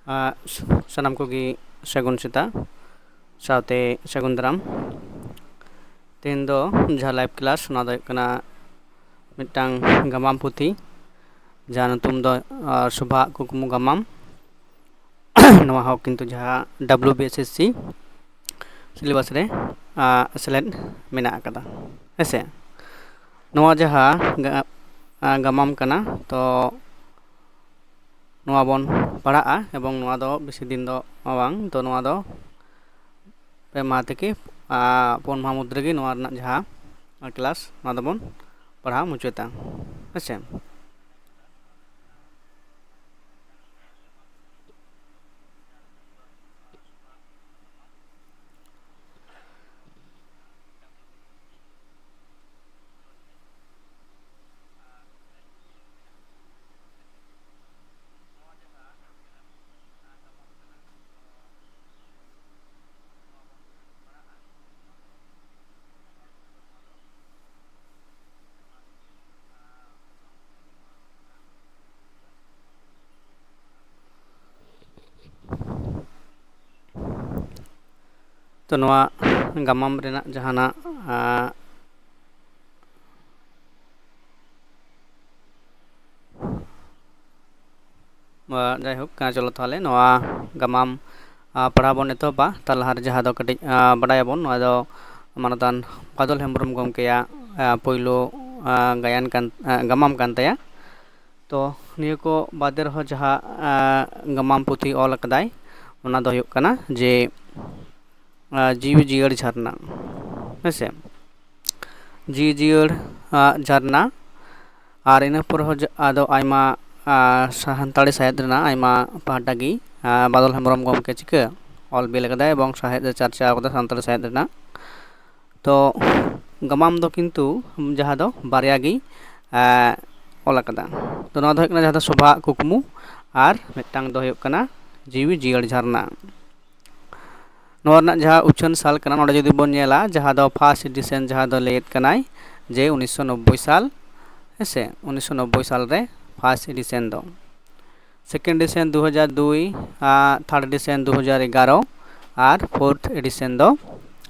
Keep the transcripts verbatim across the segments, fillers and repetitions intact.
ᱟᱨ ᱥᱟᱱᱟᱢ ᱠᱚᱜᱮ ᱥᱟᱹᱜᱩᱱ ᱥᱮᱛᱟᱜ ᱥᱟᱶᱛᱮ ᱥᱟᱹᱜᱩᱱ ᱫᱟᱨᱟᱢ᱾ ᱛᱮᱦᱮᱧ ᱫᱚ ᱡᱟᱦᱟᱸ live class, ᱱᱚᱣᱟ ᱫᱚ ᱦᱩᱭᱩᱜ ᱠᱟᱱᱟ ᱢᱤᱫᱴᱟᱝ ᱜᱟᱢᱟᱢ ᱯᱩᱛᱷᱤ, ᱡᱟᱦᱟᱸ ᱧᱩᱛᱩᱢ ᱫᱚ ᱟᱨ ᱥᱚᱵᱷᱟ ᱠᱩᱠᱢᱩ ᱜᱟᱢᱟᱢ᱾ ᱱᱚᱣᱟ ᱦᱚᱸ ᱠᱤᱱᱛᱩ ᱡᱟᱦᱟᱸ W B S S C syllabus ᱨᱮ ᱟᱨ ᱥᱮᱞᱮᱫ ᱢᱮᱱᱟᱜ ᱟᱠᱟᱫᱟ, ᱦᱮᱸᱥᱮ᱾ ᱱᱚᱣᱟ ᱡᱟᱦᱟᱸ ᱜᱟ- ᱟᱨ ᱜᱟᱢᱟᱢ ᱠᱟᱱᱟ, ᱛᱚ ᱱᱚᱣᱟ ᱵᱚᱱ ᱯᱟᱲᱦᱟᱜᱼᱟ ᱮᱵᱚᱝ ᱱᱚᱣᱟ ᱫᱚ ᱵᱮᱥᱤ ᱫᱤᱱ ᱫᱚ ᱵᱟᱝ, ᱛᱚ ᱱᱚᱣᱟ ᱫᱚ ᱯᱮ ᱢᱟᱦᱟ ᱛᱷᱮᱠᱮ ᱟᱨ ᱯᱩᱱ ᱢᱟᱦᱟ ᱢᱚᱫᱽᱫᱷᱮ ᱨᱮᱜᱮ ᱱᱚᱣᱟ ᱨᱮᱱᱟᱜ ᱡᱟᱦᱟᱸ class, ᱱᱚᱣᱟ ᱫᱚᱵᱚᱱ ᱯᱟᱲᱦᱟᱣ ᱢᱩᱪᱟᱹᱫᱟ, ᱦᱮᱸᱥᱮ᱾ ᱛᱚ ᱱᱚᱣᱟ ᱜᱟᱢᱟᱢ ᱨᱮᱱᱟᱜ ᱡᱟᱦᱟᱱᱟᱜ, ᱟᱸ, ᱟᱸ, ᱡᱟᱭᱦᱳᱠ, ᱟᱸ, ᱪᱚᱞᱚ ᱛᱟᱦᱚᱞᱮ ᱱᱚᱣᱟ ᱜᱟᱢᱟᱢ, ᱟᱸ, ᱯᱟᱲᱦᱟᱣ ᱵᱚᱱ ᱮᱛᱚᱦᱚᱵᱟ᱾ ᱛᱟᱨ ᱞᱟᱦᱟᱨᱮ ᱡᱟᱦᱟᱸ ᱫᱚ ᱠᱟᱹᱴᱤᱡ, ᱟᱸ, ᱵᱟᱰᱟᱭᱟᱵᱚᱱ, ᱱᱚᱣᱟ ᱫᱚ ᱢᱟᱱᱚᱛᱟᱱ ᱵᱟᱫᱚᱞ ᱦᱮᱢᱵᱨᱚᱢ ᱜᱚᱢᱠᱮᱭᱟᱜ, ᱟᱸ, ᱯᱳᱭᱞᱳ, ᱟᱸ, ᱜᱟᱭᱟᱱ ᱠᱟᱱ, ᱟᱸ, ᱜᱟᱢᱟᱢ ᱠᱟᱱ ᱛᱟᱭᱟ᱾ ᱛᱚ ᱱᱤᱭᱟᱹ ᱠᱚ ᱵᱟᱫᱮ ᱨᱮᱦᱚᱸ ᱡᱟᱦᱟᱸ, ᱟᱸ, ᱜᱟᱢᱟᱢ ᱯᱩᱛᱷᱤ ᱚᱞ ᱟᱠᱟᱫᱟᱭ, ᱚᱱᱟ ᱫᱚ ᱦᱩᱭᱩᱜ ᱠᱟᱱᱟ ᱡᱮ, ᱟᱸ, ᱡᱤᱣᱤ ᱡᱤᱭᱟᱹᱲ ᱡᱷᱟᱨᱱᱟ, ᱦᱮᱸᱥᱮ᱾ ᱡᱤᱣᱤ ᱡᱤᱭᱟᱹᱲ, ᱟᱸ, ᱡᱷᱟᱨᱱᱟ᱾ ᱟᱨ ᱤᱱᱟᱹ ᱯᱚᱨ ᱦᱚᱸ ᱡᱟ-, ᱟᱫᱚ ᱟᱭᱢᱟ, ᱟᱸ, ᱥᱟᱱᱛᱟᱲᱤ ᱥᱟᱶᱦᱮᱫ ᱨᱮᱱᱟᱜ ᱟᱭᱢᱟ ᱯᱟᱦᱴᱟ ᱜᱮ, ᱟᱸ, ᱵᱟᱫᱚᱞ ᱦᱮᱢᱵᱨᱚᱢ ᱜᱚᱢᱠᱮ ᱪᱤᱠᱟᱹ ᱚᱞ ᱵᱤᱞ ᱟᱠᱟᱫᱟᱭ ᱮᱵᱚᱝ ᱥᱟᱶᱦᱮᱫ ᱮ ᱪᱟᱨᱪᱟᱣ ᱟᱠᱟᱫᱟ ᱥᱟᱱᱛᱟᱲᱤ ᱥᱟᱶᱦᱮᱫ ᱨᱮᱱᱟᱜ᱾ ᱛᱚ ᱜᱟᱢᱟᱢ ᱫᱚ ᱠᱤᱱᱛᱩ ᱡᱟᱦᱟᱸ ᱫᱚ ᱵᱟᱨᱭᱟ ᱜᱮ, ᱮᱸ, ᱚᱞ ᱟᱠᱟᱫᱟ᱾ ᱛᱚ ᱱᱚᱣᱟ ᱫᱚ ᱦᱩᱭᱩᱜ ᱠᱟᱱᱟ ᱡᱟᱦᱟᱸ ᱫᱚ ᱥᱚᱵᱷᱟᱣᱟᱜ ᱠᱩᱠᱢᱩ, ᱟᱨ ᱢᱤᱫᱴᱟᱝ ᱫᱚ ᱦᱩᱭᱩᱜ ᱠᱟᱱᱟ ᱡᱤᱣᱤ ᱡᱤᱭᱟᱹᱲ ᱡᱷᱟᱨᱱᱟ᱾ ᱱᱚᱣᱟ ᱨᱮᱱᱟᱜ ᱡᱟᱦᱟᱸ ᱩᱪᱷᱟᱹᱱ ᱥᱟᱞ ᱠᱟᱱᱟ, ᱱᱚᱰᱮ ᱡᱩᱫᱤ ᱵᱚᱱ ᱧᱮᱞᱟ, ᱡᱟᱦᱟᱸ ᱫᱚ first edition, ᱡᱟᱦᱟᱸ ᱫᱚ ᱞᱟᱹᱭᱮᱫ ᱠᱟᱱᱟᱭ ᱡᱮ ᱩᱱᱤᱥᱥᱚ ᱱᱚᱵᱵᱳᱭ ᱥᱟᱞ, ᱦᱮᱸᱥᱮ, ᱩᱱᱤᱥᱥᱚ ᱱᱚᱵᱵᱳᱭ ᱥᱟᱞ ᱨᱮ first edition ᱫᱚ᱾ second edition ᱫᱩ ᱦᱟᱡᱟᱨ ᱫᱩᱭ, ᱟᱨ third edition ᱫᱩ ᱦᱟᱡᱟᱨ ᱮᱜᱟᱨᱚ, ᱟᱨ fourth edition ᱫᱚ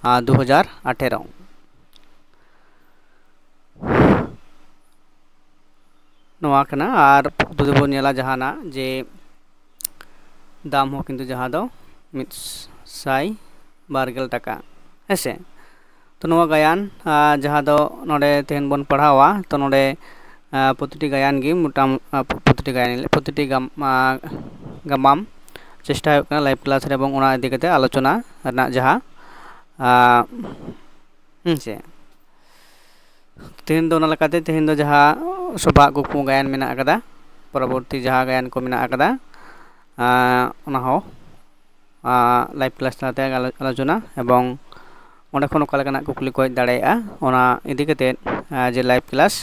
ᱟᱨ ᱫᱩ ᱦᱟᱡᱟᱨ ᱟᱴᱷᱮᱨᱚ᱾ ᱱᱚᱣᱟ ᱠᱟᱱᱟ᱾ ᱟᱨ ᱡᱩᱫᱤ ᱵᱚᱱ ᱧᱮᱞᱟ ᱡᱟᱦᱟᱱᱟᱜ ᱡᱮ ᱫᱟᱢ ᱦᱚᱸ ᱠᱤᱱᱛᱩ ᱡᱟᱦᱟᱸ ᱫᱚ ᱢᱤᱫ ᱥᱟᱭ ᱵᱟᱨ ᱜᱮᱞ ᱴᱟᱠᱟ, ᱦᱮᱸ ᱥᱮ᱾ ᱛᱚ ᱱᱚᱣᱟ ᱜᱟᱭᱟᱱ, ᱟᱨ ᱡᱟᱦᱟᱸ ᱫᱚ ᱱᱚᱰᱮ ᱛᱮᱦᱮᱧ ᱵᱚᱱ ᱯᱟᱲᱦᱟᱣᱟ, ᱛᱚ ᱱᱚᱰᱮ ᱟᱨ ᱯᱨᱚᱛᱤᱴᱤ ᱜᱟᱭᱟᱱ ᱜᱮ ᱢᱚᱴᱟᱢ-, ᱟᱨ ᱯᱨᱚᱛᱤᱴᱤ ᱜᱟᱭᱟᱱ, ᱯᱨᱚᱛᱤᱴᱤ ᱜᱟᱢ-, ᱟᱨ ᱜᱟᱢᱟᱢ ᱪᱮᱥᱴᱟ ᱦᱩᱭᱩᱜ ᱠᱟᱱᱟ ᱞᱟᱭᱤᱵᱷ ᱠᱞᱟᱥ ᱨᱮ, ᱮᱵᱚᱝ ᱚᱱᱟ ᱤᱫᱤ ᱠᱟᱛᱮ ᱟᱞᱳᱪᱚᱱᱟ ᱨᱮᱱᱟᱜ ᱡᱟᱦᱟᱸ, ᱟᱨ, ᱦᱮᱸ ᱥᱮ᱾ ᱛᱮᱦᱮᱧ ᱫᱚ ᱚᱱᱟ ᱞᱮᱠᱟᱛᱮ ᱛᱮᱦᱮᱧ ᱫᱚ ᱡᱟᱦᱟᱸ ᱥᱚᱵᱷᱟ ᱠᱩᱠᱢᱩ ᱜᱟᱭᱟᱱ ᱢᱮᱱᱟᱜ ᱟᱠᱟᱫᱟ, ᱯᱚᱨᱚᱵᱚᱨᱛᱤ ᱡᱟᱦᱟᱸ ᱜᱟᱭᱟᱱ ᱠᱚ ᱢᱮᱱᱟᱜ ᱟᱠᱟᱫᱟ, ᱟᱨ ᱚᱱᱟ ᱦᱚᱸ, ᱟᱨ ᱞᱟᱭᱤᱵᱷ ᱠᱞᱟᱥ ᱛᱟᱞᱟᱛᱮ ᱟᱞᱳ-, ᱟᱞᱳᱪᱚᱱᱟ, ᱮᱵᱚᱝ ᱚᱸᱰᱮ ᱠᱷᱚᱱ ᱚᱠᱟ ᱞᱮᱠᱟᱱᱟᱜ ᱠᱩᱠᱞᱤ ᱠᱚ ᱦᱮᱡ ᱫᱟᱲᱮᱭᱟᱜᱼᱟ, ᱚᱱᱟ ᱤᱫᱤ ᱠᱟᱛᱮ, ᱟᱨ ᱡᱮ ᱞᱟᱭᱤᱵᱷ ᱠᱞᱟᱥ,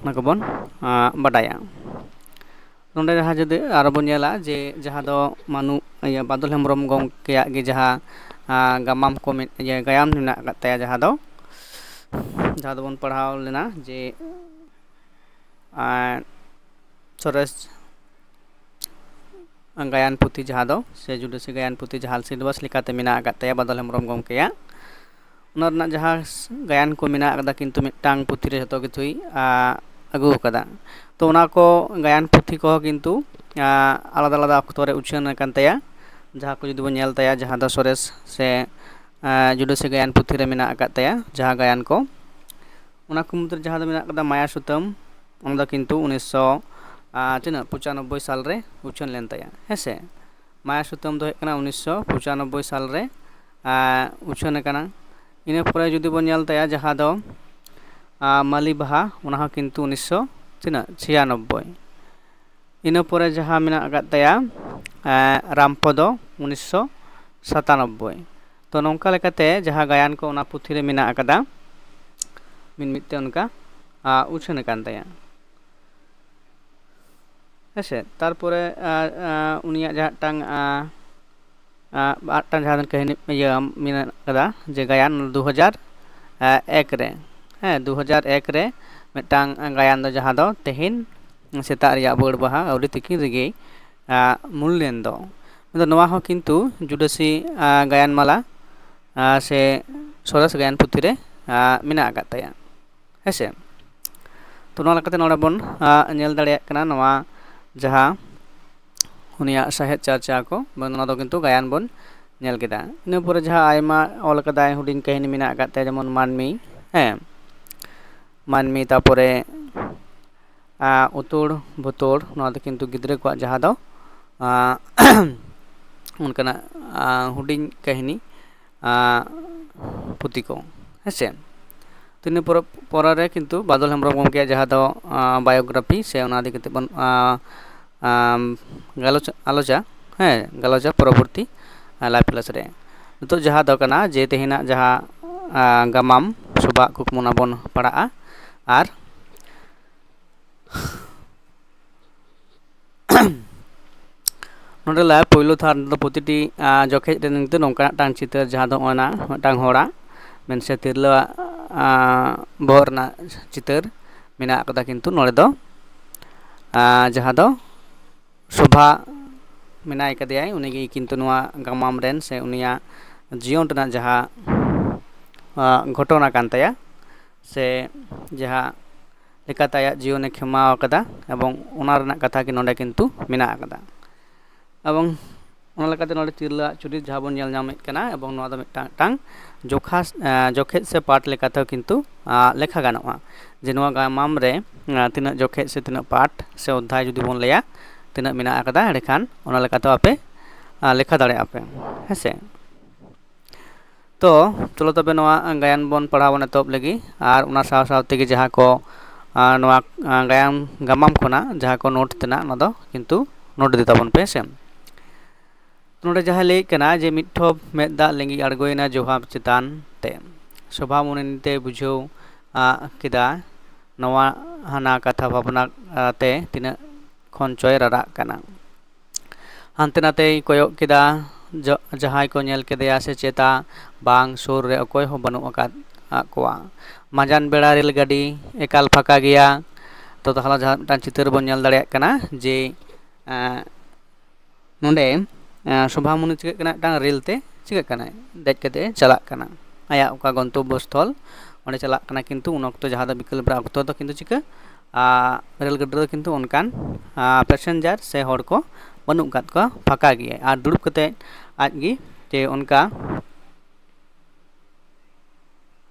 ᱚᱱᱟ ᱠᱚᱵᱚᱱ, ᱟᱨ, ᱵᱟᱰᱟᱭᱟ᱾ ᱱᱚᱰᱮ ᱡᱟᱦᱟᱸ ᱡᱩᱫᱤ ᱟᱨᱚ ᱵᱚᱱ ᱧᱮᱞᱟ ᱡᱮ ᱡᱟᱦᱟᱸ ᱫᱚ ᱢᱟᱱᱩ, ᱤᱭᱟᱹ, ᱵᱟᱫᱚᱞ ᱦᱮᱢᱵᱨᱚᱢ ᱜᱚᱢᱠᱮᱭᱟᱜ ᱜᱮ ᱡᱟᱦᱟᱸ, ᱟᱨ, ᱜᱟᱢᱟᱢ ᱠᱚ ᱢᱮᱱ-, ᱤᱭᱟᱹ, ᱜᱟᱭᱟᱱ ᱢᱮᱱᱟᱜ ᱟᱠᱟᱫ ᱛᱟᱭᱟ, ᱡᱟᱦᱟᱸ ᱫᱚ, ᱡᱟᱦᱟᱸ ᱫᱚᱵᱚᱱ ᱯᱟᱲᱦᱟᱣ ᱞᱮᱱᱟ ᱡᱮ, ᱟᱨ, ᱥᱚᱨᱮᱥ ᱜᱟᱭᱟᱱ ᱯᱩᱛᱷᱤ ᱡᱟᱦᱟᱸ ᱫᱚ, ᱥᱮ ᱡᱩᱰᱟᱹᱥᱤ ᱜᱟᱭᱟᱱ ᱯᱩᱛᱷᱤ ᱡᱟᱦᱟᱸ ᱥᱤᱞᱮᱵᱟᱥ ᱞᱮᱠᱟᱛᱮ ᱢᱮᱱᱟᱜ ᱟᱠᱟᱫ ᱛᱟᱭᱟ ᱵᱟᱫᱚᱞ ᱦᱮᱢᱵᱨᱚᱢ ᱜᱚᱢᱠᱮᱭᱟᱜ, ᱚᱱᱟ ᱨᱮᱱᱟᱜ ᱡᱟᱦᱟᱸ ᱜᱟᱭᱟᱱ ᱠᱚ ᱢᱮᱱᱟᱜ ᱟᱠᱟᱫᱟ, ᱠᱤᱱᱛᱩ ᱢᱤᱫᱴᱟᱝ ᱯᱩᱛᱷᱤ ᱨᱮ ᱡᱷᱚᱛᱚ ᱠᱤᱪᱷᱩᱭ, ᱟ, ᱟᱹᱜᱩ ᱟᱠᱟᱫᱟ᱾ ᱛᱚ ᱚᱱᱟ ᱠᱚ ᱜᱟᱭᱟᱱ ᱯᱩᱛᱷᱤ ᱠᱚᱦᱚᱸ ᱠᱤᱱᱛᱩ, ᱟ, ᱟᱞᱟᱫᱟ ᱟᱞᱟᱫᱟ ᱚᱠᱛᱚ ᱨᱮ ᱩᱪᱷᱟᱹᱱ ᱟᱠᱟᱱ ᱛᱟᱭᱟ᱾ ᱡᱟᱦᱟᱸ ᱠᱚ ᱡᱩᱫᱤ ᱵᱚᱱ ᱧᱮᱞ ᱛᱟᱭᱟ, ᱡᱟᱦᱟᱸ ᱫᱚ ᱥᱚᱨᱮᱥ ᱥᱮ, ᱟ, ᱡᱩᱰᱟᱹᱥᱤ ᱜᱟᱭᱟᱱ ᱯᱩᱛᱷᱤ ᱨᱮ ᱢᱮᱱᱟᱜ ᱟᱠᱟᱫ ᱛᱟᱭᱟ ᱡᱟᱦᱟᱸ ᱜᱟᱭᱟᱱ ᱠᱚ, ᱚᱱᱟ ᱠᱚ ᱢᱩᱫᱽᱨᱮ ᱡᱟᱦᱟᱸ ᱫᱚ ᱢᱮᱱᱟᱜ ᱟᱠᱟᱫᱟ ᱢᱟᱭᱟ ᱥᱩᱛᱟᱹᱢ, ᱚᱱᱟ ᱫᱚ ᱠᱤᱱᱛᱩ ᱩᱱᱤᱥᱥᱚ, ᱟ, ᱛᱤᱱᱟᱹᱜ, ᱯᱚᱸᱪᱟᱱᱚᱵᱵᱳᱭ ᱥᱟᱞ ᱨᱮ ᱩᱪᱷᱟᱹᱱ ᱞᱮᱱ ᱛᱟᱭᱟ, ᱦᱮᱸ ᱥᱮ᱾ ᱢᱟᱭᱟ ᱥᱩᱛᱟᱹᱢ ᱫᱚ ᱦᱩᱭᱩᱜ ᱠᱟᱱᱟ ᱩᱱᱤᱥᱥᱚ ᱯᱚᱸᱪᱟᱱᱚᱵᱵᱳᱭ ᱥᱟᱞ ᱨᱮ, ᱟ, ᱩᱪᱷᱟᱹᱱ ᱟᱠᱟᱱᱟ᱾ ᱤᱱᱟᱹ ᱯᱚᱨᱮ ᱡᱩᱫᱤ ᱵᱚᱱ ᱧᱮᱞ ᱛᱟᱭᱟ ᱡᱟᱦᱟᱸ ᱫᱚ, ᱟ, ᱢᱟᱹᱞᱤ ᱵᱟᱦᱟ, ᱚᱱᱟ ᱦᱚᱸ ᱠᱤᱱᱛᱩ ᱩᱱᱤᱥᱥᱚ ᱛᱤᱱᱟᱹᱜ, ᱪᱷᱤᱭᱟᱱᱚᱵᱵᱳᱭ᱾ ᱤᱱᱟᱹ ᱯᱚᱨᱮ ᱡᱟᱦᱟᱸ ᱢᱮᱱᱟᱜ ᱟᱠᱟᱫ ᱛᱟᱭᱟ, ᱮ, ᱨᱟᱢᱯᱚᱫᱚ, ᱩᱱᱤᱥᱥᱚ ᱥᱟᱛᱟᱱᱚᱵᱵᱳᱭ᱾ ᱛᱚ ᱱᱚᱝᱠᱟ ᱞᱮᱠᱟᱛᱮ ᱡᱟᱦᱟᱸ ᱜᱟᱭᱟᱱ ᱠᱚ ᱚᱱᱟ ᱯᱩᱛᱷᱤ ᱨᱮ ᱢᱮᱱᱟᱜ ᱟᱠᱟᱫᱟ, ᱢᱤᱫ ᱢᱤᱫ ᱛᱮ ᱚᱱᱠᱟ, ᱟ, ᱩᱪᱷᱟᱹᱱ ᱟᱠᱟᱱ ᱛᱟᱭᱟ᱾ ᱦᱮᱸ ᱥᱮ, ᱛᱟᱨᱯᱚᱨᱮ, ᱟ, ᱟ, ᱩᱱᱤᱭᱟᱜ ᱡᱟᱦᱟᱸ ᱢᱤᱫᱴᱟᱝ, ᱟ, ᱟ, ᱟᱨ ᱢᱤᱫᱴᱟᱝ ᱡᱟᱦᱟᱸ ᱠᱟᱹᱦᱱᱤ ᱤᱭᱟᱹ ᱢᱮᱱᱟᱜ ᱠᱟᱫᱟ ᱡᱮ ᱜᱟᱭᱟᱱ ᱫᱩ ᱦᱟᱡᱟᱨ ᱮᱠ ᱨᱮ, ᱦᱮᱸ, ᱫᱩ ᱦᱟᱡᱟᱨ ᱮᱠ ᱨᱮ ᱢᱤᱫᱴᱟᱝ ᱜᱟᱭᱟᱱ ᱫᱚ ᱡᱟᱦᱟᱸ ᱫᱚ ᱛᱮᱦᱮᱧ ᱥᱮᱛᱟᱜ ᱨᱮᱭᱟᱜ ᱵᱟᱹᱲ ᱵᱟᱦᱟ ᱟᱹᱣᱨᱤ ᱛᱤᱠᱤᱱ ᱨᱮᱜᱮᱭ ᱟᱸ, ᱢᱩᱞ ᱞᱮᱱ ᱫᱚ᱾ ᱢᱮᱱᱫᱚ ᱱᱚᱣᱟ ᱦᱚᱸ ᱠᱤᱱᱛᱩ ᱡᱩᱰᱟᱹᱥᱤ ᱟᱸ, ᱜᱟᱭᱟᱱ ᱢᱟᱞᱟ ᱟᱸ, ᱥᱮ ᱥᱚᱨᱮᱥ ᱜᱟᱭᱟᱱ ᱯᱩᱛᱷᱤ ᱨᱮ ᱟᱸ, ᱢᱮᱱᱟᱜ ᱟᱠᱟᱫ ᱛᱟᱭᱟ᱾ ᱦᱮᱸᱥᱮ? ᱛᱚ, ᱱᱚᱣᱟ ᱞᱮᱠᱟᱛᱮ ᱱᱚᱰᱮ ᱵᱚᱱ ᱟᱸ, ᱧᱮᱞ ᱫᱟᱲᱮᱭᱟᱜ ᱠᱟᱱᱟ ᱱᱚᱣᱟ ᱡᱟᱦᱟᱸ ᱩᱱᱤᱭᱟᱜ ᱥᱟᱦᱮᱫ ᱪᱟᱨᱪᱟ ᱠᱚ, ᱱᱚᱣᱟ ᱫᱚ ᱠᱤᱱᱛᱩ ᱜᱟᱭᱟᱱ ᱵᱚᱱ ᱧᱮᱞ ᱠᱮᱫᱟ᱾ ᱤᱱᱟᱹ ᱯᱚᱨᱮ ᱡᱟᱦᱟᱸ ᱟᱭᱢᱟ ᱚᱞ ᱠᱟᱫᱟᱭ, ᱦᱩᱰᱤᱧ ᱠᱟᱹᱦᱱᱤ ᱢᱮᱱᱟᱜ ᱟᱠᱟᱫ ᱛᱟᱭᱟ, ᱡᱮᱢᱚᱱ ᱢᱟᱹᱱᱢᱤ, ᱦᱮᱸ, ᱢᱟᱹᱱᱢᱤ, ᱛᱟᱯᱚᱨᱮ ᱟᱸ, ᱩᱛᱳᱲ ᱵᱷᱩᱛᱳᱲ, ᱱᱚᱣᱟ ᱫᱚ ᱠᱤᱱᱛᱩ ᱜᱤᱫᱽᱨᱟᱹ ᱠᱚᱣᱟᱜ ᱡᱟᱦᱟᱸ ᱫᱚ ᱟᱸ, ᱚᱱᱠᱟᱱᱟᱜ ᱟᱸ, ᱦᱩᱰᱤᱧ ᱠᱟᱹᱦᱱᱤ ᱟᱸ, ᱯᱩᱛᱷᱤ ᱠᱚ, ᱦᱮᱸᱥᱮ᱾ ᱛᱚ, ᱤᱱᱟᱹ ᱯᱚᱨᱮ, ᱯᱚᱨᱮ ᱨᱮ ᱠᱤᱱᱛᱩ ᱵᱟᱫᱚᱞ ᱦᱮᱢᱵᱨᱚᱢ ᱜᱚᱢᱠᱮᱭᱟᱜ ᱡᱟᱦᱟᱸ ᱫᱚ ᱟᱸ, biography ᱥᱮ ᱚᱱᱟ ᱤᱫᱤ ᱠᱟᱛᱮ ᱵᱚᱱ ᱟᱸ, ᱟᱸ, ᱜᱟᱞᱚᱪ, ᱟᱞᱳᱪᱟ, ᱦᱮᱸ, ᱜᱟᱞᱚᱪᱟ ᱯᱚᱨᱚᱵᱚᱨᱛᱤ ᱟᱸ, live class ᱨᱮ᱾ ᱱᱤᱛᱚᱜ ᱡᱟᱦᱟᱸ ᱫᱚ ᱠᱟᱱᱟ ᱡᱮ ᱛᱮᱦᱮᱧᱟᱜ ᱡᱟᱦᱟᱸ ᱟᱸ, ᱜᱟᱢᱟᱢ ᱥᱚᱵᱷᱟᱜ ᱠᱩᱠᱢᱩ ᱚᱱᱟ ᱵᱚᱱ ᱯᱟᱲᱦᱟᱜᱼᱟ᱾ ᱟᱨ ᱱᱚᱰᱮ ᱞᱟᱹᱭᱟ ᱯᱳᱭᱞᱳ ᱛᱷᱟᱨ ᱫᱚ ᱯᱨᱚᱛᱤᱴᱤ ᱟᱸ, ᱡᱚᱠᱷᱮᱡ ᱨᱮ ᱱᱤᱛᱚᱜ ᱱᱚᱝᱠᱟᱱᱟᱜ ᱢᱤᱫᱴᱟᱝ ᱪᱤᱛᱟᱹᱨ, ᱡᱟᱦᱟᱸ ᱫᱚ ᱱᱚᱜᱼᱚᱭ ᱱᱟ ᱢᱤᱫᱴᱟᱝ ᱦᱚᱲᱟᱜ ᱢᱮᱱ ᱥᱮ ᱛᱤᱨᱞᱟᱹᱣᱟᱜ ᱟᱸ, ᱵᱚᱦᱚᱜ ᱨᱮᱱᱟᱜ ᱪᱤᱛᱟᱹᱨ ᱢᱮᱱᱟᱜ ᱟᱠᱟᱫᱟ᱾ ᱠᱤᱱᱛᱩ ᱱᱚᱰᱮ ᱫᱚ ᱟᱸ, ᱡᱟᱦᱟᱸ ᱫᱚ ᱥᱳᱵᱷᱟ ᱢᱮᱱᱟᱭ ᱠᱟᱫᱮᱭᱟᱭ, ᱩᱱᱤᱜᱮ ᱠᱤᱱᱛᱩ ᱱᱚᱣᱟ ᱜᱟᱢᱟᱢ ᱨᱮᱱ ᱥᱮ ᱩᱱᱤᱭᱟᱜ ᱡᱤᱭᱚᱱ ᱨᱮᱱᱟᱜ ᱡᱟᱦᱟᱸ ᱟᱸ, ᱜᱷᱚᱴᱚᱱᱟ ᱠᱟᱱ ᱛᱟᱭᱟ, ᱥᱮ ᱡᱟᱦᱟᱸ ᱞᱮᱠᱟᱛᱮ ᱟᱭᱟᱜ ᱡᱤᱭᱚᱱᱮ ᱠᱷᱮᱢᱟᱣ ᱟᱠᱟᱫᱟ, ᱮᱵᱚᱝ ᱚᱱᱟ ᱨᱮᱱᱟᱜ ᱠᱟᱛᱷᱟ ᱜᱮ ᱱᱚᱰᱮ ᱠᱤᱱᱛᱩ ᱢᱮᱱᱟᱜ ᱟᱠᱟᱫᱟ᱾ ᱮᱵᱚᱝ ᱚᱱᱟ ᱞᱮᱠᱟᱛᱮ ᱱᱚᱰᱮ ᱛᱤᱨᱞᱟᱹᱣᱟᱜ ᱪᱩᱨᱤᱛ ᱡᱟᱦᱟᱸ ᱵᱚᱱ ᱧᱮᱞ ᱧᱟᱢᱮᱫ ᱠᱟᱱᱟ, ᱮᱵᱚᱝ ᱱᱚᱣᱟ ᱫᱚ ᱢᱤᱫᱴᱟᱝ, ᱢᱤᱫᱴᱟᱝ ᱡᱚᱠᱷᱟ, ᱮᱸ, ᱡᱚᱠᱷᱮᱡ ᱥᱮ ᱯᱟᱴ ᱞᱮᱠᱟᱛᱮᱦᱚᱸ ᱠᱤᱱᱛᱩ, ᱟᱸ, ᱞᱮᱠᱷᱟ ᱜᱟᱱᱚᱜᱼᱟ ᱡᱮ ᱱᱚᱣᱟ ᱜᱟᱢᱟᱢ ᱨᱮ, ᱟᱸ, ᱛᱤᱱᱟᱹᱜ ᱡᱚᱠᱷᱮᱡ ᱥᱮ ᱛᱤᱱᱟᱹᱜ ᱯᱟᱴ ᱥᱮ ᱚᱫᱽᱫᱷᱟᱭ ᱡᱩᱫᱤ ᱵᱚᱱ ᱞᱟᱹᱭᱟ, ᱛᱤᱱᱟᱹᱜ ᱢᱮᱱᱟᱜ ᱟᱠᱟᱫᱟ, ᱮᱸᱰᱮᱠᱷᱟᱱ ᱚᱱᱟ ᱞᱮᱠᱟᱛᱮ ᱟᱯᱮ, ᱟᱸ, ᱞᱮᱠᱷᱟ ᱫᱟᱲᱮᱭᱟᱜᱼᱟ ᱯᱮ, ᱦᱮᱸᱥᱮ᱾ ᱛᱚ, ᱪᱚᱞᱚ ᱛᱚᱵᱮ ᱱᱚᱣᱟ ᱜᱟᱭᱟᱱ ᱵᱚᱱ ᱯᱟᱲᱦᱟᱣ ᱵᱚᱱ ᱮᱛᱚᱦᱚᱵ ᱞᱮᱜᱮ, ᱟᱨ ᱚᱱᱟ ᱥᱟᱶ ᱥᱟᱶ ᱛᱮᱜᱮ ᱡᱟᱦᱟᱸ ᱠᱚ, ᱟᱸ, ᱱᱚᱣᱟ, ᱟᱸ, ᱜᱟᱭᱟᱱ ᱜᱟᱢᱟᱢ ᱠᱷᱚᱱᱟᱜ ᱡᱟᱦᱟᱸ ᱠᱚ ᱱᱳᱴ ᱛᱮᱱᱟᱜ, ᱚᱱᱟ ᱫᱚ ᱠᱤᱱᱛᱩ ᱱᱳᱴ ᱤᱫᱤ ᱛᱟᱵᱚᱱ ᱯᱮ, ᱦᱮᱸᱥᱮ᱾ ᱱᱚᱰᱮ ᱡᱟᱦᱟᱸ ᱞᱟᱹᱭ ᱠᱟᱱᱟ ᱡᱮ ᱢᱤᱫ ᱴᱷᱚᱯ ᱢᱮᱫ ᱫᱟᱜ ᱞᱤᱸᱜᱤ ᱟᱬᱜᱚᱭᱮᱱᱟ ᱡᱚᱵᱷᱟ ᱪᱮᱛᱟᱱ ᱛᱮ᱾ ᱥᱚᱵᱷᱟ ᱢᱚᱱᱮ ᱛᱮ ᱵᱩᱡᱷᱟᱹᱣ, ᱟᱸ, ᱠᱮᱫᱟ ᱱᱚᱣᱟ ᱦᱟᱱᱟ ᱠᱟᱛᱷᱟ ᱵᱷᱟᱵᱽᱱᱟ, ᱟᱸ, ᱛᱮ ᱛᱤᱱᱟᱹᱜ ᱠᱷᱚᱱ ᱪᱚᱭ ᱨᱟᱨᱟᱜ ᱠᱟᱱᱟ᱾ ᱦᱟᱱᱛᱮ ᱱᱟᱛᱮᱭ ᱠᱚᱭᱚᱜ ᱠᱮᱫᱟ, ᱡᱚ-, ᱡᱟᱦᱟᱸᱭ ᱠᱚ ᱧᱮᱞ ᱠᱮᱫᱮᱭᱟ ᱥᱮ ᱪᱮᱛᱟ ᱵᱟᱝ, ᱥᱩᱨ ᱨᱮ ᱚᱠᱚᱭ ᱦᱚᱸ ᱵᱟᱹᱱᱩᱜ ᱟᱠᱟᱫ, ᱟᱠᱟᱫ ᱠᱚᱣᱟ᱾ ᱢᱟᱸᱡᱟᱱ ᱵᱮᱲᱟ ᱨᱮᱞ ᱜᱟᱹᱰᱤ ᱮᱠᱟᱞ ᱯᱷᱟᱸᱠᱟ ᱜᱮᱭᱟ᱾ ᱛᱚ ᱛᱟᱦᱚᱞᱮ ᱡᱟᱦᱟᱸ ᱢᱤᱫᱴᱟᱝ ᱪᱤᱛᱟᱹᱨ ᱵᱚᱱ ᱧᱮᱞ ᱫᱟᱲᱮᱭᱟᱜ ᱠᱟᱱᱟ ᱡᱮ ᱱᱚᱰᱮ ᱥᱳᱵᱷᱟᱢᱩᱱᱤ ᱪᱤᱠᱟᱹᱜ ᱠᱟᱱᱟ, ᱢᱤᱫᱴᱟᱝ ᱨᱮᱞ ᱛᱮ ᱪᱤᱠᱟᱹᱜ ᱠᱟᱱᱟᱭ, ᱫᱮᱡ ᱠᱟᱛᱮ ᱪᱟᱞᱟᱜ ᱠᱟᱱᱟ᱾ ᱟᱭᱟᱜ ᱚᱠᱟ ᱜᱚᱱᱛᱚᱵᱵᱚ ᱥᱛᱷᱚᱞ ᱚᱸᱰᱮ ᱪᱟᱞᱟᱜ ᱠᱟᱱᱟ, ᱠᱤᱱᱛᱩ ᱩᱱ ᱚᱠᱛᱚ ᱡᱟᱦᱟᱸ ᱫᱚ ᱵᱤᱠᱮᱞ ᱵᱮᱲᱟ ᱚᱠᱛᱚ ᱫᱚ ᱠᱤᱱᱛᱩ ᱪᱤᱠᱟᱹ ᱨᱮᱞ ᱜᱟᱹᱰᱤ ᱨᱮᱫᱚ ᱠᱤᱱᱛᱩ ᱚᱱᱠᱟᱱ ᱯᱮᱥᱮᱧᱡᱟᱨ ᱥᱮ ᱦᱚᱲ ᱠᱚ ᱵᱟᱹᱱᱩᱜ ᱟᱠᱟᱫ ᱠᱚᱣᱟ, ᱯᱷᱟᱸᱠᱟ ᱜᱮᱭᱟᱭ᱾ ᱟᱨ ᱫᱩᱲᱩᱵ ᱠᱟᱛᱮ ᱟᱡ ᱜᱮ ᱡᱮ ᱚᱱᱠᱟ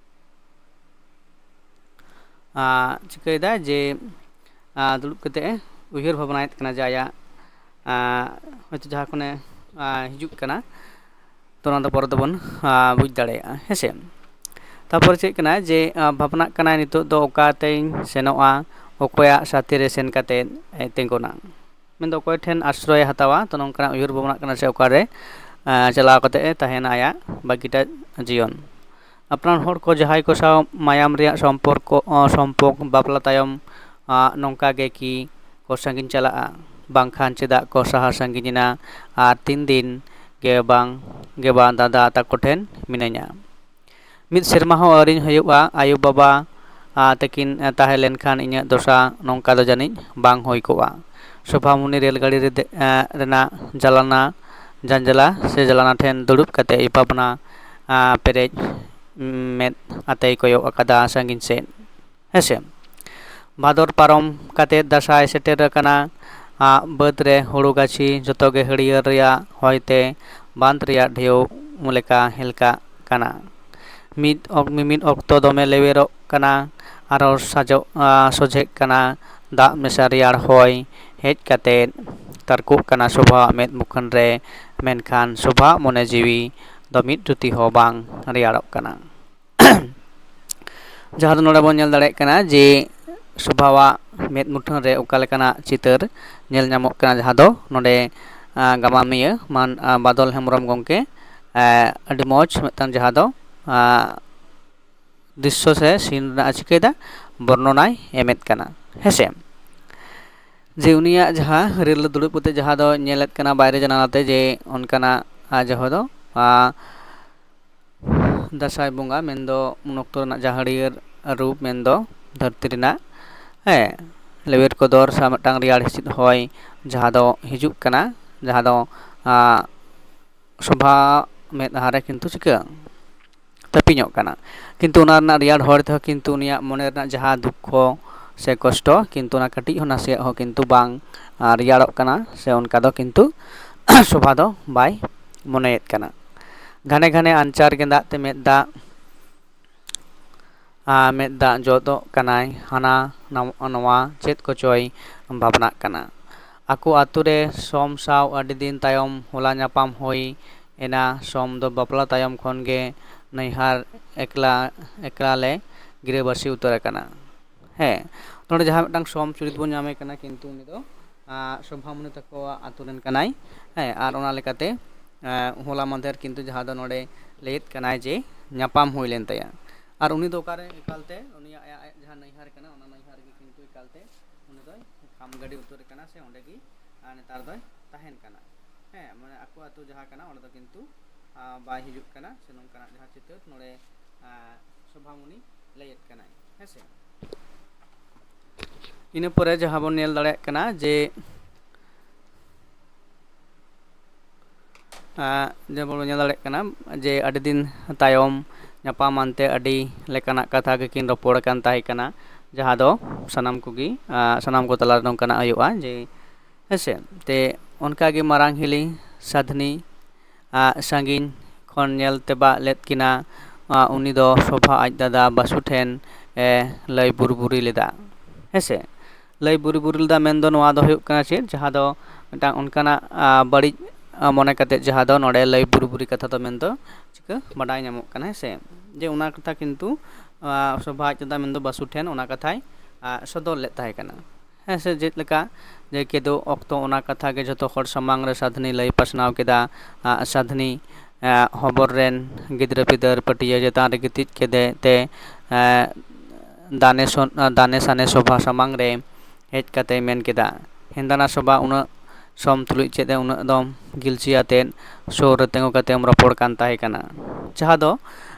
ᱪᱤᱠᱟᱹᱭᱮᱫᱟ ᱡᱮ ᱫᱩᱲᱩᱵ ᱠᱟᱛᱮ ᱩᱭᱦᱟᱹᱨ ᱵᱷᱟᱵᱽᱱᱟᱭᱮᱫ ᱠᱟᱱᱟ ᱡᱮ ᱟᱭᱟᱜ ᱦᱚᱭᱛᱳ ᱡᱟᱦᱟᱸ ᱠᱷᱚᱱᱮ ᱦᱤᱡᱩᱜ ᱠᱟᱱᱟ, ᱛᱚ ᱚᱱᱟ ᱫᱚ ᱯᱚᱨᱮ ᱫᱚᱵᱚᱱ ᱵᱩᱡᱽ ᱫᱟᱲᱮᱭᱟᱜᱼᱟ, ᱦᱮᱸ ᱥᱮ᱾ ᱛᱟᱨᱯᱚᱨᱮ ᱪᱮᱫ ᱠᱟᱱᱟ ᱡᱮ ᱵᱷᱟᱵᱽᱱᱟᱜ ᱠᱟᱱᱟᱭ ᱱᱤᱛᱚᱜ ᱫᱚ ᱚᱠᱟᱛᱮᱧ ᱥᱮᱱᱚᱜᱼᱟ, ᱚᱠᱚᱭᱟᱜ ᱥᱟᱛᱷᱮ ᱨᱮ ᱥᱮᱱ ᱠᱟᱛᱮ ᱛᱤᱸᱜᱩᱱᱟ, ᱢᱮᱱᱫᱚ ᱚᱠᱚᱭ ᱴᱷᱮᱱ ᱟᱥᱨᱚᱭᱮ ᱦᱟᱛᱟᱣᱟ᱾ ᱛᱚ ᱱᱚᱝᱠᱟᱱᱟᱜ ᱩᱭᱦᱟᱹᱨ ᱵᱷᱟᱵᱽᱱᱟᱜ ᱠᱟᱱᱟ ᱥᱮ ᱚᱠᱟᱨᱮ ᱪᱟᱞᱟᱣ ᱠᱟᱛᱮ ᱮ ᱛᱟᱦᱮᱱᱟ ᱟᱭᱟᱜ ᱵᱟᱹᱠᱤᱴᱟ ᱡᱤᱭᱚᱱ᱾ ᱟᱯᱱᱟᱨ ᱦᱚᱲ ᱠᱚ ᱡᱟᱦᱟᱸᱭ ᱠᱚ ᱥᱟᱶ ᱢᱟᱭᱟᱢ ᱨᱮᱭᱟᱜ ᱥᱚᱢᱯᱚᱨᱠᱚ ᱥᱚᱢᱯᱚᱨᱠ ᱵᱟᱯᱞᱟ ᱛᱟᱭᱚᱢ ᱱᱚᱝᱠᱟ ᱜᱮ ᱠᱤ ᱠᱚ ᱥᱟᱺᱜᱤᱧ ᱪᱟᱞᱟᱜᱼᱟ? ᱵᱟᱝᱠᱷᱟᱱ ᱪᱮᱫᱟᱜ ᱠᱚ ᱥᱟᱦᱟ ᱥᱟᱺᱜᱤᱧ ᱮᱱᱟ? ᱟᱨ ᱛᱤᱱ ᱫᱤᱱ ᱜᱮ ᱵᱟᱝ ᱜᱮ ᱵᱟᱝ ᱫᱟᱫᱟ ᱛᱟᱠᱚ ᱴᱷᱮᱱ ᱢᱤᱱᱟᱹᱧᱟ? ᱢᱤᱫ ᱥᱮᱨᱢᱟ ᱦᱚᱸ ᱟᱹᱣᱨᱤᱧ ᱦᱩᱭᱩᱜᱼᱟ, ᱟᱭᱳᱼᱵᱟᱵᱟ ᱛᱟᱹᱠᱤᱱ ᱛᱟᱦᱮᱸ ᱞᱮᱱᱠᱷᱟᱱ ᱤᱧᱟᱹᱜ ᱫᱚᱥᱟ ᱱᱚᱝᱠᱟ ᱫᱚ ᱡᱟᱹᱱᱤᱡ ᱵᱟᱝ ᱦᱩᱭ ᱠᱚᱜᱼᱟ᱾ ᱥᱳᱵᱷᱟᱢᱩᱱᱤ ᱨᱮᱞ ᱜᱟᱹᱰᱤ ᱨᱮ ᱨᱮᱱᱟᱜ ᱡᱟᱞᱟᱱᱟ ᱡᱟᱱᱡᱟᱞᱟ ᱥᱮ ᱡᱟᱞᱟᱱᱟ ᱴᱷᱮᱱ ᱫᱩᱲᱩᱵ ᱠᱟᱛᱮ ᱵᱷᱟᱵᱽᱱᱟ ᱯᱮᱨᱮᱡ ᱢᱮᱫ ᱟᱛᱮᱭ ᱠᱚᱭᱚᱜ ᱟᱠᱟᱫᱟ ᱥᱟᱺᱜᱤᱧ ᱥᱮᱫ, ᱦᱮᱸᱥᱮ᱾ ᱵᱷᱟᱫᱚᱨ ᱯᱟᱨᱚᱢ ᱠᱟᱛᱮ ᱫᱟᱸᱥᱟᱭ ᱥᱮᱴᱮᱨ ᱟᱠᱟᱱᱟ᱾ ᱵᱟᱹᱫᱽ ᱨᱮ ᱦᱩᱲᱩ ᱜᱟᱹᱪᱷᱤ ᱡᱚᱛᱚ ᱜᱮ ᱦᱟᱹᱨᱭᱟᱹᱲ ᱨᱮᱭᱟᱜ ᱦᱚᱭᱛᱮ ᱵᱟᱸᱫᱽ ᱨᱮᱭᱟᱜ ᱰᱷᱮᱣ ᱞᱮᱠᱟ ᱦᱮᱞᱠᱟᱜ ᱠᱟᱱᱟ᱾ ᱢᱤᱫ ᱢᱤᱢᱤᱫ ᱚᱠᱛᱚ ᱫᱚᱢᱮ ᱞᱮᱣᱮᱨᱚᱜ ᱠᱟᱱᱟ, ᱟᱨᱦᱚᱸ ᱥᱟᱡᱚᱜ ᱥᱚᱡᱷᱮᱜ ᱠᱟᱱᱟ᱾ ᱫᱟᱜ ᱢᱮᱥᱟ ᱨᱮᱭᱟᱲ ᱦᱚᱭ ᱦᱮᱡ ᱠᱟᱛᱮ ᱛᱟᱨᱠᱚᱜ ᱠᱟᱱᱟ ᱥᱳᱵᱷᱟᱣᱟᱜ ᱢᱮᱫ ᱢᱩᱠᱷᱟᱹᱱ ᱨᱮ᱾ ᱢᱮᱱᱠᱷᱟᱱ ᱥᱳᱵᱷᱟᱣᱟᱜ ᱢᱚᱱᱮ ᱡᱤᱣᱤ ᱫᱚ ᱢᱤᱫ ᱪᱩᱴᱤ ᱦᱚᱸ ᱵᱟᱝ ᱨᱮᱭᱟᱲᱚᱜ ᱠᱟᱱᱟ᱾ ᱡᱟᱦᱟᱸ ᱫᱚ ᱱᱚᱰᱮ ᱵᱚᱱ ᱧᱮᱞ ᱫᱟᱲᱮᱭᱟᱜ ᱠᱟᱱᱟ ᱡᱮ ᱥᱳᱵᱷᱟᱣᱟᱜ ᱢᱮᱫ ᱢᱩᱴᱷᱟᱹᱱ ᱨᱮ ᱚᱠᱟ ᱞᱮᱠᱟᱱᱟᱜ ᱪᱤᱛᱟᱹᱨ ᱧᱮᱞ ᱧᱟᱢᱚᱜ ᱠᱟᱱᱟ, ᱡᱟᱦᱟᱸ ᱫᱚ ᱱᱚᱰᱮ ᱜᱟᱢᱟᱢᱤᱭᱟᱹ ᱢᱟᱱ ᱵᱟᱫᱚᱞ ᱦᱮᱢᱵᱨᱚᱢ ᱜᱚᱢᱠᱮ ᱟᱹᱰᱤ ᱢᱚᱡᱽ ᱢᱤᱫᱴᱟᱝ ᱡᱟᱦᱟᱸ ᱫᱚ ᱫᱨᱤᱥᱥᱚ ᱥᱮ ᱥᱤᱱ ᱨᱮᱱᱟᱜ ᱪᱤᱠᱟᱹᱭᱮᱫᱟ, ᱵᱚᱨᱱᱚᱱᱟᱭ ᱮᱢᱮᱫ ᱠᱟᱱᱟ, ᱦᱮᱸᱥᱮ᱾ ᱡᱮ ᱩᱱᱤᱭᱟᱜ ᱡᱟᱦᱟᱸ ᱨᱮᱹᱞ ᱨᱮ ᱫᱩᱲᱩᱵ ᱠᱟᱛᱮ ᱡᱟᱦᱟᱸ ᱫᱚ ᱧᱮᱞᱮᱫ ᱠᱟᱱᱟ ᱵᱟᱭᱨᱮ ᱡᱟᱱᱟᱞᱟ ᱛᱮ, ᱡᱮ ᱚᱱᱠᱟᱱᱟᱜ ᱡᱟᱦᱟᱸ ᱫᱚ ᱫᱟᱸᱥᱟᱭ ᱵᱚᱸᱜᱟ ᱢᱮᱱᱫᱚ ᱩᱱ ᱚᱠᱛᱚ ᱨᱮᱱᱟᱜ ᱡᱟᱦᱟᱸ ᱦᱟᱹᱨᱭᱟᱹᱲ ᱨᱩᱯ ᱢᱮᱱᱫᱚ ᱫᱷᱟᱹᱨᱛᱤ ᱨᱮᱱᱟᱜ, ᱦᱮᱸ, ᱞᱮᱣᱮᱨ ᱠᱚᱫᱚᱨ ᱥᱟᱶ ᱢᱤᱫᱴᱟᱝ ᱨᱮᱭᱟᱲ ᱦᱤᱸᱥᱤᱫ ᱦᱚᱭ ᱡᱟᱦᱟᱸ ᱫᱚ ᱦᱤᱡᱩᱜ ᱠᱟᱱᱟ, ᱡᱟᱦᱟᱸ ᱫᱚ ᱥᱚᱵᱷᱟ ᱢᱮᱫᱦᱟ ᱨᱮ ᱠᱤᱱᱛᱩ ᱪᱤᱠᱟᱹ ᱛᱟᱹᱯᱤᱧᱚᱜ ᱠᱟᱱᱟ᱾ ᱠᱤᱱᱛᱩ ᱚᱱᱟ ᱨᱮᱱᱟᱜ ᱨᱮᱭᱟᱲ ᱦᱚᱭ ᱛᱮᱦᱚᱸ ᱠᱤᱱᱛᱩ ᱩᱱᱤᱭᱟᱜ ᱢᱚᱱᱮ ᱨᱮᱱᱟᱜ ᱡᱟᱦᱟᱸ ᱫᱩᱠᱠᱷᱚ ᱥᱮ ᱠᱚᱥᱴᱚ, ᱠᱤᱱᱛᱩ ᱚᱱᱟ ᱠᱟᱹᱴᱤᱡ ᱦᱚᱸ ᱱᱟᱥᱮᱭᱟᱜ ᱦᱚᱸ ᱠᱤᱱᱛᱩ ᱵᱟᱝ ᱨᱮᱭᱟᱲᱚᱜ ᱠᱟᱱᱟ, ᱥᱮ ᱚᱱᱠᱟ ᱫᱚ ᱠᱤᱱᱛᱩ ᱥᱚᱵᱷᱟ ᱫᱚ ᱵᱟᱭ ᱢᱚᱱᱮᱭᱮᱫ ᱠᱟᱱᱟ᱾ ᱜᱷᱟᱱᱮ ᱜᱷᱟᱱᱮ ᱟᱧᱪᱟᱨ ᱜᱮᱸᱫᱟᱜ ᱛᱮ ᱢᱮᱫ ᱫᱟᱜ ᱢᱮᱫ ᱫᱟᱜ ᱡᱚᱫᱚᱜ ᱠᱟᱱᱟᱭ, ᱦᱟᱱᱟ ᱱᱚᱣᱟ ᱪᱮᱫ ᱠᱚᱪᱚᱭ ᱵᱷᱟᱵᱽᱱᱟᱜ ᱠᱟᱱᱟ᱾ ᱟᱠᱚ ᱟᱛᱳ ᱨᱮ ᱥᱚᱢ ᱥᱟᱶ ᱟᱹᱰᱤ ᱫᱤᱱ ᱛᱟᱭᱚᱢ ᱦᱚᱞᱟ ᱧᱟᱯᱟᱢ ᱦᱩᱭ ᱮᱱᱟ᱾ ᱥᱚᱢ ᱫᱚ ᱵᱟᱯᱞᱟ ᱛᱟᱭᱚᱢ ᱠᱷᱚᱱ ᱜᱮ ᱱᱟᱹᱭᱦᱟᱨ ᱮᱠᱞᱟ ᱮᱠᱞᱟ ᱞᱮ ᱜᱤᱨᱟᱹᱵᱟᱹᱥᱤ ᱩᱛᱟᱹᱨ ᱟᱠᱟᱱᱟ᱾ ᱦᱮᱸ, ᱱᱚᱰᱮ ᱡᱟᱦᱟᱸ ᱢᱤᱫᱴᱟᱝ ᱥᱚᱢ ᱪᱩᱨᱤᱛ ᱵᱚᱱ ᱧᱟᱢᱮ ᱠᱟᱱᱟ, ᱠᱤᱱᱛᱩ ᱩᱱᱤ ᱫᱚ ᱥᱚᱵᱷᱟᱢᱩᱱᱤ ᱛᱟᱠᱚᱣᱟᱜ ᱟᱛᱳ ᱨᱮᱱ ᱠᱟᱱᱟᱭ᱾ ᱦᱮᱸ, ᱟᱨ ᱚᱱᱟ ᱞᱮᱠᱟᱛᱮ ᱦᱚᱞᱟ ᱢᱟᱫᱷᱮᱨ ᱠᱤᱱᱛᱩ ᱡᱟᱦᱟᱸ ᱫᱚ ᱱᱚᱰᱮ ᱞᱟᱹᱭᱮᱫ ᱠᱟᱱᱟᱭ ᱡᱮ ᱧᱟᱯᱟᱢ ᱦᱩᱭ ᱞᱮᱱ ᱛᱟᱭᱟ᱾ ᱟᱨ ᱩᱱᱤ ᱫᱚ ᱚᱠᱟᱨᱮ ᱮᱠᱟᱞᱛᱮ ᱩᱱᱤᱭᱟᱜ ᱟᱭᱟᱜ ᱡᱟᱦᱟᱸ ᱱᱟᱹᱭᱦᱟᱨ ᱠᱟᱱᱟ, ᱚᱱᱟ ᱱᱟᱹᱭᱦᱟᱨ ᱨᱮᱜᱮ ᱠᱤᱱᱛᱩ ᱮᱠᱟᱞᱛᱮ ᱩᱱᱤ ᱫᱚᱭ ᱠᱷᱟᱢ ᱜᱟᱹᱰᱤ ᱩᱛᱟᱹᱨ ᱠᱟᱱᱟ, ᱥᱮ ᱚᱸᱰᱮ ᱜᱮ ᱱᱮᱛᱟᱨ ᱫᱚᱭ ᱛᱟᱦᱮᱱ ᱠᱟᱱᱟ᱾ ᱦᱮᱸ, ᱢᱟᱱᱮ ᱟᱠᱚ ᱟᱛᱳ ᱡᱟᱦᱟᱸ ᱠᱟᱱᱟ, ᱚᱸᱰᱮ ᱫᱚ ᱠᱤᱱᱛᱩ ᱵᱟᱭ ᱦᱤᱡᱩᱜ ᱠᱟᱱᱟ, ᱥᱮ ᱱᱚᱝᱠᱟᱱᱟᱜ ᱡᱟᱦᱟᱸ ᱪᱤᱛᱟᱹᱨ ᱱᱚᱰᱮ ᱥᱚᱵᱷᱟᱢᱩᱱᱤ ᱞᱟᱹᱭᱮᱫ ᱠᱟᱱᱟᱭ᱾ ᱦᱮᱸ ᱥᱮ? ᱤᱱᱟᱹ ᱯᱚᱨᱮ ᱡᱟᱦᱟᱸ ᱵᱚᱱ ᱧᱮᱞ ᱫᱟᱲᱮᱭᱟᱜ ᱠᱟᱱᱟ ᱡᱮ ᱡᱮᱢᱚᱱ ᱵᱚᱱ ᱧᱮᱞ ᱫᱟᱲᱮᱭᱟᱜ ᱠᱟᱱᱟ ᱡᱮ ᱟᱹᱰᱤ ᱫᱤᱱ ᱛᱟᱭᱚᱢ ᱧᱟᱯᱟᱢ ᱟᱱᱛᱮ ᱟᱹᱰᱤ ᱞᱮᱠᱟᱱᱟᱜ ᱠᱟᱛᱷᱟ ᱜᱮᱠᱤᱱ ᱨᱚᱯᱚᱲ ᱟᱠᱟᱱ ᱛᱟᱦᱮᱸ ᱠᱟᱱᱟ, ᱡᱟᱦᱟᱸ ᱫᱚ ᱥᱟᱱᱟᱢ ᱠᱚᱜᱮ ᱥᱟᱱᱟᱢ ᱠᱚ ᱛᱟᱞᱟᱨᱮ ᱱᱚᱝᱠᱟᱱᱟᱜ ᱦᱩᱭᱩᱜᱼᱟ ᱡᱮ, ᱦᱮᱸᱥᱮ, ᱛᱮ ᱚᱱᱠᱟᱜᱮ ᱢᱟᱨᱟᱝ ᱦᱤᱞᱤ ᱥᱟᱫᱷᱱᱤ ᱥᱟᱺᱜᱤᱧ ᱠᱷᱚᱱ ᱧᱮᱞ ᱛᱮᱵᱟᱜ ᱞᱮᱫ ᱠᱤᱱᱟ᱾ ᱩᱱᱤ ᱫᱚ ᱥᱚᱵᱷᱟ ᱟᱡ ᱫᱟᱫᱟ ᱵᱟᱥᱩ ᱴᱷᱮᱱ ᱮ ᱞᱟᱹᱭ ᱵᱩᱨᱵᱩᱨᱤ ᱞᱮᱫᱟ᱾ ᱦᱮᱸᱥᱮ, ᱞᱟᱹᱭ ᱵᱩᱨᱵᱩᱨᱤ ᱞᱮᱫᱟ ᱢᱮᱱᱫᱚ ᱱᱚᱣᱟ ᱫᱚ ᱦᱩᱭᱩᱜ ᱠᱟᱱᱟ ᱪᱮᱫ, ᱡᱟᱦᱟᱸ ᱫᱚ ᱢᱤᱫᱴᱟᱝ ᱚᱱᱠᱟᱱᱟᱜ ᱵᱟᱹᱲᱤᱡ ᱢᱚᱱᱮ ᱠᱟᱛᱮ ᱡᱟᱦᱟᱸ ᱫᱚ ᱱᱚᱰᱮ ᱞᱟᱹᱭ ᱵᱩᱨᱵᱩᱨᱤ ᱠᱟᱛᱷᱟ ᱫᱚ ᱢᱮᱱᱫᱚ ᱪᱤᱠᱟᱹ ᱵᱟᱰᱟᱭ ᱧᱟᱢᱚᱜ ᱠᱟᱱᱟ᱾ ᱦᱮᱸᱥᱮ, ᱡᱮ ᱚᱱᱟ ᱠᱟᱛᱷᱟ ᱠᱤᱱᱛᱩ ᱥᱚᱵᱷᱟ ᱟᱡ ᱫᱟᱫᱟ ᱢᱮᱱᱫᱚ ᱵᱟᱥᱩ ᱴᱷᱮᱱ ᱚᱱᱟ ᱠᱟᱛᱷᱟᱭ ᱥᱚᱫᱚᱨ ᱞᱮᱫ ᱛᱟᱦᱮᱸ ᱠᱟᱱᱟ᱾ ᱦᱮᱸ ᱥᱮ, ᱪᱮᱫ ᱞᱮᱠᱟ ᱡᱮ ᱠᱮᱫᱳᱜ ᱚᱠᱛᱚ ᱚᱱᱟ ᱠᱟᱛᱷᱟ ᱜᱮ ᱡᱷᱚᱛᱚ ᱦᱚᱲ ᱥᱟᱢᱟᱝ ᱨᱮ ᱥᱟᱫᱷᱱᱤ ᱞᱟᱹᱭ ᱯᱟᱥᱱᱟᱣ ᱠᱮᱫᱟ᱾ ᱥᱟᱫᱷᱱᱤ ᱦᱚᱵᱚᱨ ᱨᱮᱱ ᱜᱤᱫᱽᱨᱟᱹ ᱯᱤᱫᱟᱹᱨ ᱯᱟᱹᱴᱭᱟᱹ ᱪᱮᱛᱟᱱ ᱨᱮ ᱜᱤᱛᱤᱡ ᱠᱮᱫᱮ ᱛᱮ ᱫᱟᱱᱮ ᱥᱚᱱ-, ᱫᱟᱱᱮ ᱥᱟᱱᱮ ᱥᱚᱵᱷᱟ ᱥᱟᱢᱟᱝ ᱨᱮ ᱦᱮᱡ ᱠᱟᱛᱮᱭ ᱢᱮᱱ ᱠᱮᱫᱟ, "ᱦᱮᱸᱫᱟᱱᱟ ᱥᱚᱵᱷᱟ, ᱩᱱᱟᱹᱜ ᱥᱚᱢ ᱛᱩᱞᱩᱡ ᱪᱮᱫ ᱮ ᱩᱱᱟᱹᱜ ᱫᱚᱢ ᱜᱤᱞᱪᱤ ᱟᱛᱮᱫ ᱥᱩᱨ ᱨᱮ ᱛᱤᱸᱜᱩ ᱠᱟᱛᱮᱢ ᱨᱚᱯᱚᱲ ᱠᱟᱱ ᱛᱟᱦᱮᱸ ᱠᱟᱱᱟ?" ᱡᱟᱦᱟᱸ ᱫᱚ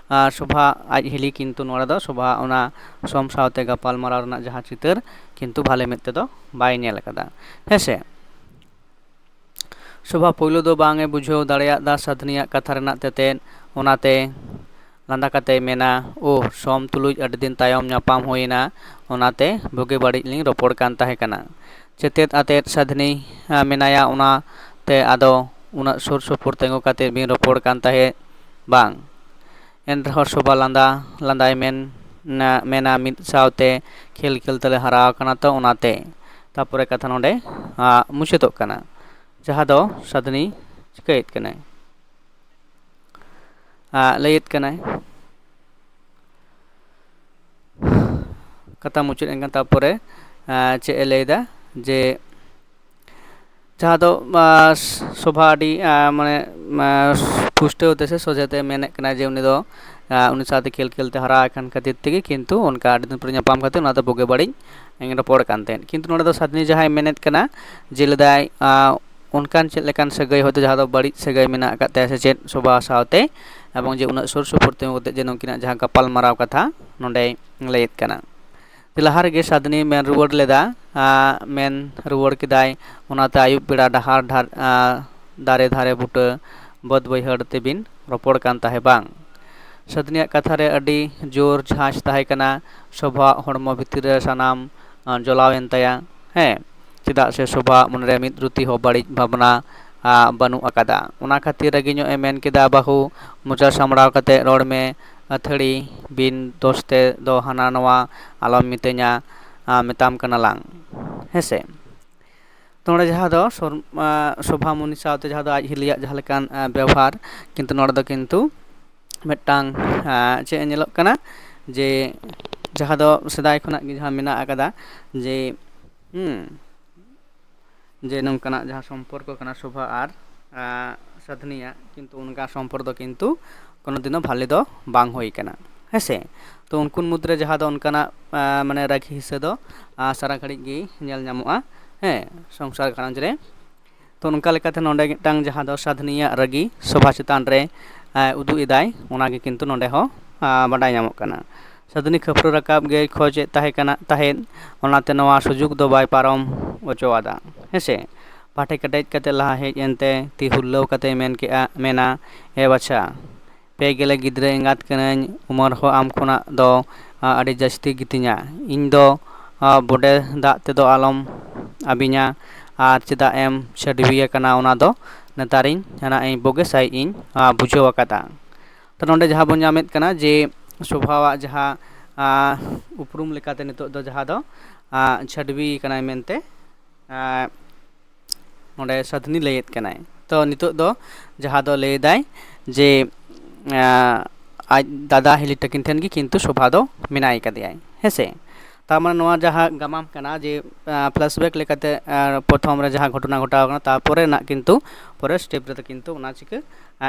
ᱥᱳᱵᱷᱟ ᱟᱡ ᱦᱤᱞᱤ ᱠᱤᱱᱛᱩ ᱱᱚᱰᱮ ᱫᱚ ᱥᱳᱵᱷᱟ ᱚᱱᱟ ᱥᱳᱢ ᱥᱟᱶᱛᱮ ᱜᱟᱯᱟᱞᱢᱟᱨᱟᱣ ᱨᱮᱱᱟᱜ ᱡᱟᱦᱟᱸ ᱪᱤᱛᱟᱹᱨ ᱠᱤᱱᱛᱩ ᱵᱷᱟᱞᱮ ᱢᱮᱫ ᱛᱮᱫᱚ ᱵᱟᱭ ᱧᱮᱞ ᱟᱠᱟᱫᱟ᱾ ᱦᱮᱸᱥᱮ? ᱥᱳᱵᱷᱟ ᱯᱳᱭᱞᱳ ᱫᱚ ᱵᱟᱝ ᱮ ᱵᱩᱡᱷᱟᱹᱣ ᱫᱟᱲᱮᱭᱟᱫᱟ ᱥᱟᱫᱷᱱᱤᱭᱟᱜ ᱠᱟᱛᱷᱟ ᱨᱮᱱᱟᱜ ᱛᱮᱛᱮᱫ᱾ ᱚᱱᱟᱛᱮ ᱞᱟᱸᱫᱟ ᱠᱟᱛᱮᱭ ᱢᱮᱱᱟ, "ᱳᱦ, ᱥᱳᱢ ᱛᱩᱞᱩᱡ ᱟᱹᱰᱤ ᱫᱤᱱ ᱛᱟᱭᱚᱢ ᱧᱟᱯᱟᱢ ᱦᱩᱭᱮᱱᱟ, ᱚᱱᱟᱛᱮ ᱵᱩᱜᱤ ᱵᱟᱹᱲᱤᱡ ᱞᱤᱧ ᱨᱚᱯᱚᱲ ᱠᱟᱱ ᱛᱟᱦᱮᱸ ᱠᱟᱱᱟ᱾ ᱪᱮᱛᱮᱫ ᱟᱛᱮᱫ ᱥᱟᱫᱷᱱᱤ, ᱟ, ᱢᱮᱱᱟᱭᱟ, ᱚᱱᱟᱛᱮ ᱟᱫᱚ ᱩᱱᱟᱹᱜ ᱥᱩᱨ ᱥᱩᱯᱩᱨ ᱛᱤᱸᱜᱩ ᱠᱟᱛᱮᱫ ᱵᱤᱱ ᱨᱚᱯᱚᱲ ᱠᱟᱱ ᱛᱟᱦᱮᱸᱫ ᱵᱟᱝ?" ᱮᱱ ᱨᱮᱦᱚᱸ ᱥᱳᱵᱷᱟ ᱞᱟᱸᱫᱟ ᱞᱟᱸᱫᱟᱭ ᱢᱮᱱ, ᱢᱮᱱᱟ, "ᱢᱤᱫ ᱥᱟᱶᱛᱮ ᱠᱷᱮᱞ ᱠᱷᱮᱞ ᱛᱮᱞᱮ ᱦᱟᱨᱟ ᱟᱠᱟᱱᱟ ᱛᱚ, ᱚᱱᱟᱛᱮ᱾" ᱛᱟᱨᱯᱚᱨᱮ ᱠᱟᱛᱷᱟ ᱱᱚᱰᱮ, ᱟ, ᱢᱩᱪᱟᱹᱫᱚᱜ ᱠᱟᱱᱟ, ᱡᱟᱦᱟᱸ ᱫᱚ ᱥᱟᱫᱷᱱᱤ ᱪᱤᱠᱟᱹᱭᱮᱫ ᱠᱟᱱᱟᱭ, ᱟ, ᱞᱟᱹᱭᱮᱫ ᱠᱟᱱᱟᱭ᱾ ᱠᱟᱛᱷᱟ ᱢᱩᱪᱟᱹᱫ ᱮᱱ ᱠᱷᱟᱱ ᱛᱟᱨᱯᱚᱨᱮ, ᱟ, ᱪᱮᱫ ᱮ ᱞᱟᱹᱭᱫᱟ ᱡᱮ ᱡᱟᱦᱟᱸ ᱫᱚ, ᱟ, ᱥᱳᱵᱷᱟ ᱟᱹᱰᱤ, ᱟ, ᱢᱟᱱᱮ, ᱟ, ᱯᱩᱥᱴᱟᱹᱣ ᱛᱮ ᱥᱮ ᱥᱚᱡᱷᱮ ᱛᱮ ᱢᱮᱱᱮᱫ ᱠᱟᱱᱟ ᱡᱮ ᱩᱱᱤ ᱫᱚ, ᱟ, ᱩᱱᱤ ᱥᱟᱶᱛᱮ ᱠᱷᱮᱞ ᱠᱷᱮᱞ ᱛᱮ ᱦᱟᱨᱟ ᱟᱠᱟᱱ ᱠᱷᱟᱹᱛᱤᱨ ᱛᱮᱜᱮ ᱠᱤᱱᱛᱩ ᱚᱱᱠᱟ ᱟᱹᱰᱤ ᱫᱤᱱ ᱯᱚᱨᱮ ᱧᱟᱯᱟᱢ ᱠᱟᱛᱮ ᱚᱱᱟ ᱫᱚ ᱵᱩᱜᱤ ᱵᱟᱹᱲᱤᱡ ᱨᱚᱯᱚᱲ ᱠᱟᱱ ᱛᱟᱦᱮᱸᱫ᱾ ᱠᱤᱱᱛᱩ ᱱᱚᱰᱮ ᱫᱚ ᱥᱟᱫᱷᱱᱤ ᱡᱟᱦᱟᱸᱭ ᱢᱮᱱᱮᱫ ᱠᱟᱱᱟ ᱡᱮ ᱞᱟᱹᱭᱫᱟᱭ, ᱟ, ᱚᱱᱠᱟᱱ ᱪᱮᱫ ᱞᱮᱠᱟᱱ ᱥᱟᱹᱜᱟᱹᱭ ᱦᱚᱭᱛᱳ ᱡᱟᱦᱟᱸ ᱫᱚ ᱵᱟᱹᱲᱤᱡ ᱥᱟᱹᱜᱟᱹᱭ ᱢᱮᱱᱟᱜ ᱟᱠᱟᱫ ᱛᱟᱭᱟ ᱥᱮ ᱪᱮᱫ ᱥᱳᱵᱷᱟ ᱥᱟᱶᱛᱮ, ᱮᱵᱚᱝ ᱡᱮ ᱩᱱᱟᱹᱜ ᱥᱩᱨ ᱥᱩᱯᱩᱨ ᱛᱤᱸᱜᱩ ᱠᱟᱛᱮ ᱡᱮ ᱱᱩᱝᱠᱤᱱᱟᱜ ᱡᱟᱦᱟᱸ ᱜᱟᱯᱟᱞ ᱢᱟᱨᱟᱣ ᱠᱟᱛᱷᱟ ᱱᱚᱰᱮᱭ ᱞᱟᱹᱭᱮᱫ ᱠᱟᱱᱟ᱾ ᱞᱟᱦᱟ ᱨᱮᱜᱮ ᱥᱟᱫᱷᱱᱤ ᱢᱮᱱ ᱨᱩᱣᱟᱹᱲ ᱞᱮᱫᱟ, ᱟ, ᱢᱮᱱ ᱨᱩᱣᱟᱹᱲ ᱠᱮᱫᱟᱭ, "ᱚᱱᱟᱛᱮ ᱟᱹᱭᱩᱵ ᱵᱮᱲᱟ ᱰᱟᱦᱟᱨ ᱰᱷᱟᱨ-, ᱟ, ᱫᱟᱨᱮ ᱫᱷᱟᱨᱮ ᱵᱩᱴᱟᱹ ᱵᱟᱹᱫᱽ ᱵᱟᱹᱭᱦᱟᱹᱲ ᱛᱮᱵᱤᱱ ᱨᱚᱯᱚᱲ ᱠᱟᱱ ᱛᱟᱦᱮᱸ ᱵᱟᱝ?" ᱥᱟᱫᱷᱱᱤᱭᱟᱜ ᱠᱟᱛᱷᱟ ᱨᱮ ᱟᱹᱰᱤ ᱡᱳᱨ ᱡᱷᱟᱸᱡᱽ ᱛᱟᱦᱮᱸ ᱠᱟᱱᱟ᱾ ᱥᱳᱵᱷᱟᱣᱟᱜ ᱦᱚᱲᱢᱚ ᱵᱷᱤᱛᱤᱨ ᱨᱮ ᱥᱟᱱᱟᱢ, ᱟ, ᱡᱚᱞᱟᱣᱮᱱ ᱛᱟᱭᱟ᱾ ᱦᱮᱸ, ᱪᱮᱫᱟᱜ ᱥᱮ ᱥᱳᱵᱷᱟᱣᱟᱜ ᱢᱚᱱᱮᱨᱮ ᱢᱤᱫ ᱨᱩᱛᱤ ᱦᱚᱸ ᱵᱟᱹᱲᱤᱡ ᱵᱷᱟᱵᱽᱱᱟ, ᱟ, ᱵᱟᱹᱱᱩᱜ ᱟᱠᱟᱫᱟ᱾ ᱚᱱᱟ ᱠᱷᱟᱹᱛᱤᱨ ᱨᱟᱹᱜᱤ ᱧᱚᱜ ᱮ ᱢᱮᱱ ᱠᱮᱫᱟ, "ᱵᱟᱹᱦᱩ, ᱢᱚᱪᱟ ᱥᱟᱢᱵᱲᱟᱣ ᱠᱟᱛᱮ ᱨᱚᱲ ᱢᱮ, ᱟᱹᱛᱷᱟᱹᱲᱤ ᱵᱤᱱ ᱫᱳᱥ ᱛᱮ ᱫᱚ ᱦᱟᱱᱟ ᱱᱚᱣᱟ ᱟᱞᱚᱢ ᱢᱤᱛᱟᱹᱧᱟ, ᱟ, ᱢᱮᱛᱟᱢ ᱠᱟᱱᱟ ᱞᱟᱝ᱾" ᱦᱮᱸᱥᱮ? ᱛᱚ ᱱᱚᱰᱮ ᱡᱟᱦᱟᱸ ᱫᱚ ᱥᱚᱨ-, ᱟ, ᱥᱳᱵᱷᱟᱢᱩᱱᱤ ᱥᱟᱶᱛᱮ ᱡᱟᱦᱟᱸ ᱫᱚ ᱟᱡ ᱦᱤᱞᱤᱭᱟᱜ ᱡᱟᱦᱟᱸ ᱞᱮᱠᱟᱱ, ᱟ, ᱵᱮᱣᱦᱟᱨ, ᱠᱤᱱᱛᱩ ᱱᱚᱰᱮ ᱫᱚ ᱠᱤᱱᱛᱩ ᱢᱤᱫᱴᱟᱝ, ᱟ, ᱪᱮᱫ ᱧᱮᱞᱚᱜ ᱠᱟᱱᱟ ᱡᱮ ᱡᱟᱦᱟᱸ ᱫᱚ ᱥᱮᱫᱟᱭ ᱠᱷᱚᱱᱟᱜ ᱜᱮ ᱡᱟᱦᱟᱸ ᱢᱮᱱᱟᱜ ᱟᱠᱟᱫᱟ ᱡᱮ, ᱦᱩᱸ, ᱡᱮ ᱱᱚᱝᱠᱟᱱᱟᱜ ᱡᱟᱦᱟᱸ ᱥᱚᱢᱯᱚᱨᱠᱚ ᱠᱟᱱᱟ ᱥᱳᱵᱷᱟ ᱟᱨ, ᱟ, ᱥᱟᱫᱷᱱᱤᱭᱟᱜ, ᱠᱤᱱᱛᱩ ᱚᱱᱠᱟ ᱥᱚᱢᱯᱚᱨᱠᱚ ᱫᱚ ᱠᱤᱱᱛᱩ ᱠᱳᱱᱳ ᱫᱤᱱ ᱦᱚᱸ ᱵᱷᱟᱞᱮ ᱫᱚ ᱵᱟᱝ ᱦᱩᱭ ᱠᱟᱱᱟ᱾ ᱦᱮᱸᱥᱮ? ᱛᱚ ᱩᱱᱠᱩ ᱢᱩᱫᱽᱨᱮ ᱡᱟᱦᱟᱸ ᱫᱚ ᱚᱱᱠᱟᱱᱟᱜ, ᱟ, ᱢᱟᱱᱮ ᱨᱟᱹᱜᱤ ᱦᱤᱸᱥᱟᱹ ᱫᱚ, ᱟ, ᱥᱟᱨᱟ ᱜᱷᱟᱹᱲᱤᱡ ᱜᱮ ᱧᱮᱞ ᱧᱟᱢᱚᱜᱼᱟ, ᱦᱮᱸ, ᱥᱚᱝᱥᱟᱨ ᱜᱷᱟᱨᱚᱸᱡᱽ ᱨᱮ᱾ ᱛᱚ ᱱᱚᱝᱠᱟ ᱞᱮᱠᱟᱛᱮ ᱱᱚᱰᱮ ᱢᱤᱫᱴᱟᱝ ᱡᱟᱦᱟᱸ ᱫᱚ ᱥᱟᱫᱷᱱᱤᱭᱟᱜ ᱨᱟᱹᱜᱤ ᱥᱳᱵᱷᱟ ᱪᱮᱛᱟᱱ ᱨᱮ ᱩᱫᱩᱜ ᱮᱫᱟᱭ, ᱚᱱᱟᱜᱮ ᱠᱤᱱᱛᱩ ᱱᱚᱰᱮ ᱦᱚᱸ ᱵᱟᱰᱟᱭ ᱧᱟᱢᱚᱜ ᱠᱟᱱᱟ᱾ ᱥᱟᱫᱷᱱᱤ ᱠᱷᱟᱹᱯᱨᱟᱹ ᱨᱟᱠᱟᱵ ᱜᱮᱭ ᱠᱷᱚᱡᱮᱫ ᱛᱟᱦᱮᱸ ᱠᱟᱱᱟ ᱛᱟᱦᱮᱸᱫ, ᱚᱱᱟᱛᱮ ᱱᱚᱣᱟ ᱥᱩᱡᱩᱜᱽ ᱫᱚ ᱵᱟᱭ ᱯᱟᱨᱚᱢ ᱚᱪᱚᱣᱟᱫᱟ᱾ ᱦᱮᱸᱥᱮ? ᱯᱟᱴᱷᱮ ᱠᱮᱴᱮᱡ ᱠᱟᱛᱮ ᱞᱟᱦᱟ ᱦᱮᱡ ᱮᱱᱛᱮ ᱛᱤ ᱦᱩᱨᱞᱟᱹᱣ ᱠᱟᱛᱮᱭ ᱢᱮᱱ ᱠᱮᱜᱼᱟ, ᱢᱮᱱᱟ, "ᱮ ᱵᱟᱪᱷᱟ, ᱯᱮ ᱜᱮᱞᱮ ᱜᱤᱫᱽᱨᱟᱹ ᱮᱸᱜᱟᱛ ᱠᱟᱹᱱᱟᱹᱧ, ᱩᱢᱮᱨ ᱦᱚᱸ ᱟᱢ ᱠᱷᱚᱱᱟᱜ ᱫᱚ ᱟᱹᱰᱤ ᱡᱟᱹᱥᱛᱤ ᱜᱮᱛᱤᱧᱟ᱾ ᱤᱧ ᱫᱚ ᱵᱚᱰᱮ ᱫᱟᱜ ᱛᱮᱫᱚ ᱟᱞᱚᱢ ᱟᱹᱵᱤᱧᱟ, ᱟᱨ ᱪᱮᱫᱟᱜ ᱮᱢ ᱪᱷᱟᱹᱰᱣᱤ ᱟᱠᱟᱱᱟ ᱚᱱᱟ ᱫᱚ ᱱᱮᱛᱟᱨᱤᱧ ᱱᱟᱦᱟᱜ ᱤᱧ ᱵᱩᱜᱤ ᱥᱟᱺᱦᱤᱡ ᱤᱧ ᱵᱩᱡᱷᱟᱹᱣ ᱟᱠᱟᱫᱟ᱾" ᱛᱚ ᱱᱚᱰᱮ ᱡᱟᱦᱟᱸ ᱵᱚᱱ ᱧᱟᱢᱮᱫ ᱠᱟᱱᱟ ᱡᱮ ᱥᱚᱵᱷᱟᱣᱟᱜ ᱡᱟᱦᱟᱸ ᱩᱯᱨᱩᱢ ᱞᱮᱠᱟᱛᱮ ᱱᱤᱛᱚᱜ ᱫᱚ ᱡᱟᱦᱟᱸ ᱫᱚ ᱪᱷᱟᱹᱰᱣᱤ ᱠᱟᱱᱟᱭ ᱢᱮᱱᱛᱮ ᱱᱚᱰᱮ ᱥᱟᱫᱷᱱᱤ ᱞᱟᱹᱭᱮᱫ ᱠᱟᱱᱟᱭ᱾ ᱛᱚ ᱱᱤᱛᱚᱜ ᱫᱚ ᱡᱟᱦᱟᱸ ᱫᱚ ᱞᱟᱹᱭᱫᱟᱭ ᱡᱮ ᱟᱡ ᱫᱟᱫᱟ ᱦᱤᱞᱤ ᱛᱟᱹᱠᱤᱱ ᱴᱷᱮᱱ ᱜᱮ ᱠᱤᱱᱛᱩ ᱥᱚᱵᱷᱟ ᱫᱚ ᱢᱮᱱᱟᱭ ᱠᱟᱫᱮᱭᱟᱭ, ᱦᱮᱸᱥᱮ? ᱛᱟᱨ ᱢᱟᱱᱮ ᱱᱚᱣᱟ ᱡᱟᱦᱟᱸ ᱜᱟᱢᱟᱢ ᱠᱟᱱᱟ ᱡᱮ ᱯᱷᱞᱮᱥᱵᱮᱠ ᱞᱮᱠᱟᱛᱮ ᱯᱨᱚᱛᱷᱚᱢ ᱨᱮ ᱡᱟᱦᱟᱸ ᱜᱷᱚᱴᱚᱱᱟ ᱜᱷᱚᱴᱟᱣ ᱠᱟᱱᱟ, ᱛᱟᱨᱯᱚᱨᱮ ᱨᱮᱱᱟᱜ ᱠᱤᱱᱛᱩ ᱯᱚᱨᱮᱨ ᱥᱴᱮᱯ ᱨᱮᱫᱚ ᱠᱤᱱᱛᱩ ᱚᱱᱟ ᱪᱤᱠᱟᱹ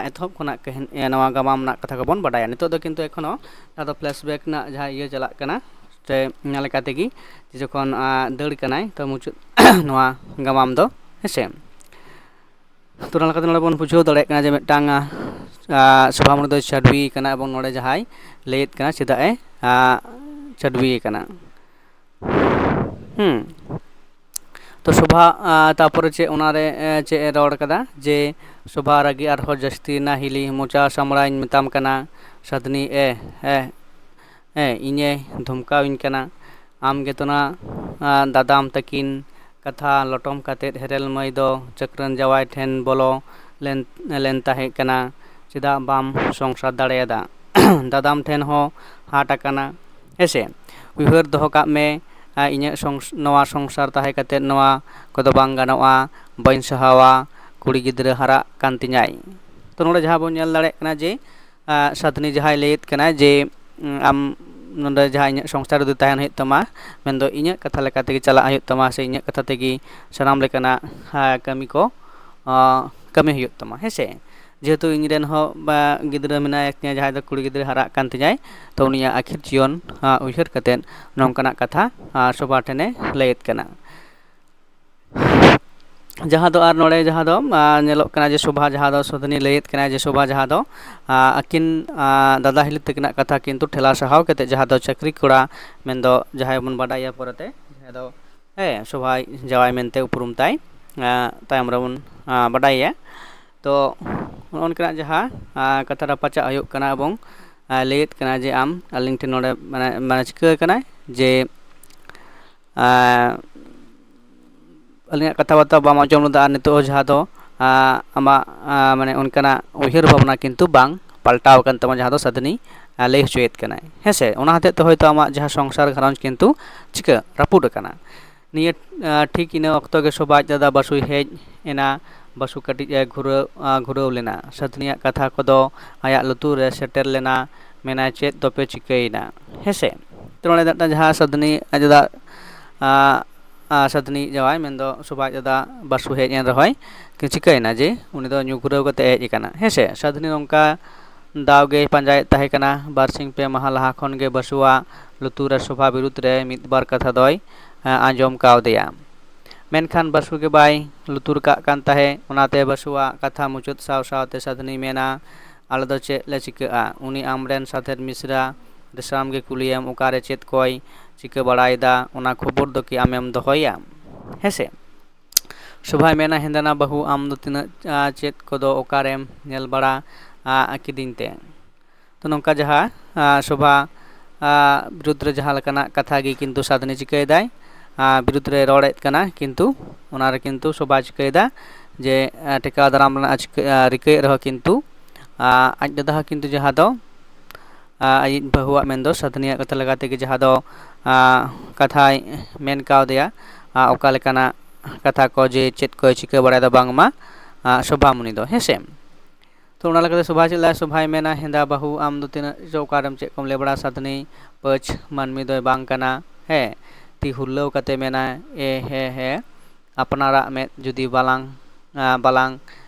ᱮᱛᱚᱦᱚᱵ ᱠᱷᱚᱱᱟᱜ ᱱᱚᱣᱟ ᱜᱟᱢᱟᱢ ᱨᱮᱱᱟᱜ ᱠᱟᱛᱷᱟ ᱠᱚᱵᱚᱱ ᱵᱟᱰᱟᱭᱟ᱾ ᱱᱤᱛᱚᱜ ᱫᱚ ᱠᱤᱱᱛᱩ ᱮᱠᱷᱚᱱᱳ ᱡᱟᱦᱟᱸ ᱫᱚ ᱯᱷᱞᱮᱥᱵᱮᱠ ᱨᱮᱱᱟᱜ ᱡᱟᱦᱟᱸ ᱤᱭᱟᱹ ᱪᱟᱞᱟᱜ ᱠᱟᱱᱟ, ᱥᱮ ᱚᱱᱟ ᱞᱮᱠᱟ ᱛᱮᱜᱮ ᱡᱚᱠᱷᱚᱱ ᱫᱟᱹᱲ ᱠᱟᱱᱟᱭ, ᱛᱚ ᱢᱩᱪᱟᱹᱫ ᱱᱚᱣᱟ ᱜᱟᱢᱟᱢ ᱫᱚ, ᱦᱮᱸᱥᱮ? ᱛᱚ ᱚᱱᱟ ᱞᱮᱠᱟᱛᱮ ᱱᱚᱰᱮ ᱵᱚᱱ ᱵᱩᱡᱷᱟᱹᱣ ᱫᱟᱲᱮᱭᱟᱜ ᱠᱟᱱᱟ ᱡᱮ ᱢᱤᱫᱴᱟᱝ ᱥᱚᱵᱷᱟ ᱢᱚᱱᱤ ᱫᱚᱭ ᱪᱷᱟᱹᱰᱣᱤ ᱠᱟᱱᱟ, ᱮᱵᱚᱝ ᱱᱚᱰᱮ ᱡᱟᱦᱟᱸᱭ ᱞᱟᱹᱭᱮᱫ ᱠᱟᱱᱟ ᱪᱮᱫᱟᱜ ᱮ ᱪᱷᱟᱹᱰᱣᱤ ᱠᱟᱱᱟ᱾ ᱦᱩᱸ᱾ ᱛᱚ ᱥᱚᱵᱷᱟ ᱛᱟᱯᱚᱨᱮ ᱪᱮᱫ ᱚᱱᱟᱨᱮ ᱪᱮᱫ ᱮ ᱨᱚᱲ ᱠᱟᱫᱟ ᱡᱮ ᱥᱚᱵᱷᱟ ᱨᱟᱹᱜᱤ ᱟᱨᱦᱚᱸ ᱡᱟᱹᱥᱛᱤᱭᱮᱱᱟ, ᱦᱤᱞᱤ ᱢᱚᱪᱟ ᱥᱟᱢᱲᱟᱧ ᱢᱮᱛᱟᱢ ᱠᱟᱱᱟ ᱥᱟᱫᱽᱱᱤ ᱮ, ᱮ, ᱮ, ᱤᱧᱮ ᱫᱷᱚᱢᱠᱟᱣᱤᱧ ᱠᱟᱱᱟ᱾ ᱟᱢ ᱜᱮᱛᱚ ᱱᱟ ᱫᱟᱫᱟᱢ ᱛᱟᱹᱠᱤᱱ ᱠᱟᱛᱷᱟ ᱞᱚᱴᱚᱢ ᱠᱟᱛᱮᱫ ᱦᱮᱨᱮᱞ ᱢᱟᱹᱭ ᱫᱚ ᱪᱟᱹᱠᱨᱟᱹᱱ ᱡᱟᱶᱟᱭ ᱴᱷᱮᱱ ᱵᱚᱞᱚ ᱞᱮᱱ, ᱞᱮᱱ ᱛᱟᱦᱮᱸ ᱠᱟᱱᱟ᱾ ᱪᱮᱫᱟᱜ ᱵᱟᱢ ᱥᱚᱝᱥᱟᱨ ᱫᱟᱲᱮᱭᱟᱫᱟ? ᱫᱟᱫᱟᱢ ᱴᱷᱮᱱ ᱦᱚᱸ ᱦᱟᱴ ᱟᱠᱟᱱᱟ, ᱦᱮᱸᱥᱮ? ᱩᱭᱦᱟᱹᱨ ᱫᱚᱦᱚ ᱠᱟᱜ ᱢᱮ, ᱤᱧᱟᱹᱜ ᱥᱚᱝᱥ-, ᱱᱚᱣᱟ ᱥᱚᱝᱥᱟᱨ ᱛᱟᱦᱮᱸ ᱠᱟᱛᱮᱫ ᱱᱚᱣᱟ ᱠᱚᱫᱚ ᱵᱟᱝ ᱜᱟᱱᱚᱜᱼᱟ, ᱵᱟᱹᱧ ᱥᱟᱦᱟᱣᱟ, ᱠᱩᱲᱤ ᱜᱤᱫᱽᱨᱟᱹ ᱦᱟᱨᱟᱜ ᱠᱟᱱ ᱛᱤᱧᱟᱭ᱾ ᱛᱚ ᱱᱚᱰᱮ ᱡᱟᱦᱟᱸ ᱵᱚᱱ ᱧᱮᱞ ᱫᱟᱲᱮᱭᱟᱜ ᱠᱟᱱᱟ ᱡᱮ ᱥᱟᱫᱷᱱᱤ ᱡᱟᱦᱟᱸᱭ ᱞᱟᱹᱭᱮᱫ ᱠᱟᱱᱟᱭ ᱡᱮ ᱟᱢ ᱱᱚᱰᱮ ᱡᱟᱦᱟᱸ ᱤᱧᱟᱹᱜ ᱥᱚᱝᱥᱟᱨ ᱨᱮᱫᱚ ᱛᱟᱦᱮᱱ ᱦᱩᱭᱩᱜ ᱛᱟᱢᱟ, ᱢᱮᱱᱫᱚ ᱤᱧᱟᱹᱜ ᱠᱟᱛᱷᱟ ᱞᱮᱠᱟ ᱛᱮᱜᱮ ᱪᱟᱞᱟᱜ ᱦᱩᱭᱩᱜ ᱛᱟᱢᱟ, ᱥᱮ ᱤᱧᱟᱹᱜ ᱠᱟᱛᱷᱟ ᱛᱮᱜᱮ ᱥᱟᱱᱟᱢ ᱞᱮᱠᱟᱱᱟᱜ ᱠᱟᱹᱢᱤ ᱠᱚ ᱠᱟᱹᱢᱤ ᱦᱩᱭᱩᱜ ᱛᱟᱢᱟ, ᱦᱮᱸ ᱥᱮ? ᱡᱮᱦᱮᱛᱩ ᱤᱧ ᱨᱮᱱ ᱦᱚᱸ ᱜᱤᱫᱽᱨᱟᱹ ᱢᱮᱱᱟᱭ ᱛᱤᱧᱟᱹ, ᱡᱟᱦᱟᱸᱭ ᱫᱚ ᱠᱩᱲᱤ ᱜᱤᱫᱽᱨᱟᱹ ᱦᱟᱨᱟᱜ ᱠᱟᱱ ᱛᱤᱧᱟᱭ, ᱛᱚ ᱩᱱᱤᱭᱟᱜ ᱟᱹᱠᱷᱤᱨ ᱡᱤᱭᱚᱱ ᱩᱭᱦᱟᱹᱨ ᱠᱟᱛᱮᱫ ᱱᱚᱝᱠᱟᱱᱟᱜ ᱠᱟᱛᱷᱟ ᱥᱚᱵᱷᱟ ᱴᱷᱮᱱᱮ ᱞᱟᱹᱭᱮᱫ ᱠᱟᱱᱟ᱾ ᱡᱟᱦᱟᱸ ᱫᱚ ᱟᱨ ᱱᱚᱰᱮ ᱡᱟᱦᱟᱸ ᱫᱚ ᱧᱮᱞᱚᱜ ᱠᱟᱱᱟ ᱡᱮ ᱥᱳᱵᱷᱟ, ᱡᱟᱦᱟᱸ ᱫᱚ ᱥᱟᱫᱷᱱᱤ ᱞᱟᱹᱭᱮᱫ ᱠᱟᱱᱟᱭ ᱡᱮ ᱥᱳᱵᱷᱟ ᱡᱟᱦᱟᱸ ᱫᱚ ᱟᱹᱠᱤᱱ ᱫᱟᱫᱟ ᱦᱤᱞᱤ ᱛᱟᱹᱠᱤᱱᱟᱜ ᱠᱟᱛᱷᱟ ᱠᱤᱱᱛᱩ ᱴᱷᱮᱞᱟᱣ ᱥᱟᱦᱟᱣ ᱠᱟᱛᱮ ᱡᱟᱦᱟᱸ ᱫᱚ ᱪᱟᱹᱠᱨᱤ ᱠᱚᱲᱟ ᱢᱮᱱᱫᱚ ᱡᱟᱦᱟᱸᱭ ᱵᱚᱱ ᱵᱟᱰᱟᱭᱟ ᱯᱚᱨᱮᱛᱮ ᱡᱟᱦᱟᱸᱭ ᱫᱚ ᱦᱮᱸ ᱥᱳᱵᱷᱟ ᱡᱟᱶᱟᱭ ᱢᱮᱱᱛᱮ ᱩᱯᱨᱩᱢ ᱛᱟᱭ ᱛᱟᱭᱚᱢ ᱨᱮᱵᱚᱱ ᱵᱟᱰᱟᱭᱟ᱾ ᱛᱚ ᱱᱚᱜᱼᱚ ᱱᱚᱝᱠᱟᱱᱟᱜ ᱡᱟᱦᱟᱸ ᱠᱟᱛᱷᱟ ᱨᱟᱯᱟᱪᱟᱜ ᱦᱩᱭᱩᱜ ᱠᱟᱱᱟ ᱮᱵᱚᱝ ᱞᱟᱹᱭᱮᱫ ᱠᱟᱱᱟ ᱡᱮ ᱟᱢ ᱟᱹᱞᱤᱧ ᱴᱷᱮᱱ ᱱᱚᱰᱮ ᱢᱟᱱᱮ ᱢᱟᱱᱮ ᱪᱤᱠᱟᱹ ᱠᱟᱱᱟᱭ ᱡᱮ ᱟᱹᱞᱤᱧᱟᱜ ᱠᱟᱛᱷᱟ ᱵᱟᱛᱟ ᱵᱟᱢ ᱟᱸᱡᱚᱢ ᱞᱮᱫᱟ ᱟᱨ ᱱᱤᱛᱚᱜ ᱦᱚᱸ ᱡᱟᱦᱟᱸ ᱫᱚ ᱟᱢᱟᱜ ᱢᱟᱱᱮ ᱚᱱᱠᱟᱱᱟᱜ ᱩᱭᱦᱟᱹᱨ ᱵᱷᱟᱵᱽᱱᱟ ᱠᱤᱱᱛᱩ ᱵᱟᱝ ᱯᱟᱞᱴᱟᱣ ᱟᱠᱟᱱ ᱛᱟᱢᱟ ᱡᱟᱦᱟᱸ ᱫᱚ ᱥᱟᱫᱷᱱᱤ ᱞᱟᱹᱭ ᱦᱚᱪᱚᱭᱮᱫ ᱠᱟᱱᱟᱭ ᱦᱮᱸ ᱥᱮ᱾ ᱚᱱᱟ ᱦᱚᱛᱮᱡ ᱛᱮ ᱦᱚᱭᱛᱳ ᱟᱢᱟᱜ ᱡᱟᱦᱟᱸ ᱥᱚᱝᱥᱟᱨ ᱜᱷᱟᱨᱚᱸᱡᱽ ᱠᱤᱱᱛᱩ ᱪᱤᱠᱟᱹ ᱨᱟᱹᱯᱩᱫ ᱟᱠᱟᱱᱟ᱾ ᱱᱤᱭᱟᱹ ᱴᱷᱤᱠ ᱤᱱᱟᱹ ᱚᱠᱛᱚ ᱜᱮ ᱥᱳᱵᱷᱟ ᱟᱡ ᱫᱟᱫᱟ ᱵᱟᱥᱩᱭ ᱦᱮᱡ ᱮᱱᱟ᱾ ᱵᱟᱥᱩ ᱠᱟᱹᱴᱤᱡ ᱮ ᱜᱷᱩᱨᱟᱹᱣ ᱜᱷᱩᱨᱟᱹᱣ ᱞᱮᱱᱟ᱾ ᱥᱟᱫᱷᱱᱤᱭᱟᱜ ᱠᱟᱛᱷᱟ ᱠᱚᱫᱚ ᱟᱭᱟᱜ ᱞᱩᱛᱩᱨ ᱨᱮ ᱥᱮᱴᱮᱨ ᱞᱮᱱᱟ᱾ ᱢᱮᱱᱟᱭ, ᱪᱮᱫ ᱫᱚᱯᱮ ᱪᱤᱠᱟᱹᱭᱮᱱᱟ ᱦᱮᱸ ᱥᱮ? ᱛᱚ ᱱᱚᱰᱮ ᱢᱤᱫᱴᱟᱝ ᱡᱟᱦᱟᱸ ᱥᱟᱫᱷᱱᱤ ᱟᱡ ᱫᱟᱫᱟ ᱥᱟᱫᱷᱱᱤ ᱡᱟᱶᱟᱭ ᱢᱮᱱᱫᱚ ᱥᱳᱵᱷᱟ ᱟᱡ ᱫᱟᱫᱟ ᱵᱟᱥᱩ ᱦᱮᱡ ᱮᱱ ᱨᱮᱦᱚᱸᱭ ᱪᱤᱠᱟᱹᱭᱮᱱᱟ ᱡᱮ ᱩᱱᱤ ᱫᱚ ᱧᱩ ᱜᱷᱩᱨᱟᱹᱣ ᱠᱟᱛᱮ ᱦᱮᱡ ᱟᱠᱟᱱᱟ ᱦᱮᱸ ᱥᱮ᱾ ᱥᱟᱫᱷᱱᱤ ᱱᱚᱝᱠᱟ ᱫᱟᱣ ᱜᱮᱭ ᱯᱟᱸᱡᱟᱭᱮᱫ ᱛᱟᱦᱮᱸ ᱠᱟᱱᱟ᱾ ᱵᱟᱨᱥᱤᱧ ᱯᱮ ᱢᱟᱦᱟ ᱞᱟᱦᱟ ᱠᱷᱚᱱ ᱜᱮ ᱵᱟᱥᱩᱣᱟᱜ ᱞᱩᱛᱩᱨ ᱨᱮ ᱥᱳᱵᱷᱟ ᱵᱤᱨᱩᱫᱽ ᱨᱮ ᱢᱤᱫ ᱵᱟᱨ ᱠᱟᱛᱷᱟ ᱫᱚᱭ ᱟᱸᱡᱚᱢ ᱠᱟᱣᱫᱮᱭᱟ᱾ ᱢᱮᱱᱠᱷᱟᱱ ᱵᱟᱥᱩ ᱜᱮ ᱵᱟᱭ ᱞᱩᱛᱩᱨ ᱠᱟᱜ ᱠᱟᱱ ᱛᱟᱦᱮᱸ᱾ ᱚᱱᱟᱛᱮ ᱵᱟᱥᱩᱣᱟᱜ ᱠᱟᱛᱷᱟ ᱢᱩᱪᱟᱹᱫ ᱥᱟᱶ ᱥᱟᱶᱛᱮ ᱥᱟᱫᱷᱱᱤ ᱢᱮᱱᱟ, ᱟᱞᱮ ᱫᱚ ᱪᱮᱫ ᱞᱮ ᱪᱤᱠᱟᱹᱜᱼᱟ? ᱩᱱᱤ ᱟᱢᱨᱮᱱ ᱥᱟᱛᱷᱮᱨ ᱢᱤᱥᱨᱟ ᱫᱮᱥᱨᱟᱢ ᱜᱮ ᱠᱩᱞᱤᱭᱮᱢ ᱚᱠᱟᱨᱮ ᱪᱮᱫ ᱠᱚᱭ ᱪᱤᱠᱟᱹ ᱵᱟᱲᱟᱭᱮᱫᱟ, ᱚᱱᱟ ᱠᱷᱚᱵᱚᱨ ᱫᱚ ᱠᱤ ᱟᱢᱮᱢ ᱫᱚᱦᱚᱭᱟ? ᱦᱮᱸᱥᱮ? ᱥᱳᱵᱷᱟᱭ ᱢᱮᱱᱟ, ᱦᱮᱸᱫᱟᱱᱟ ᱵᱟᱹᱦᱩ, ᱟᱢ ᱫᱚ ᱛᱤᱱᱟᱹᱜ ᱪᱮᱫ ᱠᱚᱫᱚ ᱚᱠᱟᱨᱮᱢ ᱧᱮᱞ ᱵᱟᱲᱟ ᱠᱤᱫᱤᱧ ᱛᱮ? ᱛᱚ ᱱᱚᱝᱠᱟ ᱡᱟᱦᱟᱸ ᱥᱳᱵᱷᱟ ᱵᱤᱨᱩᱫᱽ ᱨᱮ ᱡᱟᱦᱟᱸ ᱞᱮᱠᱟᱱᱟᱜ ᱠᱟᱛᱷᱟ ᱜᱮ ᱠᱤᱱᱛᱩ ᱥᱟᱫᱷᱱᱤ ᱪᱤᱠᱟᱹᱭᱮᱫᱟᱭ, ᱵᱤᱨᱩᱫᱽ ᱨᱮ ᱨᱚᱲᱮᱫ ᱠᱟᱱᱟ, ᱠᱤᱱᱛᱩ ᱚᱱᱟᱨᱮ ᱠᱤᱱᱛᱩ ᱥᱳᱵᱷᱟ ᱪᱤᱠᱟᱹᱭᱮᱫᱟ ᱡᱮ ᱴᱮᱠᱟᱣ ᱫᱟᱨᱟᱢ ᱨᱮᱱᱟᱜ ᱪᱤᱠᱟᱹ ᱨᱤᱠᱟᱹᱭᱮᱫ ᱨᱮᱦᱚᱸ ᱠᱤᱱᱛᱩ ᱟᱡ ᱫᱟᱫᱟ ᱦᱚᱸ ᱠᱤᱱᱛᱩ ᱡᱟᱦᱟᱸ ᱫᱚ ᱟᱡᱤᱡ ᱵᱟᱹᱦᱩᱣᱟᱜ ᱢᱮᱱᱫᱚ ᱥᱟᱫᱷᱱᱤᱭᱟᱜ ᱠᱟᱛᱷᱟ ᱞᱮᱠᱟ ᱛᱮᱜᱮ ᱡᱟᱦᱟᱸ ᱫᱚ ᱠᱟᱛᱷᱟᱭ ᱢᱮᱱ ᱠᱟᱣᱫᱮᱭᱟ, ᱚᱠᱟ ᱞᱮᱠᱟᱱᱟᱜ ᱠᱟᱛᱷᱟ ᱠᱚ ᱡᱮ ᱪᱮᱫ ᱠᱚᱭ ᱪᱤᱠᱟᱹ ᱵᱟᱲᱟᱭᱮᱫᱟ ᱵᱟᱝᱢᱟ ᱥᱳᱵᱷᱟᱢᱩᱱᱤ ᱫᱚ, ᱦᱮᱸ ᱥᱮ᱾ ᱛᱚ ᱚᱱᱟ ᱞᱮᱠᱟᱛᱮ ᱥᱳᱵᱷᱟ ᱪᱮᱫ ᱞᱮᱫᱟ? ᱥᱳᱵᱷᱟᱭ ᱢᱮᱱᱟ, ᱦᱮᱸᱫᱟ ᱵᱟᱹᱦᱩ, ᱟᱢ ᱫᱚ ᱛᱤᱱᱟᱹᱜ ᱪᱚ ᱚᱠᱟᱨᱮᱢ ᱪᱮᱫ ᱠᱚᱢ ᱞᱟᱹᱭ ᱵᱟᱲᱟ? ᱥᱟᱫᱷᱱᱤ ᱯᱟᱹᱪ ᱢᱟᱹᱱᱢᱤ ᱫᱚᱭ ᱵᱟᱝ ᱠᱟᱱᱟ᱾ ᱦᱮᱸ, ᱛᱤ ᱦᱩᱨᱞᱟᱹᱣ ᱠᱟᱛᱮ ᱢᱮᱱᱟᱭ, ᱮ ᱦᱮ ᱦᱮ, ᱟᱯᱱᱟᱨᱟᱜ ᱢᱮᱫ ᱡᱩᱫᱤ ᱵᱟᱞᱟᱝ ᱵᱟᱞᱟᱝ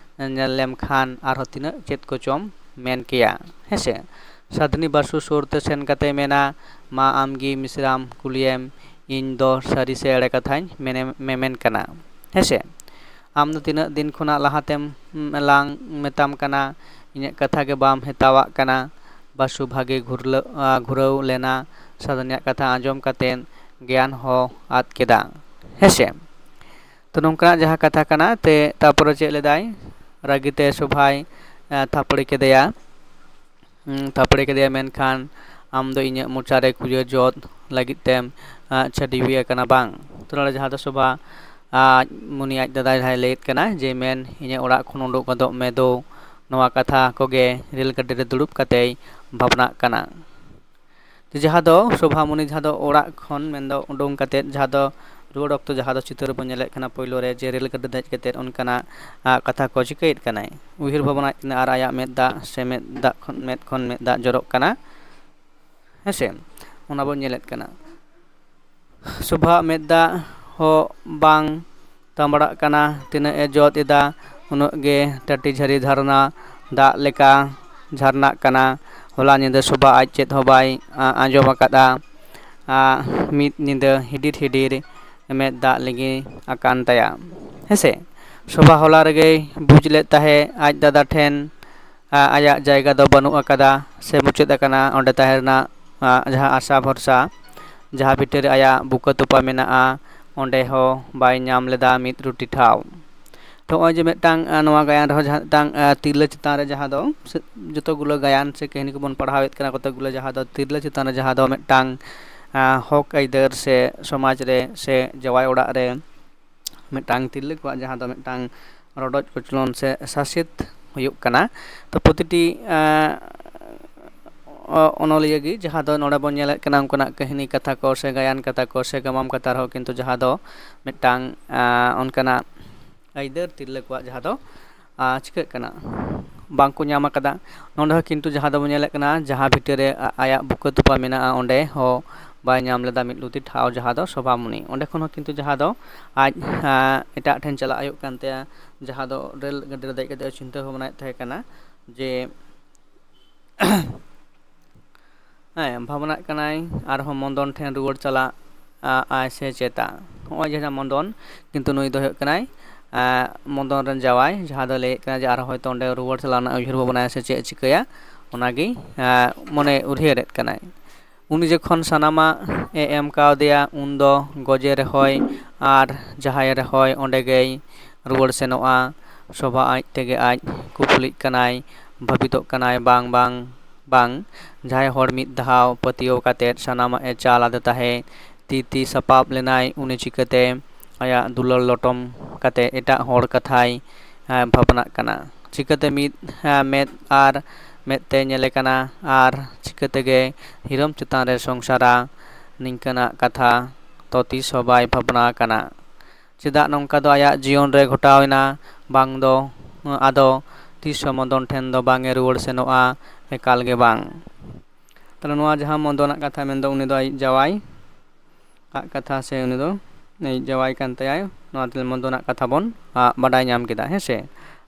ᱧᱮᱞ ᱞᱮᱢ ᱠᱷᱟᱱ ᱟᱨᱦᱚᱸ ᱛᱤᱱᱟᱹᱜ ᱪᱮᱫ ᱠᱚᱪᱚᱢ ᱢᱮᱱ ᱠᱮᱭᱟ, ᱦᱮᱸᱥᱮ᱾ ᱥᱟᱫᱷᱱᱤ ᱵᱟᱥᱩ ᱥᱩᱨ ᱛᱮ ᱥᱮᱱ ᱠᱟᱛᱮ ᱢᱮᱱᱟ, ᱢᱟ ᱟᱢᱜᱮ ᱢᱤᱥᱨᱟᱢ ᱠᱩᱞᱤᱭᱮᱢ, ᱤᱧ ᱫᱚ ᱥᱟᱹᱨᱤ ᱥᱮ ᱮᱲᱮ ᱠᱟᱛᱷᱟᱧ ᱢᱮᱱᱮ ᱢᱮᱢᱮᱱ ᱠᱟᱱᱟ, ᱦᱮᱸᱥᱮ᱾ ᱟᱢ ᱫᱚ ᱛᱤᱱᱟᱹᱜ ᱫᱤᱱ ᱠᱷᱚᱱᱟᱜ ᱞᱟᱦᱟᱛᱮᱢ ᱞᱟᱝ ᱢᱮᱛᱟᱢ ᱠᱟᱱᱟ, ᱤᱧᱟᱹᱜ ᱠᱟᱛᱷᱟ ᱜᱮ ᱵᱟᱢ ᱦᱟᱛᱟᱣᱟᱜ ᱠᱟᱱᱟ᱾ ᱵᱟᱥᱩ ᱵᱷᱟᱜᱮ ᱜᱷᱩᱨᱞᱟᱹ ᱜᱷᱩᱨᱟᱹᱣ ᱞᱮᱱᱟ ᱥᱟᱫᱚᱱᱤᱭᱟᱜ ᱠᱟᱛᱷᱟ ᱟᱸᱡᱚᱢ ᱠᱟᱛᱮ ᱜᱮᱭᱟᱱ ᱦᱚᱸ ᱟᱫ ᱠᱮᱫᱟ᱾ ᱦᱮᱸᱥᱮ? ᱛᱚ ᱱᱚᱝᱠᱟᱱᱟᱜ ᱡᱟᱦᱟᱸ ᱠᱟᱛᱷᱟ ᱠᱟᱱᱟ ᱛᱮ, ᱛᱟᱯᱚᱨᱮ ᱪᱮᱫ ᱞᱮᱫᱟᱭ? ᱨᱟᱹᱜᱤᱛᱮ ᱥᱚᱵᱷᱟᱭ ᱛᱷᱟᱯᱲᱤ ᱠᱮᱫᱮᱭᱟ᱾ ᱛᱷᱟᱯᱲᱤ ᱠᱮᱫᱮᱭᱟ, ᱢᱮᱱᱠᱷᱟᱱ ᱟᱢ ᱫᱚ ᱤᱧᱟᱹᱜ ᱢᱚᱪᱟᱨᱮ ᱠᱩᱭᱟᱹ ᱡᱚᱫ ᱞᱟᱹᱜᱤᱫ ᱛᱮᱢ ᱪᱷᱟᱹᱰᱤᱣᱤ ᱟᱠᱟᱱᱟ ᱵᱟᱝ? ᱛᱚ ᱱᱚᱰᱮ ᱡᱟᱦᱟᱸ ᱫᱚ ᱥᱚᱵᱷᱟ ᱟᱡ ᱢᱩᱱᱤ ᱟᱡ ᱫᱟᱫᱟᱭ ᱡᱟᱦᱟᱸᱭ ᱞᱟᱹᱭᱮᱫ ᱠᱟᱱᱟ ᱡᱮ, ᱢᱮᱱ, ᱤᱧᱟᱹᱜ ᱚᱲᱟᱜ ᱠᱷᱚᱱ ᱩᱰᱩᱠ ᱜᱚᱫᱚᱜ ᱢᱮ ᱫᱳ᱾ ᱱᱚᱣᱟ ᱠᱟᱛᱷᱟ ᱠᱚᱜᱮ ᱨᱮᱞ ᱜᱟᱹᱰᱤ ᱨᱮ ᱫᱩᱲᱩᱵ ᱠᱟᱛᱮᱭ ᱵᱷᱟᱵᱽᱱᱟᱜ ᱠᱟᱱᱟ᱾ ᱡᱟᱦᱟᱸ ᱫᱚ ᱥᱚᱵᱷᱟ ᱢᱩᱱᱤ ᱡᱟᱦᱟᱸ ᱫᱚ ᱚᱲᱟᱜ ᱠᱷᱚᱱ ᱢᱮᱱᱫᱚ ᱩᱰᱩᱝ ᱠᱟᱛᱮᱫ ᱡᱟᱦᱟᱸ ᱫᱚ ᱨᱩᱣᱟᱹᱲ ᱚᱠᱛᱚ ᱡᱟᱦᱟᱸ ᱫᱚ ᱪᱤᱛᱟᱹᱨ ᱵᱚᱱ ᱧᱮᱞᱮᱫ ᱠᱟᱱᱟ ᱯᱳᱭᱞᱳ ᱨᱮ ᱡᱮ ᱨᱮᱞ ᱜᱟᱹᱰᱤ ᱫᱮᱡ ᱠᱟᱛᱮᱫ ᱚᱱᱠᱟᱱᱟᱜ ᱠᱟᱛᱷᱟ ᱠᱚ ᱪᱤᱠᱟᱹᱭᱮᱫ ᱠᱟᱱᱟᱭ, ᱩᱭᱦᱟᱹᱨ ᱵᱷᱟᱵᱽᱱᱟᱭᱮᱫ ᱠᱟᱱᱟ ᱟᱨ ᱟᱭᱟᱜ ᱢᱮᱫ ᱫᱟᱜ ᱥᱮ ᱢᱮᱫ ᱫᱟᱜ ᱠᱷᱚᱱ ᱢᱮᱫ ᱠᱷᱚᱱ ᱢᱮᱫ ᱫᱟᱜ ᱡᱚᱨᱚᱜ ᱠᱟᱱᱟ᱾ ᱦᱮᱸᱥᱮ? ᱚᱱᱟ ᱵᱚᱱ ᱧᱮᱞᱮᱫ ᱠᱟᱱᱟ᱾ ᱥᱚᱵᱷᱟ ᱢᱮᱫ ᱫᱟᱜ ᱦᱚᱸ ᱵᱟᱝ ᱛᱟᱢᱵᱲᱟᱜ ᱠᱟᱱᱟ᱾ ᱛᱤᱱᱟᱹᱜ ᱮ ᱡᱚᱫ ᱮᱫᱟ, ᱩᱱᱟᱹᱜ ᱜᱮ ᱴᱟᱹᱴᱤ ᱡᱷᱟᱹᱨᱤ ᱡᱷᱟᱨᱱᱟ ᱫᱟᱜ ᱞᱮᱠᱟ ᱡᱷᱟᱨᱱᱟᱜ ᱠᱟᱱᱟ᱾ ᱦᱚᱞᱟ ᱧᱤᱫᱟᱹ ᱥᱚᱵᱷᱟ ᱟᱡ ᱪᱮᱫ ᱦᱚᱸ ᱵᱟᱭ ᱟᱸᱡᱚᱢ ᱟᱠᱟᱫᱟ᱾ ᱢᱤᱫ ᱧᱤᱫᱟᱹ ᱦᱤᱰᱤᱨ ᱦᱤᱰᱤᱨ ᱢᱮᱫ ᱫᱟᱜ ᱞᱤᱸᱜᱤ ᱟᱠᱟᱱ ᱛᱟᱭᱟ᱾ ᱦᱮᱸᱥᱮ? ᱥᱚᱵᱷᱟ ᱦᱚᱞᱟ ᱨᱮᱜᱮᱭ ᱵᱩᱡᱽ ᱞᱮᱫ ᱛᱟᱦᱮᱸ ᱟᱡ ᱫᱟᱫᱟ ᱴᱷᱮᱱ ᱟᱡᱟᱜ ᱡᱟᱭᱜᱟ ᱫᱚ ᱵᱟᱹᱱᱩᱜ ᱟᱠᱟᱫᱟ ᱥᱮ ᱢᱩᱪᱟᱹᱫ ᱟᱠᱟᱱᱟ, ᱚᱸᱰᱮ ᱛᱟᱦᱮᱸ ᱨᱮᱱᱟᱜ ᱡᱟᱦᱟᱸ ᱟᱥᱟ ᱵᱷᱚᱨᱥᱟ, ᱡᱟᱦᱟᱸ ᱵᱷᱤᱴᱟᱹ ᱨᱮ ᱟᱭᱟᱜ ᱵᱩᱠᱟᱹ ᱛᱚᱯᱟ ᱢᱮᱱᱟᱜᱼᱟ, ᱚᱸᱰᱮ ᱦᱚᱸ ᱵᱟᱭ ᱧᱟᱢ ᱞᱮᱫᱟ ᱢᱤᱫ ᱨᱩᱴᱤ ᱴᱷᱟᱶ᱾ ᱛᱚ ᱱᱚᱜᱼᱚᱭ ᱡᱮ ᱢᱤᱫᱴᱟᱝ ᱱᱚᱣᱟ ᱜᱟᱭᱟᱱ ᱨᱮᱦᱚᱸ ᱡᱟᱦᱟᱸ ᱢᱤᱫᱴᱟᱝ ᱛᱤᱨᱞᱟᱹ ᱪᱮᱛᱟᱱ ᱨᱮ ᱡᱟᱦᱟᱸ ᱫᱚ ᱡᱚᱛᱚ ᱜᱩᱞᱟᱹ ᱜᱟᱭᱟᱱ ᱥᱮ ᱠᱟᱹᱦᱱᱤ ᱠᱚᱵᱚᱱ ᱯᱟᱲᱦᱟᱣᱮᱫ ᱠᱟᱱᱟ ᱠᱚᱛᱮ ᱜᱩᱞᱟᱹ ᱡᱟᱦᱟᱸ ᱫᱚ ᱛᱤᱨᱞᱟᱹ ᱪᱮᱛᱟᱱ ᱨᱮ ᱡᱟᱦᱟᱸ ᱫᱚ ᱢᱤᱫᱴᱟᱝ ᱦᱚᱠ ᱟᱹᱭᱫᱟᱹᱨ ᱥᱮ ᱥᱚᱢᱟᱡᱽ ᱨᱮ ᱥᱮ ᱡᱟᱶᱟᱭ ᱚᱲᱟᱜ ᱨᱮ ᱢᱤᱫᱴᱟᱝ ᱛᱤᱨᱞᱟᱹ ᱠᱚᱣᱟᱜ ᱡᱟᱦᱟᱸ ᱫᱚ ᱢᱤᱫᱴᱟᱝ ᱨᱚᱰᱚᱡ ᱠᱚᱪᱞᱚᱱ ᱥᱮ ᱥᱟᱥᱮᱛ ᱦᱩᱭᱩᱜ ᱠᱟᱱᱟ᱾ ᱛᱚ ᱯᱨᱚᱛᱤᱴᱤ ᱚᱱᱚᱞᱤᱭᱟᱹ ᱜᱮ ᱡᱟᱦᱟᱸ ᱫᱚ ᱱᱚᱰᱮ ᱵᱚᱱ ᱧᱮᱞᱮᱫ ᱠᱟᱱᱟ ᱚᱱᱠᱟᱱᱟᱜ ᱠᱟᱹᱦᱱᱤ ᱠᱟᱛᱷᱟ ᱠᱚ ᱥᱮ ᱜᱟᱭᱟᱱ ᱠᱟᱛᱷᱟ ᱠᱚ ᱥᱮ ᱜᱟᱢᱟᱢ ᱠᱟᱛᱷᱟ ᱨᱮᱦᱚᱸ ᱠᱤᱱᱛᱩ ᱡᱟᱦᱟᱸ ᱫᱚ ᱢᱤᱫᱴᱟᱝ ᱚᱱᱠᱟᱱᱟᱜ ᱟᱹᱭᱫᱟᱹᱨ ᱛᱤᱨᱞᱟᱹ ᱠᱚᱣᱟᱜ ᱡᱟᱦᱟᱸ ᱫᱚ ᱪᱤᱠᱟᱹᱜ ᱠᱟᱱᱟ, ᱵᱟᱝᱠᱚ ᱧᱟᱢ ᱟᱠᱟᱫᱟ᱾ ᱱᱚᱰᱮ ᱦᱚᱸ ᱠᱤᱱᱛᱩ ᱡᱟᱦᱟᱸ ᱫᱚᱵᱚᱱ ᱧᱮᱞᱮᱫ ᱠᱟᱱᱟ ᱡᱟᱦᱟᱸ ᱵᱷᱤᱴᱟᱹ ᱨᱮ ᱟᱭᱟᱜ ᱵᱩᱠᱟᱹ ᱛᱚᱯᱟ ᱢᱮᱱᱟᱜᱼᱟ ᱚᱸᱰᱮ ᱦᱚᱸ ᱵᱟᱭ ᱧᱟᱢ ᱞᱮᱫᱟ ᱢᱤᱫ ᱞᱩᱛᱤ ᱴᱷᱟᱶ ᱡᱟᱦᱟᱸ ᱫᱚ ᱥᱚᱵᱷᱟᱢᱩᱱᱤ᱾ ᱚᱸᱰᱮ ᱠᱷᱚᱱ ᱦᱚᱸ ᱠᱤᱱᱛᱩ ᱡᱟᱦᱟᱸ ᱫᱚ ᱟᱡ ᱮᱴᱟᱜ ᱴᱷᱮᱱ ᱪᱟᱞᱟᱜ ᱦᱩᱭᱩᱜ ᱠᱟᱱ ᱛᱟᱭᱟ, ᱡᱟᱦᱟᱸ ᱫᱚ ᱨᱮᱹᱞ ᱜᱟᱹᱰᱤ ᱨᱮ ᱫᱮᱡ ᱠᱟᱛᱮ ᱪᱤᱱᱛᱟᱹ ᱵᱷᱟᱵᱽᱱᱟᱭᱮᱫ ᱛᱟᱦᱮᱸ ᱠᱟᱱᱟ ᱡᱮ ᱦᱮᱸ, ᱵᱷᱟᱵᱽᱱᱟᱜ ᱠᱟᱱᱟᱭ ᱟᱨᱦᱚᱸ ᱢᱚᱫᱚᱱ ᱴᱷᱮᱱ ᱨᱩᱣᱟᱹᱲ ᱪᱟᱞᱟᱜ ᱟᱭ ᱥᱮ ᱪᱮᱛᱟ᱾ ᱱᱚᱜᱼᱚᱭ ᱡᱟᱦᱟᱸ ᱢᱚᱫᱚᱱ ᱠᱤᱱᱛᱩ ᱱᱩᱭ ᱫᱚ ᱦᱩᱭᱩᱜ ᱠᱟᱱᱟᱭ ᱢᱚᱫᱚᱱ ᱨᱮᱱ ᱡᱟᱶᱟᱭ, ᱡᱟᱦᱟᱸ ᱫᱚ ᱞᱟᱹᱭᱮᱫ ᱠᱟᱱᱟ ᱡᱮ ᱟᱨᱦᱚᱸ ᱦᱚᱭᱛᱳ ᱚᱸᱰᱮ ᱨᱩᱣᱟᱹᱲ ᱪᱟᱞᱟᱣ ᱨᱮᱱᱟᱜ ᱩᱭᱦᱟᱹᱨ ᱵᱷᱟᱵᱽᱱᱟᱭᱟ ᱥᱮ ᱪᱮᱫ ᱮ ᱪᱤᱠᱟᱹᱭᱟ, ᱚᱱᱟᱜᱮ ᱢᱚᱱᱮ ᱩᱭᱦᱟᱹᱨᱮᱫ ᱠᱟᱱᱟᱭ᱾ ᱩᱱᱤ ᱡᱚᱠᱷᱚᱱ ᱥᱟᱱᱟᱢᱟᱜ ᱮ ᱮᱢ ᱠᱟᱣᱫᱮᱭᱟ, ᱩᱱᱫᱚ ᱜᱚᱡᱮ ᱨᱮᱦᱚᱸᱭ ᱟᱨ ᱡᱟᱦᱟᱸᱭ ᱨᱮᱦᱚᱸᱭ ᱚᱸᱰᱮ ᱜᱮᱭ ᱨᱩᱣᱟᱹᱲ ᱥᱮᱱᱚᱜᱼᱟ᱾ ᱥᱳᱵᱷᱟ ᱟᱡ ᱛᱮᱜᱮ ᱟᱡ ᱠᱩᱯᱞᱤᱜ ᱠᱟᱱᱟᱭ, ᱵᱷᱟᱹᱵᱤᱛᱚᱜ ᱠᱟᱱᱟᱭ, ᱵᱟᱝ, ᱵᱟᱝ, ᱵᱟᱝ, ᱡᱟᱦᱟᱸᱭ ᱦᱚᱲ ᱢᱤᱫ ᱫᱷᱟᱣ ᱯᱟᱹᱛᱭᱟᱹᱣ ᱠᱟᱛᱮ ᱥᱟᱱᱟᱢᱟᱜ ᱮ ᱪᱟᱞ ᱟᱫᱮ ᱛᱟᱦᱮᱸᱫ, ᱛᱤ ᱛᱤ ᱥᱟᱯᱟᱵ ᱞᱮᱱᱟᱭ, ᱩᱱᱤ ᱪᱤᱠᱟᱹᱛᱮ ᱟᱭᱟᱜ ᱫᱩᱞᱟᱹᱲ ᱞᱚᱴᱚᱢ ᱠᱟᱛᱮ ᱮᱴᱟᱜ ᱦᱚᱲ ᱠᱟᱛᱷᱟᱭ ᱵᱷᱟᱵᱽᱱᱟᱜ ᱠᱟᱱᱟ? ᱪᱤᱠᱟᱹᱛᱮ ᱢᱤᱫ ᱢᱮᱫ ᱟᱨ ᱢᱮᱫ ᱛᱮ ᱧᱮᱞᱮ ᱠᱟᱱᱟ ᱟᱨ ᱪᱤᱠᱟᱹ ᱛᱮᱜᱮ ᱦᱤᱨᱚᱢ ᱪᱮᱛᱟᱱ ᱨᱮ ᱥᱚᱝᱥᱟᱨᱟ? ᱱᱤᱝᱠᱟᱹᱱᱟᱜ ᱠᱟᱛᱷᱟ ᱛᱚ ᱛᱤᱥ ᱦᱚᱸ ᱵᱟᱭ ᱵᱷᱟᱵᱽᱱᱟ ᱟᱠᱟᱱᱟ᱾ ᱪᱮᱫᱟᱜ ᱱᱚᱝᱠᱟ ᱫᱚ ᱟᱭᱟᱜ ᱡᱤᱭᱚᱱ ᱨᱮ ᱜᱷᱚᱴᱟᱣ ᱮᱱᱟ? ᱵᱟᱝ ᱫᱚ ᱟᱫᱚ ᱛᱤᱥ ᱦᱚᱸ ᱢᱚᱫᱚᱱ ᱴᱷᱮᱱ ᱫᱚ ᱵᱟᱝ ᱮ ᱨᱩᱣᱟᱹᱲ ᱥᱮᱱᱚᱜᱼᱟ, ᱮᱠᱟᱞ ᱜᱮ ᱵᱟᱝ᱾ ᱛᱟᱦᱞᱮ ᱱᱚᱣᱟ ᱡᱟᱦᱟᱸ ᱢᱚᱫᱚᱱᱟᱜ ᱠᱟᱛᱷᱟ ᱢᱮᱱᱫᱚ, ᱩᱱᱤ ᱫᱚ ᱟᱡ ᱡᱟᱶᱟᱭ ᱟᱜ ᱠᱟᱛᱷᱟ ᱥᱮ ᱩᱱᱤ ᱫᱚ ᱟᱡ ᱡᱟᱶᱟᱭ ᱠᱟᱱ ᱛᱟᱭᱟᱭ, ᱱᱚᱣᱟ ᱛᱮ ᱢᱚᱫᱚᱱᱟᱜ ᱠᱟᱛᱷᱟ ᱵᱚᱱ ᱵᱟᱰᱟᱭ ᱧᱟᱢ ᱠᱮᱫᱟ, ᱦᱮᱸ ᱥᱮ᱾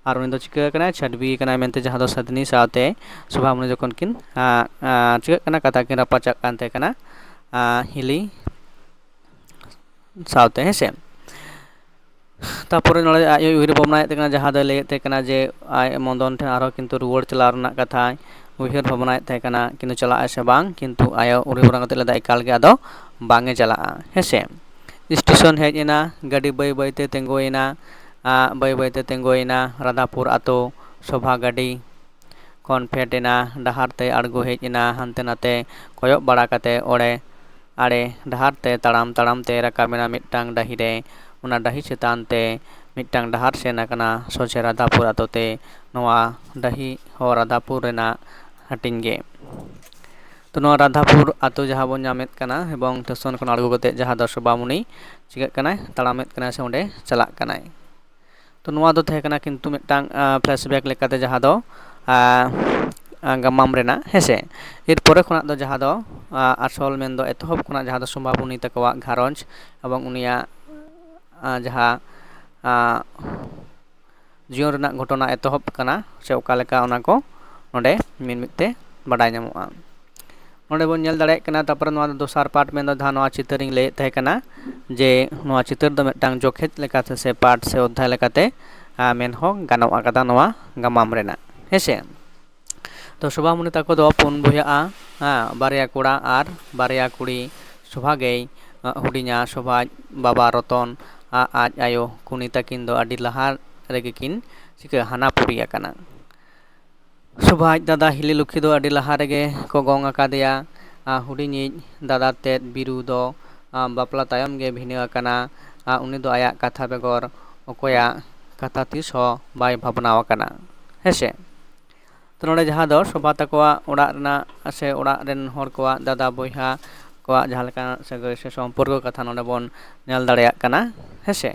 ᱟᱨ ᱩᱱᱤ ᱫᱚ ᱪᱤᱠᱟᱹ ᱟᱠᱟᱱᱟᱭ? ᱪᱷᱟᱹᱰᱣᱤ ᱟᱠᱟᱱᱟᱭ ᱢᱮᱱᱛᱮ, ᱡᱟᱦᱟᱸ ᱫᱚ ᱥᱟᱫᱽᱱᱤ ᱥᱟᱶᱛᱮ ᱥᱳᱵᱷᱟᱢᱩᱱᱤ ᱡᱚᱠᱷᱚᱱ ᱠᱤᱱ ᱪᱤᱠᱟᱹᱜ ᱠᱟᱱᱟ, ᱠᱟᱛᱷᱟ ᱠᱤᱱ ᱨᱟᱯᱟᱪᱟᱜ ᱠᱟᱱ ᱛᱟᱦᱮᱸ ᱠᱟᱱᱟ ᱦᱤᱞᱤ ᱥᱟᱶᱛᱮ, ᱦᱮᱸ ᱥᱮ᱾ ᱛᱟᱨᱯᱚᱨᱮ ᱱᱚᱰᱮ ᱟᱡ ᱦᱚᱸᱭ ᱩᱭᱦᱟᱹᱨ ᱵᱷᱟᱵᱽᱱᱟᱭᱮᱫ ᱛᱟᱦᱮᱸ ᱠᱟᱱᱟ, ᱡᱟᱦᱟᱸ ᱫᱚᱭ ᱞᱟᱹᱭᱮᱫ ᱛᱟᱦᱮᱸ ᱠᱟᱱᱟ ᱡᱮ ᱟᱡ ᱢᱚᱫᱚᱱ ᱴᱷᱮᱱ ᱟᱨᱦᱚᱸ ᱠᱤᱱᱛᱩ ᱨᱩᱣᱟᱹᱲ ᱪᱟᱞᱟᱣ ᱨᱮᱱᱟᱜ ᱠᱟᱛᱷᱟᱭ ᱩᱭᱦᱟᱹᱨ ᱵᱷᱟᱵᱽᱱᱟᱭᱮᱫ ᱛᱟᱦᱮᱸ ᱠᱟᱱᱟ, ᱠᱤᱱᱛᱩ ᱪᱟᱞᱟᱜ ᱟᱭ ᱥᱮ ᱵᱟᱝ, ᱠᱤᱱᱛᱩ ᱟᱭᱳ ᱩᱭᱦᱟᱹᱨ ᱵᱷᱟᱵᱽᱱᱟ ᱠᱟᱛᱮ ᱞᱟᱹᱭ ᱮᱫᱟ ᱮᱠᱟᱞ ᱜᱮ ᱟᱫᱚ ᱵᱟᱝ ᱮ ᱪᱟᱞᱟᱜᱼᱟ, ᱦᱮᱸ ᱥᱮ᱾ ᱥᱴᱮᱥᱚᱱ ᱦᱮᱡ ᱮᱱᱟ, ᱜᱟᱹᱰᱤ ᱵᱟᱹᱭ ᱵᱟᱹᱭᱛᱮ ᱛᱤᱸᱜᱩᱭᱮᱱᱟ, ᱵᱟᱹᱭ ᱵᱟᱹᱭᱛᱮ ᱛᱤᱸᱜᱩᱭᱮᱱᱟ ᱨᱟᱫᱷᱟᱯᱩᱨ ᱟᱛᱳ᱾ ᱥᱳᱵᱷᱟ ᱜᱟᱹᱰᱤ ᱠᱷᱚᱱ ᱯᱷᱮᱰ ᱮᱱᱟ, ᱰᱟᱦᱟᱨ ᱛᱮ ᱟᱬᱜᱚ ᱦᱮᱡ ᱮᱱᱟ, ᱦᱟᱱᱛᱮ ᱱᱟᱛᱮ ᱠᱚᱭᱚᱜ ᱵᱟᱲᱟ ᱠᱟᱛᱮ ᱚᱲᱮ ᱟᱲᱮ ᱰᱟᱦᱟᱨ ᱛᱮ ᱛᱟᱲᱟᱢ ᱛᱟᱲᱟᱢ ᱛᱮ ᱨᱟᱠᱟᱵ ᱮᱱᱟ ᱢᱤᱫᱴᱟᱝ ᱰᱟᱹᱦᱤ ᱨᱮ᱾ ᱚᱱᱟ ᱰᱟᱹᱦᱤ ᱪᱮᱛᱟᱱ ᱛᱮ ᱢᱤᱫᱴᱟᱝ ᱰᱟᱦᱟᱨ ᱥᱮᱱ ᱟᱠᱟᱱᱟ ᱥᱚᱡᱷᱮ ᱨᱟᱫᱷᱟᱯᱩᱨ ᱟᱛᱳ ᱛᱮ᱾ ᱱᱚᱣᱟ ᱰᱟᱹᱦᱤ ᱦᱚᱸ ᱨᱟᱫᱷᱟᱯᱩᱨ ᱨᱮᱱᱟᱜ ᱦᱟᱹᱴᱤᱧ ᱜᱮ᱾ ᱛᱚ, ᱱᱚᱣᱟ ᱨᱟᱫᱷᱟᱯᱩᱨ ᱟᱛᱳ ᱡᱟᱦᱟᱸ ᱵᱚᱱ ᱧᱟᱢᱮᱫ ᱠᱟᱱᱟ ᱮᱵᱚᱝ ᱥᱴᱮᱥᱚᱱ ᱠᱷᱚᱱ ᱟᱬᱜᱚ ᱠᱟᱛᱮ ᱡᱟᱦᱟᱸ ᱫᱚ ᱥᱳᱵᱷᱟᱢᱩᱱᱤ ᱪᱤᱠᱟᱹᱜ ᱠᱟᱱᱟᱭ, ᱛᱟᱲᱟᱢᱮᱫ ᱠᱟᱱᱟᱭ ᱥᱮ ᱚᱸᱰᱮ ᱪᱟᱞᱟᱜ ᱠᱟᱱᱟᱭ᱾ ᱛᱚ, ᱱᱚᱣᱟ ᱫᱚ ᱛᱟᱦᱮᱸ ᱠᱟᱱᱟ ᱠᱤᱱᱛᱩ ᱢᱤᱫᱴᱟᱝ ᱯᱷᱞᱮᱥᱵᱮᱠ ᱞᱮᱠᱟᱛᱮ, ᱡᱟᱦᱟᱸ ᱫᱚ ᱜᱟᱢᱟᱢ ᱨᱮᱱᱟᱜ, ᱦᱮᱸ ᱥᱮ᱾ ᱮᱨᱯᱚᱨᱮ ᱠᱷᱚᱱᱟᱜ ᱫᱚ ᱡᱟᱦᱟᱸ ᱫᱚ ᱟᱥᱚᱞ ᱢᱮᱱᱫᱚ ᱮᱛᱚᱦᱚᱵ ᱠᱷᱚᱱᱟᱜ ᱡᱟᱦᱟᱸ ᱫᱚ ᱥᱳᱵᱷᱟᱢᱩᱱᱤ ᱛᱟᱠᱚᱣᱟᱜ ᱜᱷᱟᱨᱚᱸᱡᱽ ᱮᱵᱚᱝ ᱩᱱᱤᱭᱟᱜ ᱡᱟᱦᱟᱸ ᱡᱤᱭᱚᱱ ᱨᱮᱱᱟᱜ ᱜᱷᱚᱴᱚᱱᱟ ᱮᱛᱚᱦᱚᱵ ᱠᱟᱱᱟ ᱥᱮ ᱚᱠᱟ ᱞᱮᱠᱟ, ᱚᱱᱟ ᱠᱚ ᱱᱚᱰᱮ ᱢᱤᱫ ᱢᱤᱫ ᱛᱮ ᱵᱟᱰᱟᱭ ᱧᱟᱢᱚᱜᱼᱟ᱾ ᱱᱚᱰᱮ ᱵᱚᱱ ᱧᱮᱞ ᱫᱟᱲᱮᱭᱟᱜ ᱠᱟᱱᱟ, ᱛᱟᱨᱯᱚᱨᱮ ᱱᱚᱣᱟ ᱫᱚ ᱫᱚᱥᱟᱨ ᱯᱟᱴ, ᱢᱮᱱᱫᱚ ᱡᱟᱦᱟᱸ ᱱᱚᱣᱟ ᱪᱤᱛᱟᱹᱨᱤᱧ ᱞᱟᱹᱭᱮᱫ ᱛᱟᱦᱮᱸ ᱠᱟᱱᱟ, ᱡᱮ ᱱᱚᱣᱟ ᱪᱤᱛᱟᱹᱨ ᱫᱚ ᱢᱤᱫᱴᱟᱝ ᱡᱚᱠᱷᱮᱡ ᱞᱮᱠᱟᱛᱮ ᱥᱮ ᱯᱟᱴ ᱥᱮ ᱚᱫᱽᱫᱷᱟᱭ ᱞᱮᱠᱟᱛᱮ, ᱟᱨ ᱢᱮᱱ ᱦᱚᱸ ᱜᱟᱱᱚᱜ ᱟᱠᱟᱫᱟ ᱱᱚᱣᱟ ᱜᱟᱢᱟᱢ ᱨᱮᱱᱟᱜ, ᱦᱮᱸᱥᱮ᱾ ᱛᱚ ᱥᱳᱵᱷᱟᱢᱩᱱᱤ ᱛᱟᱠᱚ ᱫᱚ ᱯᱩᱱ ᱵᱚᱭᱦᱟᱜᱼᱟ, ᱦᱮᱸ, ᱵᱟᱨᱭᱟ ᱠᱚᱲᱟ ᱟᱨ ᱵᱟᱨᱭᱟ ᱠᱩᱲᱤ᱾ ᱥᱳᱵᱷᱟ ᱜᱮᱭ, ᱟᱸ, ᱦᱩᱰᱤᱧᱟ᱾ ᱥᱳᱵᱷᱟ ᱟᱡ ᱵᱟᱵᱟ ᱨᱚᱛᱚᱱ ᱟᱨ ᱟᱡ ᱟᱭᱳ ᱠᱩᱱᱤ ᱛᱟᱹᱠᱤᱱ ᱫᱚ ᱟᱹᱰᱤ ᱞᱟᱦᱟ ᱨᱮᱜᱮ ᱠᱤᱱ ᱪᱤᱠᱟᱹ ᱦᱟᱱᱟ ᱯᱩᱨᱤ ᱟᱠᱟᱱᱟ᱾ ᱥᱳᱵᱷᱟ ᱟᱡ ᱫᱟᱫᱟ ᱦᱤᱞᱤ ᱞᱩᱠᱷᱤ ᱫᱚ ᱟᱹᱰᱤ ᱞᱟᱦᱟ ᱨᱮᱜᱮ ᱠᱚ ᱜᱚᱝ ᱟᱠᱟᱫᱮᱭᱟ᱾ ᱟᱨ ᱦᱩᱰᱤᱧᱤᱡ ᱫᱟᱫᱟ ᱛᱮᱫ ᱵᱤᱨᱩ ᱫᱚ, ᱟᱨ, ᱵᱟᱯᱞᱟ ᱛᱟᱭᱚᱢ ᱜᱮ ᱵᱷᱤᱱᱟᱹ ᱟᱠᱟᱱᱟ᱾ ᱟᱨ ᱩᱱᱤ ᱫᱚ ᱟᱭᱟᱜ ᱠᱟᱛᱷᱟ ᱵᱮᱜᱚᱨ ᱚᱠᱚᱭᱟᱜ ᱠᱟᱛᱷᱟ ᱛᱤᱥ ᱦᱚᱸ ᱵᱟᱭ ᱵᱷᱟᱵᱽᱱᱟ ᱟᱠᱟᱱᱟ, ᱦᱮᱸᱥᱮ᱾ ᱛᱚ ᱱᱚᱰᱮ ᱡᱟᱦᱟᱸ ᱫᱚ ᱥᱳᱵᱷᱟ ᱛᱟᱠᱚᱣᱟᱜ ᱚᱲᱟᱜ ᱨᱮᱱᱟᱜ ᱥᱮ ᱚᱲᱟᱜ ᱨᱮᱱ ᱦᱚᱲ ᱠᱚᱣᱟᱜ, ᱫᱟᱫᱟ ᱵᱚᱭᱦᱟ ᱠᱚᱣᱟᱜ ᱡᱟᱦᱟᱸ ᱞᱮᱠᱟᱱᱟᱜ ᱥᱟᱹᱜᱟᱹᱭ ᱥᱮ ᱥᱚᱢᱯᱚᱨᱠᱚ ᱠᱟᱛᱷᱟ ᱱᱚᱰᱮ ᱵᱚᱱ ᱧᱮᱞ ᱫᱟᱲᱮᱭᱟᱜ ᱠᱟᱱᱟ, ᱦᱮᱸᱥᱮ᱾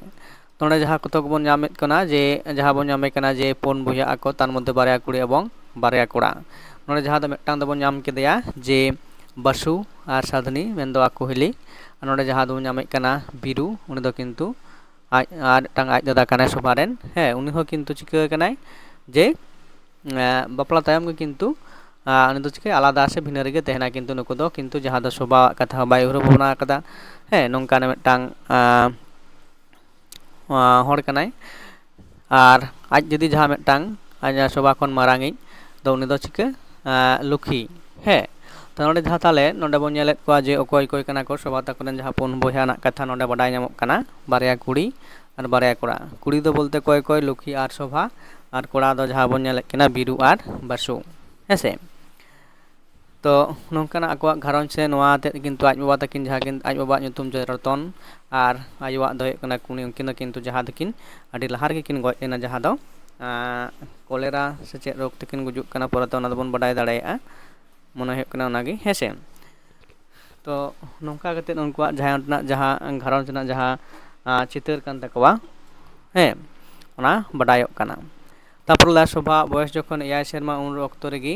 ᱱᱚᱰᱮ ᱡᱟᱦᱟᱸ ᱠᱚᱛᱚᱠ ᱵᱚᱱ ᱧᱟᱢᱮᱫ ᱠᱟᱱᱟ, ᱡᱮ ᱡᱟᱦᱟᱸ ᱵᱚᱱ ᱧᱟᱢᱮ ᱠᱟᱱᱟ ᱡᱮ ᱯᱩᱱ ᱵᱚᱭᱦᱟ ᱟᱠᱚ, ᱛᱟᱨ ᱢᱚᱫᱽᱫᱷᱮ ᱵᱟᱨᱭᱟ ᱠᱩᱲᱤ ᱮᱵᱚᱝ ᱵᱟᱨᱭᱟ ᱠᱚᱲᱟ᱾ ᱱᱚᱰᱮ ᱡᱟᱦᱟᱸ ᱫᱚ ᱢᱤᱫᱴᱟᱝ ᱫᱚᱵᱚᱱ ᱧᱟᱢ ᱠᱮᱫᱮᱭᱟ ᱡᱮ ᱵᱟᱥᱩ ᱟᱨ ᱥᱟᱫᱷᱱᱤ, ᱢᱮᱱᱫᱚ ᱟᱠᱚ ᱦᱤᱞᱤ᱾ ᱟᱨ ᱱᱚᱰᱮ ᱡᱟᱦᱟᱸ ᱫᱚᱵᱚᱱ ᱧᱟᱢᱮᱫ ᱠᱟᱱᱟ ᱵᱤᱨᱩ, ᱩᱱᱤ ᱫᱚ ᱠᱤᱱᱛᱩ ᱟᱡ ᱟᱨ ᱢᱤᱫᱴᱟᱝ ᱟᱡ ᱫᱟᱫᱟ ᱠᱟᱱᱟᱭ ᱥᱳᱵᱷᱟ ᱨᱮᱱ, ᱦᱮᱸ, ᱩᱱᱤ ᱦᱚᱸ ᱠᱤᱱᱛᱩ ᱪᱤᱠᱟᱹ ᱠᱟᱱᱟᱭ ᱡᱮ, ᱮᱸ, ᱵᱟᱯᱞᱟ ᱛᱟᱭᱚᱢ ᱜᱮ ᱠᱤᱱᱛᱩ, ᱟᱸ, ᱩᱱᱤ ᱫᱚ ᱪᱤᱠᱟᱹ ᱟᱞᱟᱫᱟ ᱥᱮ ᱵᱷᱤᱱᱟᱹ ᱨᱮᱜᱮ ᱛᱟᱦᱮᱱᱟ, ᱠᱤᱱᱛᱩ ᱱᱩᱠᱩ ᱫᱚ ᱠᱤᱱᱛᱩ ᱡᱟᱦᱟᱸ ᱫᱚ ᱥᱳᱵᱷᱟᱣᱟᱜ ᱠᱟᱛᱷᱟ ᱦᱚᱸ ᱵᱟᱭ ᱩᱭᱦᱟᱹᱨ ᱵᱷᱟᱵᱽᱱᱟ ᱟᱠᱟᱫᱟ, ᱦᱮᱸ, ᱱᱚᱝᱠᱟᱱ ᱢᱤᱫᱴᱟᱝ, ᱟᱸ, ᱟᱸ, ᱦᱚᱲ ᱠᱟᱱᱟᱭ᱾ ᱟᱨ ᱟᱡ ᱫᱤᱫᱤ ᱡᱟᱦᱟᱸ ᱢᱤᱫᱴᱟᱝ ᱟᱡ ᱥᱳᱵᱷᱟ ᱠᱷᱚᱱ ᱢᱟᱨᱟᱝᱤᱡ ᱫᱚ ᱩᱱᱤ ᱫᱚ ᱪᱤᱠᱟᱹ, ᱟᱸ, ᱞᱩᱠᱷᱤ, ᱦᱮᱸ᱾ ᱛᱚ ᱱᱚᱰᱮ ᱡᱟᱦᱟᱸ ᱛᱟᱦᱞᱮ ᱱᱚᱰᱮ ᱵᱚᱱ ᱧᱮᱞᱮᱫ ᱠᱚᱣᱟ ᱡᱮ ᱚᱠᱚᱭ ᱚᱠᱚᱭ ᱠᱟᱱᱟ ᱠᱚ ᱥᱳᱵᱷᱟ ᱛᱟᱠᱚ ᱨᱮᱱ ᱡᱟᱦᱟᱸ ᱯᱩᱱ ᱵᱚᱭᱦᱟ ᱨᱮᱱᱟᱜ ᱠᱟᱛᱷᱟ ᱱᱚᱰᱮ ᱵᱟᱰᱟᱭ ᱧᱟᱢᱚᱜ ᱠᱟᱱᱟ, ᱵᱟᱨᱭᱟ ᱠᱩᱲᱤ ᱟᱨ ᱵᱟᱨᱭᱟ ᱠᱚᱲᱟ᱾ ᱠᱩᱲᱤ ᱫᱚ ᱵᱚᱞᱛᱮ ᱚᱠᱚᱭ ᱚᱠᱚᱭ, ᱞᱩᱠᱷᱤ ᱟᱨ ᱥᱳᱵᱷᱟ, ᱟᱨ ᱠᱚᱲᱟ ᱫᱚ ᱡᱟᱦᱟᱸ ᱵᱚᱱ ᱧᱮᱞᱮᱫ ᱠᱤᱱᱟ ᱵᱤᱨᱩ ᱟᱨ ᱵᱟᱥᱩ, ᱦᱮᱸᱥᱮ᱾ ᱛᱚ ᱱᱚᱝᱠᱟᱱᱟᱜ ᱟᱠᱚᱣᱟᱜ ᱜᱷᱟᱨᱚᱸᱡᱽ ᱥᱮ ᱱᱚᱣᱟ ᱟᱛᱮᱫ ᱠᱤᱱᱛᱩ ᱟᱡ ᱵᱟᱵᱟ ᱛᱟᱹᱠᱤᱱ ᱡᱟᱦᱟᱸ ᱠᱤᱱ, ᱟᱡ ᱵᱟᱵᱟᱣᱟᱜ ᱧᱩᱛᱩᱢ ᱡᱮ ᱨᱚᱛᱚᱱ ᱟᱨ ᱟᱭᱳᱣᱟᱜ ᱫᱚ ᱦᱩᱭᱩᱜ ᱠᱟᱱᱟ ᱠᱩᱱᱤ, ᱩᱱᱠᱤᱱ ᱫᱚ ᱠᱤᱱᱛᱩ ᱡᱟᱦᱟᱸ ᱫᱚᱠᱤᱱ ᱟᱹᱰᱤ ᱞᱟᱦᱟ ᱨᱮᱜᱮ ᱠᱤᱱ ᱜᱚᱡ ᱞᱮᱱᱟ, ᱡᱟᱦᱟᱸ ᱫᱚ, ᱟᱸ, ᱠᱚᱞᱮᱨᱟ ᱥᱮ ᱪᱮᱫ ᱨᱳᱜᱽ ᱛᱮᱠᱤᱱ ᱜᱩᱡᱩᱜ ᱠᱟᱱᱟ, ᱯᱚᱨᱮᱛᱮ ᱚᱱᱟ ᱫᱚᱵᱚᱱ ᱵᱟᱰᱟᱭ ᱫᱟᱲᱮᱭᱟᱜᱼᱟ, ᱢᱚᱱᱮ ᱦᱩᱭᱩᱜ ᱠᱟᱱᱟ ᱚᱱᱟᱜᱮ, ᱦᱮᱸ ᱥᱮ᱾ ᱛᱚ ᱱᱚᱝᱠᱟ ᱠᱟᱛᱮᱫ ᱩᱱᱠᱩᱣᱟᱜ ᱡᱟᱦᱟᱸ ᱨᱮᱱᱟᱜ ᱡᱟᱦᱟᱸ ᱜᱷᱟᱨᱚᱸᱡᱽ ᱨᱮᱱᱟᱜ ᱡᱟᱦᱟᱸ, ᱟᱸ, ᱪᱤᱛᱟᱹᱨ ᱠᱟᱱ ᱛᱟᱠᱚᱣᱟ, ᱦᱮᱸ, ᱚᱱᱟ ᱵᱟᱰᱟᱭᱚᱜ ᱠᱟᱱᱟ᱾ ᱛᱟᱨᱯᱚᱨ ᱞᱟ ᱥᱳᱵᱷᱟ ᱵᱚᱭᱮᱥ ᱡᱚᱠᱷᱚᱱ ᱮᱭᱟᱭ ᱥᱮᱨᱢᱟ, ᱩᱱ ᱚᱠᱛᱚ ᱨᱮᱜᱮ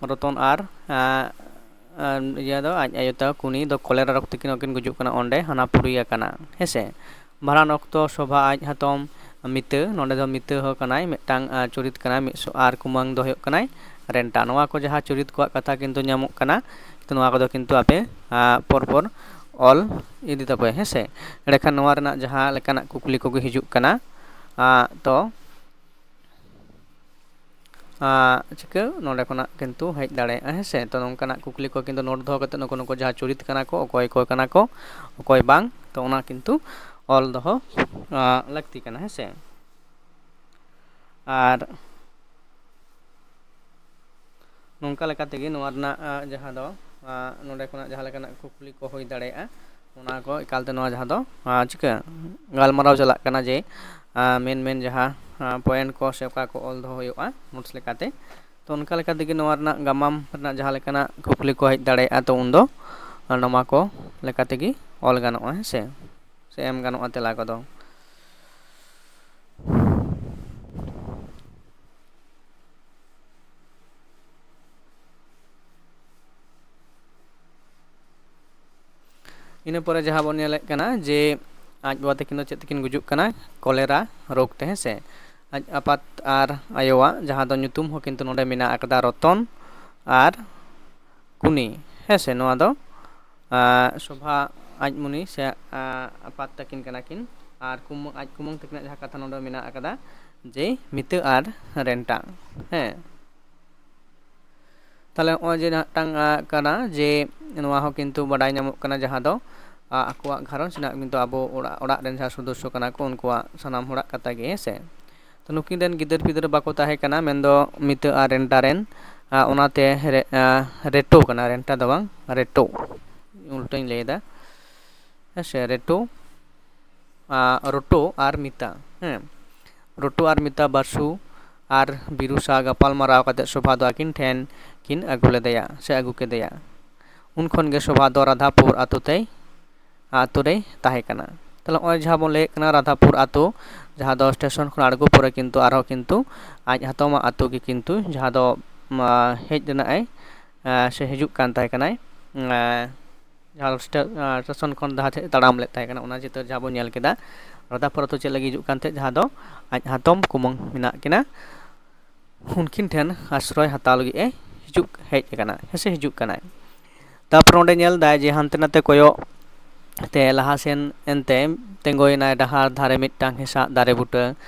ᱨᱚᱛᱚᱱ ᱟᱨ, ᱟᱸ, ᱟᱨ ᱤᱭᱟᱹ ᱫᱚ ᱟᱡ ᱟᱭᱳ ᱛᱟᱠᱚ ᱠᱩᱱᱤ ᱫᱚ ᱠᱚᱞᱮᱨᱟ ᱨᱳᱜᱽ ᱛᱮᱠᱤᱱ ᱦᱚᱸᱠᱤᱱ ᱜᱩᱡᱩᱜ ᱠᱟᱱᱟ, ᱚᱸᱰᱮ ᱦᱟᱱᱟ ᱯᱩᱨᱤ ᱟᱠᱟᱱᱟ, ᱦᱮᱸᱥᱮ᱾ ᱵᱷᱟᱸᱰᱟᱱ ᱚᱠᱛᱚ ᱥᱳᱵᱷᱟ ᱟᱡ ᱦᱟᱛᱚᱢ ᱢᱤᱛᱟᱹ, ᱱᱚᱰᱮ ᱫᱚ ᱢᱤᱛᱟᱹ ᱦᱚᱸ ᱠᱟᱱᱟᱭ, ᱢᱤᱫᱴᱟᱝ, ᱟᱸ, ᱪᱚᱨᱤᱛ ᱠᱟᱱᱟᱭ, ᱢᱤᱫ ᱥᱚ-, ᱟᱨ ᱠᱩᱢᱟᱹᱝ ᱫᱚ ᱦᱩᱭᱩᱜ ᱠᱟᱱᱟᱭ ᱨᱮᱱᱴᱟ, ᱱᱚᱣᱟ ᱠᱚ ᱡᱟᱦᱟᱸ ᱪᱩᱨᱤᱛ ᱠᱚᱣᱟᱜ ᱠᱟᱛᱷᱟ ᱠᱤᱱᱛᱩ ᱧᱟᱢᱚᱜ ᱠᱟᱱᱟ, ᱛᱚ ᱱᱚᱣᱟ ᱠᱚᱫᱚ ᱠᱤᱱᱛᱩ ᱟᱯᱮ ᱯᱚᱨ ᱯᱚᱨ ᱚᱞ ᱤᱫᱤ ᱛᱟᱯᱮ, ᱦᱮᱸ ᱥᱮ᱾ ᱮᱸᱰᱮᱠᱷᱟᱱ ᱱᱚᱣᱟ ᱨᱮᱱᱟᱜ ᱡᱟᱦᱟᱸ ᱞᱮᱠᱟᱱᱟᱜ ᱠᱩᱠᱞᱤ ᱠᱚᱜᱮ ᱦᱤᱡᱩᱜ ᱠᱟᱱᱟ, ᱛᱚ ᱪᱤᱠᱟᱹ ᱱᱚᱰᱮ ᱠᱷᱚᱱᱟᱜ ᱠᱤᱱᱛᱩ ᱦᱮᱡ ᱫᱟᱲᱮᱭᱟᱜᱼᱟ, ᱦᱮᱸ ᱥᱮ᱾ ᱛᱚ ᱱᱚᱝᱠᱟᱱᱟᱜ ᱠᱩᱠᱞᱤ ᱠᱚ ᱠᱤᱱᱛᱩ ᱱᱳᱴ ᱫᱚᱦᱚ ᱠᱟᱛᱮ ᱱᱩᱠᱩ ᱱᱩᱠᱩ ᱡᱟᱦᱟᱸ ᱪᱩᱨᱤᱛ ᱠᱟᱱᱟ ᱠᱚ, ᱚᱠᱚᱭ ᱠᱚ ᱠᱟᱱᱟ ᱠᱚ, ᱚᱠᱚᱭ ᱵᱟᱝ, ᱛᱚ ᱚᱱᱟ ᱠᱤᱱᱛᱩ ᱚᱞ ᱫᱚᱦᱚ ᱞᱟᱹᱠᱛᱤ ᱠᱟᱱᱟ, ᱦᱮᱸ ᱥᱮ᱾ ᱟᱨ ᱱᱚᱝᱠᱟ ᱞᱮᱠᱟ ᱛᱮᱜᱮ ᱱᱚᱣᱟ ᱨᱮᱱᱟᱜ ᱡᱟᱦᱟᱸ ᱫᱚ ᱱᱚᱰᱮ ᱠᱷᱚᱱᱟᱜ ᱡᱟᱦᱟᱸ ᱞᱮᱠᱟᱱᱟᱜ ᱠᱩᱠᱞᱤ ᱠᱚ ᱦᱩᱭ ᱫᱟᱲᱮᱭᱟᱜᱼᱟ, ᱚᱱᱟ ᱠᱚ ᱮᱠᱟᱞᱛᱮ ᱱᱚᱣᱟ ᱡᱟᱦᱟᱸ ᱫᱚ ᱪᱤᱠᱟᱹ ᱜᱟᱞᱢᱟᱨᱟᱣ ᱪᱟᱞᱟᱜ ᱠᱟᱱᱟ ᱡᱮ ᱢᱮᱱ ᱢᱮᱱ ᱡᱟᱦᱟᱸ ᱯᱚᱭᱮᱱᱴ ᱠᱚ ᱥᱮ ᱚᱠᱟ ᱠᱚ ᱚᱞ ᱫᱚᱦᱚ ᱦᱩᱭᱩᱜᱼᱟ ᱱᱳᱴᱥ ᱞᱮᱠᱟᱛᱮ᱾ ᱛᱚ ᱚᱱᱠᱟ ᱞᱮᱠᱟ ᱛᱮᱜᱮ ᱱᱚᱣᱟ ᱨᱮᱱᱟᱜ ᱜᱟᱢᱟᱢ ᱨᱮᱱᱟᱜ ᱡᱟᱦᱟᱸ ᱞᱮᱠᱟᱱᱟᱜ ᱠᱩᱠᱞᱤ ᱠᱚ ᱦᱮᱡ ᱫᱟᱲᱮᱭᱟᱜᱼᱟ, ᱛᱚ ᱩᱱᱫᱚ ᱱᱚᱣᱟ ᱠᱚ ᱞᱮᱠᱟ ᱛᱮᱜᱮ ᱚᱞ ᱜᱟᱱᱚᱜᱼᱟ, ᱦᱮᱸ ᱥᱮ, ᱥᱮ ᱮᱢ ᱜᱟᱱᱚᱜᱼᱟ ᱛᱮᱞᱟ ᱠᱚᱫᱚ᱾ ᱤᱱᱟᱹ ᱯᱚᱨᱮ ᱡᱟᱦᱟᱸ ᱵᱚᱱ ᱧᱮᱞᱮᱫ ᱠᱟᱱᱟ ᱡᱮ ᱟᱡ ᱵᱟᱵᱟ ᱛᱟᱹᱠᱤᱱ ᱫᱚ ᱪᱮᱫ ᱛᱮᱠᱤᱱ ᱜᱩᱡᱩᱜ ᱠᱟᱱᱟ? ᱠᱚᱞᱮᱨᱟ ᱨᱳᱜᱽ ᱛᱮ, ᱦᱮᱸ ᱥᱮ᱾ ᱟᱡ ᱟᱯᱟᱛ ᱟᱨ ᱟᱭᱳᱣᱟᱜ ᱡᱟᱦᱟᱸ ᱫᱚ ᱧᱩᱛᱩᱢ ᱦᱚᱸ ᱠᱤᱱᱛᱩ ᱱᱚᱰᱮ ᱢᱮᱱᱟᱜ ᱟᱠᱟᱫᱟ ᱨᱚᱛᱚᱱ ᱟᱨ ᱠᱩᱱᱤ, ᱦᱮᱸ ᱥᱮ᱾ ᱱᱚᱣᱟ ᱫᱚ ᱥᱳᱵᱷᱟ ᱟᱡ ᱢᱩᱱᱤ ᱥᱮ ᱟᱯᱟᱛ ᱛᱟᱹᱠᱤᱱ ᱠᱟᱱᱟ ᱠᱤᱱ᱾ ᱟᱨ ᱠᱩᱢᱟᱹᱝ, ᱟᱡ ᱠᱩᱢᱟᱹᱝ ᱛᱟᱹᱠᱤᱱᱟᱜ ᱡᱟᱦᱟᱸ ᱠᱟᱛᱷᱟ ᱱᱚᱰᱮ ᱢᱮᱱᱟᱜ ᱟᱠᱟᱫᱟ ᱡᱮ ᱢᱤᱛᱟᱹ ᱟᱨ ᱨᱮᱱᱴᱟ, ᱦᱮᱸ᱾ ᱛᱟᱦᱞᱮ ᱱᱚᱜᱼᱚᱭ ᱡᱮ ᱢᱤᱫᱴᱟᱝ ᱠᱟᱱᱟ ᱡᱮ ᱱᱚᱣᱟ ᱦᱚᱸ ᱠᱤᱱᱛᱩ ᱵᱟᱰᱟᱭ ᱧᱟᱢᱚᱜ ᱠᱟᱱᱟ ᱡᱟᱦᱟᱸ ᱫᱚ ᱟᱠᱚᱣᱟᱜ ᱜᱷᱟᱨᱚᱸᱡᱽ ᱨᱮᱱᱟᱜ ᱠᱤᱱᱛᱩ ᱟᱵᱚ ᱚᱲᱟᱜ, ᱚᱲᱟᱜ ᱨᱮᱱ ᱡᱟᱦᱟᱸ ᱥᱚᱫᱚᱥᱥᱚ ᱠᱟᱱᱟ ᱠᱚ ᱩᱱᱠᱩᱣᱟᱜ ᱥᱟᱱᱟᱢ ᱦᱚᱲᱟᱜ ᱠᱟᱛᱷᱟ ᱜᱮ, ᱦᱮᱸ ᱥᱮ᱾ ᱛᱚ ᱱᱩᱠᱤᱱ ᱨᱮᱱ ᱜᱤᱫᱟᱹᱨ ᱯᱤᱫᱟᱹᱨ ᱵᱟᱠᱚ ᱛᱟᱦᱮᱸ ᱠᱟᱱᱟ, ᱢᱮᱱᱫᱚ ᱢᱤᱛᱟᱹ ᱟᱨ ᱨᱮᱱᱴᱟ ᱨᱮᱱ, ᱚᱱᱟᱛᱮ ᱨᱮᱴᱳ ᱠᱟᱱᱟ, ᱨᱮᱱᱴᱟ ᱫᱚ ᱵᱟᱝ, ᱨᱮᱴᱳ, ᱩᱞᱴᱟᱹᱧ ᱞᱟᱹᱭᱫᱟ, ᱦᱮᱸ ᱥᱮ, ᱨᱮᱴᱳ, ᱨᱳᱴᱳ ᱟᱨ ᱢᱤᱛᱟ, ᱦᱮᱸ, ᱨᱳᱴᱳ ᱟᱨ ᱢᱤᱛᱟ ᱵᱟᱥᱩ ᱟᱨ ᱵᱤᱨᱩ ᱥᱟᱶ ᱜᱟᱯᱟᱞ ᱢᱟᱨᱟᱣ ᱠᱟᱛᱮ ᱥᱳᱵᱷᱟ ᱫᱚ ᱟᱹᱠᱤᱱ ᱴᱷᱮᱱ ᱠᱤᱱ ᱟᱹᱜᱩ ᱞᱮᱫᱮᱭᱟ ᱥᱮ ᱟᱹᱜᱩ ᱠᱮᱫᱮᱭᱟ᱾ ᱩᱱ ᱠᱷᱚᱱ ᱜᱮ ᱥᱳᱵᱷᱟ ᱫᱚ ᱨᱟᱫᱷᱟᱯᱩᱨ ᱟᱛᱳ ᱛᱮᱭ, ᱟᱛᱳ ᱨᱮᱭ ᱛᱟᱦᱮᱸ ᱠᱟᱱᱟ᱾ ᱛᱟᱦᱞᱮ ᱱᱚᱜᱼᱚᱭ ᱡᱟᱦᱟᱸ ᱵᱚᱱ ᱞᱟᱹᱭᱮᱫ ᱠᱟᱱᱟ ᱨᱟᱫᱷᱟᱯᱩᱨ ᱟᱛᱳ, ᱡᱟᱦᱟᱸ ᱫᱚ ᱥᱴᱮᱥᱚᱱ ᱠᱷᱚᱱ ᱟᱬᱜᱚ ᱯᱚᱨᱮ ᱠᱤᱱᱛᱩ ᱟᱨᱦᱚᱸ ᱠᱤᱱᱛᱩ ᱟᱡ ᱦᱟᱛᱚᱢᱟᱜ ᱟᱛᱳ ᱜᱮ ᱠᱤᱱᱛᱩ ᱡᱟᱦᱟᱸ ᱫᱚ ᱦᱮᱡ ᱨᱮᱱᱟᱜ ᱮ ᱥᱮ ᱦᱤᱡᱩᱜ ᱠᱟᱱ ᱛᱟᱦᱮᱸ ᱠᱟᱱᱟᱭ᱾ ᱡᱟᱦᱟᱸ ᱫᱚ ᱥᱴᱮ-, ᱥᱴᱮᱥᱚᱱ ᱠᱷᱚᱱ ᱡᱟᱦᱟᱸ ᱴᱷᱮᱡ ᱛᱟᱲᱟᱢ ᱞᱮᱫ ᱛᱟᱦᱮᱸ ᱠᱟᱱᱟ, ᱚᱱᱟ ᱪᱤᱛᱟᱹᱨ ᱡᱟᱦᱟᱸ ᱵᱚᱱ ᱧᱮᱞ ᱠᱮᱫᱟ, ᱨᱟᱫᱷᱟᱯᱩᱨ ᱟᱛᱳ ᱪᱮᱫ ᱞᱟᱹᱜᱤᱫ ᱦᱤᱡᱩᱜ ᱠᱟᱱ ᱛᱟᱦᱮᱸᱫ? ᱡᱟᱦᱟᱸ ᱫᱚ ᱟᱡ ᱦᱟᱛᱚᱢ ᱠᱩᱢᱟᱹᱝ ᱢᱮᱱᱟᱜ ᱠᱤᱱᱟ, ᱩᱱᱠᱤᱱ ᱴᱷᱮᱱ ᱟᱥᱨᱚᱭ ᱦᱟᱛᱟᱣ ᱞᱟᱹᱜᱤᱫ ᱮ ᱦᱤᱡᱩᱜ ᱦᱮᱡ ᱟᱠᱟᱱᱟ, ᱦᱮᱸ ᱥᱮ, ᱦᱤᱡᱩᱜ ᱠᱟᱱᱟᱭ᱾ ᱛᱟᱨᱯᱚᱨ ᱚᱸᱰᱮ ᱧᱮᱞ ᱫᱟᱭ ᱡᱮ ᱦᱟᱱᱛᱮ ᱱᱟᱛᱮ ᱠᱚᱭᱚᱜ ᱛᱮ ᱞᱟᱦᱟ ᱥᱮᱱ ᱮᱱᱛᱮ ᱛᱤᱸᱜᱩᱭᱮᱱᱟᱭ ᱰᱟᱦᱟᱨ ᱫᱷᱟᱨᱮ ᱢᱤᱫᱴᱟᱝ ᱦᱮᱸᱥᱟᱜ ᱫᱟᱨᱮ ᱵᱩᱴᱟᱹ᱾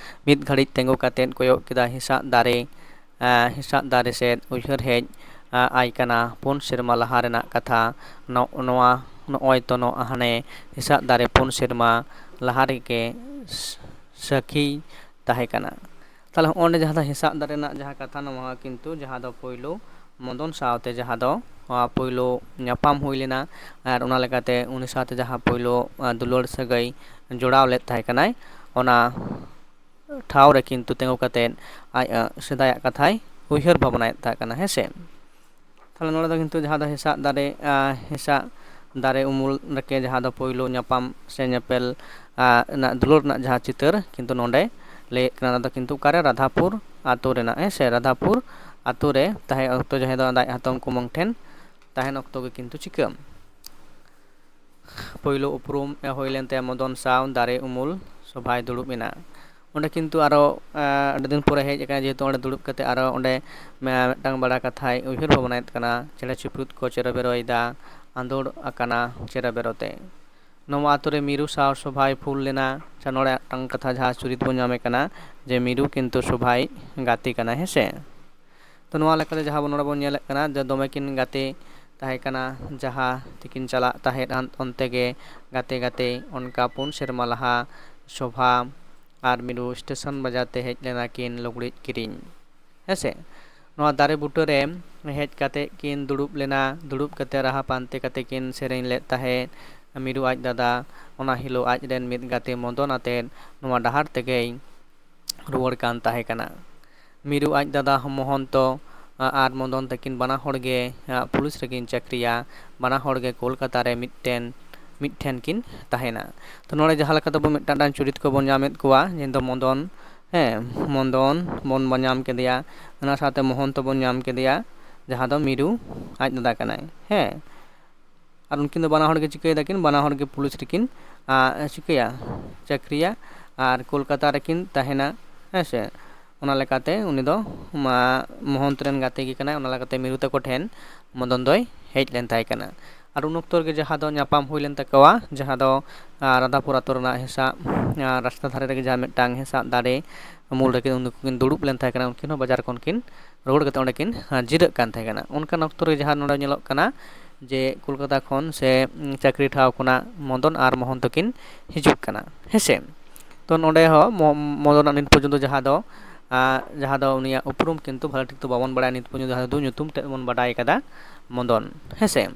ᱢᱤᱫ ᱜᱷᱟᱹᱲᱤᱡ ᱛᱤᱸᱜᱩ ᱠᱟᱛᱮᱫ ᱠᱚᱭᱚᱜ ᱠᱮᱫᱟ ᱦᱮᱸᱥᱟᱜ ᱫᱟᱨᱮ, ᱟᱸ, ᱦᱮᱸᱥᱟᱜ ᱫᱟᱨᱮ ᱥᱮᱫ᱾ ᱩᱭᱦᱟᱹᱨ ᱦᱮᱡ, ᱟᱸ, ᱟᱭ ᱠᱟᱱᱟ ᱯᱩᱱ ᱥᱮᱨᱢᱟ ᱞᱟᱦᱟ ᱨᱮᱱᱟᱜ ᱠᱟᱛᱷᱟ᱾ ᱱᱚᱜ-, ᱱᱚᱣᱟ, ᱱᱚᱜᱼᱚᱭ ᱛᱚ ᱱᱚᱜ ᱦᱟᱱᱮ ᱦᱮᱸᱥᱟᱜ ᱫᱟᱨᱮ ᱯᱩᱱ ᱥᱮᱨᱢᱟ ᱞᱟᱦᱟ ᱨᱮᱜᱮ ᱥ-, ᱥᱟᱹᱠᱷᱤ ᱛᱟᱦᱮᱸ ᱠᱟᱱᱟ᱾ ᱛᱟᱦᱞᱮ ᱦᱚᱸᱜᱼᱚᱭ ᱱᱚᱰᱮ ᱡᱟᱦᱟᱸ ᱫᱚ ᱦᱮᱸᱥᱟᱜ ᱫᱟᱨᱮ ᱨᱮᱱᱟᱜ ᱡᱟᱦᱟᱸ ᱠᱟᱛᱷᱟ, ᱱᱚᱣᱟ ᱠᱤᱱᱛᱩ ᱡᱟᱦᱟᱸ ᱫᱚ ᱯᱳᱭᱞᱳ ᱢᱚᱫᱚᱱ ᱥᱟᱶᱛᱮ ᱡᱟᱦᱟᱸ ᱫᱚ, ᱟᱸ, ᱯᱳᱭᱞᱳ ᱧᱟᱯᱟᱢ ᱦᱩᱭ ᱞᱮᱱᱟ, ᱟᱨ ᱚᱱᱟ ᱞᱮᱠᱟᱛᱮ ᱩᱱᱤ ᱥᱟᱶᱛᱮ ᱡᱟᱦᱟᱸ ᱯᱳᱭᱞᱳ, ᱟᱸ, ᱫᱩᱞᱟᱹᱲ ᱥᱟᱹᱜᱟᱹᱭ ᱡᱚᱲᱟᱣ ᱞᱮᱫ ᱛᱟᱦᱮᱸ ᱠᱟᱱᱟᱭ, ᱚᱱᱟ ᱴᱷᱟᱶ ᱨᱮ ᱠᱤᱱᱛᱩ ᱛᱤᱸᱜᱩ ᱠᱟᱛᱮᱫ ᱟᱡ, ᱟᱸ, ᱥᱮᱫᱟᱭᱟᱜ ᱠᱟᱛᱷᱟᱭ ᱩᱭᱦᱟᱹᱨ ᱵᱷᱟᱵᱽᱱᱟᱭᱮᱫ ᱛᱟᱦᱮᱸ ᱠᱟᱱᱟ, ᱦᱮᱸ ᱥᱮ᱾ ᱛᱟᱦᱞᱮ ᱱᱚᱰᱮ ᱫᱚ ᱠᱤᱱᱛᱩ ᱡᱟᱦᱟᱸ ᱫᱚ ᱦᱮᱸᱥᱟᱜ ᱫᱟᱨᱮ, ᱟᱸ, ᱦᱮᱸᱥᱟᱜ ᱫᱟᱨᱮ ᱩᱢᱩᱞ ᱨᱮᱜᱮ ᱡᱟᱦᱟᱸ ᱫᱚ ᱯᱳᱭᱞᱳ ᱧᱟᱯᱟᱢ ᱥᱮ ᱧᱮᱯᱮᱞ, ᱟᱸ, ᱨᱮᱱᱟᱜ ᱫᱩᱞᱟᱹᱲ ᱨᱮᱱᱟᱜ ᱡᱟᱦᱟᱸ ᱪᱤᱛᱟᱹᱨ ᱠᱤᱱᱛᱩ ᱱᱚᱰᱮ ᱞᱟᱹᱭᱮᱫ ᱠᱟᱱᱟ, ᱚᱱᱟ ᱫᱚ ᱠᱤᱱᱛᱩ ᱚᱠᱟᱨᱮ? ᱨᱟᱫᱷᱟᱯᱩᱨ ᱟᱛᱳ ᱨᱮᱱᱟᱜ, ᱦᱮᱸ ᱥᱮ, ᱨᱟᱫᱷᱟᱯᱩᱨ ᱟᱛᱳ ᱨᱮ ᱛᱟᱦᱮᱸ ᱚᱠᱛᱚ ᱡᱟᱦᱟᱸᱭ ᱫᱚ ᱟᱡ ᱦᱟᱛᱚᱢ ᱠᱩᱢᱟᱹᱝ ᱴᱷᱮᱱ ᱛᱟᱦᱮᱱ ᱚᱠᱛᱚ ᱜᱮ ᱠᱤᱱᱛᱩ ᱪᱤᱠᱟᱹ ᱯᱳᱭᱞᱳ ᱩᱯᱨᱩᱢ ᱮ ᱦᱩᱭ ᱞᱮᱱ ᱛᱟᱭᱟ ᱢᱚᱫᱚᱱ ᱥᱟᱶ ᱫᱟᱨᱮ ᱩᱢᱩᱞ ᱥᱚᱵᱷᱟᱭ ᱫᱩᱲᱩᱵ ᱮᱱᱟ᱾ ᱚᱸᱰᱮ ᱠᱤᱱᱛᱩ ᱟᱨᱚ, ᱟᱸ, ᱟᱹᱰᱤ ᱫᱤᱱ ᱯᱚᱨᱮ ᱦᱮᱡ ᱟᱠᱟᱱᱟ, ᱡᱮᱦᱮᱛᱩ ᱚᱸᱰᱮ ᱫᱩᱲᱩᱵ ᱠᱟᱛᱮ ᱟᱨᱚ ᱚᱸᱰᱮ ᱢᱮ-, ᱢᱤᱫᱴᱟᱝ ᱵᱟᱲᱟ ᱠᱟᱛᱷᱟᱭ ᱩᱭᱦᱟᱹᱨ ᱵᱷᱟᱵᱽᱱᱟᱭᱮᱫ ᱠᱟᱱᱟ᱾ ᱪᱮᱬᱮ ᱪᱤᱯᱨᱩᱫ ᱠᱚ ᱪᱮᱨᱚ ᱵᱮᱨᱚᱭᱮᱫᱟ, ᱟᱸᱫᱳᱲ ᱟᱠᱟᱱᱟ ᱪᱮᱨᱚ ᱵᱮᱨᱚ ᱛᱮ᱾ ᱱᱚᱣᱟ ᱟᱛᱳ ᱨᱮ ᱢᱤᱨᱩ ᱥᱟᱶ ᱥᱚᱵᱷᱟᱭ ᱯᱷᱩᱞ ᱞᱮᱱᱟ᱾ ᱟᱪᱪᱷᱟ, ᱱᱚᱰᱮ ᱢᱤᱫᱴᱟᱝ ᱠᱟᱛᱷᱟ ᱡᱟᱦᱟᱸ ᱪᱩᱨᱤᱛ ᱵᱚᱱ ᱧᱟᱢᱮ ᱠᱟᱱᱟ ᱡᱮ ᱢᱤᱨᱩ ᱠᱤᱱᱛᱩ ᱥᱚᱵᱷᱟᱭ ᱜᱟᱛᱮ ᱠᱟᱱᱟ, ᱦᱮᱸ ᱥᱮ᱾ ᱛᱚ ᱱᱚᱣᱟ ᱞᱮᱠᱟᱛᱮ ᱡᱟᱦᱟᱸ ᱵᱚᱱ ᱱᱚᱰᱮ ᱵᱚᱱ ᱧᱮᱞᱮᱫ ᱠᱟᱱᱟ ᱡᱮ ᱫᱚᱢᱮ ᱠᱤᱱ ᱜᱟᱛᱮ ᱛᱟᱦᱮᱸ ᱠᱟᱱᱟ, ᱡᱟᱦᱟᱸ ᱛᱮᱠᱤᱱ ᱪᱟᱞᱟᱜ ᱛᱟᱦᱮᱸᱫ ᱦᱟᱱ-, ᱚᱱᱛᱮ ᱜᱮ ᱜᱟᱛᱮ ᱜᱟᱛᱮ᱾ ᱚᱱᱠᱟ ᱯᱩᱱ ᱥᱮᱨᱢᱟ ᱞᱟᱦᱟ ᱥᱚᱵᱷᱟ ᱟᱨ ᱢᱤᱨᱩ ᱥᱴᱮᱥᱚᱱ ᱵᱟᱡᱟᱨ ᱛᱮ ᱦᱮᱡ ᱞᱮᱱᱟ ᱠᱤᱱ ᱞᱩᱜᱽᱲᱤᱡ ᱠᱤᱨᱤᱧ, ᱦᱮᱸ ᱥᱮ᱾ ᱱᱚᱣᱟ ᱫᱟᱨᱮ ᱵᱩᱴᱟᱹ ᱨᱮ ᱦᱮᱡ ᱠᱟᱛᱮ ᱠᱤᱱ ᱫᱩᱲᱩᱵ ᱞᱮᱱᱟ᱾ ᱫᱩᱲᱩᱵ ᱠᱟᱛᱮ ᱨᱟᱦᱟ ᱯᱟᱱᱛᱮ ᱠᱟᱛᱮ ᱠᱤᱱ ᱥᱮᱨᱮᱧ ᱞᱮᱫ ᱛᱟᱦᱮᱸᱫ᱾ ᱢᱤᱨᱩ ᱟᱡ ᱫᱟᱫᱟ ᱚᱱᱟ ᱦᱤᱞᱳᱜ ᱟᱡ ᱨᱮᱱ ᱢᱤᱫ ᱜᱟᱛᱮ ᱢᱚᱫᱚᱱ ᱟᱛᱮᱫ ᱱᱚᱣᱟ ᱰᱟᱦᱟᱨ ᱛᱮᱜᱮᱭ ᱨᱩᱣᱟᱹᱲ ᱠᱟᱱ ᱛᱟᱦᱮᱸ ᱠᱟᱱᱟ᱾ ᱢᱤᱨᱩ ᱟᱡ ᱫᱟᱫᱟ ᱢᱚᱦᱚᱱᱛᱚ, ᱟ, ᱟᱨ ᱢᱚᱫᱚᱱ ᱛᱟᱹᱠᱤᱱ ᱵᱟᱱᱟ ᱦᱚᱲ ᱜᱮ, ᱟ, ᱯᱩᱞᱤᱥ ᱨᱮᱠᱤᱱ ᱪᱟᱹᱠᱨᱤᱭᱟ᱾ ᱵᱟᱱᱟ ᱦᱚᱲ ᱜᱮ ᱠᱳᱞᱠᱟᱛᱟ ᱨᱮ ᱢᱤᱫᱴᱮᱱ, ᱢᱤᱫᱴᱷᱮᱱ ᱠᱤᱱ ᱛᱟᱦᱮᱱᱟ᱾ ᱛᱚ ᱱᱚᱰᱮ ᱡᱟᱦᱟᱸ ᱞᱮᱠᱟ ᱛᱟᱵᱚ ᱢᱤᱫᱴᱟᱝ ᱢᱤᱫᱴᱟᱝ ᱪᱩᱨᱤᱛ ᱠᱚᱵᱚᱱ ᱧᱟᱢᱮᱫ ᱠᱚᱣᱟ, ᱡᱟᱦᱟᱸ ᱫᱚ ᱢᱚᱫᱚᱱ, ᱦᱮᱸ, ᱢᱚᱫᱚᱱ ᱵᱚᱱ ᱧᱟᱢ ᱠᱮᱫᱮᱭᱟ, ᱚᱱᱟ ᱥᱟᱶᱛᱮ ᱢᱚᱦᱚᱱᱛᱚ ᱵᱚᱱ ᱧᱟᱢ ᱠᱮᱫᱮᱭᱟ, ᱡᱟᱦᱟᱸ ᱫᱚ ᱢᱤᱨᱩ ᱟᱡ ᱫᱟᱫᱟ ᱠᱟᱱᱟᱭ, ᱦᱮᱸ᱾ ᱟᱨ ᱩᱱᱠᱤᱱ ᱫᱚ ᱵᱟᱱᱟ ᱦᱚᱲ ᱜᱮ ᱪᱤᱠᱟᱹᱭ ᱫᱟᱠᱤᱱ? ᱵᱟᱱᱟ ᱦᱚᱲ ᱜᱮ ᱯᱩᱞᱤᱥ ᱨᱮᱠᱤᱱ, ᱟ, ᱪᱤᱠᱟᱹᱭᱟ? ᱪᱟᱹᱠᱨᱤᱭᱟ᱾ ᱟᱨ ᱠᱳᱞᱠᱟᱛᱟ ᱨᱮᱠᱤᱱ ᱛᱟᱦᱮᱱᱟ, ᱦᱮᱸ ᱥᱮ᱾ ᱚᱱᱟ ᱞᱮᱠᱟᱛᱮ ᱩᱱᱤ ᱫᱚ ᱢᱟ-, ᱢᱚᱦᱚᱱᱛ ᱨᱮᱱ ᱜᱟᱛᱮ ᱜᱮ ᱠᱟᱱᱟᱭ᱾ ᱚᱱᱟ ᱞᱮᱠᱟᱛᱮ ᱢᱤᱨᱩ ᱛᱟᱠᱚ ᱴᱷᱮᱱ ᱢᱚᱫᱚᱱ ᱫᱚᱭ ᱦᱮᱡ ᱞᱮᱱ ᱛᱟᱦᱮᱸ ᱠᱟᱱᱟ᱾ ᱟᱨ ᱩᱱ ᱚᱠᱛᱚ ᱨᱮᱜᱮ ᱡᱟᱦᱟᱸ ᱫᱚ ᱧᱟᱯᱟᱢ ᱦᱩᱭ ᱞᱮᱱ ᱛᱟᱠᱚᱣᱟ, ᱡᱟᱦᱟᱸ ᱫᱚ, ᱟᱨ, ᱨᱟᱫᱷᱟᱯᱩᱨ ᱟᱛᱳ ᱨᱮᱱᱟᱜ ᱦᱮᱸᱥᱟᱜ, ᱟᱨ, ᱨᱟᱥᱛᱟ ᱫᱷᱟᱨᱮ ᱨᱮᱜᱮ ᱡᱟᱦᱟᱸ ᱢᱤᱫᱴᱟᱝ ᱦᱮᱸᱥᱟᱜ ᱫᱟᱨᱮ ᱩᱢᱩᱞ ᱨᱮᱠᱤᱱ, ᱩᱱᱠᱤᱱ ᱫᱩᱲᱩᱵ ᱞᱮᱱ ᱛᱟᱦᱮᱸ ᱠᱟᱱᱟ, ᱩᱱᱠᱤᱱ ᱦᱚᱸ ᱵᱟᱡᱟᱨ ᱠᱷᱚᱱ ᱠᱤᱱ ᱨᱩᱣᱟᱹᱲ ᱠᱟᱛᱮ ᱚᱸᱰᱮ ᱠᱤᱱ, ᱟᱨ, ᱡᱤᱨᱟᱹᱜ ᱠᱟᱱ ᱛᱟᱦᱮᱸ ᱠᱟᱱᱟ᱾ ᱚᱱᱠᱟᱱ ᱚᱠᱛᱚ ᱨᱮ ᱡᱟᱦᱟᱸ ᱱᱚᱰᱮ ᱧᱮᱞᱚᱜ ᱠᱟᱱᱟ ᱡᱮ ᱠᱳᱞᱠᱟᱛᱟ ᱠᱷᱚᱱ ᱥᱮ, ᱩᱸ, ᱪᱟᱹᱠᱨᱤ ᱴᱷᱟᱶ ᱠᱷᱚᱱᱟᱜ ᱢᱚᱫᱚᱱ ᱟᱨ ᱢᱚᱦᱚᱱ ᱛᱟᱹᱠᱤᱱ ᱦᱤᱡᱩᱜ ᱠᱟᱱᱟ, ᱦᱮᱸᱥᱮ᱾ ᱛᱚ ᱱᱚᱰᱮ ᱦᱚᱸ ᱢᱚ-, ᱢᱚᱫᱚᱱᱟᱜ ᱱᱤᱛ ᱯᱚᱨᱡᱚᱱᱛᱚ ᱡᱟᱦᱟᱸ ᱫᱚ, ᱟᱸ, ᱡᱟᱦᱟᱸ ᱫᱚ ᱩᱱᱤᱭᱟᱜ ᱩᱯᱨᱩᱢ ᱠᱤᱱᱛᱩ ᱵᱷᱟᱞᱮ ᱴᱷᱤᱠ ᱫᱚ ᱵᱟᱵᱚᱱ ᱵᱟᱲᱟᱭᱟ ᱱᱤᱛ ᱯᱚᱨᱡᱚᱱᱛᱚ, ᱡᱟᱦᱟᱸ ᱫᱚ ᱧᱩᱛᱩᱢ ᱛᱮᱫ ᱵᱚᱱ ᱵᱟᱰᱟᱭ ᱠᱟᱫᱟ ᱢᱚᱫᱚᱱ, ᱦᱮᱸᱥᱮ᱾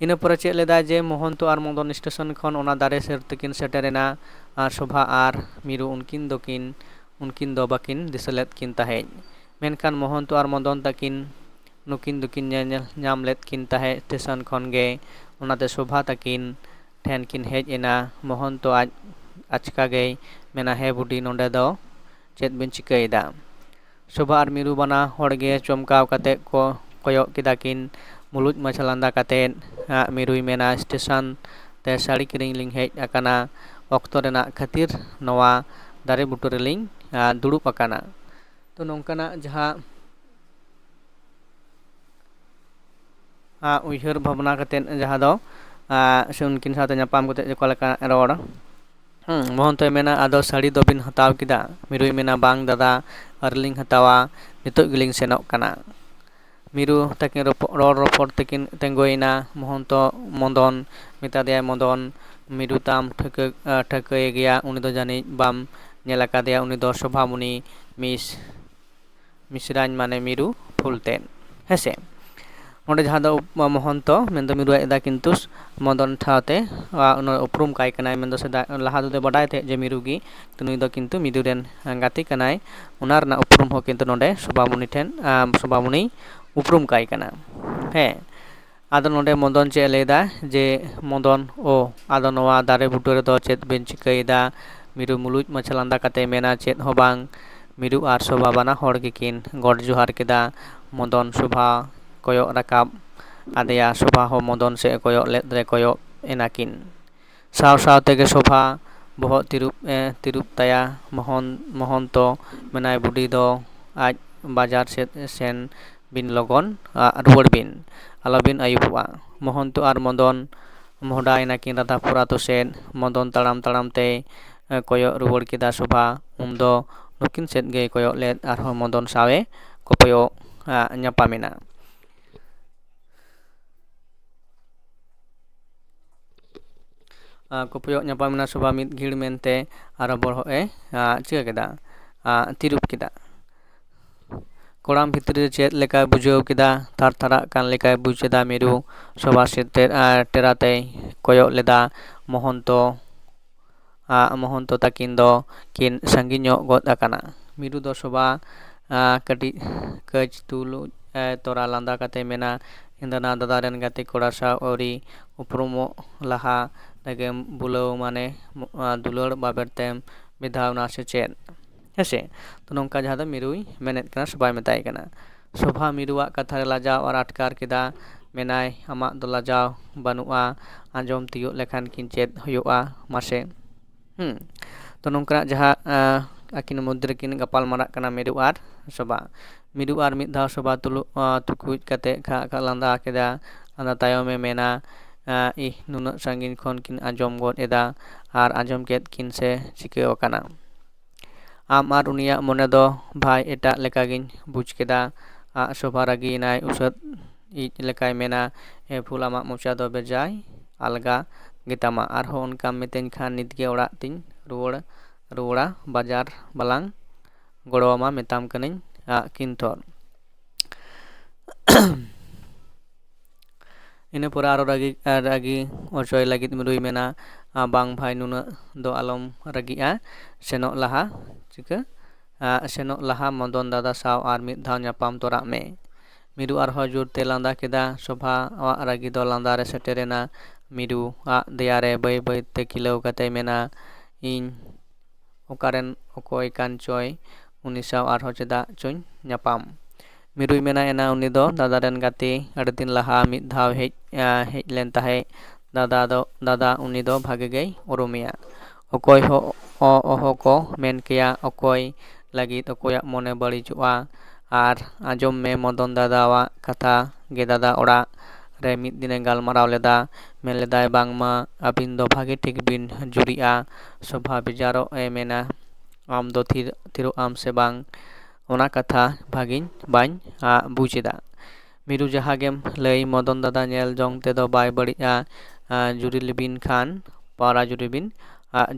ᱤᱱᱟᱹ ᱯᱚᱨᱮ ᱪᱮᱫ ᱞᱮᱫᱟᱭ ᱡᱮ ᱢᱚᱦᱚᱱᱛᱚ ᱟᱨ ᱢᱚᱫᱚᱱ ᱥᱴᱮᱥᱚᱱ ᱠᱷᱚᱱ ᱚᱱᱟ ᱫᱟᱨᱮ ᱥᱩᱨ ᱛᱮᱠᱤᱱ ᱥᱮᱴᱮᱨᱮᱱᱟ, ᱟᱨ ᱥᱳᱵᱷᱟ ᱟᱨ ᱢᱤᱨᱩ ᱩᱱᱠᱤᱱ ᱫᱚᱠᱤᱱ, ᱩᱱᱠᱤᱱ ᱫᱚ ᱵᱟᱹᱠᱤᱱ ᱫᱤᱥᱟᱹ ᱞᱮᱫ ᱠᱤᱱ ᱛᱟᱦᱮᱸᱫ᱾ ᱢᱮᱱᱠᱷᱟᱱ ᱢᱚᱦᱚᱱᱛᱚ ᱟᱨ ᱢᱚᱫᱚᱱ ᱛᱟᱹᱠᱤᱱ ᱱᱩᱠᱤᱱ ᱫᱚᱠᱤᱱ ᱧᱮᱞ ᱧᱟᱢ ᱞᱮᱫ ᱠᱤᱱ ᱛᱟᱦᱮᱸᱫ ᱥᱴᱮᱥᱚᱱ ᱠᱷᱚᱱ ᱜᱮ᱾ ᱚᱱᱟᱛᱮ ᱥᱳᱵᱷᱟ ᱛᱟᱹᱠᱤᱱ ᱴᱷᱮᱱ ᱠᱤᱱ ᱦᱮᱡ ᱮᱱᱟ᱾ ᱢᱚᱦᱚᱱᱛᱚ ᱟᱡ ᱟᱪᱠᱟ ᱜᱮᱭ ᱢᱮᱱᱟ, "ᱦᱮᱸ ᱵᱩᱰᱤ, ᱱᱚᱰᱮ ᱫᱚ ᱪᱮᱫ ᱵᱤᱱ ᱪᱤᱠᱟᱹᱭᱮᱫᱟ?" ᱥᱳᱵᱷᱟ ᱟᱨ ᱢᱤᱨᱩ ᱵᱟᱱᱟ ᱦᱚᱲ ᱜᱮ ᱪᱚᱢᱠᱟᱣ ᱠᱟᱛᱮ ᱠᱚ ᱠᱚᱭᱚᱜ ᱠᱮᱫᱟ ᱠᱤᱱ᱾ ᱢᱩᱞᱩᱡ ᱢᱟᱪᱷᱟ ᱞᱟᱸᱫᱟ ᱠᱟᱛᱮ, ᱟᱜ, ᱢᱤᱨᱩᱭ ᱢᱮᱱᱟ, "ᱥᱴᱮᱥᱚᱱ ᱛᱮ ᱥᱟᱹᱲᱤ ᱠᱤᱨᱤᱧ ᱞᱤᱧ ᱦᱮᱡ ᱟᱠᱟᱱᱟ᱾ ᱚᱠᱛᱚ ᱨᱮᱱᱟᱜ ᱠᱷᱟᱹᱛᱤᱨ ᱱᱚᱣᱟ ᱫᱟᱨᱮ ᱵᱩᱴᱟᱹ ᱨᱮᱞᱤᱧ, ᱟ, ᱫᱩᱲᱩᱵ ᱟᱠᱟᱱᱟ᱾" ᱛᱚ ᱱᱚᱝᱠᱟᱱᱟᱜ ᱡᱟᱦᱟᱸ, ᱟ, ᱩᱭᱦᱟᱹᱨ ᱵᱷᱟᱵᱽᱱᱟ ᱠᱟᱛᱮ ᱡᱟᱦᱟᱸ ᱫᱚ, ᱟ, ᱥᱮ ᱩᱱᱠᱤᱱ ᱥᱟᱶᱛᱮ ᱧᱟᱯᱟᱢ ᱠᱟᱛᱮ ᱚᱠᱟ ᱞᱮᱠᱟ ᱨᱚᱲ, ᱦᱩᱸ, ᱢᱚᱦᱚᱱᱛᱚᱭ ᱢᱮᱱᱟ, "ᱟᱫᱚ ᱥᱟᱹᱲᱤ ᱫᱚᱵᱤᱱ ᱦᱟᱛᱟᱣ ᱠᱮᱫᱟ?" ᱢᱤᱨᱩᱭ ᱢᱮᱱᱟ, "ᱵᱟᱝ ᱫᱟᱫᱟ, ᱟᱹᱣᱨᱤᱞᱤᱧ ᱦᱟᱛᱟᱣᱟ, ᱱᱤᱛᱚᱜ ᱜᱮᱞᱤᱧ ᱥᱮᱱᱚᱜ ᱠᱟᱱᱟ᱾" ᱢᱤᱨᱩ ᱛᱟᱹᱠᱤᱱ ᱨᱚᱯᱚ-, ᱨᱚᱲ ᱨᱚᱯᱚᱲ ᱛᱮᱠᱤᱱ ᱛᱤᱸᱜᱩᱭᱮᱱᱟ᱾ ᱢᱚᱦᱚᱱᱛᱚ ᱢᱚᱫᱚᱱ ᱢᱮᱛᱟᱫᱮᱭᱟᱭ, "ᱢᱚᱫᱚᱱ, ᱢᱤᱨᱩ ᱛᱟᱢ ᱴᱷᱟᱹᱣᱠᱟᱹ, ᱟ, ᱴᱷᱟᱹᱣᱠᱟᱹᱭᱮ ᱜᱮᱭᱟ, ᱩᱱᱤ ᱫᱚ ᱡᱟᱹᱱᱤᱡ ᱵᱟᱢ ᱧᱮᱞ ᱟᱠᱟᱫᱮᱭᱟ, ᱩᱱᱤ ᱫᱚ ᱥᱳᱵᱷᱟᱢᱩᱱᱤ ᱢᱤᱥ-, ᱢᱤᱥᱨᱟᱧ, ᱢᱟᱱᱮ ᱢᱤᱨᱩ ᱯᱷᱩᱞ ᱛᱮᱫ, ᱦᱮᱸᱥᱮ?" ᱱᱚᱰᱮ ᱡᱟᱦᱟᱸ ᱫᱚ ᱢᱚᱦᱚᱱᱛᱚ, ᱢᱮᱱᱫᱚ ᱢᱤᱨᱩ ᱟᱡ ᱫᱟᱫᱟ ᱠᱤᱱᱛᱩ ᱢᱚᱫᱚᱱ ᱴᱷᱟᱶ ᱛᱮ, ᱟ, ᱩᱱᱤ ᱩᱯᱨᱩᱢ ᱠᱟᱭ ᱠᱟᱱᱟᱭ, ᱢᱮᱱᱫᱚ ᱥᱮᱫᱟᱭ ᱞᱟᱦᱟ ᱛᱮᱫᱚᱭ ᱵᱟᱰᱟᱭ ᱛᱟᱦᱮᱸᱫ ᱡᱮ ᱢᱤᱨᱩ ᱜᱮ, ᱛᱚ ᱱᱩᱭ ᱫᱚ ᱠᱤᱱᱛᱩ ᱢᱤᱨᱩ ᱨᱮᱱ ᱜᱟᱛᱮ ᱠᱟᱱᱟᱭ, ᱚᱱᱟ ᱨᱮᱱᱟᱜ ᱩᱯᱨᱩᱢ ᱦᱚᱸ ᱠᱤᱱᱛᱩ ᱱᱚᱰᱮ ᱥᱳᱵᱷᱟᱢᱩᱱᱤ ᱴᱷᱮᱱ, ᱟ, ᱥᱳᱵᱷᱟᱢᱩᱱᱤ ᱩᱯᱨᱩᱢ ᱠᱟᱭ ᱠᱟᱱᱟ᱾ ᱦᱮᱸ, ᱟᱫᱚ ᱱᱚᱰᱮ ᱢᱚᱫᱚᱱ ᱪᱮᱫ ᱮ ᱞᱟᱹᱭᱫᱟ ᱡᱮ, "ᱢᱚᱫᱚᱱ, ᱳ, ᱟᱫᱚ ᱱᱚᱣᱟ ᱫᱟᱨᱮ ᱵᱩᱴᱟᱹ ᱨᱮᱫᱚ ᱪᱮᱫ ᱵᱮᱱ ᱪᱤᱠᱟᱹᱭᱮᱫᱟ?" ᱢᱤᱨᱩ ᱢᱩᱞᱩᱡ ᱢᱟᱪᱷᱟ ᱞᱟᱸᱫᱟ ᱠᱟᱛᱮ ᱢᱮᱱᱟ, "ᱪᱮᱫ ᱦᱚᱸ ᱵᱟᱝ᱾" ᱢᱤᱨᱩ ᱟᱨ ᱥᱳᱵᱷᱟ ᱵᱟᱱᱟ ᱦᱚᱲ ᱜᱮᱠᱤᱱ ᱜᱚᱰ ᱡᱚᱦᱟᱨ ᱠᱮᱫᱟ᱾ ᱢᱚᱫᱚᱱ ᱥᱳᱵᱷᱟ ᱠᱚᱭᱚᱜ ᱨᱟᱠᱟᱵ ᱟᱫᱮᱭᱟ᱾ ᱥᱳᱵᱷᱟ ᱦᱚᱸ ᱢᱚᱫᱚᱱ ᱥᱮᱫ ᱮ ᱠᱚᱭᱚᱜ ᱞᱮᱫ ᱨᱮ ᱠᱚᱭᱚᱜ ᱮᱱᱟᱠᱤᱱ᱾ ᱥᱟᱶ ᱥᱟᱶ ᱛᱮᱜᱮ ᱥᱳᱵᱷᱟ ᱵᱚᱦᱚᱜ ᱛᱤᱨᱩᱵ ᱮ ᱛᱤᱨᱩᱵ ᱛᱟᱭᱟ ᱢᱚᱦᱚᱱ ᱢᱚᱦᱚᱱᱛᱚ᱾ ᱢᱮᱱᱟᱭ, ᱵᱩᱰᱷᱤ ᱫᱚ ᱟᱡ ᱵᱟᱡᱟᱨ ᱥᱮᱫ ᱥᱮᱱ ᱵᱤᱱ ᱞᱚᱜᱚᱱ, ᱟ, ᱨᱩᱣᱟᱹᱲ ᱵᱤᱱ, ᱟᱞᱚᱵᱤᱱ ᱟᱹᱭᱩᱵᱚᱜᱼᱟ᱾ ᱢᱚᱦᱚᱱᱛᱚ ᱟᱨ ᱢᱚᱫᱚᱱ ᱢᱚᱦᱰᱟᱭᱮᱱᱟ ᱠᱤᱱ ᱨᱟᱫᱷᱟᱯᱩᱨ ᱟᱛᱳ ᱥᱮᱫ᱾ ᱢᱚᱫᱚᱱ ᱛᱟᱲᱟᱢ ᱛᱟᱲᱟᱢ ᱛᱮᱭ, ᱮ, ᱠᱚᱭᱚᱜ ᱨᱩᱣᱟᱹᱲ ᱠᱮᱫᱟ ᱥᱳᱵᱷᱟ᱾ ᱩᱱᱫᱚ ᱱᱩᱠᱤᱱ ᱥᱮᱫ ᱜᱮᱭ ᱠᱚᱭᱚᱜ ᱞᱮᱫ᱾ ᱟᱨᱦᱚᱸ ᱢᱚᱫᱚᱱ ᱥᱟᱶᱮ ᱠᱚᱯᱚᱭᱚᱜ, ᱟ, ᱧᱟᱯᱟᱢᱮᱱᱟ᱾ ᱟ, ᱠᱚᱯᱚᱭᱚᱜ ᱧᱟᱯᱟᱢᱮᱱᱟ ᱥᱳᱵᱷᱟ ᱢᱤᱫ ᱜᱷᱤᱲ ᱢᱮᱱᱛᱮ ᱟᱨᱚ ᱵᱚᱦᱚᱜ ᱮ, ᱟ, ᱪᱤᱠᱟᱹ ᱠᱮᱫᱟ? ᱟ, ᱛᱤᱨᱩᱵ ᱠᱮᱫᱟ᱾ ᱠᱚᱲᱟᱢ ᱵᱷᱤᱛᱨᱤ ᱨᱮ ᱪᱮᱫ ᱞᱮᱠᱟᱭ ᱵᱩᱡᱷᱟᱹᱣ ᱠᱮᱫᱟ, ᱛᱷᱟᱨ ᱛᱷᱟᱨᱟᱜ ᱠᱟᱱ ᱞᱮᱠᱟᱭ ᱵᱩᱡᱽ ᱮᱫᱟ ᱢᱤᱨᱩ᱾ ᱥᱳᱵᱷᱟ ᱥᱮᱫ ᱛᱮ, ᱟ, ᱴᱮᱨᱟ ᱛᱮᱭ ᱠᱚᱭᱚᱜ ᱞᱮᱫᱟ᱾ ᱢᱚᱦᱚᱱᱛᱚ, ᱟ, ᱢᱚᱦᱚᱱᱛᱚ ᱛᱟᱹᱠᱤᱱ ᱫᱚ ᱠᱤᱱ ᱥᱟᱺᱜᱤᱧ ᱧᱚᱜ ᱜᱚᱫ ᱟᱠᱟᱱᱟ᱾ ᱢᱤᱨᱩ ᱫᱚ ᱥᱳᱵᱷᱟ, ᱟ, ᱠᱟᱹᱴᱤᱡ ᱠᱟᱹᱡ ᱛᱩᱞᱩᱡ, ᱮ, ᱛᱚᱨᱟ ᱞᱟᱸᱫᱟ ᱠᱟᱛᱮ ᱢᱮᱱᱟ, ᱤᱧ ᱫᱚ ᱱᱟ ᱫᱟᱫᱟ ᱨᱮᱱ ᱜᱟᱛᱮ ᱠᱚᱲᱟ ᱥᱟᱶ ᱟᱹᱣᱨᱤ ᱩᱯᱨᱩᱢᱚᱜ ᱞᱟᱦᱟ ᱨᱮᱜᱮᱢ ᱵᱩᱞᱟᱹᱣ ᱢᱟᱱᱮ, ᱢᱚ-, ᱟ, ᱫᱩᱞᱟᱹᱲ ᱵᱟᱵᱮᱨ ᱛᱮᱢ ᱵᱮᱫᱷᱟᱣ ᱱᱟ ᱥᱮ ᱪᱮᱫ? ᱦᱮᱸᱥᱮ? ᱛᱚ, ᱱᱚᱝᱠᱟ ᱡᱟᱦᱟᱸ ᱫᱚ ᱢᱤᱨᱩᱭ ᱢᱮᱱᱮᱫ ᱠᱟᱱᱟ, ᱥᱳᱵᱷᱟᱭ ᱢᱮᱛᱟᱭ ᱠᱟᱱᱟ᱾ ᱥᱳᱵᱷᱟ ᱢᱤᱨᱩᱣᱟᱜ ᱠᱟᱛᱷᱟ ᱨᱮ ᱞᱟᱡᱟᱣ ᱟᱨ ᱟᱴᱠᱟᱨ ᱠᱮᱫᱟ᱾ ᱢᱮᱱᱟᱭ, ᱟᱢᱟᱜ ᱫᱚ ᱞᱟᱡᱟᱣ ᱵᱟᱹᱱᱩᱜᱼᱟ, ᱟᱸᱡᱚᱢ ᱛᱤᱭᱳᱜ ᱞᱮᱠᱷᱟᱱ ᱠᱤᱱ ᱪᱮᱫ ᱦᱩᱭᱩᱜᱼᱟ ᱢᱟᱥᱮ? ᱦᱩᱸ᱾ ᱛᱚ, ᱱᱚᱝᱠᱟᱱᱟᱜ ᱡᱟᱦᱟᱸ, ᱟ, ᱟᱹᱠᱤᱱ ᱢᱚᱫᱽᱫᱷᱮ ᱨᱮᱠᱤᱱ ᱜᱟᱯᱟᱞ ᱢᱟᱨᱟᱜ ᱠᱟᱱᱟ ᱢᱤᱨᱩ ᱟᱨ ᱥᱳᱵᱷᱟ᱾ ᱢᱤᱨᱩ ᱟᱨ ᱢᱤᱫ ᱫᱷᱟᱣ ᱥᱳᱵᱷᱟ ᱛᱩᱞᱩ-, ᱟ, ᱛᱩᱠᱩᱡ ᱠᱟᱛᱮ ᱠᱷᱟᱜ ᱠᱷᱟᱜ ᱞᱟᱸᱫᱟ ᱠᱮᱫᱟ᱾ ᱞᱟᱸᱫᱟ ᱛᱟᱭᱚᱢᱮ ᱢᱮᱱᱟ, ᱟ, ᱤᱦ, ᱱᱩᱱᱟᱹᱜ ᱥᱟᱺᱜᱤᱧ ᱠᱷᱚᱱ ᱠᱤᱱ ᱟᱸᱡᱚᱢ ᱜᱚᱫ ᱮᱫᱟ ᱟᱨ ᱟᱸᱡᱚᱢ ᱠᱮᱫ ᱠᱤᱱ ᱥᱮ ᱪᱤᱠᱟᱹ ᱟᱠᱟᱱᱟ? ᱟᱢ ᱟᱨ ᱩᱱᱤᱭᱟᱜ ᱢᱚᱱᱮ ᱫᱚ ᱵᱷᱟᱭ ᱮᱴᱟᱜ ᱞᱮᱠᱟᱜᱤᱧ ᱵᱩᱡᱽ ᱠᱮᱫᱟ᱾ ᱟ, ᱥᱳᱵᱷᱟ ᱨᱟᱹᱜᱤᱭᱮᱱᱟᱭ, ᱩᱥᱟᱹᱫ ᱤᱡ ᱞᱮᱠᱟᱭ ᱢᱮᱱᱟ, ᱮ ᱯᱷᱩᱞ, ᱟᱢᱟᱜ ᱢᱚᱪᱟ ᱫᱚ ᱵᱮᱡᱟᱭ ᱟᱞᱜᱟ ᱜᱮᱛᱟᱢᱟ᱾ ᱟᱨᱦᱚᱸ ᱚᱱᱠᱟᱢ ᱢᱤᱛᱟᱹᱧ ᱠᱷᱟᱱ ᱱᱤᱛᱜᱮ ᱚᱲᱟᱜ ᱛᱤᱧ ᱨᱩᱣᱟᱹᱲ, ᱨᱩᱣᱟᱹᱲᱟ, ᱵᱟᱡᱟᱨ ᱵᱟᱞᱟᱝ ᱜᱚᱲᱚᱣᱟᱢᱟ ᱢᱮᱛᱟᱢ ᱠᱟᱹᱱᱟᱹᱧ, ᱟ, ᱠᱤᱱᱛᱚᱨ᱾ ᱤᱱᱟᱹ ᱯᱚᱨᱮ ᱟᱨᱚ ᱨᱟᱹᱜᱤ, ᱨᱟᱹᱜᱤ ᱚᱪᱚᱭ ᱞᱟᱹᱜᱤᱫ ᱢᱤᱨᱩᱭ ᱢᱮᱱᱟ, ᱟ, ᱵᱟᱝ ᱵᱷᱟᱭ, ᱱᱩᱱᱟᱹᱜ ᱫᱚ ᱟᱞᱚᱢ ᱨᱟᱹᱜᱤᱜᱼᱟ᱾ ᱥᱮᱱᱚᱜ ᱞᱟᱦᱟ ᱪᱤᱠᱟᱹ? ᱟ, ᱥᱮᱱᱚᱜ ᱞᱟᱦᱟ ᱢᱚᱫᱚᱱ ᱫᱟᱫᱟ ᱥᱟᱶ ᱟᱨ ᱢᱤᱫ ᱫᱷᱟᱣ ᱧᱟᱯᱟᱢ ᱛᱚᱨᱟᱜ ᱢᱮ᱾ ᱢᱤᱨᱩ ᱟᱨᱦᱚᱸ ᱡᱳᱨ ᱛᱮ ᱞᱟᱸᱫᱟ ᱠᱮᱫᱟ᱾ ᱥᱳᱵᱷᱟᱣᱟᱜ ᱨᱟᱹᱜᱤ ᱫᱚ ᱞᱟᱸᱫᱟ ᱨᱮ ᱥᱮᱴᱮᱨᱮᱱᱟ᱾ ᱢᱤᱨᱩᱣᱟᱜ ᱫᱮᱭᱟ ᱨᱮ ᱵᱟᱹᱭ ᱵᱟᱹᱭ ᱛᱮ ᱠᱷᱤᱞᱟᱹᱣ ᱠᱟᱛᱮᱭ ᱢᱮᱱᱟ, ᱤᱧ ᱚᱠᱟᱨᱮᱱ ᱚᱠᱚᱭ ᱠᱟᱱ ᱪᱚᱭ, ᱩᱱᱤ ᱥᱟᱶ ᱟᱨᱦᱚᱸ ᱪᱮᱫᱟᱜ ᱪᱚᱧ ᱧᱟᱯᱟᱢ? ᱢᱤᱨᱩᱭ ᱢᱮᱱᱟ, ᱮᱱᱟ ᱩᱱᱤ ᱫᱚ ᱫᱟᱫᱟ ᱨᱮᱱ ᱜᱟᱛᱮ, ᱟᱹᱰᱤ ᱫᱤᱱ ᱞᱟᱦᱟ ᱢᱤᱫ ᱫᱷᱟᱣ ᱦᱮᱡ, ᱟ, ᱦᱮᱡ ᱞᱮᱱ ᱛᱟᱦᱮᱸᱫ᱾ ᱫᱟᱫᱟ ᱫᱚ, ᱫᱟᱫᱟ ᱩᱱᱤ ᱫᱚ ᱵᱷᱟᱜᱮ ᱜᱮᱭ ᱩᱨᱩᱢᱮᱭᱟ᱾ ᱚᱠᱚᱭ ᱦᱚᱸ ᱚᱦᱚ ᱠᱚ ᱢᱮᱱ ᱠᱮᱭᱟ ᱚᱠᱚᱭ ᱞᱟᱹᱜᱤᱫ ᱚᱠᱚᱭᱟᱜ ᱢᱚᱱᱮ ᱵᱟᱹᱲᱤᱡᱚᱜᱼᱟ᱾ ᱟᱨ ᱟᱸᱡᱚᱢ ᱢᱮ ᱢᱚᱫᱚᱱ ᱫᱟᱫᱟᱣᱟᱜ ᱠᱟᱛᱷᱟ ᱜᱮ ᱫᱟᱫᱟ ᱚᱲᱟᱜ ᱨᱮ ᱢᱤᱫ ᱫᱤᱱᱮ ᱜᱟᱞᱢᱟᱨᱟᱣ ᱞᱮᱫᱟ᱾ ᱢᱮᱱ ᱞᱮᱫᱟᱭ ᱵᱟᱝᱢᱟ ᱟᱹᱵᱤᱱ ᱫᱚ ᱵᱷᱟᱜᱮ ᱴᱷᱤᱠ ᱵᱤᱱ ᱡᱩᱨᱤᱜᱼᱟ᱾ ᱥᱚᱵᱷᱟ ᱵᱮᱡᱟᱨᱚᱜ ᱮ ᱢᱮᱱᱟ ᱟᱢ ᱫᱚ ᱛᱷᱤᱨ ᱛᱷᱤᱨᱚᱜ ᱟᱢ ᱥᱮ ᱵᱟᱝ? ᱚᱱᱟ ᱠᱟᱛᱷᱟ ᱵᱷᱟᱜᱤᱧ ᱵᱟᱹᱧ ᱵᱩᱡᱽ ᱮᱫᱟ᱾ ᱢᱤᱨᱩ ᱡᱟᱦᱟᱸ ᱜᱮᱢ ᱞᱟᱹᱭ ᱢᱚᱫᱚᱱ ᱫᱟᱫᱟ ᱧᱮᱞ ᱡᱚᱝ ᱛᱮᱫᱚ ᱵᱟᱭ ᱵᱟᱹᱲᱤᱡᱼᱟ᱾ ᱡᱩᱨᱤ ᱞᱮᱵᱤᱱ ᱠᱷᱟᱱ ᱯᱟᱣᱨᱟ ᱡᱩᱨᱤ ᱵᱤᱱ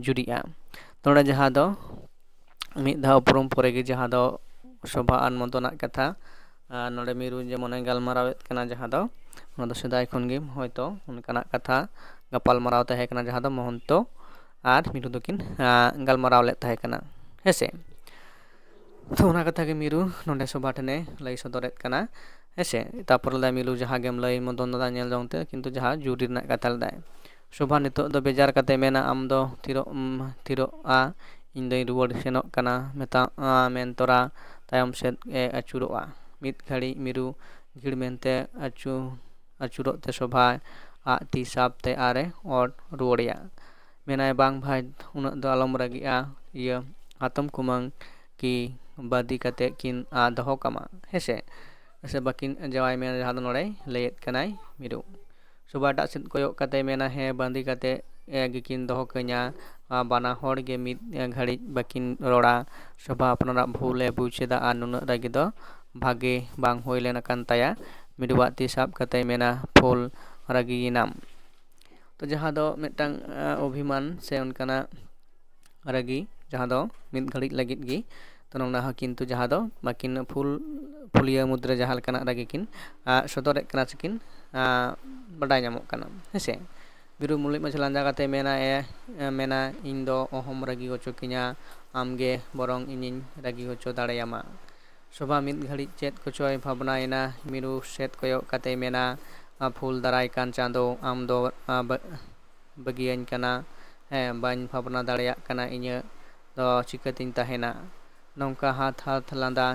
ᱡᱩᱨᱤᱜᱼᱟ᱾ ᱱᱚᱰᱮ ᱡᱟᱦᱟᱸ ᱫᱚ ᱢᱤᱫ ᱫᱷᱟᱣ ᱩᱯᱨᱩᱢ ᱯᱚᱨᱮ ᱜᱮ ᱡᱟᱦᱟᱸ ᱫᱚ ᱥᱚᱵᱷᱟ ᱟᱨ ᱢᱚᱫᱚᱱᱟᱜ ᱠᱟᱛᱷᱟ᱾ ᱟᱨ ᱱᱚᱰᱮ ᱢᱤᱨᱩ ᱡᱮᱢᱚᱱᱮ ᱜᱟᱞᱢᱟᱨᱟᱣᱮᱫ ᱠᱟᱱᱟ, ᱡᱟᱦᱟᱸ ᱫᱚ ᱚᱱᱟ ᱫᱚ ᱥᱮᱫᱟᱭ ᱠᱷᱚᱱ ᱜᱮ ᱦᱚᱭᱛᱳ ᱚᱱᱠᱟᱱᱟᱜ ᱠᱟᱛᱷᱟ ᱜᱟᱯᱟᱞ ᱢᱟᱨᱟᱣ ᱛᱟᱦᱮᱸ ᱠᱟᱱᱟ, ᱡᱟᱦᱟᱸ ᱫᱚ ᱢᱚᱦᱚᱱᱛᱚ ᱟᱨ ᱢᱤᱨᱩ ᱫᱚᱠᱤᱱ ᱜᱟᱞᱢᱟᱨᱟᱣ ᱞᱮᱫ ᱛᱟᱦᱮᱸ ᱠᱟᱱᱟ, ᱦᱮᱸᱥᱮ᱾ ᱛᱚ ᱚᱱᱟ ᱠᱟᱛᱷᱟ ᱜᱮ ᱢᱤᱨᱩ ᱱᱚᱰᱮ ᱥᱚᱵᱷᱟ ᱴᱷᱮᱱᱮ ᱞᱟᱹᱭ ᱥᱚᱫᱚᱨᱮᱫ ᱠᱟᱱᱟ, ᱦᱮᱸᱥᱮ᱾ ᱛᱟᱨᱯᱚᱨ ᱞᱮᱫᱟᱭ ᱢᱤᱨᱩ ᱡᱟᱦᱟᱸ ᱜᱮᱢ ᱞᱟᱹᱭ ᱢᱚᱫᱚᱱ ᱫᱟᱫᱟ ᱧᱮᱞ ᱡᱚᱝ ᱛᱮ, ᱠᱤᱱᱛᱩ ᱡᱟᱦᱟᱸ ᱡᱩᱨᱤ ᱨᱮᱱᱟᱜ ᱠᱟᱛᱷᱟ ᱞᱮᱫᱟᱭ᱾ ᱥᱚᱵᱷᱟ ᱱᱤᱛᱚᱜ ᱫᱚ ᱵᱮᱡᱟᱨ ᱠᱟᱛᱮ ᱢᱮᱱᱟ ᱟᱢ ᱫᱚ ᱛᱷᱤᱨᱚᱜ ᱛᱷᱤᱨᱚᱜᱼᱟ, ᱤᱧ ᱫᱚᱧ ᱨᱩᱣᱟᱹᱲ ᱥᱮᱱᱚᱜ ᱠᱟᱱᱟ ᱢᱮᱛᱟ ᱢᱮᱱ ᱛᱚᱨᱟ ᱛᱟᱭᱚᱢ ᱥᱮᱫ ᱮ ᱟᱹᱪᱩᱨᱚᱜᱼᱟ᱾ ᱢᱤᱫ ᱜᱷᱟᱹᱲᱤᱡ ᱢᱤᱨᱩ ᱜᱷᱤᱲ ᱢᱮᱱᱛᱮ ᱟᱹᱪᱩ ᱟᱹᱪᱩᱨᱚᱜ ᱛᱮ ᱥᱚᱵᱷᱟ ᱟᱜ ᱛᱤ ᱥᱟᱵ ᱛᱮ ᱟᱨᱮ ᱚᱨ ᱨᱩᱣᱟᱹᱲᱮᱭᱟ᱾ ᱢᱮᱱᱟᱭ ᱵᱟᱝ ᱵᱷᱟᱭ, ᱩᱱᱟᱹᱜ ᱫᱚ ᱟᱞᱚᱢ ᱨᱟᱹᱜᱤᱜᱼᱟ, ᱤᱭᱟᱹ ᱦᱟᱛᱚᱢ ᱠᱩᱢᱟᱹᱝ ᱠᱤ ᱵᱟᱹᱫᱤ ᱠᱟᱛᱮ ᱠᱤᱱ ᱫᱚᱦᱚ ᱠᱟᱢᱟ, ᱦᱮᱸᱥᱮ᱾ ᱥᱮ ᱵᱟᱹᱠᱤᱱ ᱡᱟᱶᱟᱭ ᱢᱮᱭᱟ, ᱡᱟᱦᱟᱸ ᱫᱚ ᱱᱚᱰᱮ ᱞᱟᱹᱭᱮᱫ ᱠᱟᱱᱟᱭ ᱢᱤᱨᱩ᱾ ᱥᱚᱵᱷᱟ ᱮᱴᱟᱜ ᱥᱮᱫ ᱠᱚᱭᱚᱜ ᱠᱟᱛᱮ ᱢᱮᱱᱟ ᱦᱮᱸ ᱵᱟᱹᱫᱤ ᱠᱟᱛᱮ ᱜᱮᱠᱤᱱ ᱫᱚᱦᱚ ᱠᱟᱹᱧᱟ᱾ ᱵᱟᱱᱟ ᱦᱚᱲ ᱜᱮ ᱢᱤᱫ ᱜᱷᱟᱹᱲᱤᱡ ᱵᱟᱹᱠᱤᱱ ᱨᱚᱲᱟ᱾ ᱥᱚᱵᱷᱟ ᱟᱯᱱᱟᱨᱟᱜ ᱵᱷᱩᱞ ᱮ ᱵᱩᱡᱽ ᱮᱫᱟ ᱟᱨ ᱱᱩᱱᱟᱹᱜ ᱨᱟᱹᱜᱤ ᱫᱚ ᱵᱷᱟᱜᱮ ᱵᱟᱝ ᱦᱩᱭ ᱞᱮᱱ ᱟᱠᱟᱱ ᱛᱟᱭᱟ᱾ ᱢᱤᱨᱩᱣᱟᱜ ᱛᱤ ᱥᱟᱵ ᱠᱟᱛᱮ ᱢᱮᱱᱟ ᱯᱷᱩᱞ ᱨᱟᱹᱜᱤᱭᱮᱱᱟᱢ᱾ ᱛᱚ ᱡᱟᱦᱟᱸ ᱫᱚ ᱢᱤᱫᱴᱟᱝ ᱚᱵᱷᱤᱢᱟᱱ ᱥᱮ ᱚᱱᱠᱟᱱᱟᱜ ᱨᱟᱹᱜᱤ, ᱡᱟᱦᱟᱸ ᱫᱚ ᱢᱤᱫ ᱜᱷᱟᱹᱲᱤᱡ ᱞᱟᱹᱜᱤᱫ ᱜᱮ᱾ ᱛᱚ ᱱᱚᱣᱟ ᱦᱚᱸ ᱠᱤᱱᱛᱩ ᱡᱟᱦᱟᱸ ᱫᱚ ᱵᱟᱹᱠᱤᱱ ᱯᱷᱩᱞ ᱯᱷᱩᱞᱤᱭᱟᱹ ᱢᱩᱫᱽᱨᱮ ᱡᱟᱦᱟᱸ ᱞᱮᱠᱟᱱᱟᱜ ᱨᱟᱹᱜᱤ ᱠᱤᱱ ᱥᱚᱫᱚᱨᱮᱫ ᱠᱟᱱᱟ ᱥᱮᱠᱤᱱ ᱵᱟᱰᱟᱭ ᱧᱟᱢᱚᱜ ᱠᱟᱱᱟ, ᱦᱮᱸᱥᱮ᱾ ᱢᱤᱨᱩ ᱢᱩᱞᱩᱡ ᱢᱟᱪᱷᱟ ᱞᱟᱸᱫᱟ ᱠᱟᱛᱮ ᱢᱮᱱᱟ ᱮ ᱢᱮᱱᱟ ᱤᱧ ᱫᱚ ᱚᱦᱚᱢ ᱨᱟᱹᱜᱤ ᱦᱚᱪᱚ ᱠᱤᱧᱟ, ᱟᱢᱜᱮ ᱵᱚᱨᱚᱝ ᱤᱧᱤᱧ ᱨᱟᱹᱜᱤ ᱦᱚᱪᱚ ᱫᱟᱲᱮᱭᱟᱢᱟ᱾ ᱥᱚᱵᱷᱟ ᱢᱤᱫ ᱜᱷᱟᱹᱲᱤᱡ ᱪᱮᱫ ᱠᱚᱪᱚᱭ ᱵᱷᱟᱵᱽᱱᱟᱭᱮᱱᱟ᱾ ᱢᱤᱨᱩ ᱥᱮᱫ ᱠᱚᱭᱚᱜ ᱠᱟᱛᱮᱭ ᱢᱮᱱᱟ, ᱯᱷᱩᱞ ᱫᱟᱨᱟᱭ ᱠᱟᱱ ᱪᱟᱸᱫᱳ ᱟᱢ ᱫᱚ ᱵᱟᱹᱜᱤᱭᱟᱹᱧ ᱠᱟᱱᱟ᱾ ᱦᱮᱸ, ᱵᱟᱹᱧ ᱵᱷᱟᱵᱽᱱᱟ ᱫᱟᱲᱮᱭᱟᱜ ᱠᱟᱱᱟ, ᱤᱧᱟᱹᱜ ᱫᱚ ᱪᱤᱠᱟᱹᱛᱤᱧ ᱛᱟᱦᱮᱱᱟ? ᱱᱚᱝᱠᱟ ᱦᱟᱛ ᱦᱟᱛ ᱞᱟᱸᱫᱟ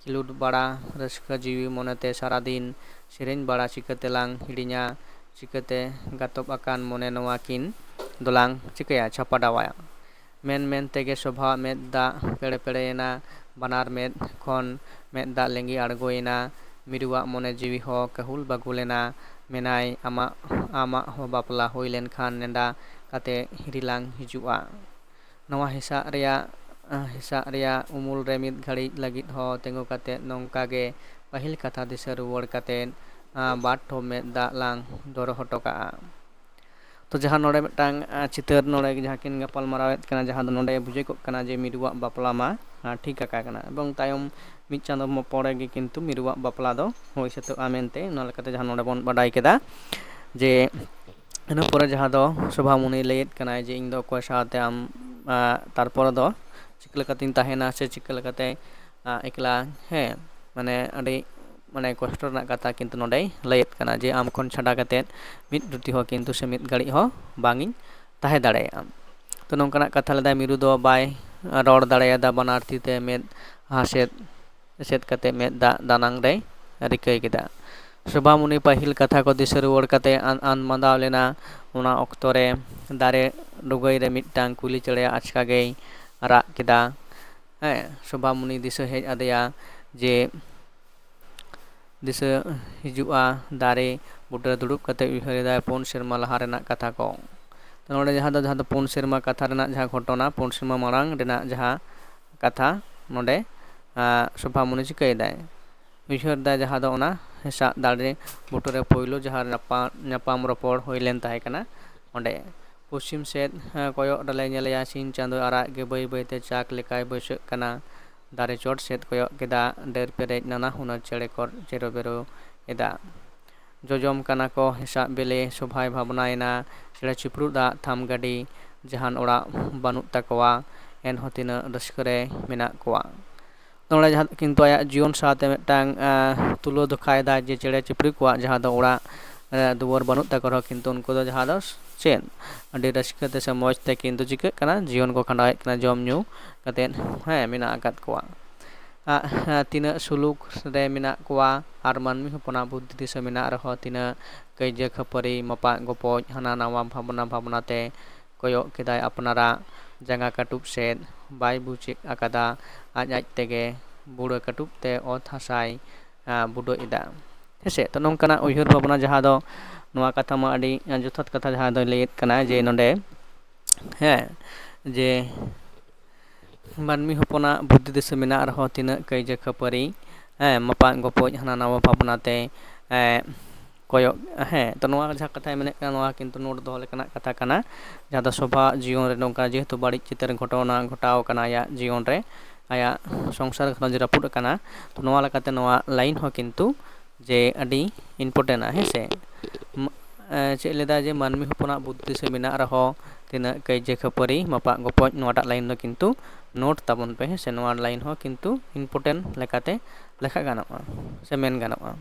ᱠᱷᱮᱞᱳᱰ ᱵᱟᱲᱟ ᱨᱟᱹᱥᱠᱟᱹ ᱡᱤᱣᱤ ᱢᱚᱱᱮᱛᱮ ᱥᱟᱨᱟᱫᱤᱱ ᱥᱮᱨᱮᱧ ᱵᱟᱲᱟ ᱪᱤᱠᱟᱹᱛᱮᱞᱟᱝ ᱦᱤᱲᱤᱧᱟ? ᱪᱤᱠᱟᱹᱛᱮ ᱜᱟᱛᱚᱵ ᱟᱠᱟᱱ ᱢᱚᱱᱮ ᱱᱚᱣᱟ ᱠᱤᱱ ᱫᱚᱞᱟᱝ ᱪᱤᱠᱟᱹᱭᱟ, ᱪᱷᱟᱯᱟᱰᱟᱣᱟᱭᱟ᱾ ᱢᱮᱱ ᱢᱮᱱ ᱛᱮᱜᱮ ᱥᱚᱵᱷᱟᱣᱟᱜ ᱢᱮᱫ ᱫᱟᱜ ᱯᱮᱲᱮ ᱯᱮᱲᱮᱭᱮᱱᱟ᱾ ᱵᱟᱱᱟᱨ ᱢᱮᱫ ᱠᱷᱚᱱ ᱢᱮᱫ ᱫᱟᱜ ᱞᱤᱸᱜᱤ ᱟᱬᱜᱚᱭᱮᱱᱟ᱾ ᱢᱤᱨᱩᱣᱟᱜ ᱢᱚᱱᱮ ᱡᱤᱣᱤ ᱦᱚᱸ ᱠᱟᱹᱦᱩᱞ ᱵᱟᱹᱜᱩᱞ ᱮᱱᱟ᱾ ᱢᱮᱱᱟᱭ, "ᱟᱢᱟᱜ, ᱟᱢᱟᱜ ᱦᱚᱸ ᱵᱟᱯᱞᱟ ᱦᱩᱭ ᱞᱮᱱᱠᱷᱟᱱ ᱱᱮᱰᱟ ᱠᱟᱛᱮ ᱦᱤᱨᱤᱞᱟᱝ ᱦᱤᱡᱩᱜᱼᱟ᱾" ᱱᱚᱣᱟ ᱦᱮᱸᱥᱟᱜ ᱨᱮᱭᱟᱜ, ᱦᱮᱸᱥᱟᱜ ᱨᱮᱭᱟᱜ ᱩᱢᱩᱞ ᱨᱮ ᱢᱤᱫ ᱜᱷᱟᱹᱲᱤᱡ ᱞᱟᱹᱜᱤᱫ ᱦᱚᱸ ᱛᱤᱸᱜᱩ ᱠᱟᱛᱮ ᱱᱚᱝᱠᱟ ᱜᱮ ᱯᱟᱹᱦᱤᱞ ᱠᱟᱛᱷᱟ ᱫᱤᱥᱟᱹ ᱨᱩᱣᱟᱹᱲ ᱠᱟᱛᱮ, ᱟᱸ, ᱵᱟᱨ ᱴᱷᱚᱯ ᱢᱮᱫ ᱫᱟᱜ ᱞᱟᱝ ᱫᱚᱨᱚ ᱦᱚᱴᱚ ᱠᱟᱜᱼᱟ᱾ ᱛᱚ, ᱡᱟᱦᱟᱸ ᱱᱚᱰᱮ ᱢᱤᱫᱴᱟᱝ, ᱟᱸ, ᱪᱤᱛᱟᱹᱨ ᱱᱚᱰᱮ ᱡᱟᱦᱟᱸ ᱠᱤᱱ ᱜᱟᱯᱟᱞ ᱢᱟᱨᱟᱣᱮᱫ ᱠᱟᱱᱟ, ᱡᱟᱦᱟᱸ ᱫᱚ ᱱᱚᱰᱮ ᱵᱩᱡᱷᱟᱹᱜᱚᱜ ᱠᱟᱱᱟ ᱡᱮ ᱢᱤᱨᱩᱣᱟᱜ ᱵᱟᱯᱞᱟ ᱢᱟ, ᱟᱸ, ᱴᱷᱤᱠ ᱟᱠᱟ ᱠᱟᱱᱟ, ᱮᱵᱚᱝ ᱛᱟᱭᱚᱢ ᱢᱤᱫ ᱪᱟᱸᱫᱚ ᱢᱚ-, ᱯᱚᱨᱮ ᱜᱮ ᱠᱤᱱᱛᱩ ᱢᱤᱨᱩᱣᱟᱜ ᱵᱟᱯᱞᱟ ᱫᱚ ᱦᱩᱭ ᱥᱟᱹᱛᱟᱹᱜᱼᱟ ᱢᱮᱱᱛᱮ, ᱚᱱᱟ ᱞᱮᱠᱟᱛᱮ ᱡᱟᱦᱟᱸ ᱱᱚᱰᱮ ᱵᱚᱱ ᱵᱟᱰᱟᱭ ᱠᱮᱫᱟ ᱡᱮ ᱤᱱᱟᱹ ᱯᱚᱨᱮ ᱡᱟᱦᱟᱸ ᱫᱚ ᱥᱚᱵᱷᱟᱢᱩᱱᱤ ᱞᱟᱹᱭᱮᱫ ᱠᱟᱱᱟᱭ ᱡᱮ ᱤᱧ ᱫᱚ ᱚᱠᱚᱭ ᱥᱟᱶᱛᱮ ᱟᱢ, ᱟᱸ, ᱛᱟᱨᱯᱚᱨᱮ ᱫᱚ ᱪᱤᱠᱟᱹ ᱞᱮᱠᱟᱛᱤᱧ ᱛᱟᱦᱮᱱᱟ ᱥᱮ ᱪᱤᱠᱟᱹ ᱞᱮᱠᱟᱛᱮ, ᱟᱸ, ᱮᱠᱞᱟ, ᱦᱮᱸ, ᱢᱟᱱᱮ ᱟᱹᱰᱤ, ᱢᱟᱱᱮ ᱠᱚᱥᱴᱚ ᱨᱮᱱᱟᱜ ᱠᱟᱛᱷᱟ ᱠᱤᱱᱛᱩ ᱱᱚᱰᱮᱭ ᱞᱟᱹᱭᱮᱫ ᱠᱟᱱᱟ ᱡᱮ ᱟᱢ ᱠᱷᱚᱱ ᱪᱷᱟᱰᱟ ᱠᱟᱛᱮᱫ ᱢᱤᱫ ᱨᱩᱛᱤ ᱦᱚᱸ ᱠᱤᱱᱛᱩ ᱥᱮ ᱢᱤᱫ ᱜᱷᱟᱹᱲᱤᱡ ᱦᱚᱸ ᱵᱟᱝ ᱤᱧ ᱛᱟᱦᱮᱸ ᱫᱟᱲᱮᱭᱟᱜᱼᱟ᱾ ᱛᱚ, ᱱᱚᱝᱠᱟᱱᱟᱜ ᱠᱟᱛᱷᱟ ᱞᱮᱫᱟᱭ ᱢᱤᱨᱩ ᱫᱚ ᱵᱟᱭ ᱨᱚᱲ ᱫᱟᱲᱮᱭᱟᱫᱟ, ᱵᱟᱱᱟᱨ ᱛᱤ ᱛᱮ ᱢᱮᱫ ᱦᱟᱥᱮᱫ ᱮᱥᱮᱫ ᱠᱟᱛᱮ ᱢᱮᱫ ᱫᱟᱜ ᱫᱟᱱᱟᱝ ᱨᱮᱭ ᱨᱤᱠᱟᱹᱭ ᱠᱮᱫᱟ᱾ ᱥᱚᱵᱷᱟᱢᱩᱱᱤ ᱯᱟᱹᱦᱤᱞ ᱠᱟᱛᱷᱟ ᱠᱚ ᱫᱤᱥᱟᱹ ᱨᱩᱣᱟᱹᱲ ᱠᱟᱛᱮ ᱟᱱ ᱟᱱ ᱢᱟᱸᱫᱟᱣ ᱞᱮᱱᱟ᱾ ᱚᱱᱟ ᱚᱠᱛᱚ ᱨᱮ ᱫᱟᱨᱮ ᱰᱩᱜᱟᱹᱭ ᱨᱮ ᱢᱤᱫᱴᱟᱝ ᱠᱩᱞᱤ ᱪᱮᱬᱮ ᱟᱪᱠᱟ ᱜᱮᱭ ᱨᱟᱜ ᱠᱮᱫᱟ᱾ ᱦᱮᱸ, ᱥᱚᱵᱷᱟᱢᱩᱱᱤ ᱫᱤᱥᱟᱹ ᱦᱮᱡ ᱟᱫᱮᱭᱟ ᱡᱮ ᱫᱤᱥᱟᱹ ᱦᱤᱡᱩᱜᱼᱟ, ᱫᱟᱨᱮ ᱵᱩᱴᱟᱹ ᱨᱮ ᱫᱩᱲᱩᱵ ᱠᱟᱛᱮ ᱩᱭᱦᱟᱹᱨ ᱮᱫᱟᱭ ᱯᱩᱱ ᱥᱮᱨᱢᱟ ᱞᱟᱦᱟ ᱨᱮᱱᱟᱜ ᱠᱟᱛᱷᱟ ᱠᱚ᱾ ᱛᱚ, ᱱᱚᱰᱮ ᱡᱟᱦᱟᱸ ᱫᱚ, ᱡᱟᱦᱟᱸ ᱫᱚ ᱯᱩᱱ ᱥᱮᱨᱢᱟ ᱠᱟᱛᱷᱟ ᱨᱮᱱᱟᱜ ᱡᱟᱦᱟᱸ ᱜᱷᱚᱴᱚᱱᱟ, ᱯᱩᱱ ᱥᱮᱨᱢᱟ ᱢᱟᱲᱟᱝ ᱨᱮᱱᱟᱜ ᱡᱟᱦᱟᱸ ᱠᱟᱛᱷᱟ ᱱᱚᱰᱮ, ᱟᱸ, ᱥᱚᱵᱷᱟᱢᱩᱱᱤ ᱪᱤᱠᱟᱹᱭᱮᱫᱟᱭ? ᱩᱭᱦᱟᱹᱨ ᱫᱟᱭ, ᱡᱟᱦᱟᱸ ᱫᱚ ᱚᱱᱟ ᱦᱮᱸᱥᱟᱜ ᱫᱟᱨᱮ ᱵᱩᱴᱟᱹ ᱨᱮ ᱯᱳᱭᱞᱳ ᱡᱟᱦᱟᱸ ᱧᱟᱯᱟ-, ᱧᱟᱯᱟᱢ ᱨᱚᱯᱚᱲ ᱦᱩᱭ ᱞᱮᱱ ᱛᱟᱦᱮᱸ ᱠᱟᱱᱟ ᱚᱸᱰᱮ᱾ ᱯᱚᱪᱷᱤᱢ ᱥᱮᱫ, ᱦᱮᱸ, ᱠᱚᱭᱚᱜ ᱨᱮᱞᱮ ᱧᱮᱞᱮᱭᱟ ᱥᱤᱧ ᱪᱟᱸᱫᱳ ᱟᱨᱟᱜ ᱜᱮ ᱵᱟᱹᱭ ᱵᱟᱹᱭᱛᱮ ᱪᱟᱠ ᱞᱮᱠᱟᱭ ᱵᱟᱹᱭᱥᱟᱹᱜ ᱠᱟᱱᱟ᱾ ᱫᱟᱨᱮ ᱪᱚᱴ ᱥᱮᱫ ᱠᱚᱭᱚᱜ ᱠᱮᱫᱟ, ᱰᱟᱹᱨ ᱯᱮᱨᱮᱡ ᱱᱟᱱᱟ ᱦᱩᱱᱟᱹᱨ ᱪᱮᱬᱮ ᱠᱚ ᱪᱮᱨᱚ ᱵᱮᱨᱚ ᱮᱫᱟ᱾ ᱡᱚᱡᱚᱢ ᱠᱟᱱᱟ ᱠᱚ ᱦᱮᱸᱥᱟᱜ ᱵᱮᱞᱮ, ᱥᱚᱵᱷᱟᱭ ᱵᱷᱟᱵᱽᱱᱟᱭᱮᱱᱟ, ᱪᱮᱬᱮ ᱪᱤᱯᱨᱩᱫ ᱟᱜ ᱛᱷᱟᱢ ᱜᱟᱹᱰᱤ, ᱡᱟᱦᱟᱱ ᱚᱲᱟᱜ ᱵᱟᱹᱱᱩᱜ ᱛᱟᱠᱚᱣᱟ, ᱮᱱᱦᱚᱸ ᱛᱤᱱᱟᱹᱜ ᱨᱟᱹᱥᱠᱟᱹ ᱨᱮ ᱢᱮᱱᱟᱜ ᱠᱚᱣᱟ᱾ ᱱᱚᱰᱮ ᱡᱟᱦᱟᱸ ᱠᱤᱱᱛᱩ ᱟᱭᱟᱜ ᱡᱤᱭᱚᱱ ᱥᱟᱶᱛᱮ ᱢᱤᱫᱴᱟᱝ, ᱟᱸ, ᱛᱩᱞᱟᱹ ᱡᱚᱠᱷᱟᱭᱮᱫᱟ ᱡᱮ ᱪᱮᱬᱮ ᱪᱤᱯᱨᱩᱫ ᱠᱚᱣᱟᱜ ᱡᱟᱦᱟᱸ ᱫᱚ ᱚᱲᱟᱜ, ᱟᱸ, ᱫᱩᱣᱟᱹᱨ ᱵᱟᱹᱱᱩᱜ ᱛᱟᱠᱚ ᱨᱮᱦᱚᱸ ᱠᱤᱱᱛᱩ ᱩᱱᱠᱩ ᱫᱚ ᱡᱟᱦᱟᱸ ᱫᱚ ᱪᱮᱫ ᱟᱹᱰᱤ ᱨᱟᱹᱥᱠᱟᱹ ᱛᱮ ᱥᱮ ᱢᱚᱡᱽ ᱛᱮ ᱠᱤᱱᱛᱩ ᱪᱤᱠᱟᱹᱜ ᱠᱟᱱᱟ, ᱡᱤᱭᱚᱱ ᱠᱚ ᱠᱷᱟᱸᱰᱟᱣᱮᱫ ᱠᱟᱱᱟ, ᱡᱚᱢ ᱧᱩ ᱠᱟᱛᱮᱫ, ᱦᱮᱸ, ᱢᱮᱱᱟᱜ ᱟᱠᱟᱫ ᱠᱚᱣᱟ᱾ ᱟᱜ, ᱦᱮᱸ, ᱛᱤᱱᱟᱹᱜ ᱥᱩᱞᱩᱠ ᱨᱮ ᱢᱮᱱᱟᱜ ᱠᱚᱣᱟ ᱟᱨ ᱢᱟᱹᱱᱢᱤ ᱦᱚᱯᱚᱱᱟᱜ ᱵᱩᱫᱽᱫᱷᱤ ᱫᱤᱥᱟᱹ ᱢᱮᱱᱟᱜ ᱨᱮᱦᱚᱸ ᱛᱤᱱᱟᱹᱜ ᱠᱟᱹᱭᱡᱟᱹ ᱠᱷᱟᱹᱯᱟᱹᱨᱤ, ᱢᱟᱯᱟᱜ ᱜᱚᱯᱚᱡ, ᱦᱟᱱᱟ ᱱᱟᱣᱟ ᱵᱷᱟᱵᱽᱱᱟ ᱵᱷᱟᱵᱽᱱᱟ ᱛᱮ ᱠᱚᱭᱚᱜ ᱠᱮᱫᱟᱭ ᱟᱯᱱᱟᱨᱟᱜ ᱡᱟᱸᱜᱟ ᱠᱟᱹᱴᱩᱵ ᱥᱮᱫ᱾ ᱵᱟᱭ ᱵᱩᱡᱽ ᱟᱠᱟᱫᱟ, ᱟᱡ ᱟᱡ ᱛᱮᱜᱮ ᱵᱩᱲᱟᱹ ᱠᱟᱹᱴᱩᱵ ᱛᱮ ᱚᱛ ᱦᱟᱥᱟᱭ, ᱟ, ᱵᱩᱰᱟᱹ ᱮᱫᱟ᱾ ᱦᱮᱸᱥᱮ? ᱛᱚ, ᱱᱚᱝᱠᱟᱱᱟᱜ ᱩᱭᱦᱟᱹᱨ ᱵᱷᱟᱵᱽᱱᱟ, ᱡᱟᱦᱟᱸ ᱫᱚ, ᱱᱚᱣᱟ ᱠᱟᱛᱷᱟ ᱢᱟ ᱟᱹᱰᱤ ᱡᱚᱛᱷᱟᱛ ᱠᱟᱛᱷᱟ, ᱡᱟᱦᱟᱸ ᱫᱚᱭ ᱞᱟᱹᱭᱮᱫ ᱠᱟᱱᱟ ᱡᱮ ᱱᱚᱰᱮ, ᱦᱮᱸ, ᱡᱮ ᱢᱟᱹᱱᱢᱤ ᱦᱚᱯᱚᱱᱟᱜ ᱵᱩᱫᱽᱫᱷᱤ ᱫᱤᱥᱟᱹ ᱢᱮᱱᱟᱜ ᱨᱮᱦᱚᱸ ᱛᱤᱱᱟᱹᱜ ᱠᱟᱹᱭᱡᱟᱹ ᱠᱷᱟᱹᱯᱟᱹᱨᱤ, ᱦᱮᱸ, ᱢᱟᱯᱟᱜ ᱜᱚᱯᱚᱡ, ᱦᱟᱱᱟ ᱱᱟᱣᱟ ᱵᱷᱟᱵᱽᱱᱟ ᱛᱮ, ᱮᱸ, ᱠᱚᱭᱚᱜ, ᱦᱮᱸ, ᱛᱚ, ᱱᱚᱣᱟ ᱡᱟᱦᱟᱸ ᱠᱟᱛᱷᱟᱭ ᱢᱮᱱᱮᱫ ᱠᱟᱱᱟ, ᱱᱚᱣᱟ ᱠᱤᱱᱛᱩ ᱱᱳᱴ ᱫᱚᱦᱚ ᱞᱮᱠᱟᱱᱟᱜ ᱠᱟᱛᱷᱟ ᱠᱟᱱᱟ, ᱡᱟᱦᱟᱸ ᱫᱚ ᱥᱚᱵᱷᱟ ᱡᱤᱭᱚᱱ ᱨᱮ ᱱᱚᱝᱠᱟ ᱡᱮᱦᱮᱛᱩ ᱵᱟᱹᱲᱤᱡ ᱪᱤᱛᱟᱹᱨ ᱜᱷᱚᱴᱚᱱᱟ ᱜᱷᱚᱴᱟᱣ ᱠᱟᱱᱟ ᱟᱭᱟᱜ ᱡᱤᱭᱚᱱ ᱨᱮ, ᱟᱭᱟᱜ ᱥᱚᱝᱥᱟᱨ ᱜᱷᱟᱨᱚᱸᱡᱽ ᱨᱟᱹᱯᱩᱫ ᱟᱠᱟᱱᱟ᱾ ᱛᱚ, ᱱᱚᱣᱟ ᱞᱮᱠᱟᱛᱮ ᱱᱚᱣᱟ ᱞᱟᱭᱤᱱ ᱦᱚᱸ ᱠᱤᱱᱛᱩ ᱡᱮ ᱟᱹᱰᱤ important-ᱟ, ᱦᱮᱸ ᱥᱮ? ᱢ-, ᱮ, ᱪᱮᱫ ᱞᱮᱫᱟ ᱡᱮ ᱢᱟᱹᱱᱢᱤ ᱦᱚᱯᱚᱱᱟᱜ ᱵᱩᱫᱽᱫᱷᱤ ᱫᱤᱥᱟᱹ ᱢᱮᱱᱟᱜ ᱨᱮᱦᱚᱸ ᱛᱤᱱᱟᱹᱜ ᱠᱟᱹᱭᱡᱟᱹ ᱠᱷᱟᱹᱯᱟᱹᱨᱤ, ᱢᱟᱯᱟᱜ ᱜᱚᱯᱚᱡ, ᱱᱚᱣᱟᱴᱟᱜ ᱞᱟᱭᱤᱱ ᱫᱚ ᱠᱤᱱᱛᱩ ᱱᱳᱴ ᱛᱟᱵᱚᱱ ᱯᱮ, ᱦᱮᱸ ᱥᱮ? ᱱᱚᱣᱟ ᱞᱟᱭᱤᱱ ᱦᱚᱸ ᱠᱤᱱᱛᱩ important ᱞᱮᱠᱟᱛᱮ ᱞᱮᱠᱷᱟ ᱜᱟᱱᱚᱜᱼᱟ ᱥᱮ ᱢᱮᱱ ᱜᱟᱱᱚᱜᱼᱟ,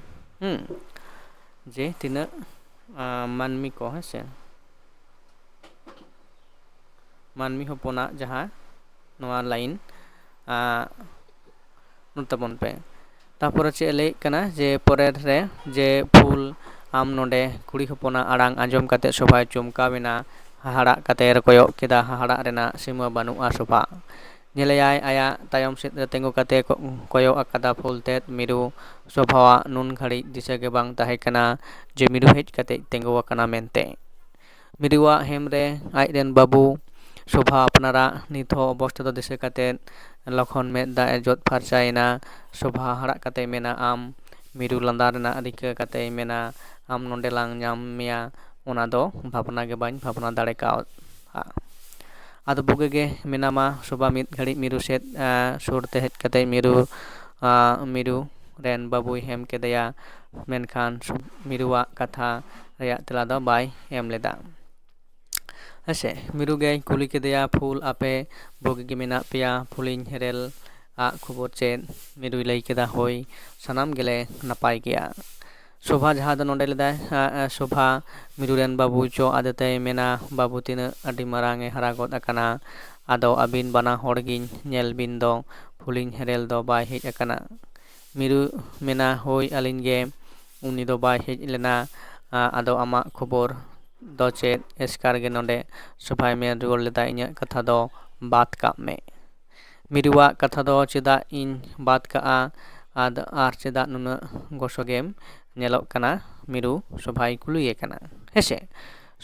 ᱦᱩᱸ, ᱡᱮ ᱛᱤᱱᱟᱹᱜ, ᱟ, ᱢᱟᱹᱱᱢᱤ ᱠᱚ, ᱦᱮᱸ ᱥᱮ, ᱢᱟᱹᱱᱢᱤ ᱦᱚᱯᱚᱱᱟᱜ ᱡᱟᱦᱟᱸ ᱱᱚᱣᱟ ᱞᱟᱭᱤᱱ, ᱟ, ᱱᱳᱴ ᱛᱟᱵᱚᱱ ᱯᱮ᱾ ᱛᱟᱯᱚᱨᱮ ᱪᱮᱫ ᱮ ᱞᱟᱹᱭᱮᱫ ᱠᱟᱱᱟ ᱡᱮ ᱯᱚᱨᱮᱨ ᱨᱮ ᱡᱮ ᱯᱷᱩᱞ ᱟᱢ ᱱᱚᱰᱮ ᱠᱩᱲᱤ ᱦᱚᱯᱚᱱᱟᱜ ᱟᱲᱟᱝ ᱟᱸᱡᱚᱢ ᱠᱟᱛᱮ ᱥᱚᱵᱷᱟᱭ ᱪᱚᱢᱠᱟᱣ ᱮᱱᱟ, ᱦᱟᱦᱟᱲᱟᱜ ᱠᱟᱛᱮ ᱮ ᱠᱚᱭᱚᱜ ᱠᱮᱫᱟ ᱦᱟᱦᱟᱲᱟᱜ ᱨᱮᱱᱟᱜ ᱥᱤᱢᱟᱹ ᱵᱟᱹᱱᱩᱜᱼᱟ ᱥᱚᱵᱷᱟ᱾ ᱧᱮᱞᱮᱭᱟᱭ ᱟᱭᱟᱜ ᱛᱟᱭᱚᱢ ᱥᱮᱫ ᱨᱮ ᱛᱤᱸᱜᱩ ᱠᱟᱛᱮ ᱠᱚ-, ᱠᱚᱭᱚᱜ ᱟᱠᱟᱫᱟ ᱯᱷᱩᱞ ᱛᱮᱫ ᱢᱤᱨᱩ᱾ ᱥᱚᱵᱷᱟᱣᱟᱜ ᱱᱩᱱ ᱜᱷᱟᱹᱲᱤᱡ ᱫᱤᱥᱟᱹ ᱜᱮ ᱵᱟᱝ ᱛᱟᱦᱮᱸ ᱠᱟᱱᱟ ᱡᱮ ᱢᱤᱨᱩ ᱦᱮᱡ ᱠᱟᱛᱮ ᱛᱤᱸᱜᱩ ᱟᱠᱟᱱᱟ ᱢᱮᱱᱛᱮ᱾ ᱢᱤᱨᱩᱣᱟᱜ ᱦᱮᱢ ᱨᱮ ᱟᱡ ᱨᱮᱱ ᱵᱟᱹᱵᱩ ᱥᱳᱵᱷᱟ ᱟᱯᱱᱟᱨᱟᱜ ᱱᱤᱛ ᱦᱚᱸ ᱚᱵᱚᱥᱛᱟ ᱫᱚ ᱫᱤᱥᱟᱹ ᱠᱟᱛᱮ ᱞᱚᱠᱷᱚᱱ ᱢᱮᱫ ᱫᱟᱜ ᱮ ᱡᱚᱫ ᱯᱷᱟᱨᱪᱟᱭᱮᱱᱟ᱾ ᱥᱳᱵᱷᱟ ᱦᱟᱦᱟᱲᱟᱜ ᱠᱟᱛᱮᱭ ᱢᱮᱱᱟ, "ᱟᱢ?" ᱢᱤᱨᱩ ᱞᱟᱸᱫᱟ ᱨᱮᱱᱟᱜ ᱨᱤᱠᱟᱹ ᱠᱟᱛᱮᱭ ᱢᱮᱱᱟ, "ᱟᱢ ᱱᱚᱰᱮ ᱞᱟᱝ ᱧᱟᱢ ᱢᱮᱭᱟ, ᱚᱱᱟ ᱫᱚ ᱵᱷᱟᱵᱽᱱᱟ ᱜᱮ ᱵᱟᱹᱧ ᱵᱷᱟᱵᱽᱱᱟ ᱫᱟᱲᱮ ᱠᱟᱣᱫᱟ᱾" ᱟᱫᱚ ᱵᱩᱜᱤ ᱜᱮ ᱢᱮᱱᱟᱢᱟ᱾ ᱥᱳᱵᱷᱟ ᱢᱤᱫ ᱜᱷᱟᱹᱲᱤᱡ ᱢᱤᱨᱩ ᱥᱮᱫ, ᱟ, ᱥᱩᱨ ᱛᱮ ᱦᱮᱡ ᱠᱟᱛᱮ ᱢᱤᱨᱩ, ᱟ, ᱢᱤᱨᱩ ᱨᱮᱱ ᱵᱟᱹᱵᱩᱭ ᱦᱮᱢ ᱠᱮᱫᱮᱭᱟ, ᱢᱮᱱᱠᱷᱟᱱ ᱥᱩ-, ᱢᱤᱨᱩᱣᱟᱜ ᱠᱟᱛᱷᱟ ᱨᱮᱭᱟᱜ ᱛᱮᱞᱟ ᱫᱚ ᱵᱟᱭ ᱮᱢ ᱞᱮᱫᱟ᱾ ᱦᱮᱸᱥᱮ, ᱢᱤᱨᱩ ᱜᱮᱭ ᱠᱩᱞᱤ ᱠᱮᱫᱮᱭᱟ, "ᱯᱷᱩᱞ, ᱟᱯᱮ ᱵᱩᱜᱤ ᱜᱮ ᱢᱮᱱᱟᱜ ᱯᱮᱭᱟ, ᱯᱷᱩᱞᱤᱧ ᱦᱮᱨᱮᱞ ᱟᱜ ᱠᱷᱚᱵᱚᱨ ᱪᱮᱫ?" ᱢᱤᱨᱩᱭ ᱞᱟᱹᱭ ᱠᱮᱫᱟ, "ᱦᱳᱭ, ᱥᱟᱱᱟᱢ ᱜᱮᱞᱮ ᱱᱟᱯᱟᱭ ᱜᱮᱭᱟ᱾" ᱥᱳᱵᱷᱟ ᱡᱟᱦᱟᱸ ᱫᱚ ᱱᱚᱰᱮ ᱞᱮᱫᱟᱭ, ᱟ, ᱟ, ᱥᱳᱵᱷᱟ ᱢᱤᱨᱩ ᱨᱮᱱ ᱵᱟᱹᱵᱩ ᱪᱚ ᱟᱫᱮ ᱛᱮᱭ ᱢᱮᱱᱟ, "ᱵᱟᱹᱵᱩ, ᱛᱤᱱᱟᱹᱜ ᱟᱹᱰᱤ ᱢᱟᱨᱟᱝ ᱮ ᱦᱟᱨᱟ ᱜᱚᱫ ᱟᱠᱟᱱᱟ, ᱟᱫᱚ ᱟᱹᱵᱤᱱ ᱵᱟᱱᱟ ᱦᱚᱲ ᱜᱤᱧ ᱧᱮᱞ ᱵᱤᱱ ᱫᱚ, ᱯᱷᱩᱞᱤᱧ ᱦᱮᱨᱮᱞ ᱫᱚ ᱵᱟᱭ ᱦᱮᱡ ᱟᱠᱟᱱᱟ?" ᱢᱤᱨᱩ ᱢᱮᱱᱟ, "ᱦᱳᱭ, ᱟᱹᱞᱤᱧ ᱜᱮ, ᱩᱱᱤ ᱫᱚ ᱵᱟᱭ ᱦᱮᱡ ᱞᱮᱱᱟ, ᱟᱫᱚ ᱟᱢᱟᱜ ᱠᱷᱚᱵᱚᱨ ᱫᱚ ᱪᱮᱫ? ᱮᱥᱠᱟᱨ ᱜᱮ ᱱᱚᱰᱮ ᱥᱚᱵᱷᱟᱭ ᱢᱮᱱ ᱨᱩᱣᱟᱹᱲ ᱞᱮᱫᱟ, ᱤᱧᱟᱹᱜ ᱠᱟᱛᱷᱟ ᱫᱚ ᱵᱟᱫ ᱠᱟᱜ ᱢᱮ᱾ ᱢᱤᱨᱩᱣᱟᱜ ᱠᱟᱛᱷᱟ ᱫᱚ ᱪᱮᱫᱟᱜ ᱤᱧ ᱵᱟᱫ ᱠᱟᱜᱼᱟ? ᱟᱨ ᱪᱮᱫᱟᱜ ᱱᱩᱱᱟᱹᱜ ᱜᱚᱥᱚ ᱜᱮᱢ ᱧᱮᱞᱚᱜ ᱠᱟᱱᱟ? ᱢᱤᱨᱩ ᱥᱚᱵᱷᱟᱭ ᱠᱩᱞᱤᱭᱮ ᱠᱟᱱᱟ, ᱦᱮᱸᱥᱮ᱾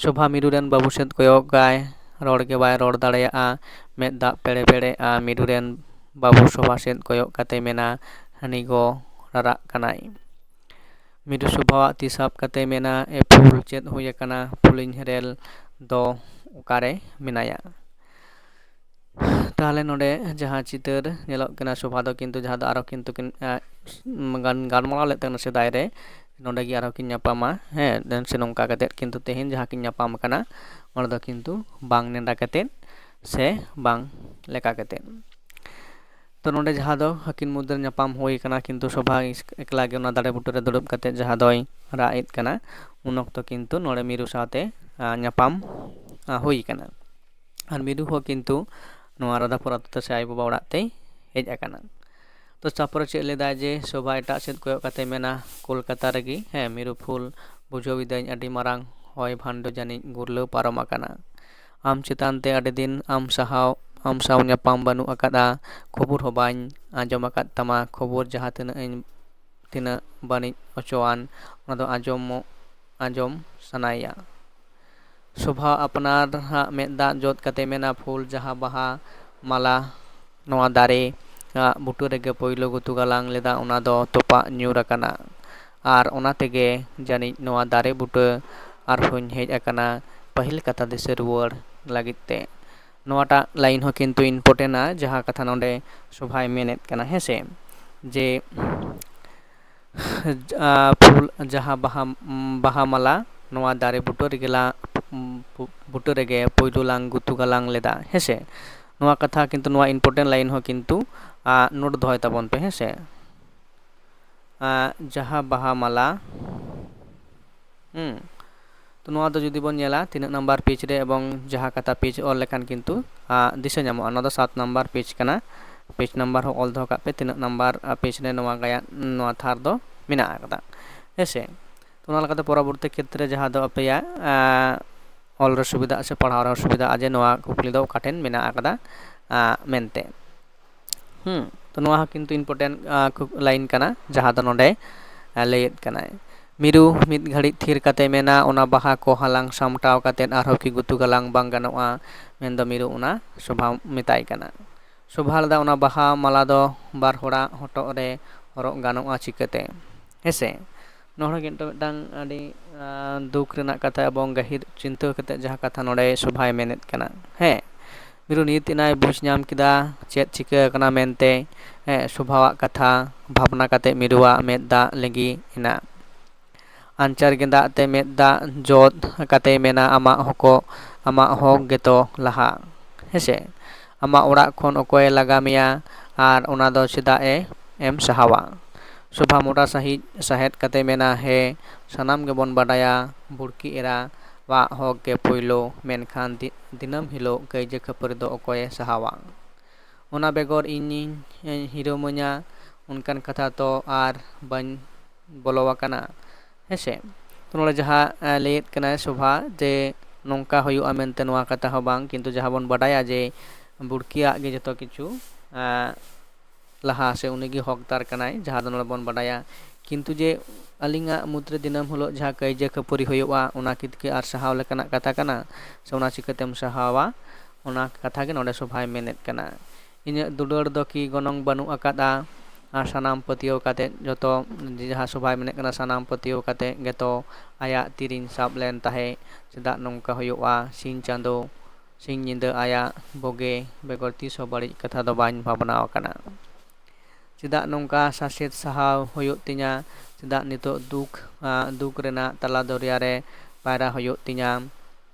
ᱥᱚᱵᱷᱟ ᱢᱤᱨᱩ ᱨᱮᱱ ᱵᱟᱹᱵᱩ ᱥᱮᱫ ᱠᱚᱭᱚᱜ ᱜᱟᱭ, ᱨᱚᱲ ᱜᱮ ᱵᱟᱭ ᱨᱚᱲ ᱫᱟᱲᱮᱭᱟᱜᱼᱟ᱾ ᱢᱮᱫ ᱫᱟᱜ ᱯᱮᱲᱮ ᱯᱮᱲᱮᱜᱼᱟ᱾ ᱢᱤᱨᱩ ᱨᱮᱱ ᱵᱟᱹᱵᱩ ᱥᱚᱵᱷᱟ ᱥᱮᱫ ᱠᱚᱭᱚᱜ ᱠᱟᱛᱮ ᱢᱮᱱᱟ, ᱦᱟᱹᱱᱤ ᱜᱚ ᱨᱟᱨᱟᱜ ᱠᱟᱱᱟᱭ᱾ ᱢᱤᱨᱩ ᱥᱚᱵᱷᱟᱣᱟᱜ ᱛᱤ ᱥᱟᱵ ᱠᱟᱛᱮ ᱢᱮᱱᱟ, ᱮ ᱯᱷᱩᱞ, ᱪᱮᱫ ᱦᱩᱭ ᱟᱠᱟᱱᱟ? ᱯᱷᱩᱞᱤᱧ ᱦᱮᱨᱮᱞ ᱫᱚ ᱚᱠᱟᱨᱮ ᱢᱮᱱᱟᱭᱟ? ᱛᱟᱦᱚᱞᱮ ᱱᱚᱰᱮ ᱡᱟᱦᱟᱸ ᱪᱤᱛᱟᱹᱨ ᱧᱮᱞᱚᱜ ᱠᱟᱱᱟ, ᱥᱚᱵᱷᱟ ᱫᱚ ᱠᱤᱱᱛᱩ ᱡᱟᱦᱟᱸ ᱫᱚ ᱟᱨᱚ ᱠᱤᱱᱛᱩ ᱠᱤᱱ, ᱮ, ᱜᱟᱞ-, ᱜᱟᱞᱢᱟᱨᱟᱣ ᱞᱮᱫ ᱛᱟᱦᱮᱱᱟ ᱥᱮᱫᱟᱭ ᱨᱮ, ᱱᱚᱰᱮ ᱜᱮ ᱟᱨᱦᱚᱸ ᱠᱤᱱ ᱧᱟᱯᱟᱢᱟ, ᱦᱮᱸ, ᱥᱮ ᱱᱚᱝᱠᱟ ᱠᱟᱛᱮᱫ ᱠᱤᱱᱛᱩ ᱛᱮᱦᱮᱧ ᱡᱟᱦᱟᱸ ᱠᱤᱱ ᱧᱟᱯᱟᱢ ᱟᱠᱟᱱᱟ, ᱚᱸᱰᱮ ᱫᱚ ᱠᱤᱱᱛᱩ ᱵᱟᱝ ᱱᱮᱰᱟ ᱠᱟᱛᱮᱫ ᱥᱮ ᱵᱟᱝ ᱞᱮᱠᱟ ᱠᱟᱛᱮᱫ᱾ ᱛᱚ ᱱᱚᱰᱮ ᱡᱟᱦᱟᱸ ᱫᱚ ᱟᱹᱠᱤᱱ ᱢᱚᱫᱽᱫᱷᱮ ᱨᱮ ᱧᱟᱯᱟᱢ ᱦᱩᱭ ᱟᱠᱟᱱᱟ, ᱠᱤᱱᱛᱩ ᱥᱚᱵᱷᱟ ᱮᱠᱞᱟ ᱜᱮ ᱚᱱᱟ ᱫᱟᱨᱮ ᱵᱩᱴᱟᱹ ᱨᱮ ᱫᱩᱲᱩᱵ ᱠᱟᱛᱮᱫ ᱡᱟᱦᱟᱸ ᱫᱚᱭ ᱨᱟᱜ ᱮᱫ ᱠᱟᱱᱟ, ᱩᱱ ᱚᱠᱛᱚ ᱠᱤᱱᱛᱩ ᱱᱚᱰᱮ ᱢᱤᱨᱩ ᱥᱟᱶᱛᱮ, ᱟ, ᱧᱟᱯᱟᱢ, ᱟ, ᱦᱩᱭ ᱟᱠᱟᱱᱟ᱾ ᱟᱨ ᱢᱤᱨᱩ ᱦᱚᱸ ᱠᱤᱱᱛᱩ ᱱᱚᱣᱟ ᱨᱟᱫᱷᱟᱯᱩᱨ ᱟᱛᱳ ᱛᱮ ᱥᱮ ᱟᱭᱳᱼᱵᱟᱵᱟ ᱚᱲᱟᱜ ᱛᱮᱭ ᱦᱮᱡ ᱟᱠᱟᱱᱟ᱾ ᱛᱚ ᱛᱟᱨᱯᱚᱨᱮ ᱪᱮᱫ ᱞᱮᱫᱟᱭ ᱡᱮ ᱥᱚᱵᱷᱟ ᱮᱴᱟᱜ ᱥᱮᱫ ᱠᱚᱭᱚᱜ ᱠᱟᱛᱮ ᱢᱮᱱᱟ, ᱠᱳᱞᱠᱟᱛᱟ ᱨᱮᱜᱮ, ᱦᱮᱸ, ᱢᱤᱨᱩ ᱯᱷᱩᱞ, ᱵᱩᱡᱷᱟᱹᱣ ᱤᱫᱟᱹᱧ ᱟᱹᱰᱤ ᱢᱟᱨᱟᱝ ᱦᱚᱭ ᱵᱷᱟᱱᱰᱚ ᱡᱟᱹᱱᱤᱡ ᱜᱩᱨᱞᱟᱹᱣ ᱯᱟᱨᱚᱢ ᱟᱠᱟᱱᱟ᱾ ᱟᱢ ᱪᱮᱛᱟᱱ ᱛᱮ ᱟᱹᱰᱤ ᱫᱤᱱ ᱟᱢ ᱥᱟᱦᱟᱣ, ᱟᱢ ᱥᱟᱶ ᱧᱟᱯᱟᱢ ᱵᱟᱹᱱᱩᱜ ᱟᱠᱟᱫᱼᱟ, ᱠᱷᱚᱵᱚᱨ ᱦᱚᱸ ᱵᱟᱹᱧ ᱟᱸᱡᱚᱢ ᱟᱠᱟᱫ ᱛᱟᱢᱟ, ᱠᱷᱚᱵᱚᱨ ᱡᱟᱦᱟᱸ ᱛᱤᱱᱟᱹᱜ ᱤᱧ, ᱛᱤᱱᱟᱹᱜ ᱵᱟᱹᱱᱤᱡ ᱦᱚᱪᱚᱣᱟᱱ, ᱚᱱᱟ ᱫᱚ ᱟᱸᱡᱚᱢᱚᱜ, ᱟᱸᱡᱚᱢ ᱥᱟᱱᱟᱭᱮᱭᱟ᱾ ᱥᱚᱵᱷᱟ ᱟᱯᱱᱟᱨ ᱦᱟᱸᱜ ᱢᱮᱫ ᱫᱟᱜ ᱡᱚᱫ ᱠᱟᱛᱮ ᱢᱮᱱᱟ, ᱯᱷᱩᱞ, ᱡᱟᱦᱟᱸ ᱵᱟᱦᱟ ᱢᱟᱞᱟ ᱱᱚᱣᱟ ᱫᱟᱨᱮ ᱟᱜ ᱵᱩᱴᱟᱹ ᱨᱮᱜᱮ ᱯᱳᱭᱞᱳ ᱜᱩᱛᱩ ᱜᱟᱞᱟᱝ ᱞᱮᱫᱟ, ᱚᱱᱟ ᱫᱚ ᱛᱚᱯᱟᱜ ᱧᱩᱨ ᱟᱠᱟᱱᱟ᱾ ᱟᱨ ᱚᱱᱟ ᱛᱮᱜᱮ ᱡᱟᱹᱱᱤᱡ ᱱᱚᱣᱟ ᱫᱟᱨᱮ ᱵᱩᱴᱟᱹ ᱟᱨᱦᱚᱸᱧ ᱦᱮᱡ ᱟᱠᱟᱱᱟ, ᱯᱟᱹᱦᱤᱞ ᱠᱟᱛᱷᱟ ᱫᱤᱥᱟᱹ ᱨᱩᱣᱟᱹᱲ ᱞᱟᱹᱜᱤᱫ ᱛᱮ᱾ ᱱᱚᱣᱟᱴᱟᱜ line ᱦᱚᱸ ᱠᱤᱱᱛᱩ important ᱟ, ᱡᱟᱦᱟᱸ ᱠᱟᱛᱷᱟ ᱱᱚᱰᱮ ᱥᱚᱵᱷᱟᱭ ᱢᱮᱱᱮᱫ ᱠᱟᱱᱟ, ᱦᱮᱸ ᱥᱮ, ᱡᱮ ᱟ, ᱯᱷᱩᱞ, ᱡᱟᱦᱟᱸ ᱵᱟᱦᱟ, ᱵᱟᱦᱟ ᱢᱟᱞᱟ ᱱᱚᱣᱟ ᱫᱟᱨᱮ ᱵᱩᱴᱟᱹ ᱨᱮᱜᱮ ᱞᱟ-, ᱵᱩᱴᱟᱹ ᱨᱮᱜᱮ ᱯᱳᱭᱞᱳ ᱞᱟᱝ ᱜᱩᱛᱩ ᱜᱟᱞᱟᱝ ᱞᱮᱫᱟ, ᱦᱮᱸ ᱥᱮ᱾ ᱱᱚᱣᱟ ᱠᱟᱛᱷᱟ ᱠᱤᱱᱛᱩ, ᱱᱚᱣᱟ important line ᱦᱚᱸ ᱠᱤᱱᱛᱩ, ᱟ, note ᱫᱚᱦᱚᱭ ᱛᱟᱵᱚᱱ ᱯᱮ, ᱦᱮᱸ ᱥᱮ᱾ ᱟ, ᱡᱟᱦᱟᱸ ᱵᱟᱦᱟ ᱢᱟᱞᱟ, ᱦᱩᱸ, ᱛᱚ ᱱᱚᱣᱟ ᱫᱚ ᱡᱩᱫᱤ ᱵᱚᱱ ᱧᱮᱞᱟ ᱛᱤᱱᱟᱹᱜ number page ᱨᱮ ᱮᱵᱚᱝ ᱡᱟᱦᱟᱸ ᱠᱟᱛᱷᱟ page ᱚᱞ ᱞᱮᱠᱷᱟᱱ ᱠᱤᱱᱛᱩ, ᱟ, ᱫᱤᱥᱟᱹ ᱧᱟᱢᱚᱜᱼᱟ᱾ ᱱᱚᱣᱟ ᱫᱚ ᱥᱟᱛ number page ᱠᱟᱱᱟ᱾ Page number ᱦᱚᱸ ᱚᱞ ᱫᱚᱦᱚ ᱠᱟᱜ ᱯᱮ, ᱛᱤᱱᱟᱹᱜ number, ᱟ, page ᱨᱮ ᱱᱚᱣᱟ ᱜᱟᱭᱟᱱ, ᱱᱚᱣᱟ ᱛᱷᱟᱨ ᱫᱚ ᱢᱮᱱᱟᱜ ᱟᱠᱟᱫᱟ, ᱦᱮᱸ ᱥᱮ᱾ ᱛᱚ ᱚᱱᱟ ᱞᱮᱠᱟᱛᱮ ᱯᱚᱨᱚᱵᱚᱨᱛᱤ ᱠᱷᱮᱛᱨᱮ ᱡᱟᱦᱟᱸ ᱫᱚ ᱟᱯᱮᱭᱟᱜ ᱚᱞ ᱨᱮ ᱥᱩᱵᱤᱫᱷᱟ ᱥᱮ ᱯᱟᱲᱦᱟᱣ ᱨᱮ ᱥᱩᱵᱤᱫᱷᱟ ᱡᱮ ᱱᱚᱣᱟ ᱠᱩᱠᱞᱤ ᱫᱚ ᱚᱠᱟ ᱴᱷᱮᱱ ᱢᱮᱱᱟᱜ ᱟᱠᱟᱫᱟ ᱢᱮᱱᱛᱮ᱾ ᱦᱩᱸ ᱛᱚ ᱱᱚᱣᱟ ᱦᱚᱸ ᱠᱤᱱᱛᱩ important line ᱠᱟᱱᱟ, ᱡᱟᱦᱟᱸ ᱫᱚ ᱱᱚᱰᱮ ᱞᱟᱹᱭᱮᱫ ᱠᱟᱱᱟᱭ, ᱢᱤᱨᱩ ᱢᱤᱫ ᱜᱷᱟᱹᱲᱤᱡ ᱛᱷᱤᱨ ᱠᱟᱛᱮ ᱢᱮᱱᱟ, ᱚᱱᱟ ᱵᱟᱦᱟ ᱠᱚ ᱦᱟᱞᱟᱝ ᱥᱟᱢᱴᱟᱣ ᱠᱟᱛᱮ ᱟᱨᱦᱚᱸ ᱠᱤ ᱜᱩᱛᱩ ᱜᱟᱞᱟᱝ ᱵᱟᱝ ᱜᱟᱱᱚᱜᱼᱟ? ᱢᱮᱱᱫᱚ ᱢᱤᱨᱩ ᱚᱱᱟ ᱥᱚᱵᱷᱟ ᱢᱮᱛᱟᱭ ᱠᱟᱱᱟ᱾ ᱥᱚᱵᱷᱟ ᱞᱮᱫᱟ, ᱚᱱᱟ ᱵᱟᱦᱟ ᱢᱟᱞᱟ ᱫᱚ ᱵᱟᱨ ᱦᱚᱲᱟᱜ ᱦᱚᱴᱚᱜ ᱨᱮ ᱦᱚᱨᱚᱜ ᱜᱟᱱᱚᱜᱼᱟ ᱪᱤᱠᱟᱹᱛᱮ? ᱦᱮᱸᱥᱮ, ᱱᱚᱣᱟ ᱦᱚᱸ ᱠᱤᱱᱛᱩ ᱢᱤᱫᱴᱟᱝ ᱟᱹᱰᱤ ᱫᱩᱠ ᱨᱮᱱᱟᱜ ᱠᱟᱛᱷᱟ ᱮᱵᱚᱝ ᱜᱟᱹᱦᱤᱨ ᱪᱤᱱᱛᱟᱹ ᱠᱟᱛᱮ ᱡᱟᱦᱟᱸ ᱠᱟᱛᱷᱟ ᱱᱚᱰᱮ ᱥᱚᱵᱷᱟᱭ ᱢᱮᱱᱮᱫ ᱠᱟᱱᱟ᱾ ᱦᱮᱸ, ᱢᱤᱨᱩ ᱱᱤᱛ ᱮᱱᱟᱭ ᱵᱩᱡᱽ ᱧᱟᱢ ᱠᱮᱫᱟ ᱪᱮᱫ ᱪᱤᱠᱟᱹ ᱟᱠᱟᱱᱟ ᱢᱮᱱᱛᱮ᱾ ᱦᱮᱸ, ᱥᱚᱵᱷᱟᱣᱟᱜ ᱠᱟᱛᱷᱟ ᱵᱷᱟᱵᱽᱱᱟ ᱠᱟᱛᱮ ᱢᱤᱨᱩᱣᱟᱜ ᱢᱮᱫ ᱫᱟᱜ ᱞᱤᱸᱜᱤ ᱮᱱᱟ᱾ ᱟᱧᱪᱟᱨ ᱜᱮᱸᱫᱟᱜ ᱛᱮ ᱢᱮᱫ ᱫᱟᱜ ᱡᱚᱫ ᱠᱟᱛᱮᱭ ᱢᱮᱱᱟ, ᱟᱢᱟᱜ ᱦᱚᱠᱚ, ᱟᱢᱟᱜ ᱦᱚᱠ ᱜᱮᱛᱚ ᱞᱟᱦᱟ᱾ ᱦᱮᱸᱥᱮ, ᱟᱢᱟᱜ ᱚᱲᱟᱜ ᱠᱷᱚᱱ ᱚᱠᱚᱭᱮ ᱞᱟᱜᱟ ᱢᱮᱭᱟ ᱟᱨ ᱚᱱᱟ ᱫᱚ ᱪᱮᱫᱟᱜ ᱮ ᱮᱢ ᱥᱟᱦᱟᱣᱟ? ᱥᱚᱵᱷᱟ ᱢᱚᱴᱟ ᱥᱟᱺᱦᱤᱡ ᱥᱟᱦᱮᱫ ᱠᱟᱛᱮ ᱢᱮᱱᱟ, ᱦᱮᱸ, ᱥᱟᱱᱟᱢ ᱜᱮᱵᱚᱱ ᱵᱟᱰᱟᱭᱟ ᱵᱩᱲᱠᱤ ᱮᱨᱟ ᱣᱟᱜ ᱦᱚᱠ ᱜᱮ ᱯᱳᱭᱞᱳ, ᱢᱮᱱᱠᱷᱟᱱ ᱫᱤ-, ᱫᱤᱱᱟᱹᱢ ᱦᱤᱞᱳᱜ ᱠᱟᱹᱭᱡᱟᱹ ᱠᱷᱟᱹᱯᱟᱹᱨᱤ ᱫᱚ ᱚᱠᱚᱭᱮ ᱥᱟᱦᱟᱣᱟ? ᱚᱱᱟ ᱵᱮᱜᱚᱨ ᱤᱧᱤᱧ ᱦᱤᱨᱳᱢᱟᱹᱧᱟ ᱚᱱᱠᱟᱱ ᱠᱟᱛᱷᱟ ᱛᱚ ᱟᱨ ᱵᱟᱹᱧ ᱵᱚᱞᱚ ᱟᱠᱟᱱᱟ᱾ ᱦᱮᱸᱥᱮ, ᱛᱚ ᱱᱚᱰᱮ ᱡᱟᱦᱟᱸ ᱞᱟᱹᱭᱮᱫ ᱠᱟᱱᱟᱭ ᱥᱚᱵᱷᱟ ᱡᱮ ᱱᱚᱝᱠᱟ ᱦᱩᱭᱩᱜᱼᱟ ᱢᱮᱱᱛᱮ ᱱᱚᱣᱟ ᱠᱟᱛᱷᱟ ᱦᱚᱸ ᱵᱟᱝ, ᱠᱤᱱᱛᱩ ᱡᱟᱦᱟᱸ ᱵᱚᱱ ᱵᱟᱰᱟᱭᱟ ᱡᱮ ᱵᱩᱲᱠᱤᱭᱟᱜ ᱜᱮ ᱡᱚᱛᱚ ᱠᱤᱪᱷᱩ ᱞᱟᱦᱟ ᱥᱮ ᱩᱱᱤᱜᱮ ᱦᱚᱠᱫᱟᱨ ᱠᱟᱱᱟᱭ, ᱡᱟᱦᱟᱸ ᱫᱚ ᱱᱚᱰᱮ ᱵᱚᱱ ᱵᱟᱰᱟᱭᱟ᱾ ᱠᱤᱱᱛᱩ ᱡᱮ ᱟᱹᱞᱤᱧᱟᱜ ᱢᱩᱫᱽᱨᱮ ᱫᱤᱱᱟᱹᱢ ᱦᱤᱞᱳᱜ ᱡᱟᱦᱟᱸ ᱠᱟᱹᱭᱡᱟᱹ ᱠᱷᱟᱹᱯᱟᱹᱨᱤ ᱦᱩᱭᱩᱜᱼᱟ, ᱚᱱᱟ ᱠᱤ ᱟᱨ ᱥᱟᱦᱟᱣ ᱞᱮᱠᱟᱱᱟᱜ ᱠᱟᱛᱷᱟ ᱠᱟᱱᱟ? ᱥᱮ ᱚᱱᱟ ᱪᱤᱠᱟᱹᱛᱮᱢ ᱥᱟᱦᱟᱣᱟ? ᱚᱱᱟ ᱠᱟᱛᱷᱟ ᱜᱮ ᱱᱚᱰᱮ ᱥᱚᱵᱷᱟᱭ ᱢᱮᱱᱮᱫ ᱠᱟᱱᱟ᱾ ᱤᱧᱟᱹᱜ ᱫᱩᱞᱟᱹᱲ ᱫᱚ ᱠᱤ ᱜᱚᱱᱚᱝ ᱵᱟᱹᱱᱩᱜ ᱟᱠᱟᱫᱟ? ᱟᱨ ᱥᱟᱱᱟᱢ ᱯᱟᱹᱛᱭᱟᱹᱣ ᱠᱟᱛᱮ ᱡᱚᱛᱚ, ᱡᱟᱦᱟᱸ ᱥᱚᱵᱷᱟᱭ ᱢᱮᱱᱮᱫ ᱠᱟᱱᱟ, ᱥᱟᱱᱟᱢ ᱯᱟᱹᱛᱭᱟᱹᱣ ᱠᱟᱛᱮ ᱜᱮᱛᱚ ᱟᱭᱟᱜ ᱛᱤᱨᱤᱧ ᱥᱟᱵ ᱞᱮᱱ ᱛᱟᱦᱮᱸᱫ᱾ ᱪᱮᱫᱟᱜ ᱱᱚᱝᱠᱟ ᱦᱩᱭᱩᱜᱼᱟ? ᱥᱤᱧ ᱪᱟᱸᱫᱚ ᱥᱤᱧ ᱧᱤᱫᱟᱹ ᱟᱭᱟᱜ ᱵᱩᱜᱤ ᱵᱮᱜᱚᱨ ᱛᱤᱥ ᱦᱚᱸ ᱵᱟᱹᱲᱤᱡ ᱠᱟᱛᱷᱟ ᱫᱚ ᱵᱟᱹᱧ ᱵᱷᱟᱵᱽᱱᱟ ᱟᱠᱟᱱᱟ᱾ ᱪᱮᱫᱟᱜ ᱱᱚᱝᱠᱟ ᱥᱟᱥᱮᱛ ᱥᱟᱦᱟᱣ ᱦᱩᱭᱩᱜ ᱛᱤᱧᱟ? ᱪᱮᱫᱟᱜ ᱱᱤᱛᱚᱜ ᱫᱩᱠ, ᱟᱸ, ᱫᱩᱠ ᱨᱮᱱᱟᱜ ᱛᱟᱞᱟ ᱫᱚᱨᱭᱟ ᱨᱮ ᱯᱟᱭᱨᱟ ᱦᱩᱭᱩᱜ ᱛᱤᱧᱟ?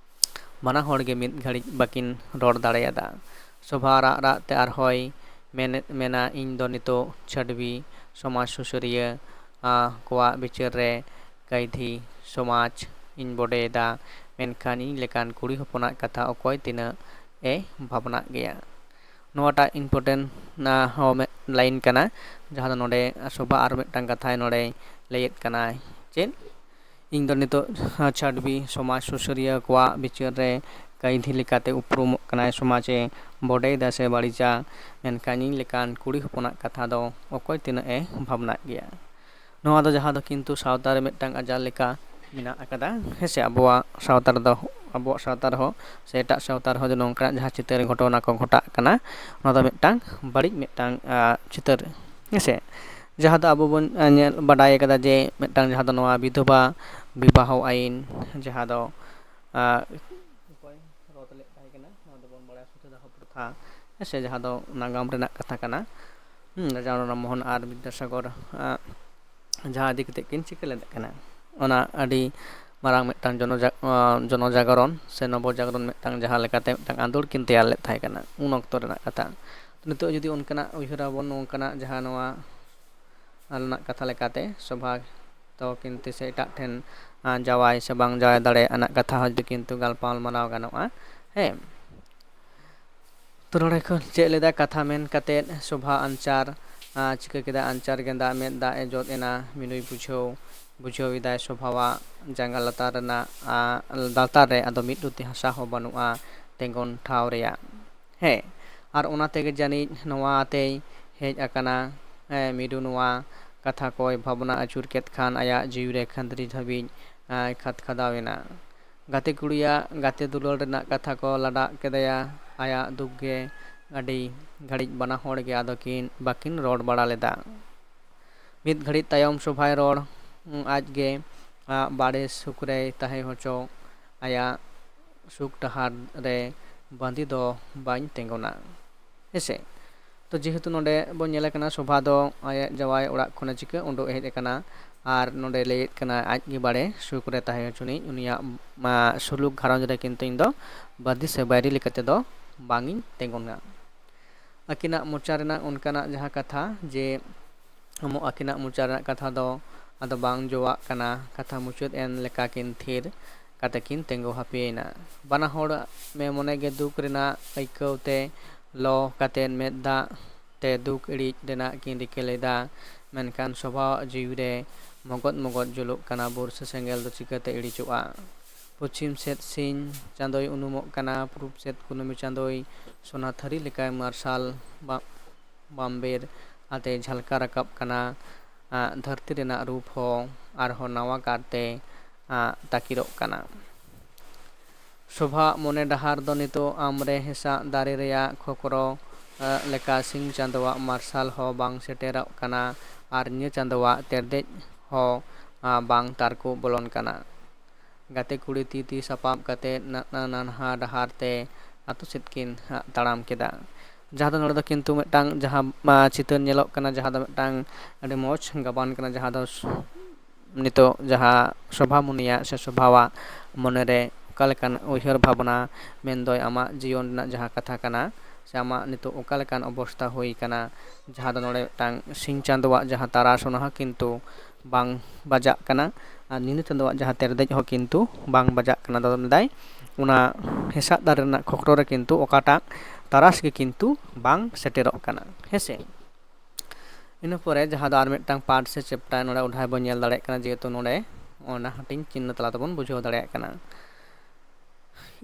ᱵᱟᱱᱟ ᱦᱚᱲ ᱜᱮ ᱢᱤᱫ ᱜᱷᱟᱹᱲᱤᱡ ᱵᱟᱹᱠᱤᱱ ᱨᱚᱲ ᱫᱟᱲᱮᱭᱟᱫᱟ᱾ ᱥᱚᱵᱷᱟ ᱨᱟᱜ ᱨᱟᱜ ᱛᱮ ᱟᱨᱦᱚᱸᱭ ᱢᱮᱱᱮᱫ, ᱢᱮᱱᱟ, ᱤᱧ ᱫᱚ ᱱᱤᱛᱚᱜ ᱪᱷᱟᱹᱰᱣᱤ ᱥᱚᱢᱟᱡᱽ ᱥᱩᱥᱟᱹᱨᱤᱭᱟᱹ, ᱟᱸ, ᱠᱚᱣᱟᱜ ᱵᱤᱪᱟᱹᱨ ᱨᱮ ᱠᱟᱹᱭᱫᱷᱤ ᱥᱚᱢᱟᱡᱽ ᱤᱧ ᱵᱚᱰᱮᱭᱮᱫᱟ, ᱢᱮᱱᱠᱷᱟᱱ ᱤᱧ ᱞᱮᱠᱟᱱ ᱠᱩᱲᱤ ᱦᱚᱯᱚᱱᱟᱜ ᱠᱟᱛᱷᱟ ᱚᱠᱚᱭ ᱛᱤᱱᱟᱹᱜ ᱮ ᱵᱷᱟᱵᱽᱱᱟᱜ ᱜᱮᱭᱟ᱾ ᱱᱚᱣᱟᱴᱟᱜ important ᱦᱚᱸ ᱢᱤᱫ line ᱠᱟᱱᱟ, ᱡᱟᱦᱟᱸ ᱫᱚ ᱱᱚᱰᱮ ᱥᱚᱵᱷᱟ ᱟᱨ ᱢᱤᱫᱴᱟᱝ ᱠᱟᱛᱷᱟᱭ ᱱᱚᱰᱮ ᱞᱟᱹᱭᱮᱫ ᱠᱟᱱᱟᱭ᱾ ᱪᱮᱫ? ᱤᱧ ᱫᱚ ᱱᱤᱛᱚᱜ ᱪᱷᱟᱰᱣᱤ ᱥᱚᱢᱟᱡᱽ ᱥᱩᱥᱟᱹᱨᱤᱭᱟᱹ ᱠᱚᱣᱟᱜ ᱵᱤᱪᱟᱹᱨ ᱨᱮ ᱠᱟᱹᱭᱫᱷᱤ ᱞᱮᱠᱟᱛᱮ ᱩᱯᱨᱩᱢᱚᱜ ᱠᱟᱱᱟᱭ᱾ ᱥᱚᱢᱟᱡᱽ ᱮ ᱵᱚᱰᱮᱭᱮᱫᱟ ᱥᱮ ᱵᱟᱹᱲᱤᱡᱟ, ᱢᱮᱱᱠᱷᱟᱱ ᱤᱧ ᱞᱮᱠᱟᱱ ᱠᱩᱲᱤ ᱦᱚᱯᱚᱱᱟᱜ ᱠᱟᱛᱷᱟ ᱫᱚ ᱚᱠᱚᱭ ᱛᱤᱱᱟᱹᱜ ᱮ ᱵᱷᱟᱵᱽᱱᱟᱜ ᱜᱮᱭᱟ? ᱱᱚᱣᱟ ᱫᱚ ᱡᱟᱦᱟᱸ ᱫᱚ ᱠᱤᱱᱛᱩ ᱥᱟᱶᱛᱟ ᱨᱮ ᱢᱤᱫᱴᱟᱝ ᱟᱡᱟᱨ ᱞᱮᱠᱟ ᱢᱮᱱᱟᱜ ᱟᱠᱟᱫᱟ, ᱦᱮᱸ ᱥᱮ? ᱟᱵᱚᱣᱟᱜ ᱥᱟᱶᱛᱟ ᱨᱮᱫᱚ, ᱟᱵᱚᱣᱟᱜ ᱥᱟᱶᱛᱟ ᱨᱮᱦᱚᱸ ᱥᱮ ᱮᱴᱟᱜ ᱥᱟᱶᱛᱟ ᱨᱮᱦᱚᱸ ᱡᱮ ᱱᱚᱝᱠᱟᱱᱟᱜ ᱡᱟᱦᱟᱸ ᱪᱤᱛᱟᱹᱨ ᱜᱷᱚᱴᱚᱱᱟ ᱠᱚ ᱜᱷᱚᱴᱟᱜ ᱠᱟᱱᱟ, ᱚᱱᱟ ᱫᱚ ᱢᱤᱫᱴᱟᱝ ᱵᱟᱹᱲᱤᱡ ᱢᱤᱫᱴᱟᱝ, ᱟ, ᱪᱤᱛᱟᱹᱨ, ᱦᱮᱸ ᱥᱮ? ᱡᱟᱦᱟᱸ ᱫᱚ ᱟᱵᱚ ᱵᱚᱱ, ᱟ, ᱧᱮᱞ ᱵᱟᱰᱟᱭ ᱟᱠᱟᱫᱟ ᱡᱮ ᱢᱤᱫᱴᱟᱝ ᱡᱟᱦᱟᱸ ᱫᱚ ᱱᱚᱣᱟ ᱵᱤᱫᱷᱚᱵᱟ ᱵᱤᱵᱟᱦᱚ ᱟᱭᱤᱱ, ᱡᱟᱦᱟᱸ ᱫᱚ, ᱟ, ᱚᱠᱚᱭ ᱨᱚᱫ ᱞᱮᱫ ᱛᱟᱦᱮᱸ ᱠᱟᱱᱟ, ᱱᱚᱣᱟ ᱫᱚᱵᱚᱱ ᱵᱟᱲᱟᱭᱟ ᱥᱚᱛᱤᱫᱟᱦᱚ ᱯᱨᱚᱛᱷᱟ, ᱦᱮᱸ ᱥᱮ? ᱡᱟᱦᱟᱸ ᱫᱚ ᱱᱟᱜᱟᱢ ᱨᱮᱱᱟᱜ ᱠᱟᱛᱷᱟ ᱠᱟᱱᱟ᱾ ᱦᱩᱸ, ᱨᱟᱡᱟ ᱨᱟᱢ ᱢᱳᱦᱚᱱ ᱟᱨ ᱵᱤᱫᱽᱫᱟᱥᱟᱜᱚᱨ, ᱟ, ᱡᱟᱦᱟᱸ ᱤᱫᱤ ᱠᱟᱛᱮ ᱠᱤᱱ ᱪᱤᱠᱟᱹ ᱞᱮᱫ ᱠᱟᱱᱟ, ᱚᱱᱟ ᱟᱹᱰᱤ ᱢᱟᱨᱟᱝ ᱢᱤᱫᱴᱟᱝ ᱡᱚᱱᱚᱡᱟ-, ᱟ, ᱡᱚᱱᱚᱡᱟᱜᱚᱨᱚᱱ ᱥᱮ ᱱᱚᱵᱚ ᱡᱟᱜᱚᱨᱚᱱ ᱢᱤᱫᱴᱟᱝ ᱡᱟᱦᱟᱸ ᱞᱮᱠᱟᱛᱮ ᱢᱤᱫᱴᱟᱝ ᱟᱸᱫᱳᱲ ᱠᱤᱱ ᱛᱮᱭᱟᱨ ᱞᱮᱫ ᱛᱟᱦᱮᱸ ᱠᱟᱱᱟ ᱩᱱ ᱚᱠᱛᱚ ᱨᱮᱱᱟᱜ ᱠᱟᱛᱷᱟ᱾ ᱱᱤᱛᱚᱜ ᱡᱩᱫᱤ ᱚᱱᱠᱟᱱᱟᱜ ᱩᱭᱦᱟᱹᱨ ᱟᱵᱚᱱ, ᱱᱚᱝᱠᱟᱱᱟᱜ ᱡᱟᱦᱟᱸ ᱱᱚᱣᱟ ᱨᱮᱱᱟᱜ ᱠᱟᱛᱷᱟ ᱞᱮᱠᱟᱛᱮ ᱥᱚᱵᱷᱟ ᱫᱚ ᱠᱤᱱᱛᱩ ᱥᱮ ᱮᱴᱟᱜ ᱴᱷᱮᱱ, ᱟ, ᱡᱟᱶᱟᱭ ᱥᱮ ᱵᱟᱝ ᱡᱟᱶᱟᱭ ᱫᱟᱲᱮ ᱟᱱᱟᱜ ᱠᱟᱛᱷᱟ ᱦᱚᱸ ᱡᱩᱫᱤ ᱠᱤᱱᱛᱩ ᱜᱟᱞᱢᱟᱨᱟᱣ ᱜᱟᱱᱚᱜᱼᱟ, ᱦᱮᱸ᱾ ᱛᱚ ᱱᱚᱰᱮ ᱠᱷᱚᱱ ᱪᱮᱫ ᱞᱮᱫᱟ ᱠᱟᱛᱷᱟ ᱢᱮᱱ ᱠᱟᱛᱮᱫ ᱥᱚᱵᱷᱟ ᱟᱧᱪᱟᱨ, ᱟ, ᱪᱤᱠᱟᱹ ᱠᱮᱫᱟ? ᱟᱧᱪᱟᱨ ᱜᱮᱸᱫᱟᱜ ᱢᱮᱫ ᱫᱟᱜ ᱮ ᱡᱚᱫ ᱮᱱᱟ, ᱢᱤᱱᱩᱭ ᱵᱩᱡᱷᱟᱹᱣ, ᱵᱩᱡᱷᱟᱹᱣ ᱮᱫᱟᱭ ᱥᱚᱵᱷᱟᱣᱟᱜ ᱡᱟᱸᱜᱟ ᱞᱟᱛᱟᱨ ᱨᱮᱱᱟᱜ, ᱟ, ᱞᱟᱛᱟᱨ ᱨᱮ ᱟᱫᱚ ᱢᱤᱫ ᱨᱩᱛᱤ ᱦᱟᱥᱟ ᱦᱚᱸ ᱵᱟᱹᱱᱩᱜᱼᱟ ᱛᱮᱸᱜᱚᱱ ᱴᱷᱟᱶ ᱨᱮᱭᱟᱜ᱾ ᱦᱮᱸ, ᱟᱨ ᱚᱱᱟ ᱛᱮᱜᱮ ᱡᱟᱹᱱᱤᱡ ᱱᱚᱣᱟ ᱟᱛᱮᱭ ᱦᱮᱡ ᱟᱠᱟᱱᱟ᱾ ᱦᱮᱸ, ᱢᱤᱨᱩ ᱱᱚᱣᱟ ᱠᱟᱛᱷᱟ ᱠᱚᱭ ᱵᱷᱟᱵᱽᱱᱟ ᱟᱹᱪᱩᱨ ᱠᱮᱫ ᱠᱷᱟᱱ ᱟᱭᱟᱜ ᱡᱤᱣᱤ ᱨᱮ ᱠᱷᱟᱹᱱᱫᱽᱨᱤ ᱫᱷᱟᱹᱵᱤᱡ, ᱟᱭ, ᱠᱷᱟᱫᱽ ᱠᱷᱟᱫᱟᱣ ᱮᱱᱟ᱾ ᱜᱟᱛᱮ ᱠᱩᱲᱤᱭᱟᱜ ᱜᱟᱛᱮ ᱫᱩᱞᱟᱹᱲ ᱨᱮᱱᱟᱜ ᱠᱟᱛᱷᱟ ᱠᱚ ᱞᱟᱰᱟᱜ ᱠᱮᱫᱮᱭᱟ᱾ ᱟᱭᱟᱜ ᱫᱩᱠ ᱜᱮ ᱟᱹᱰᱤ ᱜᱷᱟᱹᱲᱤᱡ ᱵᱟᱱᱟ ᱦᱚᱲ ᱜᱮ ᱟᱫᱚ ᱠᱤᱱ ᱵᱟᱹᱠᱤᱱ ᱨᱚᱲ ᱵᱟᱲᱟ ᱞᱮᱫᱟ᱾ ᱢᱤᱫ ᱜᱷᱟᱹᱲᱤᱡ ᱛᱟᱭᱚᱢ ᱥᱚᱵᱷᱟᱭ ᱨᱚᱲ, ᱩᱸ, ᱟᱡ ᱜᱮ, ᱟ, ᱵᱟᱲᱮ ᱥᱩᱠ ᱨᱮᱭ ᱛᱟᱦᱮᱸ ᱦᱚᱪᱚ ᱟᱭᱟ᱾ ᱥᱩᱠ ᱰᱟᱦᱟᱨ ᱨᱮ ᱵᱟᱸᱫᱤ ᱫᱚ ᱵᱟᱹᱧ ᱛᱤᱸᱜᱩᱱᱟ᱾ ᱦᱮᱸᱥᱮ? ᱛᱚ ᱡᱮᱦᱮᱛᱩ ᱱᱚᱰᱮ ᱵᱚᱱ ᱧᱮᱞᱮ ᱠᱟᱱᱟ ᱥᱚᱵᱷᱟ ᱫᱚ ᱟᱭᱟᱜ ᱡᱟᱶᱟᱭ ᱚᱲᱟᱜ ᱠᱷᱚᱱᱮ ᱪᱤᱠᱟᱹ ᱩᱰᱩᱠ ᱦᱮᱡ ᱟᱠᱟᱱᱟ, ᱟᱨ ᱱᱚᱰᱮ ᱞᱟᱹᱭᱮᱫ ᱠᱟᱱᱟ ᱟᱡ ᱜᱮ ᱵᱟᱲᱮ ᱥᱩᱠ ᱨᱮ ᱛᱟᱦᱮᱸ ᱦᱚᱪᱚᱱᱤᱡ, ᱩᱱᱤᱭᱟᱜ, ᱢᱟ, ᱥᱩᱞᱩᱠ ᱜᱷᱟᱨᱚᱸᱡᱽ ᱨᱮ ᱠᱤᱱᱛᱩ ᱤᱧ ᱫᱚ ᱵᱟᱹᱫᱤ ᱥᱮ ᱵᱟᱹᱭᱨᱤ ᱞᱮᱠᱟ ᱛᱮᱫᱚ ᱵᱟᱝ ᱤᱧ ᱛᱤᱸᱜᱩᱱᱟ᱾ ᱟᱹᱠᱤᱱᱟᱜ ᱢᱚᱪᱟ ᱨᱮᱱᱟᱜ ᱚᱱᱠᱟᱱᱟᱜ ᱡᱟᱦᱟᱸ ᱠᱟᱛᱷᱟ ᱡᱮ ᱟᱢ-, ᱟᱹᱠᱤᱱᱟᱜ ᱢᱚᱪᱟ ᱨᱮᱱᱟᱜ ᱠᱟᱛᱷᱟ ᱫᱚ ᱟᱫᱚ ᱵᱟᱝ ᱡᱚᱣᱟᱜ ᱠᱟᱱᱟ᱾ ᱠᱟᱛᱷᱟ ᱢᱩᱪᱟᱹᱫ ᱮᱱ ᱞᱮᱠᱟ ᱠᱤᱱ ᱛᱷᱤᱨ ᱠᱟᱛᱮ ᱠᱤᱱ ᱛᱤᱸᱜᱩ ᱦᱟᱹᱯᱤᱭᱮᱱᱟ᱾ ᱵᱟᱱᱟ ᱦᱚᱲ ᱢᱮ ᱢᱚᱱᱮ ᱜᱮ ᱫᱩᱠ ᱨᱮᱱᱟᱜ ᱟᱹᱭᱠᱟᱹᱣ ᱛᱮ ᱞᱚ ᱠᱟᱛᱮ ᱢᱮᱫ ᱫᱟᱜ ᱛᱮ ᱫᱩᱠ ᱤᱲᱤᱡ ᱨᱮᱱᱟᱜ ᱠᱤᱱ ᱨᱤᱠᱟᱹ ᱞᱮᱫᱟ, ᱢᱮᱱᱠᱷᱟᱱ ᱥᱚᱵᱷᱟᱣᱟᱜ ᱡᱤᱣᱤ ᱨᱮ ᱢᱚᱜᱚᱫ ᱢᱚᱜᱚᱫ ᱡᱩᱞᱩᱜ ᱠᱟᱱᱟ, ᱵᱩᱨᱥᱟᱹ ᱥᱮᱸᱜᱮᱞ ᱫᱚ ᱪᱤᱠᱟᱹᱛᱮ ᱤᱲᱤᱡᱚᱜᱼᱟ? ᱯᱚᱪᱷᱤᱢ ᱥᱮᱫ ᱥᱤᱧ ᱪᱟᱸᱫᱚᱭ ᱩᱱᱩᱢᱚᱜ ᱠᱟᱱᱟ, ᱯᱩᱨᱩᱵ ᱥᱮᱫ ᱠᱩᱱᱟᱹᱢᱤ ᱪᱟᱸᱫᱚᱭ ᱥᱚᱱᱟ ᱛᱷᱟᱹᱨᱤ ᱞᱮᱠᱟᱭ ᱢᱟᱨᱥᱟᱞ ᱵᱟ-, ᱵᱟᱢᱵᱮᱨ ᱟᱛᱮ ᱡᱷᱟᱞᱠᱟ ᱨᱟᱠᱟᱵ ᱠᱟᱱᱟ᱾ ᱟᱸ, ᱫᱷᱟᱹᱨᱛᱤ ᱨᱮᱱᱟᱜ ᱨᱩᱯ ᱦᱚᱸ ᱟᱨᱦᱚᱸ ᱱᱟᱣᱟ ᱠᱟᱨᱛᱮ, ᱟᱸ, ᱛᱟᱹᱠᱤᱨᱚᱜ ᱠᱟᱱᱟ᱾ ᱥᱚᱵᱷᱟ ᱢᱚᱱᱮ ᱰᱟᱦᱟᱨ ᱫᱚ ᱱᱤᱛᱚᱜ ᱟᱢᱨᱮ ᱦᱮᱸᱥᱟᱜ ᱫᱟᱨᱮ ᱨᱮᱭᱟᱜ ᱠᱷᱚᱠᱨᱚ, ᱟᱸ, ᱞᱮᱠᱟ ᱥᱤᱧ ᱪᱟᱸᱫᱚᱣᱟᱜ ᱢᱟᱨᱥᱟᱞ ᱦᱚᱸ ᱵᱟᱝ ᱥᱮᱴᱮᱨᱚᱜ ᱠᱟᱱᱟ ᱟᱨ ᱧᱤᱫᱟᱹ ᱪᱟᱸᱫᱚᱣᱟᱜ ᱛᱮᱨᱫᱮᱡ ᱦᱚᱸ, ᱟᱸ, ᱵᱟᱝ ᱛᱟᱨᱠᱚ ᱵᱚᱞᱚᱱ ᱠᱟᱱᱟ᱾ ᱜᱟᱛᱮ ᱠᱩᱲᱤ ᱛᱤ ᱛᱤ ᱥᱟᱯᱟᱵ ᱠᱟᱛᱮ ᱱᱟ-, ᱱᱟ-, ᱱᱟᱱᱦᱟ ᱰᱟᱦᱟᱨ ᱛᱮ ᱟᱹᱛᱩ ᱥᱮᱫ ᱠᱤᱱ, ᱦᱟᱸᱜ, ᱛᱟᱲᱟᱢ ᱠᱮᱫᱟ᱾ ᱡᱟᱦᱟᱸ ᱫᱚ ᱱᱚᱰᱮ ᱫᱚ ᱠᱤᱱᱛᱩ ᱢᱤᱫᱴᱟᱝ ᱡᱟᱦᱟᱸ, ᱟ, ᱪᱤᱛᱟᱹᱨ ᱧᱮᱞᱚᱜ ᱠᱟᱱᱟ, ᱡᱟᱦᱟᱸ ᱫᱚ ᱢᱤᱫᱴᱟᱝ ᱟᱹᱰᱤ ᱢᱚᱡᱽ ᱜᱟᱵᱟᱱ ᱠᱟᱱᱟ, ᱡᱟᱦᱟᱸ ᱫᱚ ᱥ-, ᱱᱤᱛᱚᱜ ᱡᱟᱦᱟᱸ ᱥᱚᱵᱷᱟᱢᱩᱱᱤᱭᱟᱜ ᱥᱮ ᱥᱚᱵᱷᱟᱣᱟᱜ ᱢᱚᱱᱮᱨᱮ ᱚᱠᱟ ᱞᱮᱠᱟᱱ ᱩᱭᱦᱟᱹᱨ ᱵᱷᱟᱵᱽᱱᱟ, ᱢᱮᱱᱫᱚ ᱟᱢᱟᱜ ᱡᱤᱭᱚᱱ ᱨᱮᱱᱟᱜ ᱡᱟᱦᱟᱸ ᱠᱟᱛᱷᱟ ᱠᱟᱱᱟ, ᱥᱮ ᱟᱢᱟᱜ ᱱᱤᱛᱚᱜ ᱚᱠᱟ ᱞᱮᱠᱟᱱ ᱚᱵᱚᱥᱛᱟ ᱦᱩᱭ ᱠᱟᱱᱟ, ᱡᱟᱦᱟᱸ ᱫᱚ ᱱᱚᱰᱮ ᱢᱤᱫᱴᱟᱝ ᱥᱤᱧ ᱪᱟᱸᱫᱚᱣᱟᱜ ᱡᱟᱦᱟᱸ ᱛᱟᱨᱟᱥ, ᱚᱱᱟ ᱦᱚᱸ ᱠᱤᱱᱛᱩ ᱵᱟᱝ ᱵᱟᱡᱟᱜ ᱠᱟᱱᱟ᱾ ᱟᱨ ᱧᱤᱫᱟᱹ ᱪᱟᱸᱫᱚᱣᱟᱜ ᱡᱟᱦᱟᱸ ᱛᱮᱨᱫᱮᱡ ᱦᱚᱸ ᱠᱤᱱᱛᱩ ᱵᱟᱝ ᱵᱟᱡᱟᱜ ᱠᱟᱱᱟ᱾ ᱫᱚ ᱢᱮᱱᱫᱟᱭ, ᱚᱱᱟ ᱦᱮᱸᱥᱟᱜ ᱫᱟᱨᱮ ᱨᱮᱱᱟᱜ ᱠᱷᱚᱠᱨᱚ ᱨᱮ ᱠᱤᱱᱛᱩ ᱚᱠᱟᱴᱟᱜ ᱛᱟᱨᱟᱥ ᱜᱮ ᱠᱤᱱᱛᱩ ᱵᱟᱝ ᱥᱮᱴᱮᱨᱚᱜ ᱠᱟᱱᱟ, ᱦᱮᱸᱥᱮ? ᱤᱱᱟᱹ ᱯᱚᱨᱮ ᱡᱟᱦᱟᱸ ᱫᱚ ᱟᱨ ᱢᱤᱫᱴᱟᱝ ᱯᱟᱨᱴ ᱥᱮ ᱪᱮᱯᱴᱟᱨ ᱱᱚᱰᱮ ᱚᱫᱷᱟᱭ ᱵᱚᱱ ᱧᱮᱞ ᱫᱟᱲᱮᱭᱟᱜ ᱠᱟᱱᱟ, ᱡᱮᱦᱮᱛᱩ ᱱᱚᱰᱮ ᱚᱱᱟ ᱦᱟᱹᱴᱤᱧ ᱪᱤᱱᱦᱟᱹ ᱛᱟᱞᱟ ᱛᱮᱵᱚᱱ ᱵᱩᱡᱷᱟᱹᱣ ᱫᱟᱲᱮᱭᱟᱜ ᱠᱟᱱᱟ᱾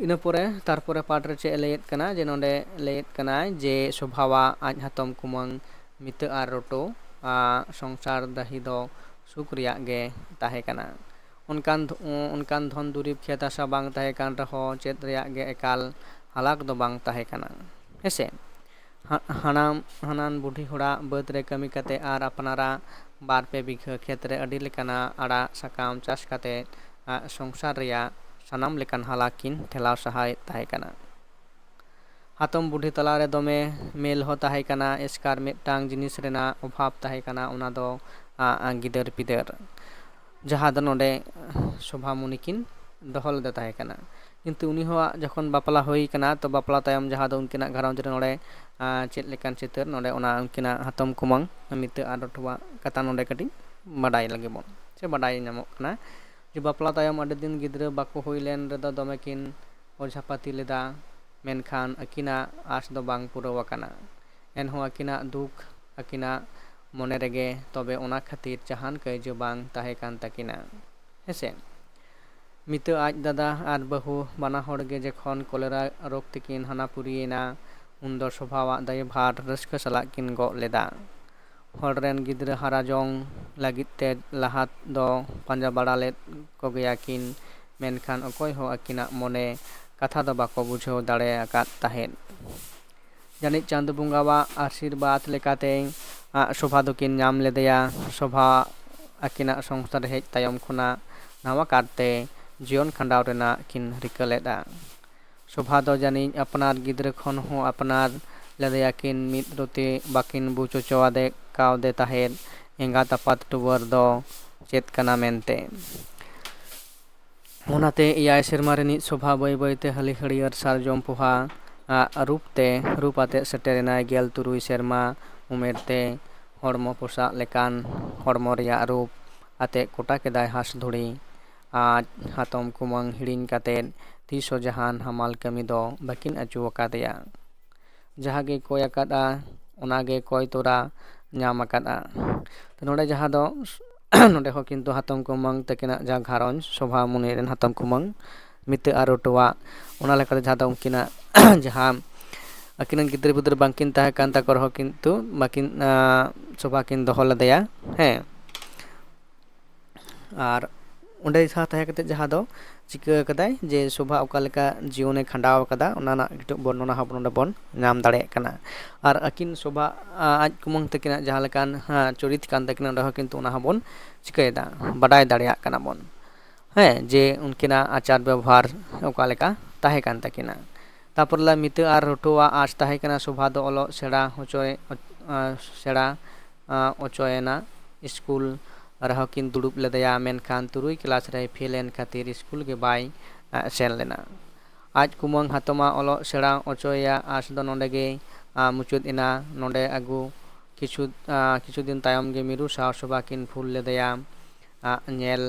ᱤᱱᱟᱹ ᱯᱚᱨᱮ, ᱛᱟᱨᱯᱚᱨᱮ ᱯᱟᱨᱴ ᱨᱮ ᱪᱮᱫ ᱮ ᱞᱟᱹᱭᱮᱫ ᱠᱟᱱᱟ, ᱡᱮ ᱱᱚᱰᱮ ᱞᱟᱹᱭᱮᱫ ᱠᱟᱱᱟᱭ ᱡᱮ ᱥᱚᱵᱷᱟᱣᱟᱜ ᱟᱡ ᱦᱟᱛᱚᱢ ᱠᱩᱢᱟᱹᱝ ᱢᱤᱛᱟᱹ ᱟᱨ ᱨᱚᱴᱚ ᱟᱜ ᱥᱚᱝᱥᱟᱨ ᱫᱟᱹᱦᱤ ᱫᱚ ᱥᱩᱠ ᱨᱮᱭᱟᱜ ᱜᱮ ᱛᱟᱦᱮᱸ ᱠᱟᱱᱟ᱾ ᱚᱱᱠᱟᱱ ᱫᱷ-, ᱚᱱᱠᱟᱱ ᱫᱷᱚᱱ ᱫᱩᱨᱤᱵᱽ ᱠᱷᱮᱛ ᱦᱟᱥᱟ ᱵᱟᱝ ᱛᱟᱦᱮᱸ ᱠᱟᱱ ᱨᱮᱦᱚᱸ ᱪᱮᱫ ᱨᱮᱭᱟᱜ ᱜᱮ ᱮᱠᱟᱞ ᱦᱟᱞᱟᱠ ᱫᱚ ᱵᱟᱝ ᱛᱟᱦᱮᱸ ᱠᱟᱱᱟ, ᱦᱮᱸᱥᱮ? ᱦᱟ-, ᱦᱟᱲᱟᱢ, ᱦᱟᱱᱟᱱ ᱵᱩᱰᱷᱤ ᱦᱚᱲᱟᱜ ᱵᱟᱹᱫᱽ ᱨᱮ ᱠᱟᱹᱢᱤ ᱠᱟᱛᱮ ᱟᱨ ᱟᱯᱱᱟᱨᱟᱜ ᱵᱟᱨ ᱯᱮ ᱵᱤᱜᱷᱟᱹ ᱠᱷᱮᱛ ᱨᱮ ᱟᱹᱰᱤ ᱞᱮᱠᱟᱱᱟᱜ ᱟᱲᱟᱜ ᱥᱟᱠᱟᱢ ᱪᱟᱥ ᱠᱟᱛᱮ, ᱟ, ᱥᱚᱝᱥᱟᱨ ᱨᱮᱭᱟᱜ ᱥᱟᱱᱟᱢ ᱞᱮᱠᱟᱱ ᱦᱟᱞᱟ ᱠᱤᱱ ᱴᱷᱮᱞᱟᱣ ᱥᱟᱦᱟᱣᱮᱫ ᱛᱟᱦᱮᱸ ᱠᱟᱱᱟ᱾ ᱦᱟᱛᱚᱢ ᱵᱩᱰᱷᱤ ᱛᱟᱞᱟᱨᱮ ᱫᱚᱢᱮ ᱢᱮᱞ ᱦᱚᱸ ᱛᱟᱦᱮᱸ ᱠᱟᱱᱟ, ᱮᱥᱠᱟᱨ ᱢᱤᱫᱴᱟᱝ ᱡᱤᱱᱤᱥ ᱨᱮᱱᱟᱜ ᱚᱵᱷᱟᱵᱽ ᱛᱟᱦᱮᱸ ᱠᱟᱱᱟ, ᱚᱱᱟ ᱫᱚ, ᱟ, ᱟ, ᱜᱤᱫᱟᱹᱨ ᱯᱤᱫᱟᱹᱨ, ᱡᱟᱦᱟᱸ ᱫᱚ ᱱᱚᱰᱮ ᱥᱳᱵᱷᱟᱢᱩᱱᱤ ᱠᱤᱱ ᱫᱚᱦᱚ ᱞᱮᱫᱮ ᱛᱟᱦᱮᱸ ᱠᱟᱱᱟ᱾ ᱠᱤᱱᱛᱩ ᱩᱱᱤ ᱦᱚᱸ ᱡᱚᱠᱷᱚᱱ ᱵᱟᱯᱞᱟ ᱦᱩᱭ ᱠᱟᱱᱟ, ᱛᱚ ᱵᱟᱯᱞᱟ ᱛᱟᱭᱚᱢ ᱡᱟᱦᱟᱸ ᱫᱚ ᱩᱱᱠᱤᱱᱟᱜ ᱜᱷᱟᱨᱚᱸᱡᱽ ᱨᱮ ᱱᱚᱰᱮ, ᱟ, ᱪᱮᱫ ᱞᱮᱠᱟᱱ ᱪᱤᱛᱟᱹᱨ ᱱᱚᱰᱮ, ᱚᱱᱟ ᱩᱱᱠᱤᱱᱟᱜ ᱦᱟᱛᱚᱢ ᱠᱩᱢᱟᱹᱝ ᱢᱤᱛᱟᱹ ᱟᱨ ᱨᱚᱴᱚᱣᱟᱜ ᱠᱟᱛᱷᱟ ᱱᱚᱰᱮ ᱠᱟᱹᱴᱤᱡ ᱵᱟᱰᱟᱭ ᱞᱟᱹᱜᱤᱫ ᱵᱚᱱ, ᱥᱮ ᱵᱟᱰᱟᱭ ᱧᱟᱢᱚᱜ ᱠᱟᱱᱟ᱾ ᱡᱮ ᱵᱟᱯᱞᱟ ᱛᱟᱭᱚᱢ ᱟᱹᱰᱤ ᱫᱤᱱ ᱜᱤᱫᱽᱨᱟᱹ ᱵᱟᱠᱚ ᱦᱩᱭ ᱞᱮᱱ ᱨᱮᱫᱚ ᱫᱚᱢᱮ ᱠᱤᱱ ᱚᱡᱷᱟᱯᱟᱹᱛᱤ ᱞᱮᱫᱟ, ᱢᱮᱱᱠᱷᱟᱱ ᱟᱹᱠᱤᱱᱟᱜ ᱟᱸᱥ ᱫᱚ ᱵᱟᱝ ᱯᱩᱨᱟᱹᱣ ᱟᱠᱟᱱᱟ᱾ ᱮᱱᱦᱚᱸ ᱟᱹᱠᱤᱱᱟᱜ ᱫᱩᱠ, ᱟᱹᱠᱤᱱᱟᱜ ᱢᱚᱱᱮ ᱨᱮᱜᱮ, ᱛᱚᱵᱮ ᱚᱱᱟ ᱠᱷᱟᱹᱛᱤᱨ ᱡᱟᱦᱟᱱ ᱠᱟᱹᱭᱡᱟᱹ ᱵᱟᱝ ᱛᱟᱦᱮᱸ ᱠᱟᱱ ᱛᱟᱹᱠᱤᱱᱟ᱾ ᱦᱮᱸᱥᱮ? ᱢᱤᱛᱟᱹ ᱟᱡ ᱫᱟᱫᱟ ᱟᱨ ᱵᱟᱹᱦᱩ ᱵᱟᱱᱟ ᱦᱚᱲ ᱜᱮ ᱡᱚᱠᱷᱚᱱ ᱠᱚᱞᱮᱨᱟ ᱨᱳᱜᱽ ᱛᱮᱠᱤᱱ ᱦᱟᱱᱟ ᱯᱩᱨᱤᱭᱮᱱᱟ, ᱩᱱᱫᱚ ᱥᱳᱵᱷᱟᱣᱟᱜ ᱫᱟᱭᱵᱷᱟᱨ ᱨᱟᱹᱥᱠᱟᱹ ᱥᱟᱞᱟᱜ ᱠᱤᱱ ᱜᱚᱜ ᱞᱮᱫᱟ᱾ ᱦᱚᱲ ᱨᱮᱱ ᱜᱤᱫᱽᱨᱟᱹ ᱦᱟᱨᱟ ᱡᱚᱝ ᱞᱟᱹᱜᱤᱫ ᱛᱮ ᱞᱟᱦᱟ ᱫᱚ ᱯᱟᱸᱡᱟ ᱵᱟᱲᱟ ᱞᱮᱫ ᱠᱚᱜᱮᱭᱟ ᱠᱤᱱ, ᱢᱮᱱᱠᱷᱟᱱ ᱚᱠᱚᱭ ᱦᱚᱸ ᱟᱹᱠᱤᱱᱟᱜ ᱢᱚᱱᱮ ᱠᱟᱛᱷᱟ ᱫᱚ ᱵᱟᱠᱚ ᱵᱩᱡᱷᱟᱹᱣ ᱫᱟᱲᱮ ᱟᱠᱟᱫ ᱛᱟᱦᱮᱸᱫ᱾ ᱡᱟᱹᱱᱤᱡ ᱪᱟᱸᱫᱚ ᱵᱚᱸᱜᱟᱣᱟᱜ ᱟᱥᱤᱨᱵᱟᱫᱽ ᱞᱮᱠᱟᱛᱮ, ᱟᱜ, ᱥᱳᱵᱷᱟ ᱫᱚᱠᱤᱱ ᱧᱟᱢ ᱞᱮᱫᱮᱭᱟ᱾ ᱥᱳᱵᱷᱟ ᱟᱹᱠᱤᱱᱟᱜ ᱥᱚᱝᱥᱟᱨ ᱦᱮᱡ ᱛᱟᱭᱚᱢ ᱠᱷᱚᱱᱟᱜ ᱱᱟᱣᱟ ᱠᱟᱨᱛᱮ ᱡᱤᱭᱚᱱ ᱠᱷᱟᱸᱰᱟᱣ ᱨᱮᱱᱟᱜ ᱠᱤᱱ ᱨᱤᱠᱟᱹ ᱞᱮᱫᱟ᱾ ᱥᱳᱵᱷᱟ ᱫᱚ ᱡᱟᱹᱱᱤᱡ ᱟᱯᱱᱟᱨ ᱜᱤᱫᱽᱨᱟᱹ ᱠᱷᱚᱱ ᱦᱚᱸ ᱟᱯᱱᱟᱨ ᱞᱮᱫᱮᱭᱟᱠᱤᱱ, ᱢᱤᱫ ᱨᱩᱛᱤ ᱵᱟᱹᱠᱤᱱ ᱵᱩᱡᱽ ᱦᱚᱪᱚ ᱟᱫᱮ ᱠᱟᱣᱫᱮ ᱛᱟᱦᱮᱸᱫ ᱮᱸᱜᱟᱛ ᱟᱯᱟᱛ ᱴᱩᱣᱟᱹᱨ ᱫᱚ ᱪᱮᱫ ᱠᱟᱱᱟ ᱢᱮᱱᱛᱮ᱾ ᱚᱱᱟᱛᱮ ᱮᱭᱟᱭ ᱥᱮᱨᱢᱟ ᱨᱤᱱᱤᱡ ᱥᱳᱵᱷᱟ ᱵᱟᱹᱭ ᱵᱟᱹᱭᱛᱮ ᱦᱟᱹᱞᱤ ᱦᱟᱹᱲᱭᱟᱹᱨ ᱥᱟᱨᱡᱚᱢ ᱯᱚᱦᱟ ᱟᱜ ᱨᱩᱯ ᱛᱮ ᱨᱩᱯ ᱟᱛᱮ ᱥᱮᱴᱮᱨᱮᱱᱟᱭ ᱜᱮᱞ ᱛᱩᱨᱩᱭ ᱥᱮᱨᱢᱟ ᱩᱢᱮᱨ ᱛᱮ᱾ ᱦᱚᱲᱢᱚ ᱯᱚᱥᱟᱜ ᱞᱮᱠᱟᱱ ᱦᱚᱲᱢᱚ ᱨᱮᱭᱟᱜ ᱨᱩᱯ ᱟᱛᱮ ᱠᱚᱴᱟ ᱠᱮᱫᱟᱭ ᱦᱟᱸᱥ ᱫᱷᱩᱲᱤ᱾ ᱟᱡ ᱦᱟᱛᱚᱢ ᱠᱩᱢᱟᱹᱝ ᱦᱤᱲᱤᱧ ᱠᱟᱛᱮ ᱛᱤᱥ ᱦᱚᱸ ᱡᱟᱦᱟᱱ ᱦᱟᱢᱟᱞ ᱠᱟᱹᱢᱤ ᱫᱚ ᱵᱟᱹᱠᱤᱱ ᱟᱹᱪᱩ ᱟᱠᱟᱫᱮᱭᱟ᱾ ᱡᱟᱦᱟᱸ ᱜᱮ ᱠᱚᱭ ᱟᱠᱟᱫᱼᱟ, ᱚᱱᱟ ᱜᱮ ᱠᱚᱭ ᱛᱚᱨᱟ ᱧᱟᱢ ᱟᱠᱟᱫᱼᱟ᱾ ᱛᱚ, ᱱᱚᱰᱮ ᱡᱟᱦᱟᱸ ᱫᱚ ᱱᱚᱰᱮ ᱦᱚᱸ ᱠᱤᱱᱛᱩ ᱦᱟᱛᱚᱢ ᱠᱩᱢᱟᱹᱝ ᱛᱟᱹᱠᱤᱱᱟᱜ ᱡᱟᱦᱟᱸ ᱜᱷᱟᱨᱚᱸᱡᱽ, ᱥᱳᱵᱷᱟ ᱢᱩᱱᱤ ᱨᱮᱱ ᱦᱟᱛᱚᱢ ᱠᱩᱢᱟᱹᱝ, ᱢᱤᱛᱟᱹ ᱟᱨ ᱨᱚᱴᱚᱣᱟᱜ, ᱚᱱᱟ ᱞᱮᱠᱟᱛᱮ ᱡᱟᱦᱟᱸ ᱫᱚ ᱩᱱᱠᱤᱱᱟᱜ ᱡᱟᱦᱟᱸ ᱟᱹᱠᱤᱱᱟᱜ ᱜᱤᱫᱽᱨᱟᱹ ᱯᱤᱫᱽᱨᱟᱹ ᱵᱟᱝᱠᱤᱱ ᱛᱟᱦᱮᱸ ᱠᱟᱱ ᱛᱟᱠᱚ ᱨᱮᱦᱚᱸ ᱠᱤᱱᱛᱩ ᱵᱟᱹᱠᱤᱱ, ᱟᱸ, ᱥᱳᱵᱷᱟ ᱠᱤᱱ ᱫᱚᱦᱚ ᱞᱮᱫᱮᱭᱟ᱾ ᱦᱮᱸ, ᱟᱨ ᱚᱸᱰᱮ ᱡᱟᱦᱟᱸ ᱛᱟᱦᱮᱸ ᱠᱟᱛᱮ ᱡᱟᱦᱟᱸ ᱫᱚ ᱪᱤᱠᱟᱹ ᱠᱟᱫᱟᱭ, ᱡᱮ ᱥᱳᱵᱷᱟ ᱚᱠᱟ ᱞᱮᱠᱟ ᱡᱤᱭᱚᱱᱮ ᱠᱷᱟᱸᱰᱟᱣ ᱠᱟᱫᱟ, ᱚᱱᱟ ᱨᱮᱱᱟᱜ ᱠᱟᱹᱴᱤᱡ ᱵᱚᱨᱱᱚᱱᱟ ᱦᱚᱸ ᱱᱚᱰᱮ ᱵᱚᱱ ᱧᱟᱢ ᱫᱟᱲᱮᱭᱟᱜ ᱠᱟᱱᱟ᱾ ᱟᱨ ᱟᱹᱠᱤᱱ ᱥᱳᱵᱷᱟ, ᱟ-, ᱟᱡ ᱠᱩᱢᱟᱹᱝ ᱛᱟᱹᱠᱤᱱᱟᱜ ᱡᱟᱦᱟᱸ ᱞᱮᱠᱟᱱ, ᱦᱮᱸ, ᱪᱚᱨᱤᱛ ᱠᱟᱱ ᱛᱟᱹᱠᱤᱱᱟ, ᱚᱸᱰᱮ ᱦᱚᱸ ᱠᱤᱱᱛᱩ ᱚᱱᱟ ᱦᱚᱸᱵᱚᱱ ᱪᱤᱠᱟᱹᱭᱮᱫᱟ, ᱵᱟᱰᱟᱭ ᱫᱟᱲᱮᱭᱟᱜ ᱠᱟᱱᱟ ᱵᱚᱱ, ᱦᱮᱸ, ᱡᱮ ᱩᱱᱠᱤᱱᱟᱜ ᱟᱪᱟᱨ ᱵᱮᱵᱚᱦᱟᱨ ᱚᱠᱟ ᱞᱮᱠᱟ ᱛᱟᱦᱮᱸ ᱠᱟᱱ ᱛᱟᱹᱠᱤᱱᱟ᱾ ᱛᱟᱨᱯᱚᱨ ᱞᱟ ᱢᱤᱛᱟᱹ ᱟᱨ ᱨᱚᱴᱚᱣᱟᱜ ᱟᱸᱥ ᱛᱟᱦᱮᱸ ᱠᱟᱱᱟ ᱥᱳᱵᱷᱟ ᱫᱚ ᱚᱞᱚᱜ ᱥᱮᱬᱟ ᱦᱚᱪᱚᱭ, ᱟ, ᱥᱮᱬᱟ, ᱟ, ᱦᱚᱪᱚᱭᱮᱱᱟ᱾ ᱥᱠᱩᱞ ᱨᱮᱦᱚᱸ ᱠᱤᱱ ᱫᱩᱲᱩᱵ ᱞᱮᱫᱮᱭᱟ, ᱢᱮᱱᱠᱷᱟᱱ ᱛᱩᱨᱩᱭ ᱠᱞᱟᱥ ᱨᱮᱭ ᱯᱷᱮᱞ ᱮᱱ ᱠᱷᱟᱹᱛᱤᱨ ᱥᱠᱩᱞ ᱜᱮ ᱵᱟᱭ, ᱟ, ᱥᱮᱱ ᱞᱮᱱᱟ᱾ ᱟᱡ ᱠᱩᱢᱟᱹᱝ ᱦᱟᱛᱚᱢᱟᱜ ᱚᱞᱚᱜ ᱥᱮᱬᱟ ᱦᱚᱪᱚᱭᱮᱭᱟ ᱟᱸᱥ ᱫᱚ ᱱᱚᱰᱮ ᱜᱮ, ᱟ, ᱢᱩᱪᱟᱹᱫ ᱮᱱᱟ᱾ ᱱᱚᱰᱮ ᱟᱹᱜᱩ ᱠᱤᱪᱷᱩ, ᱟ, ᱠᱤᱪᱷᱩ ᱫᱤᱱ ᱛᱟᱭᱚᱢ ᱜᱮ ᱢᱤᱨᱩ ᱥᱟᱶ ᱥᱳᱵᱷᱟ ᱠᱤᱱ ᱵᱷᱩᱞ ᱞᱮᱫᱮᱭᱟ᱾ ᱟ, ᱧᱮᱞ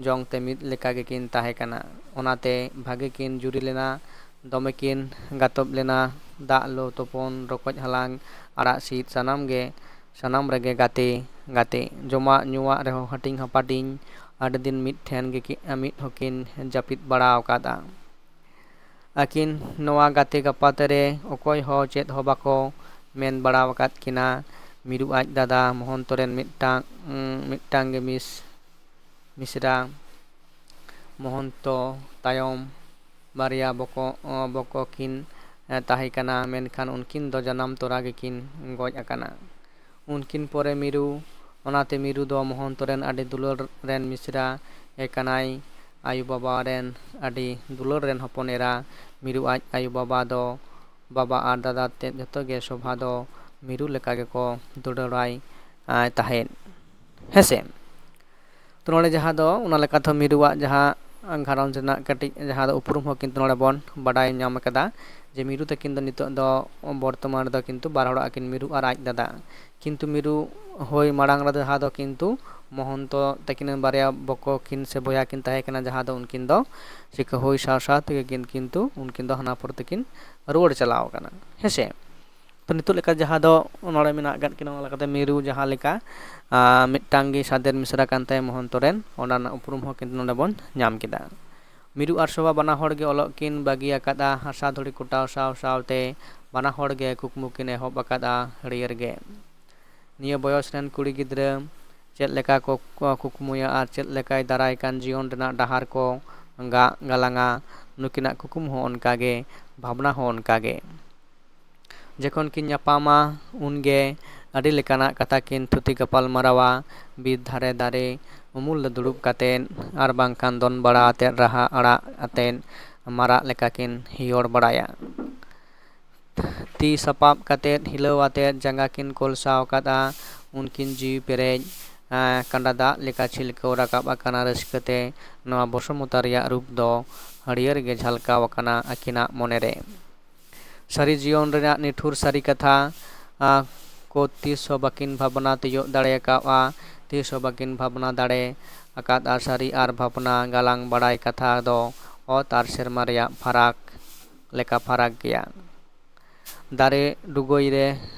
ᱡᱚᱝ ᱛᱮ ᱢᱤᱫ ᱞᱮᱠᱟ ᱜᱮᱠᱤᱱ ᱛᱟᱦᱮᱸ ᱠᱟᱱᱟ᱾ ᱚᱱᱟᱛᱮ ᱵᱷᱟᱜᱮ ᱠᱤᱱ ᱡᱩᱨᱤ ᱞᱮᱱᱟ, ᱫᱚᱢᱮ ᱠᱤᱱ ᱜᱟᱛᱚᱵ ᱞᱮᱱᱟ᱾ ᱫᱟᱜ ᱞᱩ, ᱛᱩᱯᱩᱱ, ᱨᱚᱠᱚᱡ ᱦᱟᱞᱟᱝ, ᱟᱲᱟᱜ ᱥᱤᱫ ᱥᱟᱱᱟᱢ ᱜᱮ ᱥᱟᱱᱟᱢ ᱨᱮᱜᱮ ᱜᱟᱛᱮ ᱜᱟᱛᱮ᱾ ᱡᱚᱢᱟᱜ ᱧᱩᱣᱟᱜ ᱨᱮᱦᱚᱸ ᱦᱟᱹᱴᱤᱧ ᱦᱟᱯᱟᱴᱤᱧ᱾ ᱟᱹᱰᱤ ᱫᱤᱱ ᱢᱤᱫ ᱴᱷᱮᱱ ᱜᱮ ᱠᱤ-, ᱢᱤᱫ ᱦᱚᱸᱠᱤᱱ ᱡᱟᱹᱯᱤᱫ ᱵᱟᱲᱟ ᱟᱠᱟᱫᱼᱟ᱾ ᱟᱹᱠᱤᱱ ᱱᱚᱣᱟ ᱜᱟᱛᱮ ᱜᱟᱯᱟᱛᱮ ᱨᱮ ᱚᱠᱚᱭ ᱦᱚᱸ ᱪᱮᱫ ᱦᱚᱸ ᱵᱟᱠᱚ ᱢᱮᱱ ᱵᱟᱲᱟ ᱟᱠᱟᱫ ᱠᱤᱱᱟ᱾ ᱢᱤᱨᱩ ᱟᱡ ᱫᱟᱫᱟ ᱢᱚᱦᱚᱱᱛᱚ ᱨᱮᱱ ᱢᱤᱫᱴᱟᱝ, ᱩᱸ, ᱢᱤᱫᱴᱟᱝ ᱜᱮ ᱢᱤᱥ-, ᱢᱤᱥᱨᱟ᱾ ᱢᱚᱦᱚᱱᱛᱚ ᱛᱟᱭᱚᱢ ᱵᱟᱨᱭᱟ ᱵᱚᱠᱚ-, ᱵᱚᱠᱚ ᱠᱤᱱ, ᱮ, ᱛᱟᱦᱮᱸ ᱠᱟᱱᱟ, ᱢᱮᱱᱠᱷᱟᱱ ᱩᱱᱠᱤᱱ ᱫᱚ ᱡᱟᱱᱟᱢ ᱛᱚᱨᱟ ᱜᱮᱠᱤᱱ ᱜᱚᱡ ᱟᱠᱟᱱᱟ᱾ ᱩᱱᱠᱤᱱ ᱯᱚᱨᱮ ᱢᱤᱨᱩ, ᱚᱱᱟᱛᱮ ᱢᱤᱨᱩ ᱫᱚ ᱢᱚᱦᱚᱱᱛᱚ ᱨᱮᱱ ᱟᱹᱰᱤ ᱫᱩᱞᱟᱹᱲ ᱨᱮᱱ ᱢᱤᱥᱨᱟ ᱮ ᱠᱟᱱᱟᱭ᱾ ᱟᱭᱳ ᱵᱟᱵᱟ ᱨᱮᱱ ᱟᱹᱰᱤ ᱫᱩᱞᱟᱹᱲ ᱨᱮᱱ ᱦᱚᱯᱚᱱ ᱮᱨᱟ᱾ ᱢᱤᱨᱩ ᱟᱡ ᱟᱭᱳ ᱵᱟᱵᱟ ᱫᱚ, ᱵᱟᱵᱟ ᱟᱨ ᱫᱟᱫᱟ ᱛᱮᱫ ᱡᱚᱛᱚ ᱜᱮ ᱥᱳᱵᱷᱟ ᱫᱚ ᱢᱤᱨᱩ ᱞᱮᱠᱟ ᱜᱮᱠᱚ ᱫᱩᱞᱟᱹᱲᱟᱭ, ᱟᱭ ᱛᱟᱦᱮᱸᱫ᱾ ᱦᱮᱸᱥᱮ? ᱛᱚ ᱱᱚᱰᱮ ᱡᱟᱦᱟᱸ ᱫᱚ ᱚᱱᱟ ᱞᱮᱠᱟᱛᱮ ᱢᱤᱨᱩᱣᱟᱜ ᱡᱟᱦᱟᱸ ᱜᱷᱟᱨᱚᱸᱡᱽ ᱨᱮᱱᱟᱜ ᱠᱟᱹᱴᱤᱡ ᱡᱟᱦᱟᱸ ᱫᱚ ᱩᱯᱨᱩᱢ ᱦᱚᱸ ᱠᱤᱱᱛᱩ ᱱᱚᱰᱮ ᱵᱚᱱ ᱵᱟᱰᱟᱭ ᱧᱟᱢ ᱟᱠᱟᱫᱟ ᱡᱮ ᱢᱤᱨᱩ ᱛᱟᱹᱠᱤᱱ ᱫᱚ ᱱᱤᱛᱚᱜ ᱫᱚ ᱵᱚᱨᱛᱚᱢᱟᱱ ᱨᱮᱫᱚ ᱠᱤᱱᱛᱩ ᱵᱟᱨ ᱦᱚᱲᱟᱜ ᱠᱤᱱ ᱢᱤᱨᱩ ᱟᱨ ᱟᱡ ᱫᱟᱫᱟ᱾ ᱠᱤᱱᱛᱩ ᱢᱤᱨᱩ ᱦᱩᱭ ᱢᱟᱲᱟᱝ ᱨᱮ ᱡᱟᱦᱟᱸ ᱫᱚ ᱠᱤᱱᱛᱩ ᱢᱚᱦᱚᱱᱛᱚ ᱛᱟᱹᱠᱤᱱ ᱵᱟᱨᱭᱟ ᱵᱚᱠᱚ ᱠᱤᱱ ᱥᱮ ᱵᱚᱭᱦᱟ ᱠᱤᱱ ᱛᱟᱦᱮᱸ ᱠᱟᱱᱟ, ᱡᱟᱦᱟᱸ ᱫᱚ ᱩᱱᱠᱤᱱ ᱫᱚ ᱪᱤᱠᱟᱹ ᱦᱩᱭ ᱥᱟᱶ ᱥᱟᱶ ᱛᱮᱜᱮ ᱠᱤᱱ ᱠᱤᱱᱛᱩ ᱩᱱᱠᱤᱱ ᱫᱚ ᱦᱟᱱᱟ ᱯᱚᱨ ᱛᱮᱠᱤᱱ ᱨᱩᱣᱟᱹᱲ ᱪᱟᱞᱟᱣ ᱟᱠᱟᱱᱟ᱾ ᱦᱮᱸᱥᱮ? ᱛᱚ ᱱᱤᱛᱚᱜ ᱞᱮᱠᱟ ᱡᱟᱦᱟᱸ ᱫᱚ ᱱᱚᱰᱮ ᱢᱮᱱᱟᱜ ᱟᱠᱟᱫ ᱠᱤᱱᱟ, ᱚᱱᱟ ᱞᱮᱠᱟᱛᱮ ᱢᱤᱨᱩ ᱡᱟᱦᱟᱸ ᱞᱮᱠᱟ, ᱟᱸ, ᱢᱤᱫᱴᱟᱝ ᱜᱮ ᱥᱟᱫᱮᱨ ᱢᱤᱥᱨᱟ ᱠᱟᱱ ᱛᱟᱭᱟ ᱢᱚᱦᱚᱱᱛᱚ ᱨᱮᱱ, ᱚᱱᱟ ᱨᱮᱱᱟᱜ ᱩᱯᱨᱩᱢ ᱦᱚᱸ ᱠᱤᱱᱛᱩ ᱱᱚᱰᱮ ᱵᱚᱱ ᱧᱟᱢ ᱠᱮᱫᱟ᱾ ᱢᱤᱨᱩ ᱟᱨ ᱥᱚᱵᱷᱟ ᱵᱟᱱᱟ ᱦᱚᱲ ᱜᱮ ᱚᱞᱚᱜ ᱠᱤᱱ ᱵᱟᱹᱜᱤ ᱟᱠᱟᱫᱼᱟ᱾ ᱦᱟᱥᱟ ᱫᱷᱩᱲᱤ ᱠᱚᱴᱟᱣ ᱥᱟᱶ ᱥᱟᱶᱛᱮ ᱵᱟᱱᱟ ᱦᱚᱲ ᱜᱮ ᱠᱩᱠᱢᱩ ᱠᱤᱱ ᱮᱦᱚᱵ ᱟᱠᱟᱫᱼᱟ ᱦᱟᱹᱨᱭᱟᱹᱲ ᱜᱮ᱾ ᱱᱤᱭᱟᱹ ᱵᱚᱭᱚᱥ ᱨᱮᱱ ᱠᱩᱲᱤ ᱜᱤᱫᱽᱨᱟᱹ ᱪᱮᱫ ᱞᱮᱠᱟ ᱠᱚ ᱠᱩᱠᱢᱩᱭᱟ ᱟᱨ ᱪᱮᱫ ᱞᱮᱠᱟᱭ ᱫᱟᱨᱟᱭ ᱠᱟᱱ ᱡᱤᱭᱚᱱ ᱨᱮᱱᱟᱜ ᱰᱟᱦᱟᱨ ᱠᱚ ᱜᱟᱜ ᱜᱟᱞᱟᱝᱟ, ᱱᱩᱠᱤᱱᱟᱜ ᱠᱩᱠᱢᱩ ᱦᱚᱸ ᱚᱱᱠᱟ ᱜᱮ, ᱵᱷᱟᱵᱽᱱᱟ ᱦᱚᱸ ᱚᱱᱠᱟ ᱜᱮ᱾ ᱡᱚᱠᱷᱚᱱ ᱠᱤᱱ ᱧᱟᱯᱟᱢᱟ, ᱩᱱᱜᱮ ᱟᱹᱰᱤ ᱞᱮᱠᱟᱱᱟᱜ ᱠᱟᱛᱷᱟ ᱠᱤᱱ ᱛᱷᱩᱛᱤ ᱜᱟᱯᱟᱞ ᱢᱟᱨᱟᱣᱟ᱾ ᱵᱤᱨ ᱫᱷᱟᱨᱮ ᱫᱟᱨᱮ ᱩᱢᱩᱞ ᱨᱮ ᱫᱩᱲᱩᱵ ᱠᱟᱛᱮᱫ ᱟᱨ ᱵᱟᱝᱠᱷᱟᱱ ᱫᱚᱱ ᱵᱟᱲᱟ ᱟᱛᱮᱫ, ᱨᱟᱦᱟ ᱟᱲᱟᱜ ᱟᱛᱮᱫ ᱢᱟᱨᱟᱜ ᱞᱮᱠᱟ ᱠᱤᱱ ᱦᱤᱭᱚᱲ ᱵᱟᱲᱟᱭᱟ᱾ ᱛᱤ ᱥᱟᱯᱟᱵ ᱠᱟᱛᱮᱫ, ᱦᱤᱞᱟᱹᱣ ᱟᱛᱮᱫ ᱡᱟᱸᱜᱟ ᱠᱤᱱ ᱠᱚᱞᱥᱟᱣ ᱟᱠᱟᱫᱼᱟ᱾ ᱩᱱᱠᱤᱱ ᱡᱤᱣᱤ ᱯᱮᱨᱮᱡ, ᱮᱸ, ᱠᱟᱸᱰᱟ ᱫᱟᱜ ᱞᱮᱠᱟ ᱪᱷᱤᱞᱠᱟᱹᱣ ᱨᱟᱠᱟᱵ ᱟᱠᱟᱱᱟ ᱨᱟᱹᱥᱠᱟᱹ ᱛᱮ᱾ ᱱᱚᱣᱟ ᱵᱚᱥᱩᱢᱚᱛᱟ ᱨᱮᱭᱟᱜ ᱨᱩᱯ ᱫᱚ ᱦᱟᱹᱨᱭᱟᱹᱲ ᱜᱮ ᱡᱷᱟᱞᱠᱟᱣ ᱟᱠᱟᱱᱟ ᱟᱹᱠᱤᱱᱟᱜ ᱢᱚᱱᱮ ᱨᱮ᱾ ᱥᱟᱹᱨᱤ ᱡᱤᱭᱚᱱ ᱨᱮᱱᱟᱜ ᱱᱤᱴᱷᱩᱨ ᱥᱟᱹᱨᱤ ᱠᱟᱛᱷᱟ, ᱟ, ᱠᱚ ᱛᱤᱥ ᱦᱚᱸ ᱵᱟᱹᱠᱤᱱ ᱵᱷᱟᱵᱽᱱᱟ ᱛᱤᱭᱳᱜ ᱫᱟᱲᱮ ᱟᱠᱟᱫᱼᱟ, ᱛᱤᱥ ᱦᱚᱸ ᱵᱟᱹᱠᱤᱱ ᱵᱷᱟᱵᱽᱱᱟ ᱫᱟᱲᱮ ᱟᱠᱟᱫᱼᱟ᱾ ᱥᱟᱹᱨᱤ ᱟᱨ ᱵᱷᱟᱵᱽᱱᱟ ᱜᱟᱞᱟᱝ ᱵᱟᱲᱟᱭ ᱠᱟᱛᱷᱟ ᱫᱚ ᱚᱛ ᱟᱨ ᱥᱮᱨᱢᱟ ᱨᱮᱭᱟᱜ ᱯᱷᱟᱨᱟᱠ ᱞᱮᱠᱟ ᱯᱷᱟᱨᱟᱠ ᱜᱮᱭᱟ᱾ ᱫᱟᱨᱮ ᱰᱩᱜᱚᱭ ᱨᱮ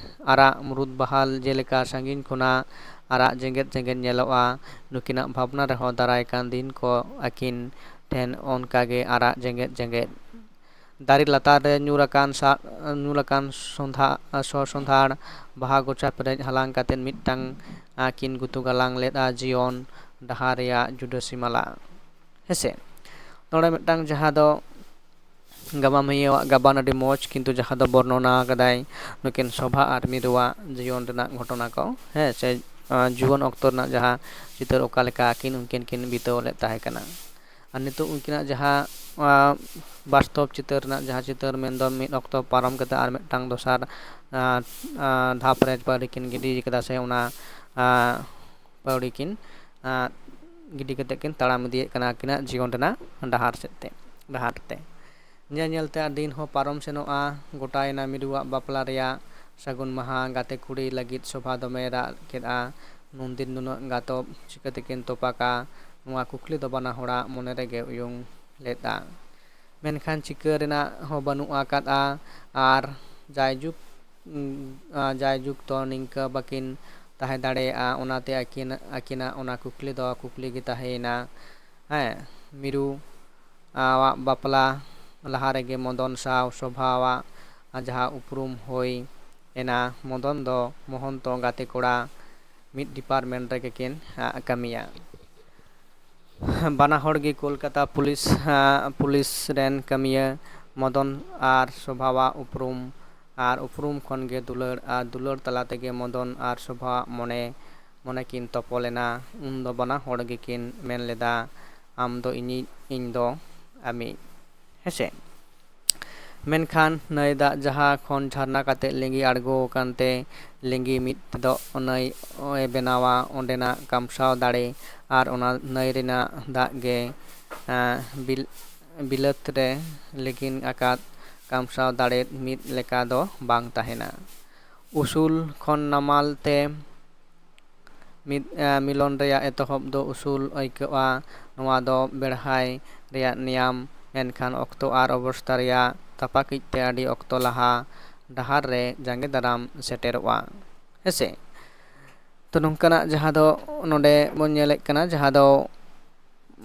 ᱟᱨᱟᱜ ᱢᱩᱨᱩᱫ ᱵᱟᱦᱟ ᱡᱮᱞᱮᱠᱟ ᱥᱟᱺᱜᱤᱧ ᱠᱷᱚᱱᱟᱜ ᱟᱨᱟᱜ ᱡᱮᱜᱮᱫ ᱡᱮᱜᱮᱫ ᱧᱮᱞᱚᱜᱼᱟ, ᱱᱩᱠᱤᱱᱟᱜ ᱵᱷᱟᱵᱽᱱᱟ ᱨᱮᱦᱚᱸ ᱫᱟᱨᱟᱭ ᱠᱟᱱ ᱫᱤᱱ ᱠᱚ ᱟᱹᱠᱤᱱ ᱴᱷᱮᱱ ᱚᱱᱠᱟᱜᱮ ᱟᱨᱟᱜ ᱡᱮᱜᱮᱫ ᱡᱮᱜᱮᱫ᱾ ᱫᱟᱨᱮ ᱞᱟᱛᱟᱨ ᱨᱮ ᱧᱩᱨ ᱟᱠᱟᱱ ᱥᱟ-, ᱧᱩᱨ ᱟᱠᱟᱱ ᱥᱚᱸᱫᱷᱟ-, ᱥᱚ ᱥᱚᱸᱫᱷᱟᱲ ᱵᱟᱦᱟ ᱜᱚᱪᱷᱟ ᱯᱮᱨᱮᱡ ᱦᱟᱞᱟᱝ ᱠᱟᱛᱮ ᱢᱤᱫᱴᱟᱝ, ᱟ, ᱠᱤᱱ ᱜᱩᱛᱩ ᱜᱟᱞᱟᱝ ᱞᱮᱫᱼᱟ ᱡᱤᱭᱚᱱ ᱰᱟᱦᱟᱨ ᱨᱮᱭᱟᱜ ᱡᱩᱰᱟᱹᱥᱤ ᱢᱟᱞᱟ᱾ ᱦᱮᱸᱥᱮ? ᱱᱚᱰᱮ ᱢᱤᱫᱴᱟᱝ ᱡᱟᱦᱟᱸ ᱫᱚ ᱜᱟᱢᱟᱢᱤᱭᱟᱹᱣᱟᱜ ᱜᱟᱵᱟᱱ ᱟᱹᱰᱤ ᱢᱚᱡᱽ, ᱠᱤᱱᱛᱩ ᱡᱟᱦᱟᱸ ᱫᱚ ᱵᱚᱨᱱᱚᱱᱟ ᱟᱠᱟᱫᱟᱭ ᱱᱩᱠᱤᱱ ᱥᱚᱵᱷᱟ ᱟᱨ ᱢᱤᱨᱩᱣᱟᱜ ᱡᱤᱭᱚᱱ ᱨᱮᱱᱟᱜ ᱜᱷᱚᱴᱚᱱᱟ ᱠᱚ, ᱦᱮᱸ, ᱥᱮ, ᱟ, ᱡᱩᱣᱟᱹᱱ ᱚᱠᱛᱚ ᱨᱮᱱᱟᱜ ᱡᱟᱦᱟᱸ ᱪᱤᱛᱟᱹᱨ, ᱚᱠᱟ ᱞᱮᱠᱟ ᱟᱹᱠᱤᱱ ᱩᱱᱠᱤᱱ ᱠᱤᱱ ᱵᱤᱛᱟᱹᱣ ᱞᱮᱫ ᱛᱟᱦᱮᱸ ᱠᱟᱱᱟ᱾ ᱟᱨ ᱱᱤᱛᱚᱜ ᱩᱱᱠᱤᱱᱟᱜ ᱡᱟᱦᱟᱸ, ᱟ, ᱵᱟᱥᱛᱚᱵ ᱪᱤᱛᱟᱹᱨ ᱨᱮᱱᱟᱜ ᱡᱟᱦᱟᱸ ᱪᱤᱛᱟᱹᱨ, ᱢᱮᱱᱫᱚ ᱢᱤᱫ ᱚᱠᱛᱚ ᱯᱟᱨᱚᱢ ᱠᱟᱛᱮ ᱟᱨ ᱢᱤᱫᱴᱟᱝ ᱫᱚᱥᱟᱨ, ᱟ, ᱟ, ᱫᱷᱟᱯ ᱨᱮ ᱯᱟᱹᱣᱲᱤ ᱠᱤᱱ ᱜᱤᱰᱤ ᱠᱟᱫᱟ, ᱥᱮ ᱚᱱᱟ, ᱟ, ᱯᱟᱹᱣᱲᱤ ᱠᱤᱱ, ᱟ, ᱜᱤᱰᱤ ᱠᱟᱛᱮ ᱠᱤᱱ ᱛᱟᱲᱟᱢ ᱤᱫᱤᱭᱮᱫ ᱠᱟᱱᱟ ᱟᱹᱠᱤᱱᱟᱜ ᱡᱤᱭᱚᱱ ᱨᱮᱱᱟᱜ ᱰᱟᱦᱟᱨ ᱥᱮᱫ ᱛᱮ, ᱰᱟᱦᱟᱨ ᱛᱮ᱾ ᱧᱮᱞ ᱧᱮᱞ ᱛᱮ ᱫᱤᱱ ᱦᱚᱸ ᱯᱟᱨᱚᱢ ᱥᱮᱱᱚᱜᱼᱟ᱾ ᱜᱚᱴᱟᱭᱮᱱᱟ ᱢᱤᱨᱩᱣᱟᱜ ᱵᱟᱯᱞᱟ ᱨᱮᱭᱟᱜ ᱥᱟᱹᱜᱩᱱ ᱢᱟᱦᱟ᱾ ᱜᱟᱛᱮ ᱠᱩᱲᱤ ᱞᱟᱹᱜᱤᱫ ᱥᱚᱵᱷᱟ ᱫᱚᱢᱮᱭ ᱨᱟᱜ ᱠᱮᱫᱼᱟ, "ᱱᱩᱱᱫᱤᱱ ᱱᱩᱱᱟᱹᱜ ᱜᱟᱛᱚᱵ ᱪᱤᱠᱟᱹ ᱛᱮᱠᱤᱱ ᱛᱚᱯᱟᱜᱟ?" ᱱᱚᱣᱟ ᱠᱩᱠᱞᱤ ᱫᱚ ᱵᱟᱱᱟ ᱦᱚᱲᱟᱜ ᱢᱚᱱᱮ ᱨᱮᱜᱮ ᱩᱭᱩᱝ ᱞᱮᱫᱼᱟ᱾ ᱢᱮᱱᱠᱷᱟᱱ ᱪᱤᱠᱟᱹ ᱨᱮᱱᱟᱜ ᱦᱚᱸ ᱵᱟᱹᱱᱩᱜ ᱟᱠᱟᱫᱼᱟ᱾ ᱟᱨ ᱡᱟᱭᱡᱩᱜᱽ, ᱩᱸ, ᱟ, ᱡᱟᱭᱡᱩᱜᱽ ᱛᱚ ᱱᱤᱝᱠᱟᱹ ᱵᱟᱹᱠᱤᱱ ᱛᱟᱦᱮᱸ ᱫᱟᱲᱮᱭᱟᱜᱼᱟ᱾ ᱚᱱᱟᱛᱮ ᱟᱹᱠᱤᱱ, ᱟᱹᱠᱤᱱᱟᱜ ᱚᱱᱟ ᱠᱩᱠᱞᱤ ᱫᱚ ᱠᱩᱠᱞᱤ ᱜᱮ ᱛᱟᱦᱮᱸᱭᱮᱱᱟ᱾ ᱦᱮᱸ, ᱢᱤᱨᱩ ᱟᱣᱟᱜ ᱵᱟᱯᱞᱟ ᱞᱟᱦᱟ ᱨᱮᱜᱮ ᱢᱚᱫᱚᱱ ᱥᱟᱶ ᱥᱚᱵᱷᱟᱣᱟᱜ ᱡᱟᱦᱟᱸ ᱩᱯᱨᱩᱢ ᱦᱩᱭ ᱮᱱᱟ, ᱢᱚᱫᱚᱱ ᱫᱚ ᱢᱚᱦᱚᱱᱛᱚ ᱜᱟᱛᱮ ᱠᱚᱲᱟ ᱢᱤᱫ department ᱨᱮᱜᱮ ᱠᱤᱱ, ᱟ, ᱠᱟᱹᱢᱤᱭᱟ᱾ ᱵᱟᱱᱟ ᱦᱚᱲ ᱜᱮ ᱠᱳᱞᱠᱟᱛᱟ ᱯᱩᱞᱤᱥ, ᱟ, ᱯᱩᱞᱤᱥ ᱨᱮᱱ ᱠᱟᱹᱢᱤᱭᱟᱹ᱾ ᱢᱚᱫᱚᱱ ᱟᱨ ᱥᱚᱵᱷᱟᱣᱟᱜ ᱩᱯᱨᱩᱢ, ᱟᱨ ᱩᱯᱨᱩᱢ ᱠᱷᱚᱱ ᱜᱮ ᱫᱩᱞᱟᱹᱲ, ᱟᱨ ᱫᱩᱞᱟᱹᱲ ᱛᱟᱞᱟ ᱛᱮᱜᱮ ᱢᱚᱫᱚᱱ ᱟᱨ ᱥᱚᱵᱷᱟᱣᱟᱜ ᱢᱚᱱᱮ, ᱢᱚᱱᱮ ᱠᱤᱱ ᱛᱚᱯᱚᱞ ᱮᱱᱟ᱾ ᱩᱱ ᱫᱚ ᱵᱟᱱᱟ ᱦᱚᱲ ᱜᱮᱠᱤᱱ ᱢᱮᱱ ᱞᱮᱫᱟ, "ᱟᱢ ᱫᱚ ᱤᱧᱤᱡ, ᱤᱧ ᱫᱚ ᱟᱢᱤᱡ", ᱦᱮᱸᱥᱮ? ᱢᱮᱱᱠᱷᱟᱱ ᱱᱟᱹᱭ ᱫᱟᱜ ᱡᱟᱦᱟᱸ ᱠᱷᱚᱱ ᱡᱷᱟᱨᱱᱟ ᱠᱟᱛᱮ ᱞᱤᱸᱜᱤ ᱟᱬᱜᱚ ᱟᱠᱟᱱ ᱛᱮ, ᱞᱤᱸᱜᱤ ᱢᱤᱫ ᱛᱮᱫᱚ ᱱᱟᱹᱭ ᱮ ᱵᱮᱱᱟᱣᱟ, ᱚᱸᱰᱮᱱᱟᱜ ᱠᱟᱢᱥᱟᱣ ᱫᱟᱲᱮ ᱟᱨ ᱚᱱᱟ ᱱᱟᱹᱭ ᱨᱮᱱᱟᱜ ᱫᱟᱜ ᱜᱮ, ᱮᱸ, ᱵᱤᱞ-, ᱵᱤᱞᱟᱹᱛ ᱨᱮ ᱞᱤᱸᱜᱤᱱ ᱟᱠᱟᱫ ᱠᱟᱢᱥᱟᱣ ᱫᱟᱲᱮ ᱢᱤᱫ ᱞᱮᱠᱟ ᱫᱚ ᱵᱟᱝ ᱛᱟᱦᱮᱱᱟ᱾ ᱩᱥᱩᱞ ᱠᱷᱚᱱ ᱱᱟᱢᱟᱞ ᱛᱮ ᱢᱤᱫ, ᱮ, ᱢᱤᱞᱚᱱ ᱨᱮᱭᱟᱜ ᱮᱛᱚᱦᱚᱵ ᱫᱚ ᱩᱥᱩᱞ ᱟᱹᱭᱠᱟᱹᱜᱼᱟ᱾ ᱱᱚᱣᱟ ᱫᱚ ᱵᱮᱲᱦᱟᱭ ᱨᱮᱭᱟᱜ ᱱᱮᱭᱟᱢ, ᱢᱮᱱᱠᱷᱟᱱ ᱚᱠᱛᱚ ᱟᱨ ᱚᱵᱚᱥᱛᱟ ᱨᱮᱭᱟᱜ ᱛᱟᱯᱟᱠᱤᱡ ᱛᱮ ᱟᱹᱰᱤ ᱚᱠᱛᱚ ᱞᱟᱦᱟ ᱰᱟᱦᱟᱨ ᱨᱮ ᱡᱟᱸᱜᱮ ᱫᱟᱨᱟᱢ ᱥᱮᱴᱮᱨᱚᱜᱼᱟ᱾ ᱦᱮᱸᱥᱮ? ᱛᱚ ᱱᱚᱝᱠᱟᱱᱟᱜ ᱡᱟᱦᱟᱸ ᱫᱚ ᱱᱚᱰᱮ ᱵᱚᱱ ᱧᱮᱞᱮᱫ ᱠᱟᱱᱟ, ᱡᱟᱦᱟᱸ ᱫᱚ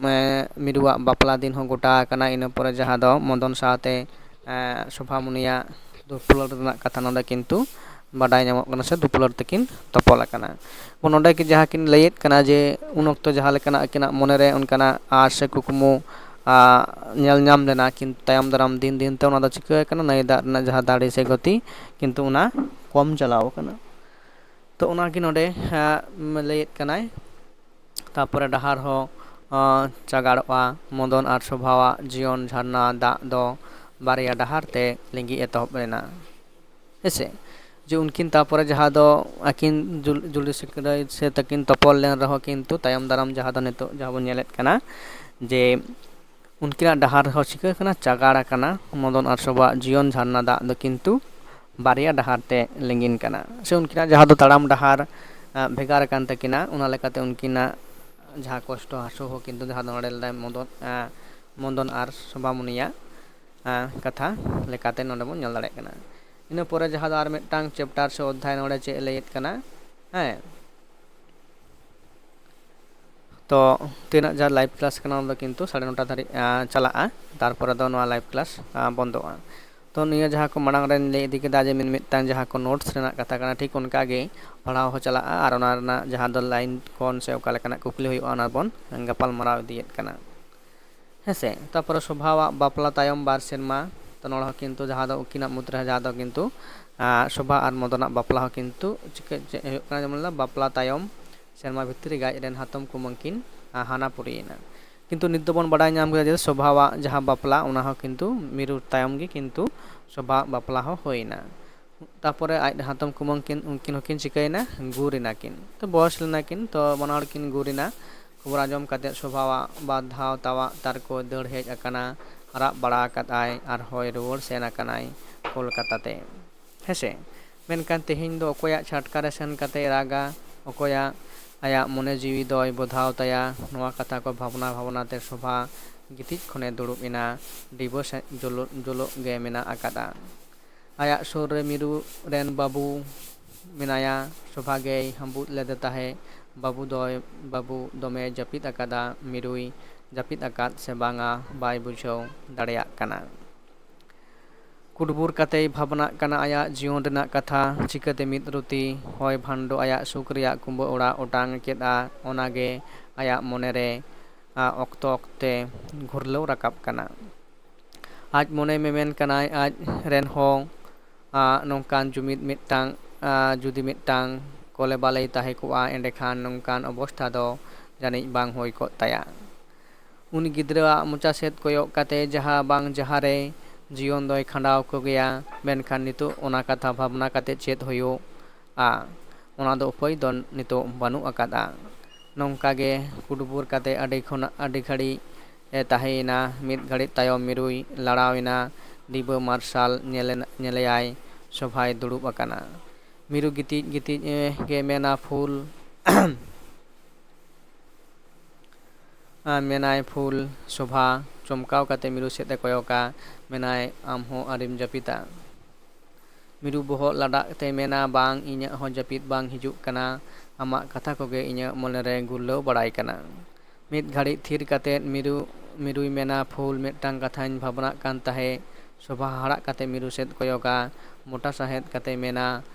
ᱮᱸ, ᱢᱤᱨᱩᱣᱟᱜ ᱵᱟᱯᱞᱟ ᱫᱤᱱ ᱦᱚᱸ ᱜᱚᱴᱟ ᱟᱠᱟᱱᱟ᱾ ᱤᱱᱟᱹ ᱯᱚᱨᱮ ᱡᱟᱦᱟᱸ ᱫᱚ ᱢᱚᱫᱚᱱ ᱥᱟᱶᱛᱮ ᱮᱸ, ᱥᱳᱵᱷᱟᱢᱩᱱᱤᱭᱟᱜ ᱫᱩᱯᱞᱟᱹᱲ ᱨᱮᱱᱟᱜ ᱠᱟᱛᱷᱟ ᱱᱚᱰᱮ ᱠᱤᱱᱛᱩ ᱵᱟᱰᱟᱭ ᱧᱟᱢᱚᱜ ᱠᱟᱱᱟ, ᱥᱮ ᱫᱩᱯᱞᱟᱹᱲ ᱛᱮᱠᱤᱱ ᱛᱚᱯᱚᱞ ᱟᱠᱟᱱᱟ᱾ ᱱᱚᱰᱮ ᱜᱮ ᱡᱟᱦᱟᱸ ᱠᱤᱱ ᱞᱟᱹᱭᱮᱫ ᱠᱟᱱᱟ ᱡᱮ ᱩᱱ ᱚᱠᱛᱚ ᱡᱟᱦᱟᱸ ᱞᱮᱠᱟᱱᱟᱜ ᱟᱹᱠᱤᱱᱟᱜ ᱢᱚᱱᱮᱨᱮ ᱚᱱᱠᱟᱱᱟᱜ ᱟᱸᱥ ᱥᱮ ᱠᱩᱠᱢᱩ ᱟᱸ, ᱧᱮᱞ ᱧᱟᱢ ᱞᱮᱱᱟ, ᱠᱤᱱᱛᱩ ᱛᱟᱭᱚᱢ ᱫᱟᱨᱟᱢ ᱫᱤᱱ ᱫᱤᱱ ᱛᱮ ᱚᱱᱟ ᱫᱚ ᱪᱤᱠᱟᱹ ᱟᱠᱟᱱᱟ, ᱱᱟᱹᱭ ᱫᱟᱜ ᱨᱮᱱᱟᱜ ᱡᱟᱦᱟᱸ ᱫᱟᱲᱮ ᱥᱮ ᱜᱚᱛᱤ, ᱠᱤᱱᱛᱩ ᱚᱱᱟ ᱠᱚᱢ ᱪᱟᱞᱟᱣ ᱟᱠᱟᱱᱟ᱾ ᱛᱚ ᱚᱱᱟᱜᱮ ᱱᱚᱰᱮ ᱮᱸ, ᱞᱟᱹᱭᱮᱫ ᱠᱟᱱᱟᱭ᱾ ᱛᱟᱯᱚᱨᱮ ᱰᱟᱦᱟᱨ ᱦᱚᱸ ᱟᱸ, ᱪᱟᱜᱟᱲᱚᱜᱼᱟ, ᱢᱚᱫᱚᱱ ᱟᱨ ᱥᱳᱵᱷᱟᱣᱟᱜ ᱡᱤᱭᱚᱱ ᱡᱷᱟᱨᱱᱟ ᱫᱟᱜ ᱫᱚ ᱵᱟᱨᱭᱟ ᱰᱟᱦᱟᱨ ᱛᱮ ᱞᱤᱸᱜᱤ ᱮᱛᱚᱦᱚᱵ ᱞᱮᱱᱟ᱾ ᱦᱮᱸᱥᱮ? ᱡᱮ ᱩᱱᱠᱤᱱ ᱛᱟᱯᱚᱨᱮ ᱡᱟᱦᱟᱸ ᱫᱚ ᱟᱹᱠᱤᱱ ᱡᱩᱞ-, ᱡᱩᱨᱤ ᱥᱤᱠᱲᱟᱹᱭ ᱥᱮ ᱛᱟᱹᱠᱤᱱ ᱛᱚᱯᱚᱞ ᱞᱮᱱ ᱨᱮᱦᱚᱸ, ᱠᱤᱱᱛᱩ ᱛᱟᱭᱚᱢ ᱫᱟᱨᱟᱢ ᱡᱟᱦᱟᱸ ᱫᱚ ᱱᱤᱛᱚᱜ ᱡᱟᱦᱟᱸ ᱵᱚᱱ ᱧᱮᱞᱮᱫ ᱠᱟᱱᱟ ᱡᱮ ᱩᱱᱠᱤᱱᱟᱜ ᱰᱟᱦᱟᱨ ᱦᱚᱸ ᱪᱤᱠᱟᱹ ᱠᱟᱱᱟ, ᱪᱟᱜᱟᱲ ᱟᱠᱟᱱᱟ᱾ ᱢᱚᱫᱚᱱ ᱟᱨ ᱥᱳᱵᱷᱟᱣᱟᱜ ᱡᱤᱭᱚᱱ ᱡᱷᱟᱨᱱᱟ ᱫᱟᱜ ᱫᱚ ᱠᱤᱱᱛᱩ ᱵᱟᱨᱭᱟ ᱰᱟᱦᱟᱨ ᱛᱮ ᱞᱤᱸᱜᱤᱱ ᱠᱟᱱᱟ, ᱥᱮ ᱩᱱᱠᱤᱱᱟᱜ ᱡᱟᱦᱟᱸ ᱫᱚ ᱛᱟᱲᱟᱢ ᱰᱟᱦᱟᱨ ᱟᱸ, ᱵᱷᱮᱜᱟᱨ ᱟᱠᱟᱱ ᱛᱟᱹᱠᱤᱱᱟ᱾ ᱚᱱᱟ ᱞᱮᱠᱟᱛᱮ ᱩᱱᱠᱤᱱᱟᱜ ᱡᱟᱦᱟᱸ ᱠᱚᱥᱴᱚ ᱦᱟᱹᱥᱩ ᱦᱚᱸ ᱠᱤᱱᱛᱩ ᱡᱟᱦᱟᱸ ᱫᱚ ᱱᱚᱰᱮ ᱞᱮᱫᱟᱭ ᱢᱚᱫᱚᱱ, ᱟᱸ, ᱢᱚᱫᱚᱱ ᱟᱨ ᱥᱳᱵᱷᱟᱢᱩᱱᱤᱭᱟᱜ ᱟᱸ, ᱠᱟᱛᱷᱟ ᱞᱮᱠᱟᱛᱮ ᱱᱚᱰᱮ ᱵᱚᱱ ᱧᱮᱞ ᱫᱟᱲᱮᱭᱟᱜ ᱠᱟᱱᱟ᱾ ᱤᱱᱟᱹ ᱯᱚᱨᱮ ᱡᱟᱦᱟᱸ ᱫᱚ ᱟᱨ ᱢᱤᱫᱴᱟᱝ ᱪᱮᱯᱴᱟᱨ ᱥᱮ ᱚᱫᱽᱫᱷᱟᱭ ᱱᱚᱰᱮ ᱪᱮᱫ ᱮ ᱞᱟᱹᱭᱮᱫ ᱠᱟᱱᱟ, ᱦᱮᱸ᱾ ᱛᱚ ᱛᱤᱱᱟᱹᱜ ᱡᱟᱦᱟᱸ ᱞᱟᱭᱤᱵᱷ ᱠᱞᱟᱥ ᱠᱟᱱᱟ, ᱚᱱᱟ ᱫᱚ ᱠᱤᱱᱛᱩ ᱥᱟᱲᱮ ᱱᱚᱴᱟ ᱫᱷᱟᱹᱨᱤᱡ ᱟᱸ, ᱪᱟᱞᱟᱜᱼᱟ᱾ ᱛᱟᱨᱯᱚᱨᱮ ᱫᱚ ᱱᱚᱣᱟ ᱞᱟᱭᱤᱵᱷ ᱠᱞᱟᱥ ᱟᱸ, ᱵᱚᱱᱫᱚᱜᱼᱟ᱾ ᱛᱚ ᱱᱤᱭᱟᱹ ᱡᱟᱦᱟᱸ ᱠᱚ ᱢᱟᱲᱟᱝ ᱨᱮᱧ ᱞᱟᱹᱭ ᱤᱫᱤ ᱠᱮᱫᱟ ᱡᱮ ᱢᱤᱫ ᱢᱤᱫᱴᱟᱝ ᱡᱟᱦᱟᱸ ᱠᱚ ᱱᱳᱴᱥ ᱨᱮᱱᱟᱜ ᱠᱟᱛᱷᱟ ᱠᱟᱱᱟ, ᱴᱷᱤᱠ ᱚᱱᱠᱟ ᱜᱮ ᱯᱟᱲᱦᱟᱣ ᱦᱚᱸ ᱪᱟᱞᱟᱜᱼᱟ᱾ ᱟᱨ ᱚᱱᱟ ᱨᱮᱱᱟᱜ ᱡᱟᱦᱟᱸ ᱫᱚ ᱞᱟᱭᱤᱱ ᱠᱷᱚᱱ ᱥᱮ ᱚᱠᱟ ᱞᱮᱠᱟᱱᱟᱜ ᱠᱩᱠᱞᱤ ᱦᱩᱭᱩᱜᱼᱟ, ᱚᱱᱟ ᱵᱚᱱ ᱜᱟᱯᱟᱞ ᱢᱟᱨᱟᱣ ᱤᱫᱤᱭᱮᱫ ᱠᱟᱱᱟ᱾ ᱦᱮᱸᱥᱮ? ᱛᱟᱯᱚᱨᱮ ᱥᱳᱵᱷᱟᱣᱟᱜ ᱵᱟᱯᱞᱟ ᱛᱟᱭᱚᱢ ᱵᱟᱨ ᱥᱮᱨᱢᱟ, ᱛᱚ ᱱᱚᱰᱮ ᱦᱚᱸ ᱠᱤᱱᱛᱩ ᱡᱟᱦᱟᱸ ᱫᱚ ᱩᱱᱠᱤᱱᱟᱜ ᱢᱩᱫᱽᱨᱮ ᱡᱟᱦᱟᱸ ᱫᱚ ᱠᱤᱱᱛᱩ ᱟᱸ, ᱥᱳᱵᱷᱟ ᱟᱨ ᱢᱚᱫᱚᱱᱟᱜ ᱵᱟᱯᱞᱟ ᱦᱚᱸ ᱠᱤᱱᱛᱩ ᱪᱤᱠᱟᱹ ᱪᱮᱫ ᱦᱩᱭᱩᱜ ᱠᱟᱱᱟ, ᱡᱮᱢᱚᱱ ᱵᱟᱯᱞᱟ ᱛᱟᱭᱚᱢ ᱥᱮᱨᱢᱟ ᱵᱷᱤᱛᱨᱤ ᱨᱮ ᱟᱡ ᱨᱮᱱ ᱦᱟᱛᱚᱢ ᱠᱩᱢᱟᱹᱝ ᱠᱤᱱ ᱟᱸ, ᱦᱟᱱᱟ ᱯᱩᱨᱤᱭᱮᱱᱟ᱾ ᱠᱤᱱᱛᱩ ᱱᱤᱛ ᱫᱚᱵᱚᱱ ᱵᱟᱰᱟᱭ ᱧᱟᱢ ᱠᱮᱫᱟ ᱡᱮ ᱥᱳᱵᱷᱟᱣᱟᱜ ᱡᱟᱦᱟᱸ ᱵᱟᱯᱞᱟ, ᱚᱱᱟ ᱦᱚᱸ ᱠᱤᱱᱛᱩ ᱢᱤᱨᱩ ᱛᱟᱭᱚᱢ ᱜᱮ ᱠᱤᱱᱛᱩ ᱥᱳᱵᱷᱟᱣᱟᱜ ᱵᱟᱯᱞᱟ ᱦᱚᱸ ᱦᱩᱭᱱᱟ᱾ ᱛᱟᱯᱚᱨᱮ ᱟᱡ ᱦᱟᱛᱚᱢ ᱠᱩᱢᱟᱹᱝ ᱠᱤᱱ, ᱩᱱᱠᱤᱱ ᱦᱚᱸᱠᱤᱱ ᱪᱤᱠᱟᱹᱭᱮᱱᱟ, ᱜᱩᱨ ᱮᱱᱟ ᱠᱤᱱ᱾ ᱛᱚ ᱵᱚᱭᱚᱥ ᱞᱮᱱᱟ ᱠᱤᱱ, ᱛᱚ ᱵᱟᱱᱟ ᱦᱚᱲ ᱠᱤᱱ ᱜᱩᱨ ᱮᱱᱟ᱾ ᱠᱷᱚᱵᱚᱨ ᱟᱸᱡᱚᱢ ᱠᱟᱛᱮ ᱥᱳᱵᱷᱟᱣᱟᱜ ᱵᱟᱨ ᱫᱷᱟᱣ ᱛᱟᱣᱟᱜ ᱛᱟᱨᱠᱚ ᱫᱟᱹᱲ ᱦᱮᱡ ᱟᱠᱟᱱᱟ, ᱨᱟᱜ ᱵᱟᱲᱟ ᱟᱠᱟᱫ ᱟᱭ ᱟᱨ ᱦᱚᱭ ᱨᱩᱣᱟᱹᱲ ᱥᱮᱱ ᱟᱠᱟᱱᱟᱭ ᱠᱳᱞᱠᱟᱛᱟ ᱛᱮ᱾ ᱦᱮᱸᱥᱮ? ᱢᱮᱱᱠᱷᱟᱱ ᱛᱮᱦᱮᱧ ᱫᱚ ᱚᱠᱚᱭᱟᱜ ᱪᱷᱟᱴᱠᱟ ᱨᱮ ᱥᱮᱱ ᱠᱟᱛᱮ ᱨᱟᱜᱟ, ᱚᱠᱚᱭᱟᱜ ᱟᱭᱟᱜ ᱢᱚᱱᱮ ᱡᱤᱣᱤ ᱫᱚᱭ ᱵᱚᱫᱷᱟᱣ ᱛᱟᱭᱟ, ᱱᱚᱣᱟ ᱠᱟᱛᱷᱟ ᱠᱚ ᱵᱷᱟᱵᱽᱱᱟ ᱵᱷᱟᱵᱽᱱᱟ ᱛᱮ ᱥᱳᱵᱷᱟ ᱜᱤᱛᱤᱡ ᱠᱷᱚᱱᱮ ᱫᱩᱲᱩᱵ ᱮᱱᱟ᱾ ᱰᱤᱵᱟᱹ ᱥᱮᱫ ᱡᱩᱞᱩᱜ, ᱡᱩᱞᱩᱜ ᱜᱮ ᱢᱮᱱᱟᱜ ᱟᱠᱟᱫᱼᱟ᱾ ᱟᱭᱟᱜ ᱥᱩᱨ ᱨᱮ ᱢᱤᱨᱩ ᱨᱮᱱ ᱵᱟᱹᱵᱩ ᱢᱮᱱᱟᱭᱟ᱾ ᱥᱚᱵᱷᱟ ᱜᱮᱭ ᱦᱟᱹᱢᱵᱩᱫ ᱞᱮᱫᱮ ᱛᱟᱦᱮᱸ᱾ ᱵᱟᱹᱵᱩ ᱫᱚᱭ, ᱵᱟᱹᱵᱩ ᱫᱚᱢᱮ ᱡᱟᱹᱯᱤᱫ ᱟᱠᱟᱫᱟ᱾ ᱢᱤᱨᱩᱭ ᱡᱟᱹᱯᱤᱫ ᱟᱠᱟᱫ ᱥᱮ ᱵᱟᱝᱟ, ᱵᱟᱭ ᱵᱩᱡᱷᱟᱹᱣ ᱫᱟᱲᱮᱭᱟᱜ ᱠᱟᱱᱟ᱾ ᱠᱩᱴᱵᱩᱨ ᱠᱟᱛᱮᱭ ᱵᱷᱟᱵᱽᱱᱟᱜ ᱠᱟᱱᱟ ᱟᱭᱟᱜ ᱡᱤᱭᱚᱱ ᱨᱮᱱᱟᱜ ᱠᱟᱛᱷᱟ᱾ ᱪᱤᱠᱟᱹᱛᱮ ᱢᱤᱫ ᱨᱩᱛᱤ ᱦᱚᱭ ᱵᱷᱟᱱᱰᱚ ᱟᱭᱟᱜ ᱥᱩᱠ ᱨᱮᱭᱟᱜ ᱠᱩᱢᱵᱟᱹ ᱚᱲᱟᱜ ᱚᱴᱟᱝ ᱠᱮᱫᱼᱟ, ᱚᱱᱟᱜᱮ ᱟᱭᱟᱜ ᱢᱚᱱᱮᱨᱮ, ᱟ, ᱚᱠᱛᱚ ᱚᱠᱛᱮ ᱜᱷᱩᱨᱞᱟᱹᱣ ᱨᱟᱠᱟᱵ ᱠᱟᱱᱟ᱾ ᱟᱡ ᱢᱚᱱᱮ ᱢᱮᱢᱮᱱ ᱠᱟᱱᱟᱭ, ᱟᱡ ᱨᱮᱱ ᱦᱚᱸ, ᱟ, ᱱᱚᱝᱠᱟᱱ ᱡᱩᱢᱤᱫ ᱢᱤᱫᱴᱟᱝ, ᱟ, ᱡᱩᱫᱤ ᱢᱤᱫᱴᱟᱝ ᱠᱚᱞᱮ ᱵᱟᱞᱮᱭ ᱛᱟᱦᱮᱸ ᱠᱚᱜᱼᱟ, ᱮᱸᱰᱮᱠᱷᱟᱱ ᱱᱚᱝᱠᱟᱱ ᱚᱵᱚᱥᱛᱷᱟ ᱫᱚ ᱡᱟᱹᱱᱤᱡ ᱵᱟᱝ ᱦᱩᱭ ᱠᱚᱜ ᱛᱟᱭᱟ᱾ ᱩᱱᱤ ᱜᱤᱫᱽᱨᱟᱹᱣᱟᱜ ᱢᱚᱪᱟ ᱥᱮᱫ ᱠᱚᱭᱚᱜ ᱠᱟᱛᱮ ᱡᱟᱦᱟᱸ ᱵᱟᱝ ᱡᱟᱦᱟᱸ ᱨᱮ ᱡᱤᱭᱚᱱ ᱫᱚᱭ ᱠᱷᱟᱸᱰᱟᱣ ᱠᱚ ᱜᱮᱭᱟ, ᱢᱮᱱᱠᱷᱟᱱ ᱱᱤᱛᱚᱜ ᱚᱱᱟ ᱠᱟᱛᱷᱟ ᱵᱷᱟᱵᱽᱱᱟ ᱠᱟᱛᱮ ᱪᱮᱫ ᱦᱩᱭᱩᱜᱼᱟ? ᱚᱱᱟ ᱫᱚ ᱩᱯᱟᱹᱭ ᱫᱚ ᱱᱤᱛᱚᱜ ᱵᱟᱹᱱᱩᱜ ᱟᱠᱟᱫᱼᱟ᱾ ᱱᱚᱝᱠᱟ ᱜᱮ ᱠᱩᱴᱵᱩᱨ ᱠᱟᱛᱮ ᱟᱹᱰᱤ ᱠᱷᱚᱱᱟᱜ ᱟᱹᱰᱤ ᱜᱷᱟᱹᱲᱤᱡ ᱮ ᱛᱟᱦᱮᱸᱭᱮᱱᱟ᱾ ᱢᱤᱫ ᱜᱷᱟᱹᱲᱤᱡ ᱛᱟᱭᱚᱢ ᱢᱤᱨᱩᱭ ᱞᱟᱲᱟᱣ ᱮᱱᱟ᱾ ᱰᱤᱵᱟᱹ ᱢᱟᱨᱥᱟᱞ ᱧᱮᱞᱮ-, ᱧᱮᱞᱮᱭᱟᱭ᱾ ᱥᱚᱵᱷᱟᱭ ᱫᱩᱲᱩᱵ ᱟᱠᱟᱱᱟ᱾ ᱢᱤᱨᱩ ᱜᱤᱛᱤᱡ ᱜᱤᱛᱤᱡ ᱮ ᱜᱮ ᱢᱮᱱᱟ, "ᱯᱷᱩᱞ!" ᱟᱨ ᱢᱮᱱᱟᱭ, "ᱯᱷᱩᱞ!" ᱥᱚᱵᱷᱟ ᱪᱚᱢᱠᱟᱣ ᱠᱟᱛᱮ ᱢᱤᱨᱩ ᱥᱮᱫ ᱮ ᱠᱚᱭᱚᱜᱟ᱾ ᱢᱮᱱᱟᱭ, "ᱟᱢ ᱦᱚᱸ ᱟᱹᱣᱨᱤᱢ ᱡᱟᱹᱯᱤᱫᱟ?" ᱢᱤᱨᱩ ᱵᱚᱦᱚᱜ ᱞᱟᱰᱟᱜ ᱛᱮ ᱢᱮᱱᱟ, "ᱵᱟᱝ, ᱤᱧᱟᱹᱜ ᱦᱚᱸ ᱡᱟᱹᱯᱤᱫ ᱵᱟᱝ ᱦᱤᱡᱩᱜ ᱠᱟᱱᱟ᱾ ᱟᱢᱟᱜ ᱠᱟᱛᱷᱟ ᱠᱚᱜᱮ ᱤᱧᱟᱹᱜ ᱢᱚᱱᱮᱨᱮ ᱜᱩᱨᱞᱟᱹᱣ ᱵᱟᱲᱟᱭ ᱠᱟᱱᱟ᱾" ᱢᱤᱫ ᱜᱷᱟᱹᱲᱤᱡ ᱛᱷᱤᱨ ᱠᱟᱛᱮ ᱢᱤᱨᱩ, ᱢᱤᱨᱩᱭ ᱢᱮᱱᱟ, "ᱯᱷᱩᱞ, ᱢᱤᱫᱴᱟᱝ ᱠᱟᱛᱷᱟᱧ ᱵᱷᱟᱵᱽᱱᱟᱜ ᱠᱟᱱ ᱛᱟᱦᱮᱸᱫ᱾" ᱥᱚᱵᱷᱟ ᱦᱟᱦᱟᱲᱟᱜ ᱠᱟᱛᱮ ᱢᱤᱨᱩ ᱥᱮᱫ ᱠᱚᱭᱚᱜᱟ᱾ ᱢᱚᱴᱟ ᱥᱟᱸᱦᱮᱫ ᱠᱟᱛᱮ ᱢᱮᱱᱟ,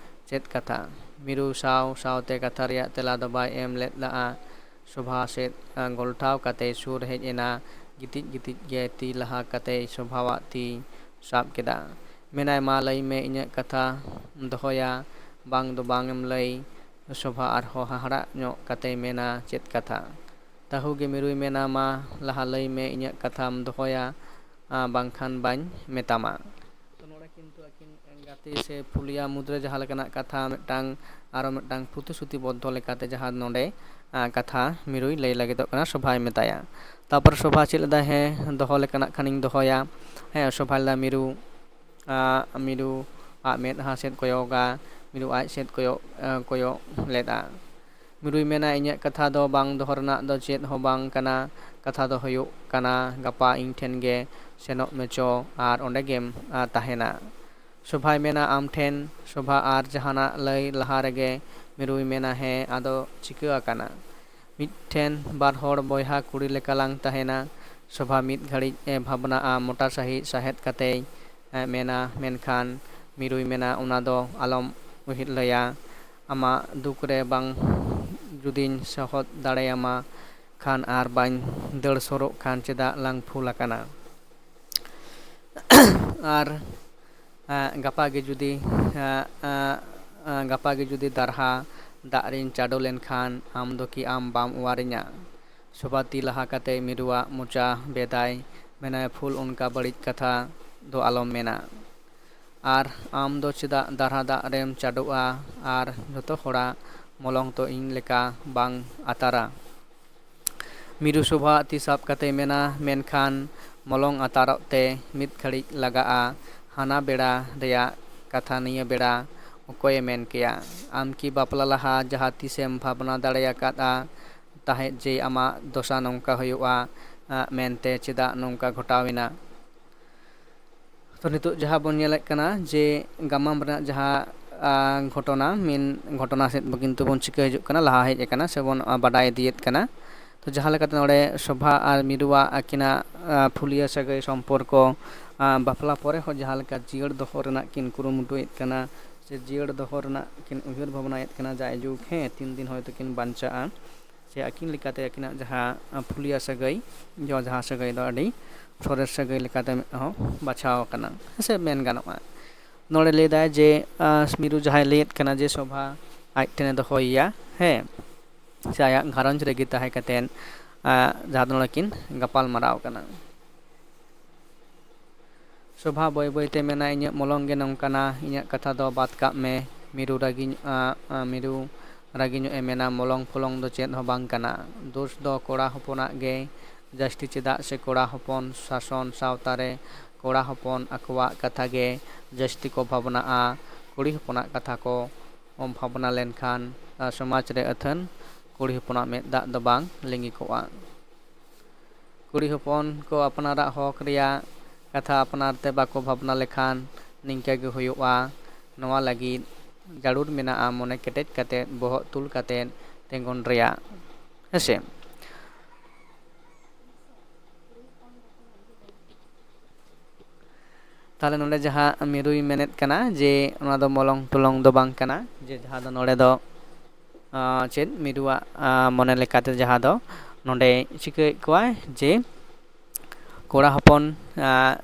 "ᱪᱮᱫ ᱠᱟᱛᱷᱟ?" ᱢᱤᱨᱩ ᱥᱟᱶ ᱥᱟᱶᱛᱮ ᱠᱟᱛᱷᱟ ᱨᱮᱭᱟᱜ ᱛᱮᱞᱟ ᱫᱚ ᱵᱟᱭ ᱮᱢ ᱞᱮᱫ ᱞᱟᱜᱼᱟ᱾ ᱥᱚᱵᱷᱟ ᱥᱮᱫ, ᱟ, ᱜᱚᱞᱴᱟᱣ ᱠᱟᱛᱮ ᱥᱩᱨ ᱦᱮᱡ ᱮᱱᱟ᱾ ᱜᱤᱛᱤᱡ ᱜᱤᱛᱤᱡ ᱜᱮ ᱛᱤ ᱞᱟᱦᱟ ᱠᱟᱛᱮ ᱥᱚᱵᱷᱟᱣᱟᱜ ᱛᱤ ᱥᱟᱵ ᱠᱮᱫᱟ᱾ ᱢᱮᱱᱟᱭ, "ᱢᱟ ᱞᱟᱹᱭ ᱢᱮ, ᱤᱧᱟᱹᱜ ᱠᱟᱛᱷᱟᱢ ᱫᱚᱦᱚᱭᱟ ᱵᱟᱝ ᱫᱚ ᱵᱟᱝ ᱮᱢ ᱞᱟᱹᱭ?" ᱥᱚᱵᱷᱟ ᱟᱨᱦᱚᱸ ᱦᱟᱦᱟᱲᱟᱜ ᱧᱚᱜ ᱠᱟᱛᱮᱭ ᱢᱮᱱᱟ, "ᱪᱮᱫ ᱠᱟᱛᱷᱟ?" ᱛᱟᱹᱦᱩ ᱜᱮ ᱢᱤᱨᱩᱭ ᱢᱮᱱᱟ, "ᱢᱟ ᱞᱟᱦᱟ ᱞᱟᱹᱭ ᱢᱮ, ᱤᱧᱟᱹᱜ ᱠᱟᱛᱷᱟᱢ ᱫᱚᱦᱚᱭᱟ, ᱟ, ᱵᱟᱝᱠᱷᱟᱱ ᱵᱟᱹᱧ ᱢᱮᱛᱟᱢᱟ᱾" ᱛᱚ ᱱᱚᱰᱮ ᱠᱤᱱᱛᱩ ᱟᱹᱠᱤᱱ ᱮᱸᱜᱟᱛᱮ ᱥᱮ ᱯᱷᱩᱞᱤᱭᱟ ᱢᱩᱫᱽᱨᱮ ᱡᱟᱦᱟᱸ ᱞᱮᱠᱟᱱᱟᱜ ᱠᱟᱛᱷᱟ ᱢᱤᱫᱴᱟᱝ, ᱟᱨᱚ ᱢᱤᱫᱴᱟᱝ ᱯᱨᱚᱛᱤᱥᱨᱩᱛᱤ ᱵᱚᱫᱽᱫᱷᱚ ᱞᱮᱠᱟᱛᱮ ᱡᱟᱦᱟᱸ ᱱᱚᱰᱮ, ᱟ, ᱠᱟᱛᱷᱟ ᱢᱤᱨᱩᱭ ᱞᱟᱹᱭ ᱞᱟᱹᱜᱤᱫᱚᱜ ᱠᱟᱱᱟ, ᱥᱚᱵᱷᱟᱭ ᱢᱮᱛᱟᱭᱟ᱾ ᱛᱟᱨᱯᱚᱨ ᱥᱚᱵᱷᱟ ᱪᱮᱫ ᱞᱮᱫᱟᱭ? "ᱦᱮᱸ, ᱫᱚᱦᱚ ᱞᱮᱠᱟᱱᱟᱜ ᱠᱷᱟᱱᱤᱧ ᱫᱚᱦᱚᱭᱟ᱾" ᱦᱮᱸ, ᱥᱚᱵᱷᱟ ᱞᱮᱫᱟ ᱢᱤᱨᱩ, ᱟ, ᱢᱤᱨᱩ ᱟᱜ ᱢᱮᱫᱦᱟ ᱥᱮᱫ ᱠᱚᱭᱚᱜᱟ᱾ ᱢᱤᱨᱩ ᱟᱡ ᱥᱮᱫ ᱠᱚᱭᱚᱜ, ᱟ, ᱠᱚᱭᱚᱜ ᱞᱮᱫᱟ᱾ ᱢᱤᱨᱩᱭ ᱢᱮᱱᱟ, "ᱤᱧᱟᱹᱜ ᱠᱟᱛᱷᱟ ᱫᱚ ᱵᱟᱝ ᱫᱚᱦᱚ ᱨᱮᱱᱟᱜ ᱫᱚ ᱪᱮᱫ ᱦᱚᱸ ᱵᱟᱝ ᱠᱟᱱᱟ᱾ ᱠᱟᱛᱷᱟ ᱫᱚ ᱦᱩᱭᱩᱜ ᱠᱟᱱᱟ, ᱜᱟᱯᱟ ᱤᱧ ᱴᱷᱮᱱ ᱜᱮ ᱥᱮᱱᱚᱜ ᱢᱮ ᱪᱚ, ᱟᱨ ᱚᱸᱰᱮ ᱜᱮᱢ, ᱟ, ᱛᱟᱦᱮᱱᱟ᱾" ᱥᱳᱵᱷᱟᱭ ᱢᱮᱱᱟ, ᱟᱢ ᱴᱷᱮᱱ ᱥᱳᱵᱷᱟ ᱟᱨ ᱡᱟᱦᱟᱱᱟᱜ ᱞᱟᱹᱭ ᱞᱟᱦᱟ ᱨᱮᱜᱮ ᱢᱤᱨᱩᱭ ᱢᱮᱱᱟ, ᱦᱮᱸ, ᱟᱫᱚ ᱪᱤᱠᱟᱹ ᱟᱠᱟᱱᱟ? ᱢᱤᱫ ᱴᱷᱮᱱ ᱵᱟᱨ ᱦᱚᱲ ᱵᱚᱭᱦᱟ ᱠᱩᱲᱤ ᱞᱮᱠᱟ ᱞᱟᱝ ᱛᱟᱦᱮᱱᱟ᱾ ᱥᱳᱵᱷᱟ ᱢᱤᱫ ᱜᱷᱟᱹᱲᱤᱡ ᱮ ᱵᱷᱟᱵᱽᱱᱟᱜᱼᱟ, ᱢᱚᱴᱟ ᱥᱟᱺᱦᱤᱡ ᱥᱟᱦᱮᱫ ᱠᱟᱛᱮᱭ, ᱮ, ᱢᱮᱱᱟ, ᱢᱮᱱᱠᱷᱟᱱ ᱢᱤᱨᱩᱭ ᱢᱮᱱᱟ, ᱚᱱᱟ ᱫᱚ ᱟᱞᱚᱢ ᱩᱭᱦᱟᱹᱨ ᱞᱟᱹᱭᱟ᱾ ᱟᱢᱟᱜ ᱫᱩᱠ ᱨᱮ ᱵᱟᱝ ᱡᱩᱫᱤᱧ ᱥᱚᱦᱚᱫ ᱫᱟᱲᱮᱭᱟᱢᱟ ᱠᱷᱟᱱ ᱟᱨ ᱵᱟᱹᱧ ᱫᱟᱹᱲ ᱥᱩᱨᱚᱜ ᱠᱷᱟᱱ ᱪᱮᱫᱟᱜ ᱞᱟᱝ ᱯᱷᱩᱞ ᱟᱠᱟᱱᱟ? ᱟᱨ, ᱮ, ᱜᱟᱯᱟ ᱜᱮ ᱡᱩᱫᱤ, ᱮ, ᱮ, ᱮ, ᱜᱟᱯᱟ ᱜᱮ ᱡᱩᱫᱤ ᱫᱟᱨᱦᱟ ᱫᱟᱜ ᱨᱤᱧ ᱪᱟᱰᱚ ᱞᱮᱱᱠᱷᱟᱱ ᱟᱢ ᱫᱚ ᱠᱤ ᱟᱢ ᱵᱟᱢ ᱚᱣᱟᱨᱤᱧᱟ? ᱥᱳᱵᱷᱟ ᱛᱤ ᱞᱟᱦᱟ ᱠᱟᱛᱮ ᱢᱤᱨᱩᱣᱟᱜ ᱢᱚᱪᱟ ᱵᱮᱫᱟᱭ, ᱢᱮᱱᱟᱭ, ᱯᱷᱩᱞ, ᱚᱱᱠᱟ ᱵᱟᱹᱲᱤᱡ ᱠᱟᱛᱷᱟ ᱫᱚ ᱟᱞᱚᱢ ᱢᱮᱱᱟ᱾ ᱟᱨ ᱟᱢ ᱫᱚ ᱪᱮᱫᱟᱜ ᱫᱟᱨᱦᱟ ᱫᱟᱜ ᱨᱮᱢ ᱪᱟᱰᱚᱜᱼᱟ? ᱟᱨ ᱡᱚᱛᱚ ᱦᱚᱲᱟᱜ ᱢᱚᱞᱚᱝ ᱛᱚ ᱤᱧ ᱞᱮᱠᱟ ᱵᱟᱝ ᱟᱛᱟᱨᱟ᱾ ᱢᱤᱨᱩ ᱥᱳᱵᱷᱟ ᱛᱤ ᱥᱟᱵ ᱠᱟᱛᱮ ᱢᱮᱱᱟ, ᱢᱮᱱᱠᱷᱟᱱ ᱢᱚᱞᱚᱝ ᱟᱛᱟᱨᱚᱜ ᱛᱮ ᱢᱤᱫ ᱜᱷᱟᱹᱲᱤᱡ ᱞᱟᱜᱟᱜᱼᱟ᱾ ᱦᱟᱱᱟ ᱵᱮᱲᱟ ᱨᱮᱭᱟᱜ ᱠᱟᱛᱷᱟ ᱱᱤᱭᱟᱹ ᱵᱮᱲᱟ ᱚᱠᱚᱭᱮ ᱢᱮᱱ ᱠᱮᱭᱟ? ᱟᱢ ᱠᱤ ᱵᱟᱯᱞᱟ ᱞᱟᱦᱟ ᱡᱟᱦᱟᱸ ᱛᱤᱥᱮᱢ ᱵᱷᱟᱵᱽᱱᱟ ᱫᱟᱲᱮ ᱟᱠᱟᱫᱼᱟ ᱛᱟᱦᱮᱸᱫ ᱡᱮ ᱟᱢᱟᱜ ᱫᱚᱥᱟ ᱱᱚᱝᱠᱟ ᱦᱩᱭᱩᱜᱼᱟ, ᱟ, ᱢᱮᱱᱛᱮ? ᱪᱮᱫᱟᱜ ᱱᱚᱝᱠᱟ ᱜᱷᱚᱴᱟᱣ ᱮᱱᱟ? ᱛᱚ, ᱱᱤᱛᱚᱜ ᱡᱟᱦᱟᱸ ᱵᱚᱱ ᱧᱮᱞᱮᱫ ᱠᱟᱱᱟ ᱡᱮ ᱜᱟᱢᱟᱢ ᱨᱮᱱᱟᱜ ᱡᱟᱦᱟᱸ, ᱟ, ᱜᱷᱚᱴᱚᱱᱟ, ᱢᱮᱱ ᱜᱷᱚᱴᱚᱱᱟ ᱥᱮᱫ ᱵᱚ ᱠᱤᱱᱛᱩ ᱵᱚᱱ ᱪᱤᱠᱟᱹ ᱦᱤᱡᱩᱜ ᱠᱟᱱᱟ, ᱞᱟᱦᱟ ᱦᱮᱡ ᱟᱠᱟᱱᱟ ᱥᱮᱵᱚᱱ, ᱟ, ᱵᱟᱰᱟᱭ ᱤᱫᱤᱭᱮᱫ ᱠᱟᱱᱟ᱾ ᱛᱚ, ᱡᱟᱦᱟᱸ ᱞᱮᱠᱟᱛᱮ ᱱᱚᱰᱮ ᱥᱳᱵᱷᱟ ᱟᱨ ᱢᱤᱨᱩᱣᱟᱜ ᱟᱹᱠᱤᱱᱟᱜ, ᱟ, ᱯᱷᱩᱞᱤᱭᱟᱹ ᱥᱟᱹᱜᱟᱹᱭ ᱥᱚᱢᱯᱚᱨᱠᱚ, ᱟ, ᱵᱟᱯᱞᱟ ᱯᱚᱨᱮ ᱦᱚᱸ ᱡᱟᱦᱟᱸ ᱞᱮᱠᱟ ᱡᱤᱭᱟᱹᱲ ᱫᱚᱦᱚ ᱨᱮᱱᱟᱜ ᱠᱤᱱ ᱠᱩᱨᱩᱢᱩᱴᱩᱭᱮᱫ ᱠᱟᱱᱟ ᱥᱮ ᱡᱤᱭᱟᱹᱲ ᱫᱚᱦᱚ ᱨᱮᱱᱟᱜ ᱠᱤᱱ ᱩᱭᱦᱟᱹᱨ ᱵᱷᱟᱵᱽᱱᱟᱭᱮᱫ ᱠᱟᱱᱟ, ᱡᱟᱭᱡᱩᱜᱽ, ᱦᱮᱸ, ᱛᱤᱱ ᱫᱤᱱ ᱦᱚᱭᱛᱳ ᱠᱤᱱ ᱵᱟᱧᱪᱟᱜᱼᱟ᱾ ᱥᱮ ᱟᱹᱠᱤᱱ ᱞᱮᱠᱟᱛᱮ ᱟᱹᱠᱤᱱᱟᱜ ᱡᱟᱦᱟᱸ, ᱟ, ᱯᱷᱩᱞᱤᱭᱟ ᱥᱟᱹᱜᱟᱹᱭ, ᱡᱚ ᱡᱟᱦᱟᱸ ᱥᱟᱹᱜᱟᱹᱭ ᱫᱚ ᱟᱹᱰᱤ ᱥᱚᱨᱮᱥ ᱥᱟᱹᱜᱟᱹᱭ ᱞᱮᱠᱟᱛᱮ ᱦᱚᱸ ᱵᱟᱪᱷᱟᱣ ᱟᱠᱟᱱᱟ, ᱦᱮᱸ ᱥᱮ ᱢᱮᱱ ᱜᱟᱱᱚᱜᱼᱟ᱾ ᱱᱚᱰᱮ ᱞᱟᱹᱭ ᱫᱟᱭ ᱡᱮ, ᱟ, ᱢᱤᱨᱩ ᱡᱟᱦᱟᱸᱭ ᱞᱟᱹᱭᱮᱫ ᱠᱟᱱᱟ ᱡᱮ ᱥᱳᱵᱷᱟ ᱟᱡ ᱴᱷᱮᱱᱮ ᱫᱚᱦᱚᱭᱮᱭᱟ, ᱦᱮᱸ, ᱥᱮ ᱟᱭᱟᱜ ᱜᱷᱟᱨᱚᱸᱡᱽ ᱨᱮᱜᱮ ᱛᱟᱦᱮᱸ ᱠᱟᱛᱮᱫ, ᱟ, ᱡᱟᱦᱟᱸ ᱫᱚ ᱱᱚᱰᱮ ᱠᱤᱱ ᱜᱟᱯᱟᱞ ᱢᱟᱨᱟᱣ ᱠᱟᱱᱟ᱾ ᱥᱳᱵᱷᱟ ᱵᱟᱹᱭ ᱵᱟᱹᱭᱛᱮ ᱢᱮᱱᱟ, ᱤᱧᱟᱹᱜ ᱢᱚᱞᱚᱝ ᱜᱮ ᱱᱚᱝᱠᱟᱱᱟ, ᱤᱧᱟᱹᱜ ᱠᱟᱛᱷᱟ ᱫᱚ ᱵᱟᱫ ᱠᱟᱜ ᱢᱮ᱾ ᱢᱤᱨᱩ ᱨᱟᱹᱜᱤ ᱧᱚᱜ, ᱟ, ᱟ, ᱢᱤᱨᱩ ᱨᱟᱹᱜᱤ ᱧᱚᱜ ᱮ ᱢᱮᱱᱟ, ᱢᱚᱞᱚᱝ ᱯᱷᱚᱞᱚᱝ ᱫᱚ ᱪᱮᱫ ᱦᱚᱸ ᱵᱟᱝ ᱠᱟᱱᱟ᱾ ᱫᱳᱥ ᱫᱚ ᱠᱚᱲᱟ ᱦᱚᱯᱚᱱᱟᱜ ᱜᱮ ᱡᱟᱹᱥᱛᱤ, ᱪᱮᱫᱟᱜ ᱥᱮ ᱠᱚᱲᱟ ᱦᱚᱯᱚᱱ ᱥᱟᱥᱚᱱ ᱥᱟᱶᱛᱟ ᱨᱮ ᱠᱚᱲᱟ ᱦᱚᱯᱚᱱ ᱟᱠᱚᱣᱟᱜ ᱠᱟᱛᱷᱟ ᱜᱮ ᱡᱟᱹᱥᱛᱤ ᱠᱚ ᱵᱷᱟᱵᱽᱱᱟᱜᱼᱟ᱾ ᱠᱩᱲᱤ ᱦᱚᱯᱚᱱᱟᱜ ᱠᱟᱛᱷᱟ ᱠᱚ ᱵᱷᱟᱵᱽᱱᱟ ᱞᱮᱱᱠᱷᱟᱱ, ᱟ, ᱥᱚᱢᱟᱡᱽ ᱨᱮ ᱟᱹᱛᱷᱟᱹᱱ ᱠᱩᱲᱤ ᱦᱚᱯᱚᱱᱟᱜ ᱢᱮᱫ ᱫᱟᱜ ᱫᱚ ᱵᱟᱝ ᱞᱤᱸᱜᱤ ᱠᱚᱜᱼᱟ᱾ ᱠᱩᱲᱤ ᱦᱚᱯᱚᱱ ᱠᱚ ᱟᱯᱱᱟᱨᱟᱜ ᱦᱚᱠ ᱨᱮᱭᱟᱜ ᱠᱟᱛᱷᱟ ᱟᱯᱱᱟᱨ ᱛᱮ ᱵᱟᱠᱚ ᱵᱷᱟᱵᱽᱱᱟ ᱞᱮᱠᱷᱟᱱ, ᱱᱤᱝᱠᱟᱹ ᱜᱮ ᱦᱩᱭᱩᱜᱼᱟ᱾ ᱱᱚᱣᱟ ᱞᱟᱹᱜᱤᱫ ᱡᱟᱹᱨᱩᱲ ᱢᱮᱱᱟᱜᱼᱟ ᱢᱚᱱᱮ ᱠᱮᱴᱮᱡ ᱠᱟᱛᱮ, ᱵᱚᱦᱚᱜ ᱛᱩᱞ ᱠᱟᱛᱮ ᱛᱤᱸᱜᱩᱱ ᱨᱮᱭᱟᱜ, ᱦᱮᱸᱥᱮ᱾ ᱛᱟᱦᱞᱮ ᱱᱚᱰᱮ ᱡᱟᱦᱟᱸ ᱢᱤᱨᱩᱭ ᱢᱮᱱᱮᱫ ᱠᱟᱱᱟ ᱡᱮ ᱚᱱᱟ ᱫᱚ ᱢᱚᱞᱚᱝ ᱴᱚᱞᱚᱝ ᱫᱚ ᱵᱟᱝ ᱠᱟᱱᱟ, ᱡᱮ ᱡᱟᱦᱟᱸ ᱫᱚ ᱱᱚᱰᱮ ᱫᱚ, ᱟᱸ, ᱪᱮᱫ ᱢᱤᱨᱩᱣᱟᱜ, ᱟᱸ, ᱢᱚᱱᱮ ᱞᱮᱠᱟᱛᱮ ᱡᱟᱦᱟᱸ ᱫᱚ ᱱᱚᱰᱮ ᱪᱤᱠᱟᱹᱭᱮᱫ ᱠᱚᱣᱟᱭ ᱡᱮ ᱠᱚᱲᱟ ᱦᱚᱯᱚᱱ, ᱟᱸ,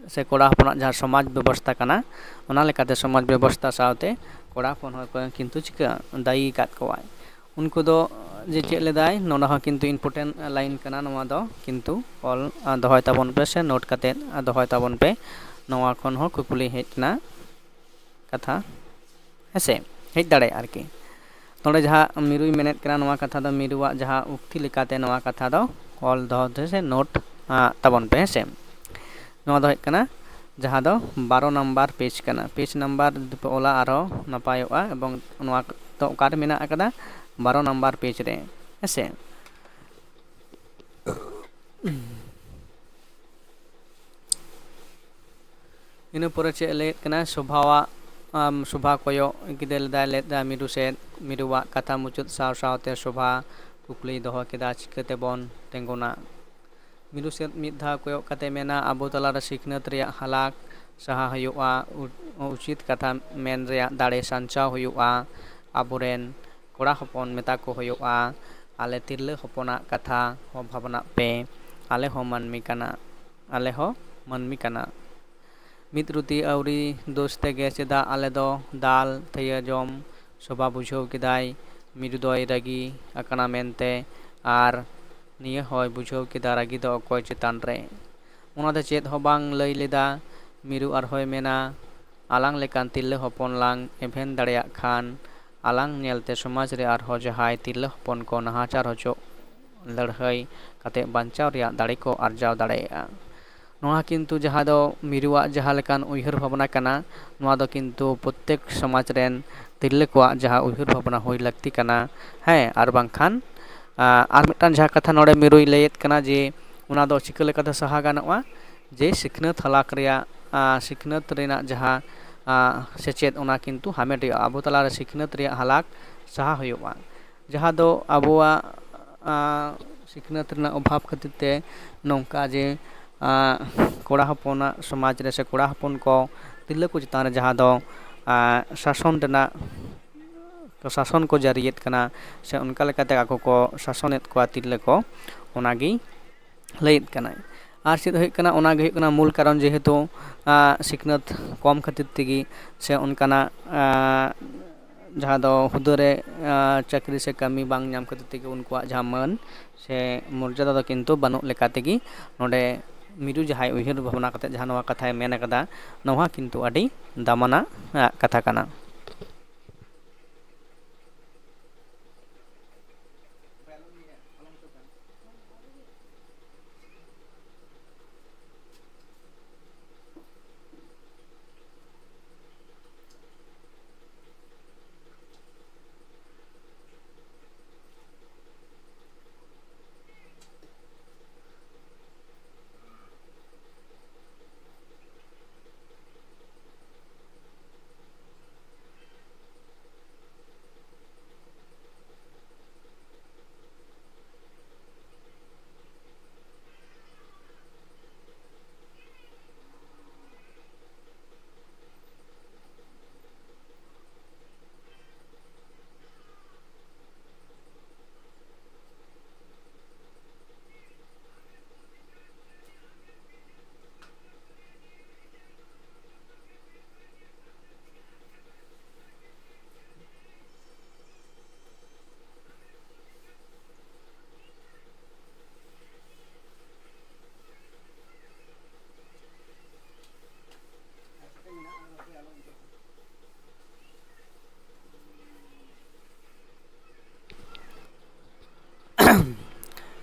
ᱥᱮ ᱠᱚᱲᱟ ᱦᱚᱯᱚᱱᱟᱜ ᱡᱟᱦᱟᱸ ᱥᱚᱢᱟᱡᱽ ᱵᱮᱵᱚᱥᱛᱟ ᱠᱟᱱᱟ, ᱚᱱᱟ ᱞᱮᱠᱟᱛᱮ ᱥᱚᱢᱟᱡᱽ ᱵᱮᱵᱚᱥᱛᱟ ᱥᱟᱶᱛᱮ ᱠᱚᱲᱟ ᱦᱚᱯᱚᱱ ᱦᱚᱸ ᱠᱤᱱᱛᱩ ᱪᱤᱠᱟᱹ ᱫᱟᱹᱭᱤ ᱟᱠᱟᱫ ᱠᱚᱣᱟᱭ᱾ ᱩᱱᱠᱩ ᱫᱚ ᱡᱮ ᱪᱮᱫ ᱞᱮᱫᱟᱭ, ᱱᱚᱰᱮ ᱦᱚᱸ ᱠᱤᱱᱛᱩ important line ᱠᱟᱱᱟ ᱱᱚᱣᱟ ᱫᱚ, ᱠᱤᱱᱛᱩ ᱚᱞ, ᱟᱸ, ᱫᱚᱦᱚᱭ ᱛᱟᱵᱚᱱ ᱯᱮ ᱥᱮ note ᱠᱟᱛᱮ, ᱟᱸ, ᱫᱚᱦᱚᱭ ᱛᱟᱵᱚᱱ ᱯᱮ᱾ ᱱᱚᱣᱟ ᱠᱷᱚᱱ ᱦᱚᱸ ᱠᱩᱠᱞᱤ ᱦᱮᱡ ᱨᱮᱱᱟᱜ ᱠᱟᱛᱷᱟ, ᱦᱮᱸᱥᱮ, ᱦᱮᱡ ᱫᱟᱲᱮᱭᱟᱜᱼᱟ ᱟᱨᱠᱤ᱾ ᱱᱚᱰᱮ ᱡᱟᱦᱟᱸ ᱢᱤᱨᱩᱭ ᱢᱮᱱᱮᱫ ᱠᱟᱱᱟ, ᱱᱚᱣᱟ ᱠᱟᱛᱷᱟ ᱫᱚ ᱢᱤᱨᱩᱣᱟᱜ ᱡᱟᱦᱟᱸ ᱩᱠᱛᱤ ᱞᱮᱠᱟᱛᱮ ᱱᱚᱣᱟ ᱠᱟᱛᱷᱟ ᱫᱚ ᱚᱞ ᱫᱚᱦᱚ ᱛᱮ ᱥᱮ note, ᱟᱸ, ᱛᱟᱵᱚᱱ ᱯᱮ, ᱦᱮᱸᱥᱮ᱾ ᱱᱚᱣᱟ ᱫᱚ ᱦᱩᱭᱩᱜ ᱠᱟᱱᱟ ᱡᱟᱦᱟᱸ ᱫᱚ ᱵᱟᱨᱚ number page ᱠᱟᱱᱟ᱾ Page number ᱡᱩᱫᱤ ᱯᱮ ᱚᱞᱟ ᱟᱨᱦᱚᱸ ᱱᱟᱯᱟᱭᱚᱜᱼᱟ, ᱮᱵᱚᱝ ᱱᱚᱣᱟ ᱫᱚ ᱚᱠᱟᱨᱮ ᱢᱮᱱᱟᱜ ᱟᱠᱟᱫᱟ? ᱵᱟᱨᱚ number page ᱨᱮ, ᱦᱮᱸᱥᱮ᱾ ᱤᱱᱟᱹ ᱯᱚᱨᱮ ᱪᱮᱫ ᱮ ᱞᱟᱹᱭᱮᱫ ᱠᱟᱱᱟ? ᱥᱳᱵᱷᱟᱣᱟᱜ, ᱟᱢ, ᱥᱳᱵᱷᱟ ᱠᱚᱭᱚᱜ ᱜᱤᱫᱟᱹ ᱞᱮᱫᱟᱭ, ᱞᱮᱫᱟ ᱢᱤᱨᱩ ᱥᱮᱫ᱾ ᱢᱤᱨᱩᱣᱟᱜ ᱠᱟᱛᱷᱟ ᱢᱩᱪᱟᱹᱫ ᱥᱟᱶ ᱥᱟᱶᱛᱮ ᱥᱳᱵᱷᱟ ᱠᱩᱠᱞᱤᱭ ᱫᱚᱦᱚ ᱠᱮᱫᱟ, "ᱪᱤᱠᱟᱹ ᱛᱮᱵᱚᱱ ᱛᱤᱸᱜᱩᱱᱟ?" ᱢᱤᱨᱩ ᱥᱮᱫ ᱢᱤᱫ ᱫᱷᱟᱣ ᱠᱚᱭᱚᱜ ᱠᱟᱛᱮ ᱢᱮᱱᱟ, "ᱟᱵᱚ ᱛᱟᱞᱟᱨᱮ ᱥᱤᱠᱷᱱᱟᱹᱛ ᱨᱮᱭᱟᱜ ᱦᱟᱞᱟᱠ ᱥᱟᱦᱟ ᱦᱩᱭᱩᱜᱼᱟ, ᱩ-, ᱩᱪᱤᱛ ᱠᱟᱛᱷᱟ ᱢᱮᱱ ᱨᱮᱭᱟᱜ ᱫᱟᱲᱮ ᱥᱟᱧᱪᱟᱣ ᱦᱩᱭᱩᱜᱼᱟ, ᱟᱵᱚᱨᱮᱱ ᱠᱚᱲᱟ ᱦᱚᱯᱚᱱ ᱢᱮᱛᱟ ᱠᱚ ᱦᱩᱭᱩᱜᱼᱟ, ᱟᱞᱮ ᱛᱤᱨᱞᱟᱹ ᱦᱚᱯᱚᱱᱟᱜ ᱠᱟᱛᱷᱟ ᱦᱚᱸ ᱵᱷᱟᱵᱽᱱᱟᱜ ᱯᱮ, ᱟᱞᱮ ᱦᱚᱸ ᱢᱟᱹᱱᱢᱤ ᱠᱟᱱᱟ, ᱟᱞᱮ ᱦᱚᱸ ᱢᱟᱹᱱᱢᱤ ᱠᱟᱱᱟ᱾ ᱢᱤᱫ ᱨᱩᱛᱤ ᱟᱹᱣᱨᱤ ᱫᱳᱥ ᱛᱮᱜᱮ ᱪᱮᱫᱟᱜ ᱟᱞᱮ ᱫᱚ ᱫᱟᱞ ᱛᱷᱟᱹᱭᱟᱹ ᱡᱚᱢ?" ᱥᱳᱵᱷᱟ ᱵᱩᱡᱷᱟᱹᱣ ᱠᱮᱫᱟᱭ ᱢᱤᱨᱩ ᱫᱚᱭ ᱨᱟᱹᱜᱤ ᱟᱠᱟᱱᱟ ᱢᱮᱱᱛᱮ, ᱟᱨ ᱱᱤᱭᱟᱹ ᱦᱚᱸᱭ ᱵᱩᱡᱷᱟᱹᱣ ᱠᱮᱫᱟ ᱨᱟᱹᱜᱤ ᱫᱚ ᱚᱠᱚᱭ ᱪᱮᱛᱟᱱ ᱨᱮ᱾ ᱚᱱᱟ ᱫᱚ ᱪᱮᱫ ᱦᱚᱸ ᱵᱟᱝ ᱞᱟᱹᱭ ᱞᱮᱫᱟ᱾ ᱢᱤᱨᱩ ᱟᱨᱦᱚᱸᱭ ᱢᱮᱱᱟ, "ᱟᱞᱟᱝ ᱞᱮᱠᱟᱱ ᱛᱤᱨᱞᱟᱹ ᱦᱚᱯᱚᱱ ᱞᱟᱝ ᱮᱵᱷᱮᱱ ᱫᱟᱲᱮᱭᱟᱜ ᱠᱷᱟᱱ, ᱟᱞᱟᱝ ᱧᱮᱞᱛᱮ ᱥᱚᱢᱟᱡᱽ ᱨᱮ ᱟᱨᱦᱚᱸ ᱡᱟᱦᱟᱸᱭ ᱛᱤᱨᱞᱟᱹ ᱦᱚᱯᱚᱱ ᱠᱚ ᱱᱟᱦᱟᱪᱟᱨ ᱦᱚᱪᱚᱜ ᱞᱟᱹᱲᱦᱟᱹᱭ ᱠᱟᱛᱮ ᱵᱟᱧᱪᱟᱣ ᱨᱮᱭᱟᱜ ᱫᱟᱲᱮ ᱠᱚ ᱟᱨᱡᱟᱣ ᱫᱟᱲᱮᱭᱟᱜᱼᱟ᱾" ᱱᱚᱣᱟ ᱠᱤᱱᱛᱩ ᱡᱟᱦᱟᱸ ᱫᱚ ᱢᱤᱨᱩᱣᱟᱜ ᱡᱟᱦᱟᱸ ᱞᱮᱠᱟᱱ ᱩᱭᱦᱟᱹᱨ ᱵᱷᱟᱵᱽᱱᱟ ᱠᱟᱱᱟ, ᱱᱚᱣᱟ ᱫᱚ ᱠᱤᱱᱛᱩ ᱯᱨᱚᱛᱛᱮᱠ ᱥᱚᱢᱟᱡᱽ ᱨᱮᱱ ᱛᱤᱨᱞᱟᱹ ᱠᱚᱣᱟᱜ ᱡᱟᱦᱟᱸ ᱩᱭᱦᱟᱹᱨ ᱵᱷᱟᱵᱽᱱᱟ ᱦᱩᱭ ᱞᱟᱹᱠᱛᱤ ᱠᱟᱱᱟ᱾ ᱦᱮᱸ, ᱟᱨ ᱵᱟᱝᱠᱷᱟᱱ, ᱟᱸ, ᱟᱨ ᱢᱤᱫᱴᱟᱝ ᱡᱟᱦᱟᱸ ᱠᱟᱛᱷᱟ ᱱᱚᱰᱮ ᱢᱤᱨᱩᱭ ᱞᱟᱹᱭᱮᱫ ᱠᱟᱱᱟ ᱡᱮ ᱚᱱᱟ ᱫᱚ ᱪᱤᱠᱟᱹ ᱞᱮᱠᱟᱛᱮ ᱥᱟᱦᱟ ᱜᱟᱱᱚᱜᱼᱟ, ᱡᱮ ᱥᱤᱠᱷᱱᱟᱹᱛ ᱦᱟᱞᱟᱠ ᱨᱮᱭᱟᱜ ᱟᱸ, ᱥᱤᱠᱷᱱᱟᱹᱛ ᱨᱮᱱᱟᱜ ᱡᱟᱦᱟᱸ, ᱟᱸ, ᱥᱮᱪᱮᱫ, ᱚᱱᱟ ᱠᱤᱱᱛᱩ ᱦᱟᱢᱮᱴ ᱦᱩᱭᱩᱜᱼᱟ᱾ ᱟᱵᱚ ᱛᱟᱞᱟᱨᱮ ᱥᱤᱠᱷᱱᱟᱹᱛ ᱨᱮᱭᱟᱜ ᱦᱟᱞᱟᱠ ᱥᱟᱦᱟ ᱦᱩᱭᱩᱜᱼᱟ, ᱡᱟᱦᱟᱸ ᱫᱚ ᱟᱵᱚᱣᱟᱜ, ᱟᱸ, ᱥᱤᱠᱷᱱᱟᱹᱛ ᱨᱮᱱᱟᱜ ᱚᱵᱷᱟᱵᱽ ᱠᱷᱟᱹᱛᱤᱨ ᱛᱮ ᱱᱚᱝᱠᱟ ᱡᱮ, ᱟᱸ, ᱠᱚᱲᱟ ᱦᱚᱯᱚᱱᱟᱜ ᱥᱚᱢᱟᱡᱽ ᱨᱮ ᱥᱮ ᱠᱚᱲᱟ ᱦᱚᱯᱚᱱ ᱠᱚ ᱛᱤᱨᱞᱟᱹ ᱠᱚ ᱪᱮᱛᱟᱱ ᱨᱮ ᱡᱟᱦᱟᱸ ᱫᱚ, ᱟᱸ, ᱥᱟᱥᱚᱱ ᱨᱮᱱᱟᱜ, ᱥᱟᱥᱚᱱ ᱠᱚ ᱡᱟᱹᱨᱤᱭᱮᱫ ᱠᱟᱱᱟ, ᱥᱮ ᱚᱱᱠᱟ ᱞᱮᱠᱟᱛᱮ ᱟᱠᱚ ᱠᱚ ᱥᱟᱥᱚᱱᱮᱫ ᱠᱚᱣᱟ ᱛᱤᱨᱞᱟᱹ ᱠᱚ, ᱚᱱᱟᱜᱮ ᱞᱟᱹᱭᱮᱫ ᱠᱟᱱᱟᱭ᱾ ᱟᱨ ᱪᱮᱫ ᱦᱩᱭᱩᱜ ᱠᱟᱱᱟ, ᱚᱱᱟᱜᱮ ᱦᱩᱭᱩᱜ ᱠᱟᱱᱟ ᱢᱩᱞ ᱠᱟᱨᱚᱱ, ᱡᱮᱦᱮᱛᱩ, ᱟᱸ, ᱥᱤᱠᱷᱱᱟᱹᱛ ᱠᱚᱢ ᱠᱷᱟᱹᱛᱤᱨ ᱛᱮᱜᱮ ᱥᱮ ᱚᱱᱠᱟᱱᱟᱜ, ᱟᱸ, ᱡᱟᱦᱟᱸ ᱫᱚ ᱦᱩᱫᱟᱹ ᱨᱮ, ᱟᱸ, ᱪᱟᱹᱠᱨᱤ ᱥᱮ ᱠᱟᱹᱢᱤ ᱵᱟᱝ ᱧᱟᱢ ᱠᱷᱟᱹᱛᱤᱨ ᱛᱮᱜᱮ ᱩᱱᱠᱩᱣᱟᱜ ᱡᱟᱦᱟᱸ ᱢᱟᱹᱱ ᱥᱮ ᱢᱚᱨᱡᱟᱫᱟ ᱫᱚ ᱠᱤᱱᱛᱩ ᱵᱟᱹᱱᱩᱜ ᱞᱮᱠᱟ ᱛᱮᱜᱮ ᱱᱚᱰᱮ ᱢᱤᱨᱩ ᱡᱟᱦᱟᱸᱭ ᱩᱭᱦᱟᱹᱨ ᱵᱷᱟᱵᱽᱱᱟ ᱠᱟᱛᱮ ᱡᱟᱦᱟᱸ ᱱᱚᱣᱟ ᱠᱟᱛᱷᱟᱭ ᱢᱮᱱ ᱟᱠᱟᱫᱟ, ᱱᱚᱣᱟ ᱠᱤᱱᱛᱩ ᱟᱹᱰᱤ ᱫᱟᱢᱟᱱᱟᱜ, ᱟᱸ, ᱠᱟᱛᱷᱟ ᱠᱟᱱᱟ᱾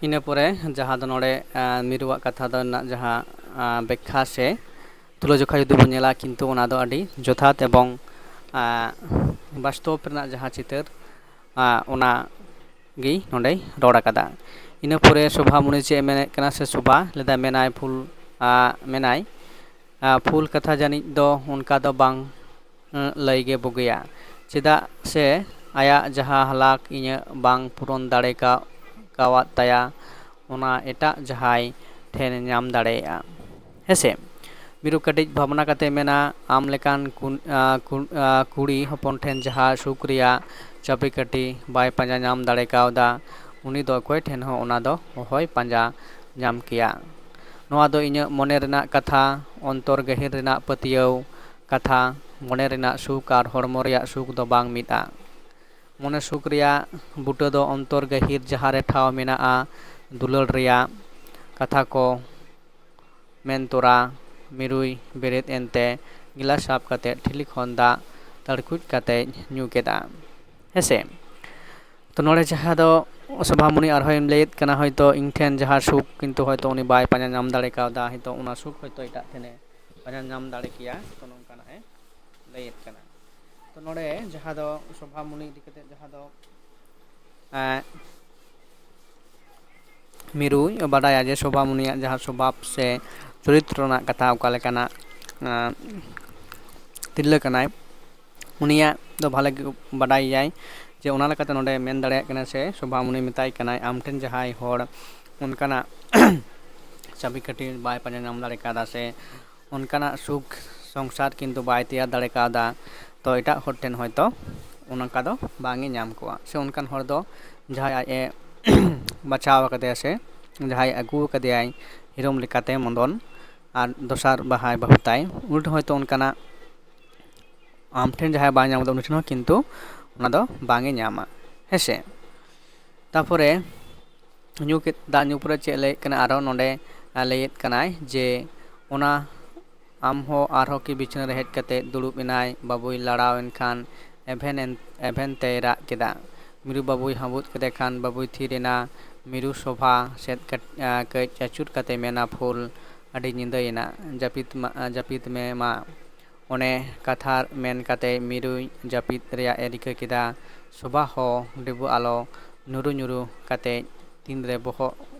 ᱤᱱᱟᱹ ᱯᱚᱨᱮ ᱡᱟᱦᱟᱸ ᱫᱚ ᱱᱚᱰᱮ, ᱟᱸ, ᱢᱤᱨᱩᱣᱟᱜ ᱠᱟᱛᱷᱟ ᱫᱚ ᱨᱮᱱᱟᱜ ᱡᱟᱦᱟᱸ, ᱟᱸ, ᱵᱮᱠᱠᱷᱟ ᱥᱮ ᱛᱩᱞᱟᱹᱡᱚᱠᱷᱟ ᱡᱩᱫᱤ ᱵᱚᱱ ᱧᱮᱞᱟ, ᱠᱤᱱᱛᱩ ᱚᱱᱟ ᱫᱚ ᱟᱹᱰᱤ ᱡᱚᱛᱷᱟᱛ ᱮᱵᱚᱝ, ᱟᱸ, ᱵᱟᱥᱛᱚᱵ ᱨᱮᱱᱟᱜ ᱡᱟᱦᱟᱸ ᱪᱤᱛᱟᱹᱨ, ᱟᱸ, ᱚᱱᱟ ᱜᱮ ᱱᱚᱰᱮᱭ ᱨᱚᱲ ᱟᱠᱟᱫᱟ᱾ ᱤᱱᱟᱹ ᱯᱚᱨᱮ ᱥᱳᱵᱷᱟᱢᱩᱱᱤ ᱪᱮᱫ ᱮ ᱢᱮᱱᱮᱫ ᱠᱟᱱᱟ, ᱥᱮ ᱥᱳᱵᱷᱟ ᱞᱮᱫᱟ ᱢᱮᱱᱟᱭ ᱯᱷᱩᱞ, ᱟᱸ, ᱢᱮᱱᱟᱭ ᱟᱨ ᱯᱷᱩᱞ ᱠᱟᱛᱷᱟ ᱡᱟᱹᱱᱤᱡ ᱫᱚ ᱚᱱᱠᱟ ᱫᱚ ᱵᱟᱝ ᱞᱟᱹᱭ ᱜᱮ ᱵᱩᱜᱤᱭᱟ᱾ ᱪᱮᱫᱟᱜ ᱥᱮ ᱟᱭᱟᱜ ᱡᱟᱦᱟᱸ ᱦᱟᱞᱟᱠ ᱤᱧᱟᱹᱜ ᱵᱟᱝ ᱯᱩᱨᱚᱱ ᱫᱟᱲᱮ ᱠᱟᱣ- ᱠᱟᱣᱟᱫ ᱛᱟᱭᱟ, ᱚᱱᱟ ᱮᱴᱟᱜ ᱡᱟᱦᱟᱸᱭ ᱴᱷᱮᱱ ᱧᱟᱢ ᱫᱟᱲᱮᱭᱟᱜᱼᱟ᱾ ᱦᱮᱸᱥᱮ? ᱢᱤᱨᱩ ᱠᱟᱹᱴᱤᱡ ᱵᱷᱟᱵᱽᱱᱟ ᱠᱟᱛᱮ ᱢᱮᱱᱟ, ᱟᱢ ᱞᱮᱠᱟᱱ ᱠᱩ- ᱟᱸ, ᱠᱩ- ᱟᱸ, ᱠᱩᱲᱤ ᱦᱚᱯᱚᱱ ᱴᱷᱮᱱ ᱡᱟᱦᱟᱸ ᱥᱩᱠ ᱨᱮᱭᱟᱜ ᱪᱟᱹᱵᱤ ᱠᱟᱹᱴᱷᱤ ᱵᱟᱭ ᱯᱟᱸᱡᱟ ᱧᱟᱢ ᱫᱟᱲᱮ ᱠᱟᱣᱫᱟ, ᱩᱱᱤ ᱫᱚ ᱚᱠᱚᱭ ᱴᱷᱮᱱ ᱦᱚᱸ ᱚᱱᱟ ᱫᱚ ᱚᱦᱚᱭ ᱯᱟᱸᱡᱟ ᱧᱟᱢ ᱠᱮᱭᱟ᱾ ᱱᱚᱣᱟ ᱫᱚ ᱤᱧᱟᱹᱜ ᱢᱚᱱᱮ ᱨᱮᱱᱟᱜ ᱠᱟᱛᱷᱟ, ᱚᱱᱛᱚᱨ ᱜᱟᱹᱦᱤᱨ ᱨᱮᱱᱟᱜ ᱯᱟᱹᱛᱭᱟᱹᱣ ᱠᱟᱛᱷᱟ᱾ ᱢᱚᱱᱮ ᱨᱮᱱᱟᱜ ᱥᱩᱠ ᱟᱨ ᱦᱚᱲᱢᱚ ᱨᱮᱭᱟᱜ ᱥᱩᱠ ᱫᱚ ᱵᱟᱝ ᱢᱤᱫᱼᱟ᱾ ᱢᱚᱱᱮ ᱥᱩᱠ ᱨᱮᱭᱟᱜ ᱵᱩᱴᱟᱹ ᱫᱚ ᱚᱱᱛᱚᱨ ᱜᱟᱹᱦᱤᱨ ᱡᱟᱦᱟᱸ ᱨᱮ ᱴᱷᱟᱶ ᱢᱮᱱᱟᱜᱼᱟ, ᱫᱩᱞᱟᱹᱲ ᱨᱮᱭᱟᱜ ᱠᱟᱛᱷᱟ ᱠᱚ ᱢᱮᱱ ᱛᱚᱨᱟ ᱢᱤᱨᱩᱭ ᱵᱮᱨᱮᱫ ᱮᱱᱛᱮ ᱜᱤᱞᱟᱥ ᱥᱟᱵ ᱠᱟᱛᱮ ᱴᱷᱤᱞᱤ ᱠᱷᱚᱱ ᱫᱟᱜ ᱛᱟᱹᱲᱠᱩᱡ ᱠᱟᱛᱮ ᱧᱩ ᱠᱮᱫᱟ᱾ ᱦᱮᱸᱥᱮ? ᱛᱚ ᱱᱚᱰᱮ ᱡᱟᱦᱟᱸ ᱫᱚ ᱥᱳᱵᱷᱟᱢᱩᱱᱤ ᱟᱨᱦᱚᱸᱭ ᱞᱟᱹᱭᱮᱫ ᱠᱟᱱᱟ, ᱦᱚᱭᱛᱳ ᱤᱧ ᱴᱷᱮᱱ ᱡᱟᱦᱟᱸ ᱥᱩᱠ ᱠᱤᱱᱛᱩ ᱦᱚᱭᱛᱳ ᱩᱱᱤ ᱵᱟᱭ ᱯᱟᱸᱡᱟ ᱧᱟᱢ ᱫᱟᱲᱮ ᱠᱟᱣᱫᱟ, ᱦᱚᱭᱛᱳ ᱚᱱᱟ ᱥᱩᱠ ᱦᱚᱭᱛᱳ ᱮᱴᱟᱜ ᱴᱷᱮᱱᱮ ᱯᱟᱸᱡᱟ ᱧᱟᱢ ᱫᱟᱲᱮ ᱠᱮᱭᱟ, ᱛᱚ ᱱᱚᱝᱠᱟᱱᱟᱜ ᱮ ᱞᱟᱹᱭᱮᱫ ᱠᱟᱱᱟ᱾ ᱛᱚ ᱱᱚᱰᱮ ᱡᱟᱦᱟᱸ ᱫᱚ ᱥᱳᱵᱷᱟᱢᱩᱱᱤ ᱤᱫᱤ ᱠᱟᱛᱮ ᱡᱟᱦᱟᱸ ᱫᱚ ᱮᱸ, ᱢᱤᱨᱩᱭ ᱵᱟᱰᱟᱭᱟ ᱡᱮ ᱥᱳᱵᱷᱟᱢᱩᱱᱤᱭᱟᱜ ᱡᱟᱦᱟᱸ ᱥᱚᱵᱷᱟᱵ ᱥᱮ ᱪᱚᱨᱤᱛᱨᱚ ᱨᱮᱱᱟᱜ ᱠᱟᱛᱷᱟ, ᱚᱠᱟ ᱞᱮᱠᱟᱱᱟᱜ ᱮᱸ, ᱛᱤᱨᱞᱟᱹ ᱠᱟᱱᱟᱭ, ᱩᱱᱤᱭᱟᱜ ᱫᱚ ᱵᱷᱟᱞᱮ ᱜᱮ ᱵᱟᱰᱟᱭ ᱜᱮᱭᱟᱭ᱾ ᱡᱮ ᱚᱱᱟ ᱞᱮᱠᱟᱛᱮ ᱱᱚᱰᱮ ᱢᱮᱱ ᱫᱟᱲᱮᱭᱟᱜ ᱠᱟᱱᱟ ᱥᱮ ᱥᱳᱵᱷᱟᱢᱩᱱᱤ ᱢᱮᱛᱟᱭ ᱠᱟᱱᱟᱭ, ᱟᱢ ᱴᱷᱮᱱ ᱡᱟᱦᱟᱸᱭ ᱦᱚᱲ ᱚᱱᱠᱟᱱᱟᱜ ᱪᱟᱹᱵᱤ ᱠᱟᱹᱴᱷᱤ ᱵᱟᱭ ᱯᱟᱸᱡᱟ ᱧᱟᱢ ᱫᱟᱲᱮ ᱠᱟᱣᱫᱟ ᱥᱮ ᱚᱱᱠᱟᱱᱟᱜ ᱥᱩᱠ ᱥᱚᱝᱥᱟᱨ ᱠᱤᱱᱛᱩ ᱵᱟᱭ ᱛᱮᱭᱟᱨ ᱫᱟᱲᱮ ᱠᱟᱣᱫᱟ, ᱛᱚ ᱮᱴᱟᱜ ᱦᱚᱲ ᱴᱷᱮᱱ ᱦᱚᱭᱛᱳ ᱚᱱᱠᱟ ᱫᱚ ᱵᱟᱝ ᱮ ᱧᱟᱢ ᱠᱚᱣᱟ᱾ ᱥᱮ ᱚᱱᱠᱟᱱ ᱦᱚᱲ ᱫᱚ ᱡᱟᱦᱟᱸᱭ ᱟᱡ ᱮ ᱵᱟᱪᱷᱟᱣ ᱟᱠᱟᱫᱮᱭᱟ ᱥᱮ ᱡᱟᱦᱟᱸᱭ ᱟᱹᱜᱩ ᱟᱠᱟᱫᱮᱭᱟᱭ ᱦᱤᱨᱚᱢ ᱞᱮᱠᱟᱛᱮ ᱢᱚᱫᱚᱱ, ᱟᱨ ᱫᱚᱥᱟᱨ ᱵᱟᱦᱟᱭ ᱵᱟᱹᱦᱩ ᱛᱟᱭ, ᱩᱱᱤ ᱴᱷᱮᱱ ᱦᱚᱭᱛᱳ ᱚᱱᱠᱟᱱᱟᱜ ᱟᱢ ᱴᱷᱮᱱ ᱡᱟᱦᱟᱸᱭ ᱵᱟᱭ ᱧᱟᱢ ᱮᱫᱟ, ᱩᱱᱤ ᱴᱷᱮᱱ ᱦᱚᱸ ᱠᱤᱱᱛᱩ ᱚᱱᱟ ᱫᱚ ᱵᱟᱝ ᱮ ᱧᱟᱢᱟ᱾ ᱦᱮᱸ ᱥᱮ? ᱛᱟᱨᱯᱚᱨᱮ ᱧᱩ ᱠᱮᱫ, ᱫᱟᱜ ᱧᱩ ᱯᱚᱨᱮ ᱪᱮᱫ ᱞᱟᱹᱭᱮᱫ ᱠᱟᱱᱟ? ᱟᱨᱚ ᱱᱚᱰᱮ ᱞᱟᱹᱭᱮᱫ ᱠᱟᱱᱟᱭ ᱡᱮ ᱚᱱᱟ ᱟᱢ ᱦᱚᱸ ᱟᱨᱦᱚᱸ ᱠᱤ ᱵᱤᱪᱷᱱᱟᱹ ᱨᱮ ᱦᱮᱡ ᱠᱟᱛᱮ ᱫᱩᱲᱩᱵ ᱮᱱᱟᱭ? ᱵᱟᱹᱵᱩᱭ ᱞᱟᱲᱟᱣ ᱮᱱ ᱠᱷᱟᱱ ᱮᱵᱷᱮᱱ ᱮᱱ, ᱮᱵᱷᱮᱱ ᱛᱮᱭ ᱨᱟᱜ ᱠᱮᱫᱟ᱾ ᱢᱤᱨᱩ ᱵᱟᱹᱵᱩᱭ ᱦᱟᱹᱵᱩᱫ ᱠᱮᱫᱮ ᱠᱷᱟᱱ ᱵᱟᱹᱵᱩᱭ ᱛᱷᱤᱨ ᱮᱱᱟ᱾ ᱢᱤᱨᱩ ᱥᱳᱵᱷᱟ ᱥᱮᱫ ᱠᱟᱹᱴ-, ᱟᱸ, ᱠᱟᱹᱡ ᱟᱹᱪᱩᱨ ᱠᱟᱛᱮ ᱢᱮᱱᱟ, ᱯᱷᱩᱞ, ᱟᱹᱰᱤ ᱧᱤᱫᱟᱹᱭᱮᱱᱟ, ᱡᱟᱹᱯᱤᱫ ᱢᱟ, ᱟᱸ, ᱡᱟᱹᱯᱤᱫ ᱢᱮ ᱢᱟ᱾ ᱚᱱᱮ ᱠᱟᱛᱷᱟ ᱢᱮᱱ ᱠᱟᱛᱮ ᱢᱤᱨᱩᱭ ᱡᱟᱹᱯᱤᱫ ᱨᱮᱭᱟᱜ ᱮ ᱨᱤᱠᱟᱹ ᱠᱮᱫᱟ᱾ ᱥᱳᱵᱷᱟ ᱦᱚᱸ ᱰᱤᱵᱟᱹ ᱟᱞᱚ ᱧᱩᱨᱩ ᱧᱩᱨᱩ ᱠᱟᱛᱮ ᱛᱤᱱᱨᱮ ᱵᱚᱦᱚᱜ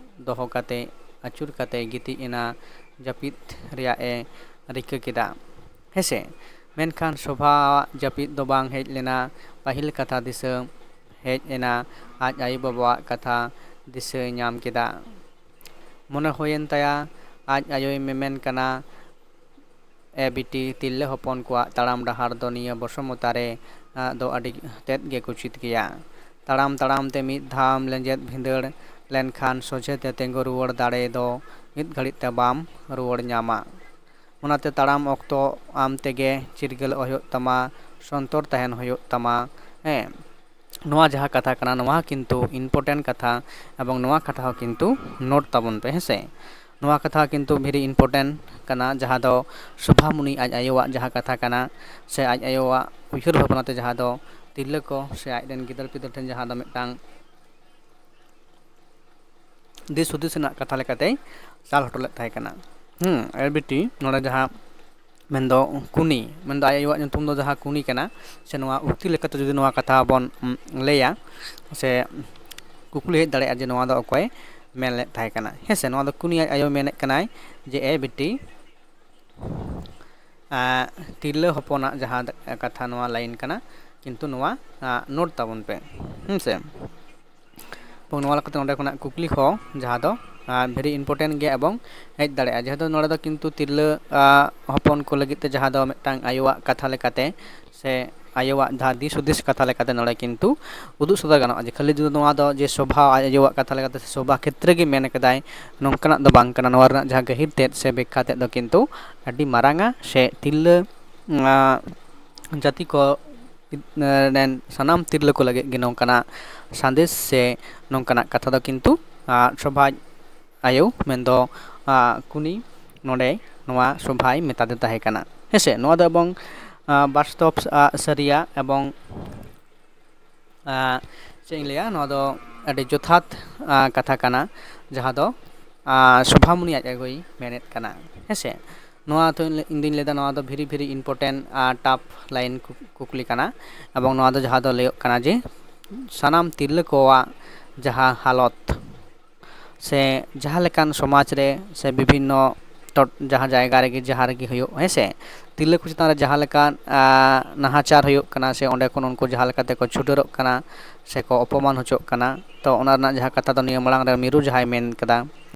ᱫᱚᱦᱚ ᱠᱟᱛᱮ ᱟᱹᱪᱩᱨ ᱠᱟᱛᱮ ᱜᱤᱛᱤᱡ ᱮᱱᱟ᱾ ᱡᱟᱹᱯᱤᱫ ᱨᱮᱭᱟᱜ ᱮ ᱨᱤᱠᱟᱹ ᱠᱮᱫᱟ᱾ ᱦᱮᱸᱥᱮ? ᱢᱮᱱᱠᱷᱟᱱ ᱥᱳᱵᱷᱟᱣᱟᱜ ᱡᱟᱹᱯᱤᱫ ᱫᱚ ᱵᱟᱝ ᱦᱮᱡ ᱞᱮᱱᱟ᱾ ᱯᱟᱹᱦᱤᱞ ᱠᱟᱛᱷᱟ ᱫᱤᱥᱟᱹ ᱦᱮᱡ ᱮᱱᱟ, ᱟᱡ ᱟᱭᱳᱼᱵᱟᱵᱟᱣᱟᱜ ᱠᱟᱛᱷᱟ ᱫᱤᱥᱟᱹᱭ ᱧᱟᱢ ᱠᱮᱫᱟ᱾ ᱢᱚᱱᱮ ᱦᱩᱭᱮᱱ ᱛᱟᱭᱟ, ᱟᱡ ᱟᱭᱳᱭ ᱢᱮᱢᱮᱱ ᱠᱟᱱᱟ, "ᱮ ᱵᱤᱴᱤ, ᱛᱤᱨᱞᱟᱹ ᱦᱚᱯᱚᱱ ᱠᱚᱣᱟᱜ ᱛᱟᱲᱟᱢ ᱰᱟᱦᱟᱨ ᱫᱚ ᱱᱤᱭᱟᱹ ᱵᱚᱥᱚᱢᱚᱛᱟ ᱨᱮ, ᱟ, ᱫᱚ ᱟᱹᱰᱤ ᱛᱮᱫ ᱜᱮ ᱠᱩᱪᱤᱛ ᱜᱮᱭᱟ᱾ ᱛᱟᱲᱟᱢ ᱛᱟᱲᱟᱢ ᱛᱮ ᱢᱤᱫ ᱫᱷᱟᱣᱢ ᱞᱮᱸᱡᱮᱫ ᱵᱷᱤᱸᱫᱟᱹᱲ ᱞᱮᱱᱠᱷᱟᱱ ᱥᱚᱡᱷᱮ ᱛᱮ ᱛᱤᱸᱜᱩ ᱨᱩᱣᱟᱹᱲ ᱫᱟᱲᱮ ᱫᱚ ᱢᱤᱫ ᱜᱷᱟᱹᱲᱤᱡ ᱛᱮ ᱵᱟᱢ ᱨᱩᱣᱟᱹᱲ ᱧᱟᱢᱟ᱾ ᱚᱱᱟᱛᱮ ᱛᱟᱲᱟᱢ ᱚᱠᱛᱚ ᱟᱢ ᱛᱮᱜᱮ ᱪᱤᱨᱜᱟᱹᱞᱚᱜ ᱦᱩᱭᱩᱜ ᱛᱟᱢᱟ, ᱥᱚᱱᱛᱚᱨ ᱛᱟᱦᱮᱱ ᱦᱩᱭᱩᱜ ᱛᱟᱢᱟ᱾" ᱦᱮᱸ, ᱱᱚᱣᱟ ᱡᱟᱦᱟᱸ ᱠᱟᱛᱷᱟ ᱠᱟᱱᱟ, ᱱᱚᱣᱟ ᱠᱤᱱᱛᱩ important ᱠᱟᱛᱷᱟ, ᱮᱵᱚᱝ ᱱᱚᱣᱟ ᱠᱟᱛᱷᱟ ᱦᱚᱸ ᱠᱤᱱᱛᱩ note ᱛᱟᱵᱚᱱ ᱯᱮ, ᱦᱮᱸᱥᱮ? ᱱᱚᱣᱟ ᱠᱟᱛᱷᱟ ᱠᱤᱱᱛᱩ very important ᱠᱟᱱᱟ, ᱡᱟᱦᱟᱸ ᱫᱚ ᱥᱳᱵᱷᱟᱢᱩᱱᱤ ᱟᱡ ᱟᱭᱳᱣᱟᱜ ᱡᱟᱦᱟᱸ ᱠᱟᱛᱷᱟ ᱠᱟᱱᱟ, ᱥᱮ ᱟᱡ ᱟᱭᱳᱣᱟᱜ ᱩᱭᱦᱟᱹᱨ ᱵᱷᱟᱵᱽᱱᱟ ᱛᱮ ᱡᱟᱦᱟᱸ ᱫᱚ ᱛᱤᱨᱞᱟᱹ ᱠᱚ ᱥᱮ ᱟᱡ ᱨᱮᱱ ᱜᱤᱫᱟᱹᱨ ᱯᱤᱫᱟᱹᱨ ᱴᱷᱮᱱ ᱡᱟᱦᱟᱸ ᱫᱚ ᱢᱤᱫᱴᱟᱝ ᱫᱤᱥ ᱦᱩᱫᱤᱥ ᱨᱮᱱᱟᱜ ᱠᱟᱛᱷᱟ ᱞᱮᱠᱟᱛᱮᱭ ᱪᱟᱞ ᱦᱚᱴᱚ ᱞᱮᱫ ᱛᱟᱦᱮᱸ ᱠᱟᱱᱟ᱾ ᱦᱩᱸ, ᱮ ᱵᱤᱴᱤ, ᱱᱚᱰᱮ ᱡᱟᱦᱟᱸ ᱢᱮᱱᱫᱚ ᱠᱩᱱᱤ, ᱢᱮᱱᱫᱚ ᱟᱡ ᱟᱭᱳᱣᱟᱜ ᱧᱩᱛᱩᱢ ᱫᱚ ᱡᱟᱦᱟᱸ ᱠᱩᱱᱤ ᱠᱟᱱᱟ, ᱥᱮ ᱱᱚᱣᱟ ᱩᱠᱛᱤ ᱞᱮᱠᱟᱛᱮ ᱡᱩᱫᱤ ᱱᱚᱣᱟ ᱠᱟᱛᱷᱟ ᱵᱚᱱ, ᱩᱢ, ᱞᱟᱹᱭᱟ, ᱥᱮ ᱠᱩᱠᱞᱤ ᱦᱮᱡ ᱫᱟᱲᱮᱭᱟᱜᱼᱟ ᱡᱮ ᱱᱚᱣᱟ ᱫᱚ ᱚᱠᱚᱭ ᱢᱮᱱ ᱞᱮᱫ ᱛᱟᱦᱮᱸ ᱠᱟᱱᱟ? ᱦᱮᱸ ᱥᱮ, ᱱᱚᱣᱟ ᱫᱚ ᱠᱩᱱᱤ ᱟᱡ ᱟᱭᱳ ᱢᱮᱱᱮᱫ ᱠᱟᱱᱟᱭ ᱡᱮ, "ᱮ ᱵᱤᱴᱤ, ᱟᱸ, ᱛᱤᱨᱞᱟᱹ ᱦᱚᱯᱚᱱᱟᱜ ᱡᱟᱦᱟᱸ ᱫ-, ᱠᱟᱛᱷᱟ ᱱᱚᱣᱟ line ᱠᱟᱱᱟ, ᱠᱤᱱᱛᱩ ᱱᱚᱣᱟ, ᱟᱸ, note ᱛᱟᱵᱚᱱ ᱯᱮ᱾" ᱦᱮᱸ ᱥᱮ? ᱮᱵᱚᱝ ᱱᱚᱣᱟ ᱞᱮᱠᱟᱛᱮ ᱱᱚᱰᱮ ᱠᱷᱚᱱᱟᱜ ᱠᱩᱠᱞᱤ ᱦᱚᱸ ᱡᱟᱦᱟᱸ ᱫᱚ, ᱟᱸ, very important ᱜᱮᱭᱟ ᱮᱵᱚᱝ ᱦᱮᱡ ᱫᱟᱲᱮᱭᱟᱜᱼᱟ, ᱡᱮᱦᱮᱛᱩ ᱱᱚᱰᱮ ᱫᱚ ᱠᱤᱱᱛᱩ ᱛᱤᱨᱞᱟᱹ, ᱟᱸ, ᱦᱚᱯᱚᱱ ᱠᱚ ᱞᱟᱹᱜᱤᱫ ᱛᱮ ᱡᱟᱦᱟᱸ ᱫᱚ ᱢᱤᱫᱴᱟᱝ ᱟᱭᱳᱣᱟᱜ ᱠᱟᱛᱷᱟ ᱞᱮᱠᱟᱛᱮ ᱥᱮ ᱟᱭᱳᱣᱟᱜ ᱡᱟᱦᱟᱸ ᱫᱤᱥ ᱦᱩᱫᱤᱥ ᱠᱟᱛᱷᱟ ᱞᱮᱠᱟᱛᱮ ᱱᱚᱰᱮ ᱠᱤᱱᱛᱩ ᱩᱫᱩᱜ ᱥᱚᱫᱚᱨ ᱜᱟᱱᱚᱜᱼᱟ ᱡᱮ ᱠᱷᱟᱹᱞᱤ ᱡᱩᱫᱤ ᱱᱚᱣᱟ ᱫᱚ ᱡᱮ ᱥᱳᱵᱷᱟ, ᱟᱡ ᱟᱭᱳᱣᱟᱜ ᱠᱟᱛᱷᱟ ᱞᱮᱠᱟᱛᱮ ᱥᱮ ᱥᱳᱵᱷᱟ ᱠᱷᱮᱛᱨᱮ ᱜᱮ ᱢᱮᱱ ᱠᱟᱫᱟᱭ, ᱱᱚᱝᱠᱟᱱᱟᱜ ᱫᱚ ᱵᱟᱝ ᱠᱟᱱᱟ᱾ ᱱᱚᱣᱟ ᱨᱮᱱᱟᱜ ᱡᱟᱦᱟᱸ ᱜᱟᱹᱦᱤᱨ ᱛᱮᱫ ᱥᱮ ᱵᱮᱠᱠᱷᱟ ᱛᱮᱫ ᱫᱚ ᱠᱤᱱᱛᱩ ᱟᱹᱰᱤ ᱢᱟᱨᱟᱝᱟ, ᱥᱮ ᱛᱤᱨᱞᱟᱹ, ᱟᱸ, ᱡᱟᱹᱛᱤ ᱠᱚ ᱨᱮᱱ ᱥᱟᱱᱟᱢ ᱛᱤᱨᱞᱟᱹ ᱠᱚ ᱞᱟᱹᱜᱤᱫ ᱜᱮ ᱱᱚᱝᱠᱟᱱᱟᱜ ᱥᱟᱸᱫᱮᱥ ᱥᱮ ᱱᱚᱝᱠᱟᱱᱟᱜ ᱠᱟᱛᱷᱟ ᱫᱚ ᱠᱤᱱᱛᱩ, ᱟᱸ, ᱥᱳᱵᱷᱟ ᱟᱭᱳ ᱢᱮᱱᱫᱚ, ᱟᱸ, ᱠᱩᱱᱤ ᱱᱚᱰᱮ ᱱᱚᱣᱟ ᱥᱳᱵᱷᱟᱭ ᱢᱮᱛᱟᱫᱮ ᱛᱟᱦᱮᱸ ᱠᱟᱱᱟ᱾ ᱦᱮᱸᱥᱮ, ᱱᱚᱣᱟ ᱫᱚ ᱮᱵᱚᱝ, ᱟᱸ, ᱵᱟᱥᱛᱚᱵ, ᱟᱸ, ᱥᱟᱹᱨᱤᱭᱟ ᱮᱵᱚᱝ, ᱟᱸ, ᱪᱮᱫ ᱤᱧ ᱞᱟᱹᱭᱟ, ᱱᱚᱣᱟ ᱫᱚ ᱟᱹᱰᱤ ᱡᱚᱛᱷᱟᱛ, ᱟᱸ, ᱠᱟᱛᱷᱟ ᱠᱟᱱᱟ, ᱡᱟᱦᱟᱸ ᱫᱚ, ᱟᱸ, ᱥᱳᱵᱷᱟᱢᱩᱱᱤ ᱟᱡ ᱟᱭᱳᱭ ᱢᱮᱱᱮᱫ ᱠᱟᱱᱟ᱾ ᱦᱮᱸᱥᱮ, ᱱᱚᱣᱟ ᱫᱚ ᱤᱧ ᱫᱩᱧ ᱞᱟᱹᱭᱫᱟ, ᱱᱚᱣᱟ ᱫᱚ very, very important, ᱟᱸ, tough line ᱠᱩ-, ᱠᱩᱠᱞᱤ ᱠᱟᱱᱟ᱾ ᱮᱵᱚᱝ ᱱᱚᱣᱟ ᱫᱚ ᱡᱟᱦᱟᱸ ᱫᱚ ᱞᱟᱹᱭᱚᱜ ᱠᱟᱱᱟ ᱡᱮ ᱥᱟᱱᱟᱢ ᱛᱤᱨᱞᱟᱹ ᱠᱚᱣᱟᱜ ᱡᱟᱦᱟᱸ ᱦᱟᱞᱚᱛ ᱥᱮ ᱡᱟᱦᱟᱸ ᱞᱮᱠᱟᱱ ᱥᱚᱢᱟᱡᱽ ᱨᱮ ᱥᱮ ᱵᱤᱵᱷᱤᱱᱱᱚ ᱴᱚᱴ ᱡᱟᱦᱟᱸ ᱡᱟᱭᱜᱟ ᱨᱮᱜᱮ ᱡᱟᱦᱟᱸ ᱨᱮᱜᱮ ᱦᱩᱭᱩᱜ, ᱦᱮᱸ ᱥᱮ, ᱛᱤᱨᱞᱟᱹ ᱠᱚ ᱪᱮᱛᱟᱱ ᱨᱮ ᱡᱟᱦᱟᱸ ᱞᱮᱠᱟ ᱱᱟᱦᱟᱪᱟᱨ ᱦᱩᱭᱩᱜ ᱠᱟᱱᱟ ᱥᱮ ᱚᱸᱰᱮ ᱠᱷᱚᱱ ᱩᱱᱠᱩ ᱡᱟᱦᱟᱸ ᱞᱮᱠᱟ ᱛᱮᱠᱚ ᱪᱷᱩᱰᱟᱹᱨᱚᱜ ᱠᱟᱱᱟ ᱥᱮ ᱠᱚ ᱚᱯᱚᱢᱟᱱ ᱦᱚᱪᱚᱜ ᱠᱟᱱᱟ, ᱛᱚ ᱚᱱᱟ ᱨᱮᱱᱟᱜ ᱡᱟᱦᱟᱸ ᱠᱟᱛᱷᱟ ᱫᱚ ᱱᱤᱭᱟᱹ ᱢᱟᱲᱟᱝ ᱨᱮ ᱢᱤᱨᱩ ᱡᱟᱦᱟᱸᱭ ᱢᱮᱱ ᱠᱟᱫᱟ,